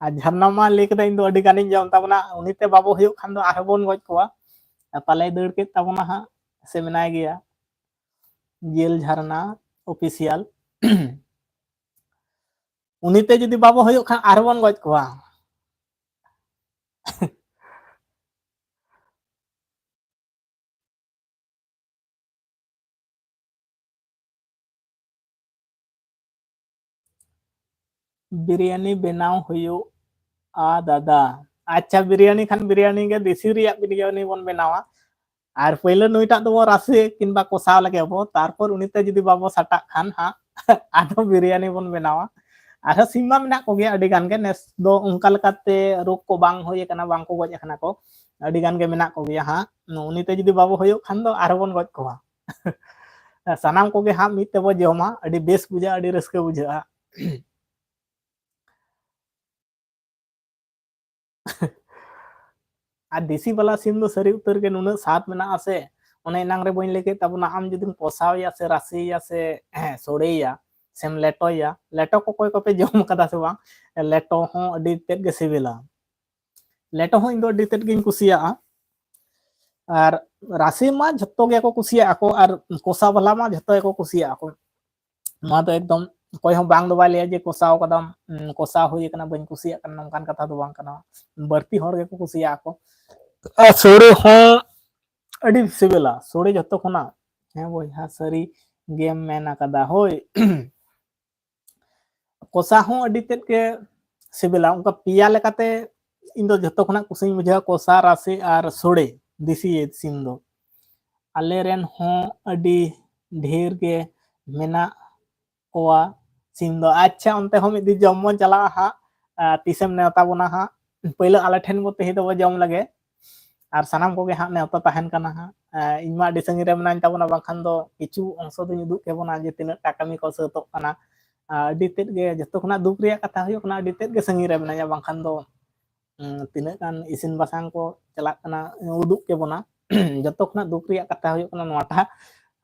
ᱟᱨ ᱡᱷᱟᱨᱱᱟ ᱢᱟ ᱞᱟᱹᱭ ᱠᱮᱫᱟ, ᱤᱧ ᱫᱚ ᱟᱹᱰᱤ ᱜᱟᱱᱤᱧ ᱡᱚᱢ ᱛᱟᱵᱚᱱᱟ, ᱩᱱᱤ ᱛᱮ ᱵᱟᱵᱚ ᱦᱩᱭᱩᱜ ᱠᱷᱟᱱ ᱫᱚ ᱟᱨᱦᱚᱸ ᱵᱚᱱ ᱜᱚᱡ ᱠᱚᱣᱟ᱾ ᱟᱨ ᱯᱟᱞᱮᱭ ᱫᱟᱹᱲ ᱠᱮᱫ ᱛᱟᱵᱚᱱᱟ ᱦᱟᱸᱜ, ᱥᱮ ᱢᱮᱱᱟᱭ ᱜᱮᱭᱟ ᱡᱤᱞ ᱡᱷᱟᱨᱱᱟ ᱚᱯᱷᱤᱥᱤᱭᱟᱞ᱾ ᱩᱱᱤ ᱛᱮ ᱡᱩᱫᱤ ᱵᱟᱵᱚ ᱦᱩᱭᱩᱜ ᱠᱷᱟᱱ ᱟᱨᱦᱚᱸ ᱵᱚᱱ ᱜᱚᱡ ᱠᱚᱣᱟ᱾ ᱵᱤᱨᱭᱟᱱᱤ ᱵᱮᱱᱟᱣ ᱦᱩᱭᱩᱜᱼᱟ ᱫᱟᱫᱟ᱾ ᱟᱪᱪᱷᱟ, ᱵᱤᱨᱭᱟᱱᱤ ᱠᱷᱟᱱ ᱵᱤᱨᱭᱟᱱᱤ ᱜᱮ, ᱫᱮᱥᱤ ᱨᱮᱭᱟᱜ ᱵᱤᱨᱭᱟᱱᱤ ᱵᱚᱱ ᱵᱮᱱᱟᱣᱟ᱾ ᱟᱨ ᱯᱳᱭᱞᱳ ᱱᱩᱭᱴᱟᱜ ᱫᱚᱵᱚ ᱨᱟᱥᱮ ᱠᱤᱝᱵᱟ ᱠᱚᱥᱟᱣ ᱞᱮᱜᱮ ᱵᱚ, ᱛᱟᱨᱯᱚᱨ ᱩᱱᱤᱛᱮ ᱡᱩᱫᱤ ᱵᱟᱵᱚ ᱥᱟᱴᱟᱜ ᱠᱷᱟᱱ ᱦᱟᱸᱜ, ᱟᱫᱚ ᱵᱤᱨᱭᱟᱱᱤ ᱵᱚᱱ ᱵᱮᱱᱟᱣᱟ᱾ ᱟᱨᱦᱚᱸ ᱥᱤᱢ ᱢᱟ ᱢᱮᱱᱟᱜ ᱠᱚᱜᱮᱭᱟ ᱟᱹᱰᱤ ᱜᱟᱱ ᱜᱮ, ᱱᱮᱥ ᱫᱚ ᱚᱱᱠᱟ ᱞᱮᱠᱟᱛᱮ ᱨᱳᱜᱽ ᱠᱚ ᱵᱟᱝ ᱦᱩᱭ ᱟᱠᱟᱱᱟ, ᱵᱟᱝ ᱠᱚ ᱜᱚᱡ ᱟᱠᱟᱱᱟ ᱠᱚ, ᱟᱹᱰᱤ ᱜᱟᱱ ᱜᱮ ᱢᱮᱱᱟᱜ ᱠᱚᱜᱮᱭᱟ ᱦᱟᱸᱜ᱾ ᱩᱱᱤᱛᱮ ᱡᱩᱫᱤ ᱵᱟᱵᱚ ᱦᱩᱭᱩᱜ ᱠᱷᱟᱱ ᱫᱚ ᱟᱨᱦᱚᱸ ᱵᱚᱱ ᱜᱚᱡ ᱠᱚᱣᱟ᱾ ᱥᱟᱱᱟᱢ ᱠᱚᱜᱮ ᱦᱟᱸᱜ ᱢᱤᱫ ᱛᱮᱵᱚ ᱡᱚᱢᱟ, ᱟᱹᱰᱤ ᱵᱮᱥ ᱵᱩᱡᱷᱟᱹᱜᱼᱟ, ᱟᱹᱰᱤ ᱨᱟᱹᱥᱠᱟᱹ ᱵᱩᱡᱷᱟᱹᱜᱼᱟ᱾ ᱟᱨ ᱫᱮᱥᱤ ᱵᱟᱞᱟ ᱥᱤᱢ ᱫᱚ ᱥᱟᱹᱨᱤ ᱩᱛᱟᱹᱨ ᱜᱮ ᱱᱩᱱᱟᱹᱜ ᱥᱟᱫ ᱢᱮᱱᱟᱜᱼᱟ ᱥᱮ, ᱚᱱᱮ ᱮᱱᱟᱝ ᱨᱮ ᱵᱟᱹᱧ ᱞᱟᱹᱭ ᱠᱮᱫ ᱛᱟᱵᱚᱱᱟ, ᱟᱢ ᱡᱩᱫᱤᱢ ᱠᱚᱥᱟᱣᱮᱭᱟ ᱥᱮ ᱨᱟᱥᱮᱭᱮᱭᱟ ᱥᱮ, ᱦᱮᱸ, ᱥᱳᱲᱮᱭᱟ ᱥᱮᱢ ᱞᱮᱴᱚᱭᱟ, ᱞᱮᱴᱚ ᱠᱚ ᱚᱠᱚᱭ ᱠᱚᱯᱮ ᱡᱚᱢ ᱠᱟᱫᱟ ᱥᱮ ᱵᱟᱝ, ᱞᱮᱴᱚ ᱦᱚᱸ ᱟᱹᱰᱤ ᱛᱮᱫ ᱜᱮ ᱥᱤᱵᱤᱞᱟ᱾ ᱞᱮᱴᱚ ᱦᱚᱸ ᱤᱧ ᱫᱚ ᱟᱹᱰᱤ ᱛᱮᱫ ᱜᱤᱧ ᱠᱩᱥᱤᱭᱟᱜᱼᱟ᱾ ᱟᱨ ᱨᱟᱥᱮ ᱢᱟ ᱡᱷᱚᱛᱚ ᱜᱮᱠᱚ ᱠᱩᱥᱤᱭᱟᱜᱼᱟ ᱠᱚ, ᱟᱨ ᱠᱚᱥᱟ ᱵᱟᱞᱟ ᱢᱟ ᱡᱷᱚᱛᱚ ᱜᱮᱠᱚ ᱠᱩᱥᱤᱭᱟᱜᱼᱟ ᱠᱚ᱾ ᱱᱚᱣᱟ ᱫᱚ ᱮᱠᱫᱚᱢ ᱚᱠᱚᱭ ᱦᱚᱸ ᱵᱟᱝ ᱫᱚ ᱵᱟᱭ ᱞᱟᱹᱭᱟ ᱡᱮ ᱠᱚᱥᱟᱣ ᱠᱟᱫᱟᱢ, ᱩᱸ, ᱠᱚᱥᱟᱣ ᱦᱩᱭ ᱟᱠᱟᱱᱟ, ᱵᱟᱹᱧ ᱠᱩᱥᱤᱭᱟᱜ ᱠᱟᱱᱟ, ᱱᱚᱝᱠᱟᱱ ᱠᱟᱛᱷᱟ ᱫᱚ ᱵᱟᱝ ᱠᱟᱱᱟ᱾ ᱵᱟᱹᱲᱛᱤ ᱦᱚᱲ ᱜᱮᱠᱚ ᱠᱩᱥᱤᱭᱟᱜᱼᱟ ᱠᱚ᱾ ᱟᱨ ᱥᱳᱲᱮ ᱦᱚᱸ ᱟᱹᱰᱤ ᱥᱤᱵᱤᱞᱟ, ᱥᱳᱲᱮ ᱡᱷᱚᱛᱚ ᱠᱷᱚᱱᱟᱜ᱾ ᱦᱮᱸ ᱵᱚᱭᱦᱟ, ᱥᱟᱹᱨᱤ ᱜᱮᱢ ᱢᱮᱱ ᱟᱠᱟᱫᱟ᱾ ᱦᱳᱭ, ᱠᱚᱥᱟ ᱦᱚᱸ ᱟᱹᱰᱤ ᱛᱮᱫ ᱜᱮ ᱥᱤᱵᱤᱞᱟ᱾ ᱚᱱᱠᱟ ᱯᱮᱭᱟ ᱞᱮᱠᱟᱛᱮ ᱤᱧ ᱫᱚ ᱡᱷᱚᱛᱚ ᱠᱷᱚᱱᱟᱜ ᱠᱩᱥᱤᱧ ᱵᱩᱡᱷᱟᱹᱣᱟ ᱠᱚᱥᱟ, ᱨᱟᱥᱮ ᱟᱨ ᱥᱳᱲᱮ, ᱫᱮᱥᱤ ᱥᱤᱢ ᱫᱚ᱾ ᱟᱞᱮ ᱨᱮᱱ ᱦᱚᱸ ᱟᱹᱰᱤ ᱰᱷᱮᱨ ᱜᱮ ᱢᱮᱱᱟᱜ ᱠᱚᱣᱟ ᱥᱤᱢ ᱫᱚ᱾ ᱟᱪᱪᱷᱟ, ᱚᱱᱛᱮ ᱦᱚᱸ ᱢᱤᱫ ᱫᱤᱱ ᱡᱚᱢ ᱵᱚᱱ ᱪᱟᱞᱟᱜᱼᱟ ᱦᱟᱸᱜ᱾ ᱟᱨ ᱛᱤᱥᱮᱢ ᱱᱮᱣᱛᱟ ᱵᱚᱱᱟ ᱦᱟᱸᱜ? ᱯᱳᱭᱞᱳ ᱟᱞᱮ ᱴᱷᱮᱱ ᱵᱚ ᱛᱮᱦᱮᱧ ᱫᱚᱵᱚ ᱡᱚᱢ ᱞᱮᱜᱮ᱾ ᱟᱨ ᱥᱟᱱᱟᱢ ᱠᱚᱜᱮ ᱦᱟᱸᱜ ᱱᱮᱣᱛᱟ ᱛᱟᱦᱮᱱ ᱠᱟᱱᱟ ᱦᱟᱸᱜ᱾ ᱮᱸ, ᱤᱧ ᱢᱟ ᱟᱹᱰᱤ ᱥᱟᱺᱜᱤᱧ ᱨᱮ ᱢᱮᱱᱟᱹᱧ ᱛᱟᱵᱚᱱᱟ, ᱵᱟᱝᱠᱷᱟᱱ ᱫᱚ ᱠᱤᱪᱷᱩ ᱚᱝᱥᱚ ᱫᱚᱧ ᱩᱫᱩᱜ ᱠᱮᱵᱚᱱᱟ ᱡᱮ ᱛᱤᱱᱟᱹᱜ ᱴᱟ ᱠᱟᱹᱢᱤ ᱠᱚ ᱥᱟᱹᱛᱚᱜ ᱠᱟᱱᱟ᱾ ᱟᱨ ᱟᱹᱰᱤ ᱛᱮᱫ ᱜᱮ ᱡᱚᱛᱚ ᱠᱷᱚᱱᱟᱜ ᱫᱩᱠ ᱨᱮᱭᱟᱜ ᱠᱟᱛᱷᱟ ᱦᱩᱭᱩᱜ ᱠᱟᱱᱟ, ᱟᱹᱰᱤ ᱛᱮᱫ ᱜᱮ ᱥᱟᱺᱜᱤᱧ ᱨᱮ ᱢᱮᱱᱟᱹᱧᱟ, ᱵᱟᱝᱠᱷᱟᱱ ᱫᱚ, ᱩᱸ, ᱛᱤᱱᱟᱹᱜ ᱜᱟᱱ ᱤᱥᱤᱱ ᱵᱟᱥᱟᱝ ᱠᱚ ᱪᱟᱞᱟᱜ ᱠᱟᱱᱟ, ᱩᱫᱩᱜ ᱠᱮᱵᱚᱱᱟ᱾ ᱡᱚᱛᱚ ᱠᱷᱚᱱᱟᱜ ᱫᱩᱠ ᱨᱮᱭᱟᱜ ᱠᱟᱛᱷᱟ ᱦᱩᱭᱩᱜ ᱠᱟᱱᱟ ᱱᱚᱣᱟᱴᱟᱜ,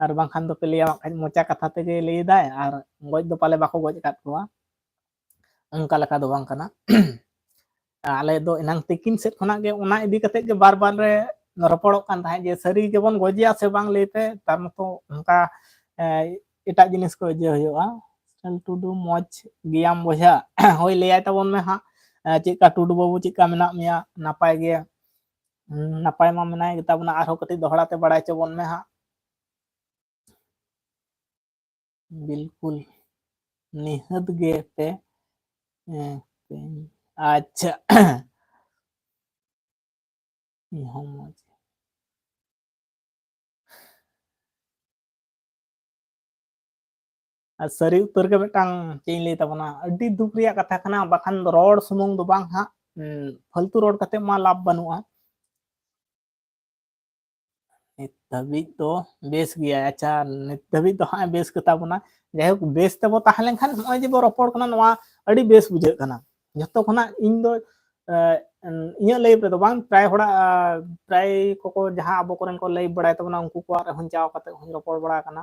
ᱟᱨ ᱵᱟᱝᱠᱷᱟᱱ ᱫᱚᱯᱮ ᱞᱟᱹᱭᱟ ᱵᱟᱝᱠᱷᱟᱱ ᱢᱚᱪᱟ ᱠᱟᱛᱷᱟ ᱛᱮᱜᱮ ᱞᱟᱹᱭ ᱮᱫᱟᱭ, ᱟᱨ ᱜᱚᱡ ᱫᱚ ᱯᱟᱞᱮ ᱵᱟᱠᱚ ᱜᱚᱡ ᱟᱠᱟᱫ ᱠᱚᱣᱟ, ᱚᱱᱠᱟ ᱞᱮᱠᱟ ᱫᱚ ᱵᱟᱝ ᱠᱟᱱᱟ᱾ ᱟᱞᱮ ᱫᱚ ᱮᱱᱟᱝ ᱛᱤᱠᱤᱱ ᱥᱮᱫ ᱠᱷᱚᱱᱟᱜ ᱜᱮ ᱚᱱᱟ ᱤᱫᱤ ᱠᱟᱛᱮᱫ ᱜᱮ ᱵᱟᱨ ᱵᱟᱨ ᱞᱮ ᱨᱚᱯᱚᱲᱚᱜ ᱠᱟᱱ ᱛᱟᱦᱮᱸᱫ ᱡᱮ ᱥᱟᱹᱨᱤ ᱜᱮᱵᱚᱱ ᱜᱚᱡᱮᱭᱟ ᱥᱮ ᱵᱟᱝ, ᱞᱟᱹᱭ ᱯᱮ, ᱛᱟᱨ ᱢᱚᱛᱚ ᱚᱱᱠᱟ, ᱮ, ᱮᱴᱟᱜ ᱡᱤᱱᱤᱥ ᱠᱚ ᱤᱭᱟᱹ ᱦᱩᱭᱩᱜᱼᱟ᱾ ᱥᱮᱞ ᱴᱩᱰᱩ, ᱢᱚᱡᱽ ᱜᱮᱭᱟᱢ ᱵᱚᱭᱦᱟ? ᱦᱳᱭ, ᱞᱟᱹᱭᱟᱭ ᱛᱟᱵᱚᱱ ᱢᱮ ᱦᱟᱸᱜ, ᱮ, ᱪᱮᱫᱠᱟ ᱴᱩᱰᱩ ᱵᱟᱹᱵᱩ, ᱪᱮᱫᱠᱟ ᱢᱮᱱᱟᱜ ᱢᱮᱭᱟ? ᱱᱟᱯᱟᱭ ᱜᱮ? ᱦᱩᱸ, ᱱᱟᱯᱟᱭ ᱢᱟ ᱢᱮᱱᱟᱭ ᱜᱮᱛᱟ ᱵᱚᱱᱟ, ᱟᱨᱦᱚᱸ ᱠᱟᱹᱴᱤᱡ ᱫᱚᱦᱲᱟ ᱛᱮ ᱵᱟᱲᱟᱭ ᱦᱚᱪᱚ ᱵᱚᱱ ᱢᱮ ᱦᱟᱸᱜ᱾ ᱵᱤᱞᱠᱩᱞ, ᱱᱤᱦᱟᱹᱛ ᱜᱮ ᱯᱮ, ᱦᱮᱸ, ᱯᱮ, ᱟᱪᱪᱷᱟ᱾ ᱤᱧ ᱦᱚᱸ ᱢᱚᱡᱽ᱾ ᱟᱨ ᱥᱟᱹᱨᱤ ᱩᱛᱟᱹᱨ ᱜᱮ ᱢᱤᱫᱴᱟᱝ ᱪᱮᱫ ᱤᱧ ᱞᱟᱹᱭ ᱛᱟᱵᱚᱱᱟ, ᱟᱹᱰᱤ ᱫᱩᱠ ᱨᱮᱭᱟᱜ ᱠᱟᱛᱷᱟ ᱠᱟᱱᱟ, ᱵᱟᱠᱷᱟᱱ ᱨᱚᱲ ᱥᱩᱢᱩᱝ ᱫᱚ ᱵᱟᱝ ᱦᱟᱸᱜ, ᱩᱸ, ᱯᱷᱟᱞᱛᱩ ᱨᱚᱲ ᱠᱟᱛᱮ ᱢᱟ ᱞᱟᱵᱷ ᱵᱟᱹᱱᱩᱜᱼᱟ᱾ ᱱᱤᱛ ᱫᱷᱟᱹᱵᱤᱡ ᱫᱚ ᱵᱮᱥ ᱜᱮᱭᱟᱭ᱾ ᱟᱪᱪᱷᱟ, ᱱᱤᱛ ᱫᱷᱟᱹᱵᱤᱡ ᱫᱚ ᱦᱟᱸᱜ ᱮ ᱵᱮᱥ ᱜᱮᱛᱟ ᱵᱚᱱᱟ᱾ ᱡᱟᱭᱦᱳᱠ, ᱵᱮᱥ ᱛᱮᱵᱚ ᱛᱟᱦᱮᱸ ᱞᱮᱱᱠᱷᱟᱱ ᱱᱚᱜᱼᱚᱭ ᱡᱮ ᱵᱚ ᱨᱚᱯᱚᱲ ᱠᱟᱱᱟ, ᱱᱚᱣᱟ ᱟᱹᱰᱤ ᱵᱮᱥ ᱵᱩᱡᱷᱟᱹᱜ ᱠᱟᱱᱟ᱾ ᱡᱚᱛᱚ ᱠᱷᱚᱱᱟᱜ ᱤᱧ ᱫᱚ, ᱮ, ᱤᱧᱟᱹᱜ ᱞᱟᱭᱤᱯᱷ ᱨᱮᱫᱚ ᱵᱟᱝ, ᱯᱨᱟᱭ ᱦᱚᱲᱟᱜ, ᱟ, ᱯᱨᱟᱭ ᱠᱚᱠᱚ ᱡᱟᱦᱟᱸ ᱟᱵᱚ ᱠᱚᱨᱮᱱ ᱠᱚ ᱞᱟᱭᱤᱯᱷ ᱵᱟᱲᱟᱭ ᱛᱟᱵᱚᱱᱟ, ᱩᱱᱠᱩ ᱠᱚᱣᱟᱜ ᱨᱮᱦᱚᱸ ᱪᱟᱣ ᱠᱟᱛᱮ ᱦᱚᱸᱧ ᱨᱚᱯᱚᱲ ᱵᱟᱲᱟ ᱟᱠᱟᱱᱟ᱾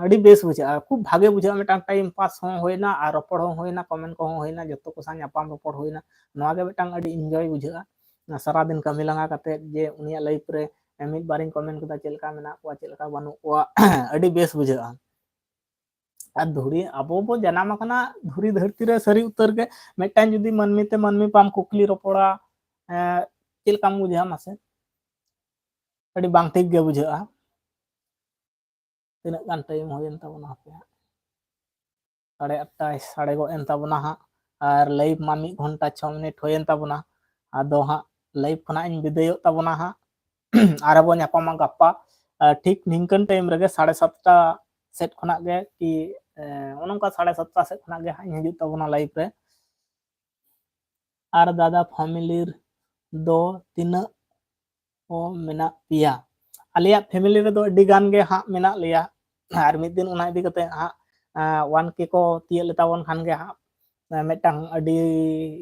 ᱟᱹᱰᱤ ᱵᱮᱥ ᱵᱩᱡᱷᱟᱹᱜᱼᱟ, ᱠᱷᱩᱵ ᱵᱷᱟᱜᱮ ᱵᱩᱡᱷᱟᱹᱜᱼᱟ, ᱢᱤᱫᱴᱟᱝ ᱴᱟᱭᱤᱢ ᱯᱟᱥ ᱦᱚᱸ ᱦᱩᱭᱱᱟ ᱟᱨ ᱨᱚᱯᱚᱲ ᱦᱚᱸ ᱦᱩᱭᱱᱟ, ᱠᱚᱢᱮᱱᱴ ᱠᱚᱦᱚᱸ ᱦᱩᱭᱱᱟ, ᱡᱚᱛᱚ ᱠᱚ ᱥᱟᱶ ᱧᱟᱯᱟᱢ ᱨᱚᱯᱚᱲ ᱦᱩᱭᱱᱟ᱾ ᱱᱚᱣᱟ ᱜᱮ ᱢᱤᱫᱴᱟᱝ ᱟᱹᱰᱤ ᱤᱱᱡᱚᱭ ᱵᱩᱡᱷᱟᱹᱜᱼᱟ᱾ ᱥᱟᱨᱟᱫᱤᱱ ᱠᱟᱹᱢᱤ ᱞᱟᱸᱜᱟ ᱠᱟᱛᱮᱫ ᱡᱮ ᱩᱱᱤᱭᱟᱜ ᱞᱟᱭᱤᱯᱷ ᱨᱮ ᱢᱤᱫ ᱵᱟᱨᱤᱧ ᱠᱚᱢᱮᱱᱴ ᱠᱮᱫᱟ, ᱪᱮᱫ ᱞᱮᱠᱟ ᱢᱮᱱᱟᱜ ᱠᱚᱣᱟ, ᱪᱮᱫ ᱞᱮᱠᱟ ᱵᱟᱹᱱᱩᱜ ᱠᱚᱣᱟ, ᱟᱹᱰᱤ ᱵᱮᱥ ᱵᱩᱡᱷᱟᱹᱜᱼᱟ᱾ ᱟᱨ ᱫᱷᱩᱲᱤ, ᱟᱵᱚ ᱵᱚ ᱡᱟᱱᱟᱢ ᱟᱠᱟᱱᱟ ᱫᱷᱩᱲᱤ ᱫᱷᱟᱹᱨᱛᱤ ᱨᱮ, ᱥᱟᱹᱨᱤ ᱩᱛᱟᱹᱨ ᱜᱮ ᱢᱤᱫᱴᱟᱝ ᱡᱩᱫᱤ ᱢᱟᱹᱱᱢᱤ ᱛᱮ ᱢᱟᱹᱱᱢᱤ ᱵᱟᱢ ᱠᱩᱠᱞᱤ ᱨᱚᱯᱚᱲᱟ, ᱮᱸ, ᱪᱮᱫ ᱞᱮᱠᱟᱢ ᱵᱩᱡᱷᱟᱹᱣᱟ ᱢᱟᱥᱮ? ᱟᱹᱰᱤ ᱵᱟᱝ ᱴᱷᱤᱠ ᱜᱮ ᱵᱩᱡᱷᱟᱹᱜᱼᱟ᱾ ᱛᱤᱱᱟᱹᱜ ᱜᱟᱱ ᱴᱟᱭᱤᱢ ᱦᱩᱭᱮᱱ ᱛᱟᱵᱚᱱᱟ ᱦᱟᱯᱮ ᱦᱟᱸᱜ? ᱥᱟᱲᱮ ᱟᱴᱴᱟᱭ ᱥᱟᱲᱮ ᱜᱚᱫ ᱮᱱ ᱛᱟᱵᱚᱱᱟ ᱦᱟᱸᱜ, ᱟᱨ ᱞᱟᱭᱤᱵᱷ ᱢᱟ ᱢᱤᱫ ᱜᱷᱚᱱᱴᱟ ᱪᱷᱚ ᱢᱤᱱᱤᱴ ᱦᱩᱭᱮᱱ ᱛᱟᱵᱚᱱᱟ᱾ ᱟᱫᱚ ᱦᱟᱸᱜ ᱞᱟᱭᱤᱵᱷ ᱠᱷᱚᱱᱟᱜ ᱤᱧ ᱵᱤᱫᱟᱹᱭᱚᱜ ᱛᱟᱵᱚᱱᱟ ᱦᱟᱸᱜ᱾ ᱟᱨ ᱵᱚ ᱧᱟᱯᱟᱢᱟ ᱜᱟᱯᱟ, ᱴᱷᱤᱠ ᱱᱤᱝᱠᱟᱹᱱ ᱴᱟᱭᱤᱢ ᱨᱮᱜᱮ ᱥᱟᱲᱮ ᱥᱟᱛᱴᱟ ᱥᱮᱫ ᱠᱷᱚᱱᱟᱜ ᱜᱮ ᱠᱤ ᱚᱱᱮ ᱚᱱᱠᱟ ᱥᱟᱲᱮ ᱥᱟᱛᱴᱟ ᱥᱮᱫ ᱠᱷᱚᱱᱟᱜ ᱜᱮ ᱦᱟᱸᱜ ᱤᱧ ᱦᱤᱡᱩᱜ ᱛᱟᱵᱚᱱᱟ ᱞᱟᱭᱤᱵᱷ ᱨᱮ᱾ ᱟᱨ ᱫᱟᱫᱟ ᱯᱷᱮᱢᱤᱞᱤ ᱫᱚ ᱛᱤᱱᱟᱹᱜ ᱠᱚ ᱢᱮᱱᱟᱜ ᱯᱮᱭᱟ? ᱟᱞᱮᱭᱟᱜ ᱯᱷᱮᱢᱤᱞᱤ ᱨᱮᱫᱚ ᱟᱹᱰᱤ ᱜᱟᱱ ᱜᱮ ᱦᱟᱸᱜ ᱢᱮᱱᱟᱜ ᱞᱮᱭᱟ᱾ ᱟᱨ ᱢᱤᱫ ᱫᱤᱱ ᱚᱱᱟ ᱤᱫᱤ ᱠᱟᱛᱮ ᱦᱟᱸᱜ ᱳᱣᱟᱱ ᱠᱮ ᱠᱚ ᱛᱤᱭᱟᱹᱜ ᱞᱮᱛᱟ ᱵᱚᱱ ᱠᱷᱟᱱ ᱜᱮ ᱦᱟᱸᱜ ᱢᱤᱫᱴᱟᱝ ᱟᱹᱰᱤ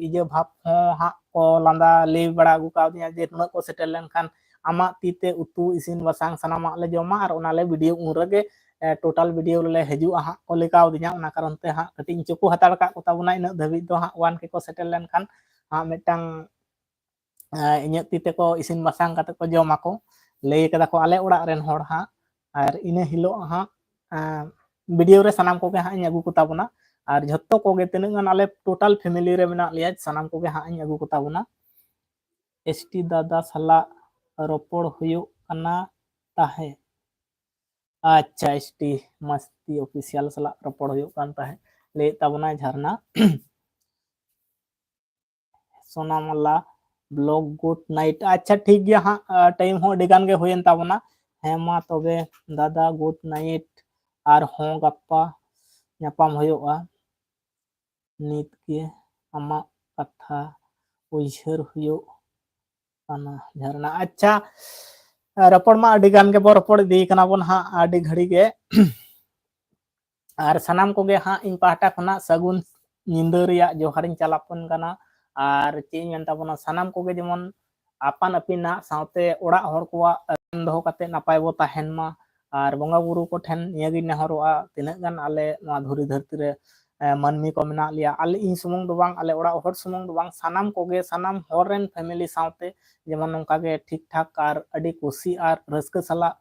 ᱤᱭᱟᱹ ᱵᱷᱟᱵᱽ ᱦᱚᱸ ᱦᱟᱸᱜ ᱠᱚ ᱞᱟᱸᱫᱟ ᱞᱟᱹᱭ ᱵᱟᱲᱟ ᱟᱹᱜᱩ ᱠᱟᱣᱫᱤᱧᱟ ᱡᱮ ᱱᱩᱱᱟᱹᱜ ᱠᱚ ᱥᱮᱴᱮᱨ ᱞᱮᱱᱠᱷᱟᱱ ᱟᱢᱟᱜ ᱛᱤ ᱛᱮ ᱩᱛᱩ ᱤᱥᱤᱱ ᱵᱟᱥᱟᱝ ᱥᱟᱱᱟᱢᱟᱜ ᱞᱮ ᱡᱚᱢᱟ ᱟᱨ ᱚᱱᱟ ᱞᱮ ᱵᱷᱤᱰᱤᱭᱳ ᱩᱱ ᱨᱮᱜᱮ ᱴᱳᱴᱟᱞ ᱵᱷᱤᱰᱤᱭᱳ ᱨᱮᱞᱮ ᱦᱤᱡᱩᱜᱼᱟ ᱦᱟᱸᱜ ᱠᱚ ᱞᱟᱹᱭ ᱠᱟᱣᱫᱤᱧᱟ᱾ ᱚᱱᱟ ᱠᱟᱨᱚᱱ ᱛᱮ ᱦᱟᱸᱜ ᱠᱟᱹᱴᱤᱡ ᱤᱧ ᱪᱩᱠᱩ ᱦᱟᱛᱟᱲ ᱠᱟᱜ ᱠᱚ ᱛᱟᱵᱚᱱᱟ᱾ ᱤᱱᱟᱹᱜ ᱫᱷᱟᱹᱵᱤᱡ ᱫᱚ ᱦᱟᱸᱜ ᱳᱣᱟᱱ ᱠᱮ ᱠᱚ ᱥᱮᱴᱮᱨ ᱞᱮᱱᱠᱷᱟᱱ ᱦᱟᱸᱜ ᱢᱤᱫᱴᱟᱝ ᱤᱧᱟᱹᱜ ᱛᱤ ᱛᱮᱠᱚ ᱤᱥᱤᱱ ᱵᱟᱥᱟᱝ ᱠᱟᱛᱮ ᱠᱚ ᱡᱚᱢᱟᱠᱚ ᱞᱟᱹᱭ ᱠᱟᱫᱟ ᱠᱚ ᱟᱞᱮ ᱚᱲᱟᱜ ᱨᱮᱱ ᱦᱚᱲ ᱦᱟᱸᱜ᱾ ᱟᱨ ᱤᱱᱟᱹ ᱦᱤᱞᱳᱜ ᱦᱟᱸᱜ ᱵᱷᱤᱰᱤᱭᱳ ᱨᱮ ᱥᱟᱱᱟᱢ ᱠᱚᱜᱮ ᱦᱟᱸᱜ ᱤᱧ ᱟᱹᱜᱩ ᱠᱚ ᱛᱟᱵᱚᱱᱟ᱾ ᱟᱨ ᱡᱷᱚᱛᱚ ᱠᱚᱜᱮ ᱛᱤᱱᱟᱹᱜ ᱜᱟᱱ ᱟᱞᱮ ᱴᱳᱴᱟᱞ ᱯᱷᱮᱢᱤᱞᱤ ᱨᱮ ᱢᱮᱱᱟᱜ ᱞᱮᱭᱟ ᱥᱟᱱᱟᱢ ᱠᱚᱜᱮ ᱦᱟᱸᱜ ᱤᱧ ᱟᱹᱜᱩ ᱠᱚ ᱛᱟᱵᱚᱱᱟ᱾ ᱮᱥ ᱴᱤ ᱫᱟᱫᱟ ᱥᱟᱞᱟᱜ ᱨᱚᱯᱚᱲ ᱦᱩᱭᱩᱜ ᱠᱟᱱᱟ ᱛᱟᱦᱮᱸ᱾ ᱟᱪᱪᱷᱟ, ᱮᱥ ᱴᱤ ᱢᱟᱥᱛᱤ ᱚᱯᱷᱤᱥᱤᱭᱟᱞ ᱥᱟᱞᱟᱜ ᱨᱚᱯᱚᱲ ᱦᱩᱭᱩᱜ ᱠᱟᱱ ᱛᱟᱦᱮᱸ, ᱞᱟᱹᱭᱮᱫ ᱛᱟᱵᱚᱱᱟᱭ ᱡᱷᱟᱨᱱᱟ᱾ ᱥᱳᱱᱟᱢᱟᱞᱟ ᱵᱞᱚᱜ, ᱜᱩᱰ ᱱᱟᱭᱤᱴ᱾ ᱟᱪᱪᱷᱟ, ᱴᱷᱤᱠ ᱜᱮᱭᱟ ᱦᱟᱸᱜ, ᱴᱟᱭᱤᱢ ᱦᱚᱸ ᱟᱹᱰᱤ ᱜᱟᱱ ᱜᱮ ᱦᱩᱭᱮᱱ ᱛᱟᱵᱚᱱᱟ᱾ ᱦᱮᱸ ᱢᱟ ᱛᱚᱵᱮ ᱫᱟᱫᱟ, ᱜᱩᱰ ᱱᱟᱭᱤᱴ, ᱟᱨᱦᱚᱸ ᱜᱟᱯᱟ ᱧᱟᱯᱟᱢ ᱦᱩᱭᱩᱜᱼᱟ᱾ ᱱᱤᱛ ᱜᱮ ᱟᱢᱟᱜ ᱠᱟᱛᱷᱟ ᱩᱭᱦᱟᱹᱨ ᱦᱩᱭᱩᱜ ᱠᱟᱱᱟ ᱡᱷᱟᱨᱱᱟ᱾ ᱟᱪᱪᱷᱟ, ᱨᱚᱯᱚᱲ ᱢᱟ ᱟᱹᱰᱤ ᱜᱟᱱ ᱜᱮᱵᱚ ᱨᱚᱯᱚᱲ ᱤᱫᱤ ᱠᱟᱱᱟ ᱵᱚᱱ ᱦᱟᱸᱜ ᱟᱹᱰᱤ ᱜᱷᱟᱹᱲᱤ ᱜᱮ᱾ ᱟᱨ ᱥᱟᱱᱟᱢ ᱠᱚᱜᱮ ᱦᱟᱸᱜ ᱤᱧ ᱯᱟᱦᱴᱟ ᱠᱷᱚᱱᱟᱜ ᱥᱟᱹᱜᱩᱱ ᱧᱤᱫᱟᱹ ᱨᱮᱭᱟᱜ ᱡᱚᱦᱟᱨᱤᱧ ᱪᱟᱞ ᱟᱵᱚᱱ ᱠᱟᱱᱟ᱾ ᱟᱨ ᱪᱮᱫ ᱤᱧ ᱢᱮᱱ ᱛᱟᱵᱚᱱᱟ, ᱥᱟᱱᱟᱢ ᱠᱚᱜᱮ ᱡᱮᱢᱚᱱ ᱟᱯᱟᱱ ᱟᱹᱯᱤᱱᱟᱜ ᱥᱟᱶᱛᱮ ᱚᱲᱟᱜ ᱦᱚᱲ ᱠᱚᱣᱟᱜ ᱫᱚᱦᱚ ᱠᱟᱛᱮ ᱱᱟᱯᱟᱭ ᱵᱚ ᱛᱟᱦᱮᱱ ᱢᱟ᱾ ᱟᱨ ᱵᱚᱸᱜᱟ ᱵᱩᱨᱩ ᱠᱚᱴᱷᱮᱱ ᱱᱤᱭᱟᱹᱜᱤᱧ ᱱᱮᱦᱚᱨᱚᱜᱼᱟ, ᱛᱤᱱᱟᱹᱜ ᱜᱟᱱ ᱟᱞᱮ ᱱᱚᱣᱟ ᱫᱷᱩᱲᱤ ᱫᱷᱟᱹᱨᱛᱤ ᱨᱮ ᱢᱟᱹᱱᱢᱤ ᱠᱚ ᱢᱮᱱᱟᱜ ᱞᱮᱭᱟ, ᱟᱞᱮ ᱤᱧ ᱥᱩᱢᱩᱝ ᱫᱚ ᱵᱟᱝ, ᱟᱞᱮ ᱚᱲᱟᱜ ᱦᱚᱲ ᱥᱩᱢᱩᱝ ᱫᱚ ᱵᱟᱝ, ᱥᱟᱱᱟᱢ ᱠᱚᱜᱮ ᱥᱟᱱᱟᱢ ᱦᱚᱲ ᱨᱮᱱ ᱯᱷᱮᱢᱮᱞᱤ ᱥᱟᱶᱛᱮ ᱡᱮᱢᱚᱱ ᱱᱚᱝᱠᱟ ᱜᱮ ᱴᱷᱤᱠ ᱴᱷᱟᱠ ᱟᱨ ᱟᱹᱰᱤ ᱠᱩᱥᱤ ᱟᱨ ᱨᱟᱹᱥᱠᱟᱹ ᱥᱟᱞᱟᱜ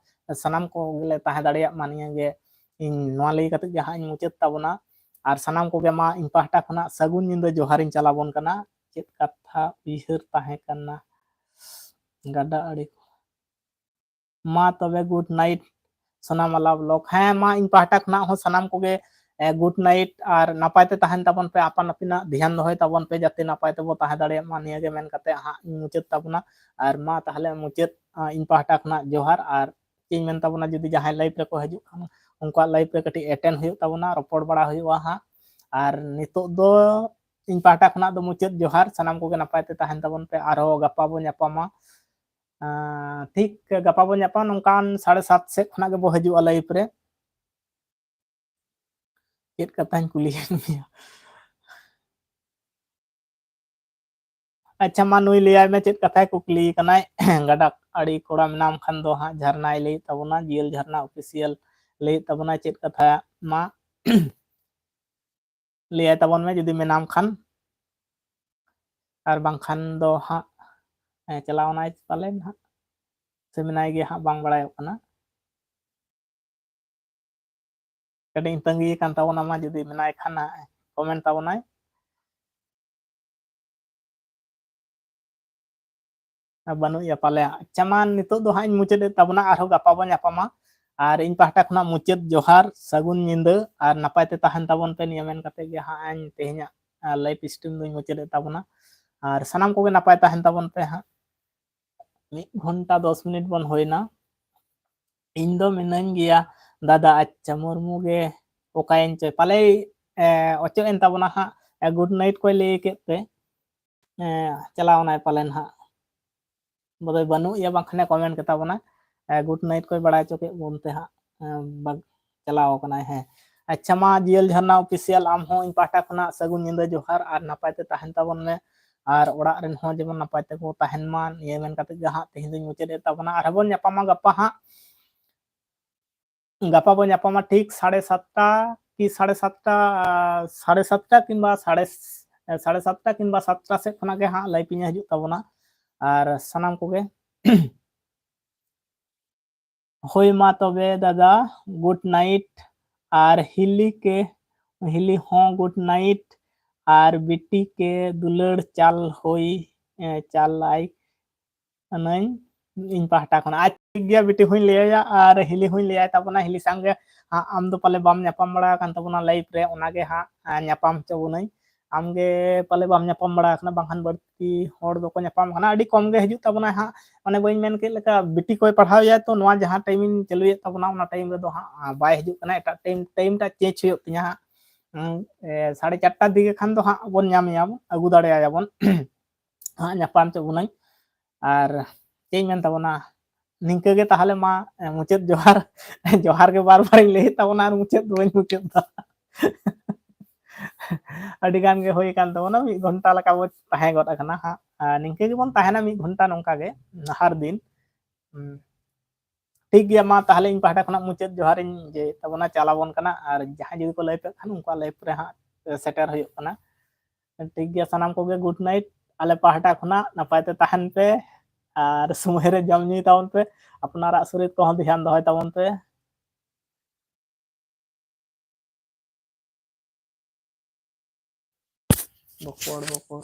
ᱥᱟᱱᱟᱢ ᱠᱚ ᱜᱮᱞᱮ ᱛᱟᱦᱮᱸ ᱫᱟᱲᱮᱭᱟᱜ ᱢᱟ᱾ ᱱᱤᱭᱟᱹ ᱜᱮ ᱤᱧ ᱱᱚᱣᱟ ᱞᱟᱹᱭ ᱠᱟᱛᱮ ᱜᱮ ᱦᱟᱸᱜ ᱤᱧ ᱢᱩᱪᱟᱹᱫ ᱛᱟᱵᱚᱱᱟ᱾ ᱟᱨ ᱥᱟᱱᱟᱢ ᱠᱚᱜᱮ ᱢᱟ ᱤᱧ ᱯᱟᱦᱴᱟ ᱠᱷᱚᱱᱟᱜ ᱥᱟᱹᱜᱩᱱ ᱧᱤᱫᱟᱹ ᱡᱚᱦᱟᱨᱤᱧ ᱪᱟᱞ ᱟᱵᱚᱱ ᱠᱟᱱᱟ᱾ ᱪᱮᱫ ᱠᱟᱛᱷᱟ ᱩᱭᱦᱟᱹᱨ ᱛᱟᱦᱮᱸ ᱠᱟᱱᱟ ᱜᱟᱰᱟ ᱟᱲᱮ ᱠᱚ᱾ ᱢᱟ ᱛᱚᱵᱮ ᱜᱩᱰ ᱱᱟᱭᱤᱴ ᱥᱳᱱᱟᱢᱟᱞᱟ ᱵᱞᱚᱜ᱾ ᱦᱮᱸ ᱢᱟ ᱤᱧ ᱯᱟᱦᱴᱟ ᱠᱷᱚᱱᱟᱜ ᱦᱚᱸ ᱥᱟᱱᱟᱢ ᱠᱚᱜᱮ ᱜᱩᱰ ᱱᱟᱭᱤᱴ ᱟᱨ ᱱᱟᱯᱟᱭ ᱛᱮ ᱛᱟᱦᱮᱱ ᱛᱟᱵᱚᱱ ᱯᱮ, ᱟᱯᱟᱱ ᱟᱹᱯᱤᱱᱟᱜ ᱫᱷᱮᱭᱟᱱ ᱫᱚᱦᱚᱭ ᱛᱟᱵᱚᱱ ᱯᱮ ᱡᱟᱛᱮ ᱱᱟᱯᱟᱭ ᱛᱮᱵᱚ ᱛᱟᱦᱮᱸ ᱫᱟᱲᱮᱭᱟᱜ ᱢᱟ᱾ ᱱᱤᱭᱟᱹ ᱜᱮ ᱢᱮᱱ ᱠᱟᱛᱮ ᱦᱟᱸᱜ ᱤᱧ ᱢᱩᱪᱟᱹᱫ ᱛᱟᱵᱚᱱᱟ᱾ ᱟᱨ ᱢᱟ ᱛᱟᱦᱚᱞᱮ ᱢᱩᱪᱟᱹᱫ ᱤᱧ ᱯᱟᱦᱴᱟ ᱠᱷᱚᱱᱟᱜ ᱡᱚᱦᱟᱨ ᱟᱨ ᱤᱧ ᱢᱮᱱ ᱛᱟᱵᱚᱱᱟ, ᱡᱩᱫᱤ ᱡᱟᱦᱟᱸᱭ live ᱨᱮᱠᱚ ᱦᱤᱡᱩᱜ ᱠᱷᱟᱱ, ᱩᱱᱠᱩᱣᱟᱜ live ᱨᱮ ᱠᱟᱹᱴᱤᱡ attend ᱦᱩᱭᱩᱜ ᱛᱟᱵᱚᱱᱟ, ᱨᱚᱯᱚᱲ ᱵᱟᱲᱟ ᱦᱩᱭᱩᱜᱼᱟ ᱦᱟᱸᱜ᱾ ᱟᱨ ᱱᱤᱛᱚᱜ ᱫᱚ ᱤᱧ ᱯᱟᱦᱴᱟ ᱠᱷᱚᱱᱟᱜ ᱫᱚ ᱢᱩᱪᱟᱹᱫ ᱡᱚᱦᱟᱨ, ᱥᱟᱱᱟᱢ ᱠᱚᱜᱮ ᱱᱟᱯᱟᱭ ᱛᱮ ᱛᱟᱦᱮᱱ ᱛᱟᱵᱚᱱ ᱯᱮ, ᱟᱨᱦᱚᱸ ᱜᱟᱯᱟ ᱵᱚᱱ ᱧᱟᱯᱟᱢᱟ᱾ ᱟᱸ, ᱴᱷᱤᱠ ᱜᱟᱯᱟ ᱵᱚᱱ ᱧᱟᱯᱟᱢᱟ, ᱱᱚᱝᱠᱟᱱ ᱥᱟᱲᱮ ᱥᱟᱛ ᱥᱮᱫ ᱠᱷᱚᱱᱟᱜ ᱜᱮᱵᱚ ᱦᱤᱡᱩᱜᱼᱟ live ᱨᱮ᱾ ᱪᱮᱫ ᱠᱟᱛᱷᱟᱧ ᱠᱩᱞᱤᱭᱮᱫ ᱢᱮᱭᱟ? ᱟᱪᱪᱷᱟ, ᱢᱟ ᱱᱩᱭ ᱞᱟᱹᱭᱟᱭ ᱢᱮ, ᱪᱮᱫ ᱠᱟᱛᱷᱟᱭ ᱠᱩᱠᱞᱤ ᱠᱟᱱᱟᱭ? ᱜᱟᱰᱟ ᱟᱲᱮ ᱠᱚᱲᱟ ᱢᱮᱱᱟᱢ ᱠᱷᱟᱱ ᱫᱚ ᱦᱟᱸᱜ ᱡᱷᱟᱨᱱᱟᱭ ᱞᱟᱹᱭᱮᱫ ᱛᱟᱵᱚᱱᱟ, ᱡᱤᱭᱮᱞ ᱡᱷᱟᱨᱱᱟ official ᱞᱟᱹᱭᱮᱫ ᱛᱟᱵᱚᱱᱟ, ᱪᱮᱫ ᱠᱟᱛᱷᱟ? ᱢᱟ ᱞᱟᱹᱭᱟᱭ ᱛᱟᱵᱚᱱ ᱢᱮ ᱡᱩᱫᱤ ᱢᱮᱱᱟᱢ ᱠᱷᱟᱱ, ᱟᱨ ᱵᱟᱝᱠᱷᱟᱱ ᱫᱚ ᱦᱟᱸᱜ, ᱦᱮᱸ, ᱪᱟᱞᱟᱣ ᱮᱱᱟᱭ ᱯᱟᱞᱮᱱ ᱦᱟᱸᱜ, ᱥᱮ ᱢᱮᱱᱟᱭ ᱜᱮᱭᱟ ᱦᱟᱸᱜ, ᱵᱟᱝ ᱵᱟᱲᱟᱭᱚᱜ ᱠᱟᱱᱟ᱾ ᱠᱟᱹᱴᱤᱡ ᱤᱧ ᱛᱟᱺᱜᱤ ᱠᱟᱱ ᱛᱟᱵᱚᱱᱟ, ᱢᱟ ᱡᱩᱫᱤ ᱢᱮᱱᱟᱭ ᱠᱷᱟᱱ ᱦᱟᱸᱜ comment ᱛᱟᱵᱚᱱᱟᱭ᱾ ᱵᱟᱹᱱᱩᱜ ᱮᱭᱟ ᱯᱟᱞᱮ᱾ ᱟᱪᱪᱷᱟ, ᱢᱟ ᱱᱤᱛᱚᱜ ᱫᱚ ᱦᱟᱸᱜ ᱤᱧ ᱢᱩᱪᱟᱹᱫ ᱮᱫ ᱛᱟᱵᱚᱱᱟ, ᱟᱨᱦᱚᱸ ᱜᱟᱯᱟ ᱵᱚᱱ ᱧᱟᱯᱟᱢᱟ᱾ ᱟᱨ ᱤᱧ ᱯᱟᱦᱴᱟ ᱠᱷᱚᱱᱟᱜ ᱢᱩᱪᱟᱹᱫ ᱡᱚᱦᱟᱨ, ᱥᱟᱹᱜᱩᱱ ᱧᱤᱫᱟᱹ, ᱟᱨ ᱱᱟᱯᱟᱭ ᱛᱮ ᱛᱟᱦᱮᱱ ᱛᱟᱵᱚᱱ ᱯᱮ, ᱱᱤᱭᱟᱹ ᱢᱮᱱ ᱠᱟᱛᱮ ᱜᱮ ᱦᱟᱸᱜ ᱤᱧ ᱛᱮᱦᱮᱧᱟᱜ, ᱟ, live stream ᱫᱚᱧ ᱢᱩᱪᱟᱹᱫ ᱮᱫ ᱛᱟᱵᱚᱱᱟ᱾ ᱟᱨ ᱥᱟᱱᱟᱢ ᱠᱚᱜᱮ ᱱᱟᱯᱟᱭ ᱛᱟᱦᱮᱱ ᱛᱟᱵᱚᱱ ᱯᱮ ᱦᱟᱸᱜ᱾ ᱢᱤᱫ ᱜᱷᱚᱱᱴᱟ ᱫᱚᱥ ᱢᱤᱱᱤᱴ ᱵᱚᱱ ᱦᱩᱭᱱᱟ᱾ ᱤᱧ ᱫᱚ ᱢᱤᱱᱟᱹᱧ ᱜᱮᱭᱟ ᱫᱟᱫᱟ᱾ ᱟᱪᱪᱷᱟ, ᱢᱩᱨᱢᱩ ᱜᱮ ᱚᱠᱟᱭᱮᱱ ᱪᱚᱭ? ᱯᱟᱞᱮᱭ, ᱮ, ᱚᱪᱚᱜ ᱮᱱ ᱛᱟᱵᱚᱱᱟ ᱦᱟᱸᱜ᱾ ᱮ, good night ᱠᱚᱭ ᱞᱟᱹᱭ ᱠᱮᱫ ᱛᱮ, ᱮ, ᱪᱟᱞᱟᱣ ᱮᱱᱟᱭ ᱯᱟᱞᱮᱱ ᱦᱟᱸᱜ᱾ ᱵᱚᱫᱚᱭ ᱵᱟᱹᱱᱩᱜ ᱮᱭᱟ, ᱵᱟᱝᱠᱷᱟᱱᱮ comment ᱠᱮᱛᱟ ᱵᱚᱱᱟ᱾ ᱮ, good night ᱠᱚᱭ ᱵᱟᱲᱟᱭ ᱦᱚᱪᱚ ᱠᱮᱫ ᱵᱚᱱ ᱛᱮ ᱦᱟᱸᱜ, ᱮ, ᱵᱟᱜ-, ᱪᱟᱞᱟᱣ ᱟᱠᱟᱱᱟᱭ, ᱦᱮᱸ᱾ ᱟᱪᱪᱷᱟ, ᱢᱟ ᱡᱤᱭᱮᱞ ᱡᱷᱟᱨᱱᱟ official, ᱟᱢ ᱦᱚᱸ ᱤᱧ ᱯᱟᱦᱴᱟ ᱠᱷᱚᱱᱟᱜ ᱥᱟᱹᱜᱩᱱ ᱧᱤᱫᱟᱹ ᱡᱚᱦᱟᱨ, ᱟᱨ ᱱᱟᱯᱟᱭ ᱛᱮ ᱛᱟᱦᱮᱱ ᱛᱟᱵᱚᱱ ᱢᱮ, ᱟᱨ ᱚᱲᱟᱜ ᱨᱮᱱ ᱦᱚᱸ ᱡᱮᱢᱚᱱ ᱱᱟᱯᱟᱭ ᱛᱮᱠᱚ ᱛᱟᱦᱮᱱ ᱢᱟ, ᱱᱤᱭᱟᱹ ᱢᱮᱱ ᱠᱟᱛᱮ ᱜᱮ ᱦᱟᱸᱜ ᱛᱮᱦᱮᱧ ᱫᱚᱧ ᱢᱩᱪᱟᱹᱫ ᱮᱫ ᱛᱟᱵᱚᱱᱟ᱾ ᱟᱨᱦᱚᱸ ᱵᱚᱱ ᱧᱟᱯᱟᱢᱟ ᱜᱟᱯᱟ ᱦᱟᱸᱜ᱾ ᱜᱟᱯᱟ ᱵᱚᱱ ᱧᱟᱯᱟᱢᱟ ᱴᱷᱤᱠ ᱥᱟᱲᱮ ᱥᱟᱛᱴᱟ ᱠᱤ ᱥᱟᱲᱮ ᱥᱟᱛᱴᱟ, ᱥᱟᱲᱮ ᱥᱟᱛᱴᱟ ᱠᱤᱝᱵᱟ ᱥᱟᱲᱮ, ᱥᱟᱲᱮ ᱥᱟᱛᱴᱟ ᱠᱤᱝᱵᱟ ᱥᱟᱛᱴᱟ ᱥᱮᱫ ᱠᱷᱚᱱᱟᱜ ᱜᱮ ᱦᱟᱸᱜ live ᱤᱧ ᱦᱤᱡᱩᱜ ᱛᱟᱵᱚᱱᱟ᱾ ᱟᱨ ᱥᱟᱱᱟᱢ ᱠᱚᱜᱮ ᱦᱳᱭ, ᱢᱟ ᱛᱚᱵᱮ ᱫᱟᱫᱟ, good night᱾ ᱟᱨ ᱦᱤᱞᱤ ᱠᱮ, ᱦᱤᱞᱤ ᱦᱚᱸ good night᱾ ᱟᱨ ᱵᱤᱴᱤ ᱠᱮ ᱫᱩᱞᱟᱹᱲ ᱪᱟᱞ ᱦᱳᱭ, ᱮ, ᱪᱟᱞ ᱟᱭ ᱠᱟᱹᱱᱟᱹᱧ ᱤᱧ ᱯᱟᱦᱴᱟ ᱠᱷᱚᱱᱟᱜ᱾ ᱟᱪᱪᱷᱟ, ᱴᱷᱤᱠ ᱜᱮᱭᱟ, ᱵᱤᱴᱤ ᱦᱚᱸᱧ ᱞᱟᱹᱭᱟᱭᱟ ᱟᱨ ᱦᱤᱞᱤ ᱦᱚᱸᱧ ᱞᱟᱹᱭᱟᱭ ᱛᱟᱵᱚᱱᱟ᱾ ᱦᱤᱞᱤ ᱥᱟᱝ ᱜᱮ ᱦᱟᱸᱜ ᱟᱢ ᱫᱚ ᱯᱟᱞᱮ ᱵᱟᱢ ᱧᱟᱯᱟᱢ ᱵᱟᱲᱟ ᱟᱠᱟᱱ ᱛᱟᱵᱚᱱᱟ live ᱨᱮ, ᱚᱱᱟ ᱜᱮ ᱦᱟᱸᱜ, ᱟ, ᱧᱟᱯᱟᱢ ᱦᱚᱪᱚ ᱵᱚᱱᱟᱹᱧ᱾ ᱟᱢᱜᱮ ᱯᱟᱞᱮ ᱵᱟᱢ ᱧᱟᱯᱟᱢ ᱵᱟᱲᱟ ᱟᱠᱟᱱᱟ, ᱵᱟᱝᱠᱷᱟᱱ ᱵᱟᱹᱲᱛᱤ ᱦᱚᱲ ᱫᱚᱠᱚ ᱧᱟᱯᱟᱢ ᱠᱟᱱᱟ᱾ ᱟᱹᱰᱤ ᱠᱚᱢ ᱜᱮ ᱦᱤᱡᱩᱜ ᱛᱟᱵᱚᱱᱟ ᱦᱟᱸᱜ᱾ ᱚᱱᱮ ᱵᱟᱹᱧ ᱢᱮᱱ ᱠᱮᱫ ᱞᱮᱠᱟ, ᱵᱤᱴᱤ ᱠᱚᱭ ᱯᱟᱲᱦᱟᱣ ᱮᱭᱟ, ᱛᱚ ᱱᱚᱣᱟ ᱡᱟᱦᱟᱸ time ᱤᱧ ᱪᱟᱹᱞᱩᱭᱮᱫ ᱛᱟᱵᱚᱱᱟ, ᱚᱱᱟ time ᱨᱮᱫᱚ ᱦᱟᱸᱜ ᱵᱟᱭ ᱦᱤᱡᱩᱜ ᱠᱟᱱᱟ᱾ ᱮᱴᱟᱜ time, time ᱴᱟᱜ change ᱦᱩᱭᱩᱜ ᱛᱤᱧᱟ ᱦᱟᱸᱜ᱾ ᱦᱩᱸ, ᱮ, ᱥᱟᱲᱮ ᱪᱟᱨᱴᱟ ᱫᱤᱜᱮ ᱠᱷᱟᱱ ᱫᱚ ᱦᱟᱸᱜ ᱵᱚᱱ ᱧᱟᱢᱮᱭᱟ ᱵᱚᱱ, ᱟᱹᱜᱩ ᱫᱟᱲᱮᱭᱟᱭᱟ ᱵᱚᱱ᱾ ᱦᱟᱸᱜ ᱧᱟᱯᱟᱢ ᱦᱚᱪᱚ ᱵᱚᱱᱟᱹᱧ᱾ ᱟᱨ ᱪᱮᱫ ᱤᱧ ᱢᱮᱱ ᱛᱟᱵᱚᱱᱟ, ᱱᱤᱝᱠᱟᱹ ᱜᱮ ᱛᱟᱦᱚᱞᱮ ᱢᱟ, ᱮ, ᱢᱩᱪᱟᱹᱫ ᱡᱚᱦᱟᱨ᱾ ᱡᱚᱦᱟᱨ ᱜᱮ ᱵᱟᱨ ᱵᱟᱨᱤᱧ ᱞᱟᱹᱭᱮᱫ ᱛᱟᱵᱚᱱᱟ ᱟᱨ ᱢᱩᱪᱟᱹᱫ ᱫᱚ ᱵᱟᱹᱧ ᱢᱩᱪᱟᱹᱫ ᱫᱟ᱾ ᱟᱹᱰᱤ ᱜᱟᱱ ᱜᱮ ᱦᱩᱭ ᱟᱠᱟᱱ ᱛᱟᱵᱚᱱᱟ, ᱢᱤᱫ ᱜᱷᱚᱱᱴᱟ ᱞᱮᱠᱟ ᱵᱚ ᱛᱟᱦᱮᱸ ᱜᱚᱫ ᱟᱠᱟᱱᱟ ᱦᱟᱸᱜ᱾ ᱟᱨ ᱱᱤᱝᱠᱟᱹ ᱜᱮᱵᱚᱱ ᱛᱟᱦᱮᱱᱟ ᱢᱤᱫ ᱜᱷᱚᱱᱴᱟ ᱱᱚᱝᱠᱟ ᱜᱮ ᱦᱟᱨ ᱫᱤᱱ᱾ ᱦᱩᱸ᱾ ᱴᱷᱤᱠ ᱜᱮᱭᱟ, ᱢᱟ ᱛᱟᱦᱚᱞᱮ ᱤᱧ ᱯᱟᱦᱴᱟ ᱠᱷᱚᱱᱟᱜ ᱢᱩᱪᱟᱹᱫ ᱡᱚᱦᱟᱨᱤᱧ ᱤᱭᱟᱹᱭᱮᱫ ᱛᱟᱵᱚᱱᱟ, ᱪᱟᱞᱟᱵᱚᱱ ᱠᱟᱱᱟ᱾ ᱟᱨ ᱡᱟᱦᱟᱸᱭ ᱡᱩᱫᱤ ᱠᱚ live ᱮᱫ ᱠᱷᱟᱱ, ᱩᱱᱠᱩᱣᱟᱜ live ᱨᱮ ᱦᱟᱸᱜ ᱥᱮᱴᱮᱨ ᱦᱩᱭᱩᱜ ᱠᱟᱱᱟ᱾ ᱴᱷᱤᱠ ᱜᱮᱭᱟ, ᱥᱟᱱᱟᱢ ᱠᱚᱜᱮ good night᱾ ᱟᱞᱮ ᱯᱟᱦᱴᱟ ᱠᱷᱚᱱᱟᱜ ᱱᱟᱯᱟᱭ ᱛᱮ ᱛᱟᱦᱮᱱ ᱯᱮ ᱟᱨ ᱥᱚᱢᱚᱭ ᱨᱮ ᱡᱚᱢ ᱧᱩᱭ ᱛᱟᱵᱚᱱ ᱯᱮ᱾ ᱟᱯᱱᱟᱨᱟᱜ ᱥᱚᱨᱤᱨ ᱠᱚᱦᱚᱸ ᱫᱷᱮᱭᱟᱱ ᱫᱚᱦᱚᱭ ᱛᱟᱵᱚᱱ ᱯᱮ᱾ ᱵᱚᱠᱚᱲ, ᱵᱚᱠᱚᱲ᱾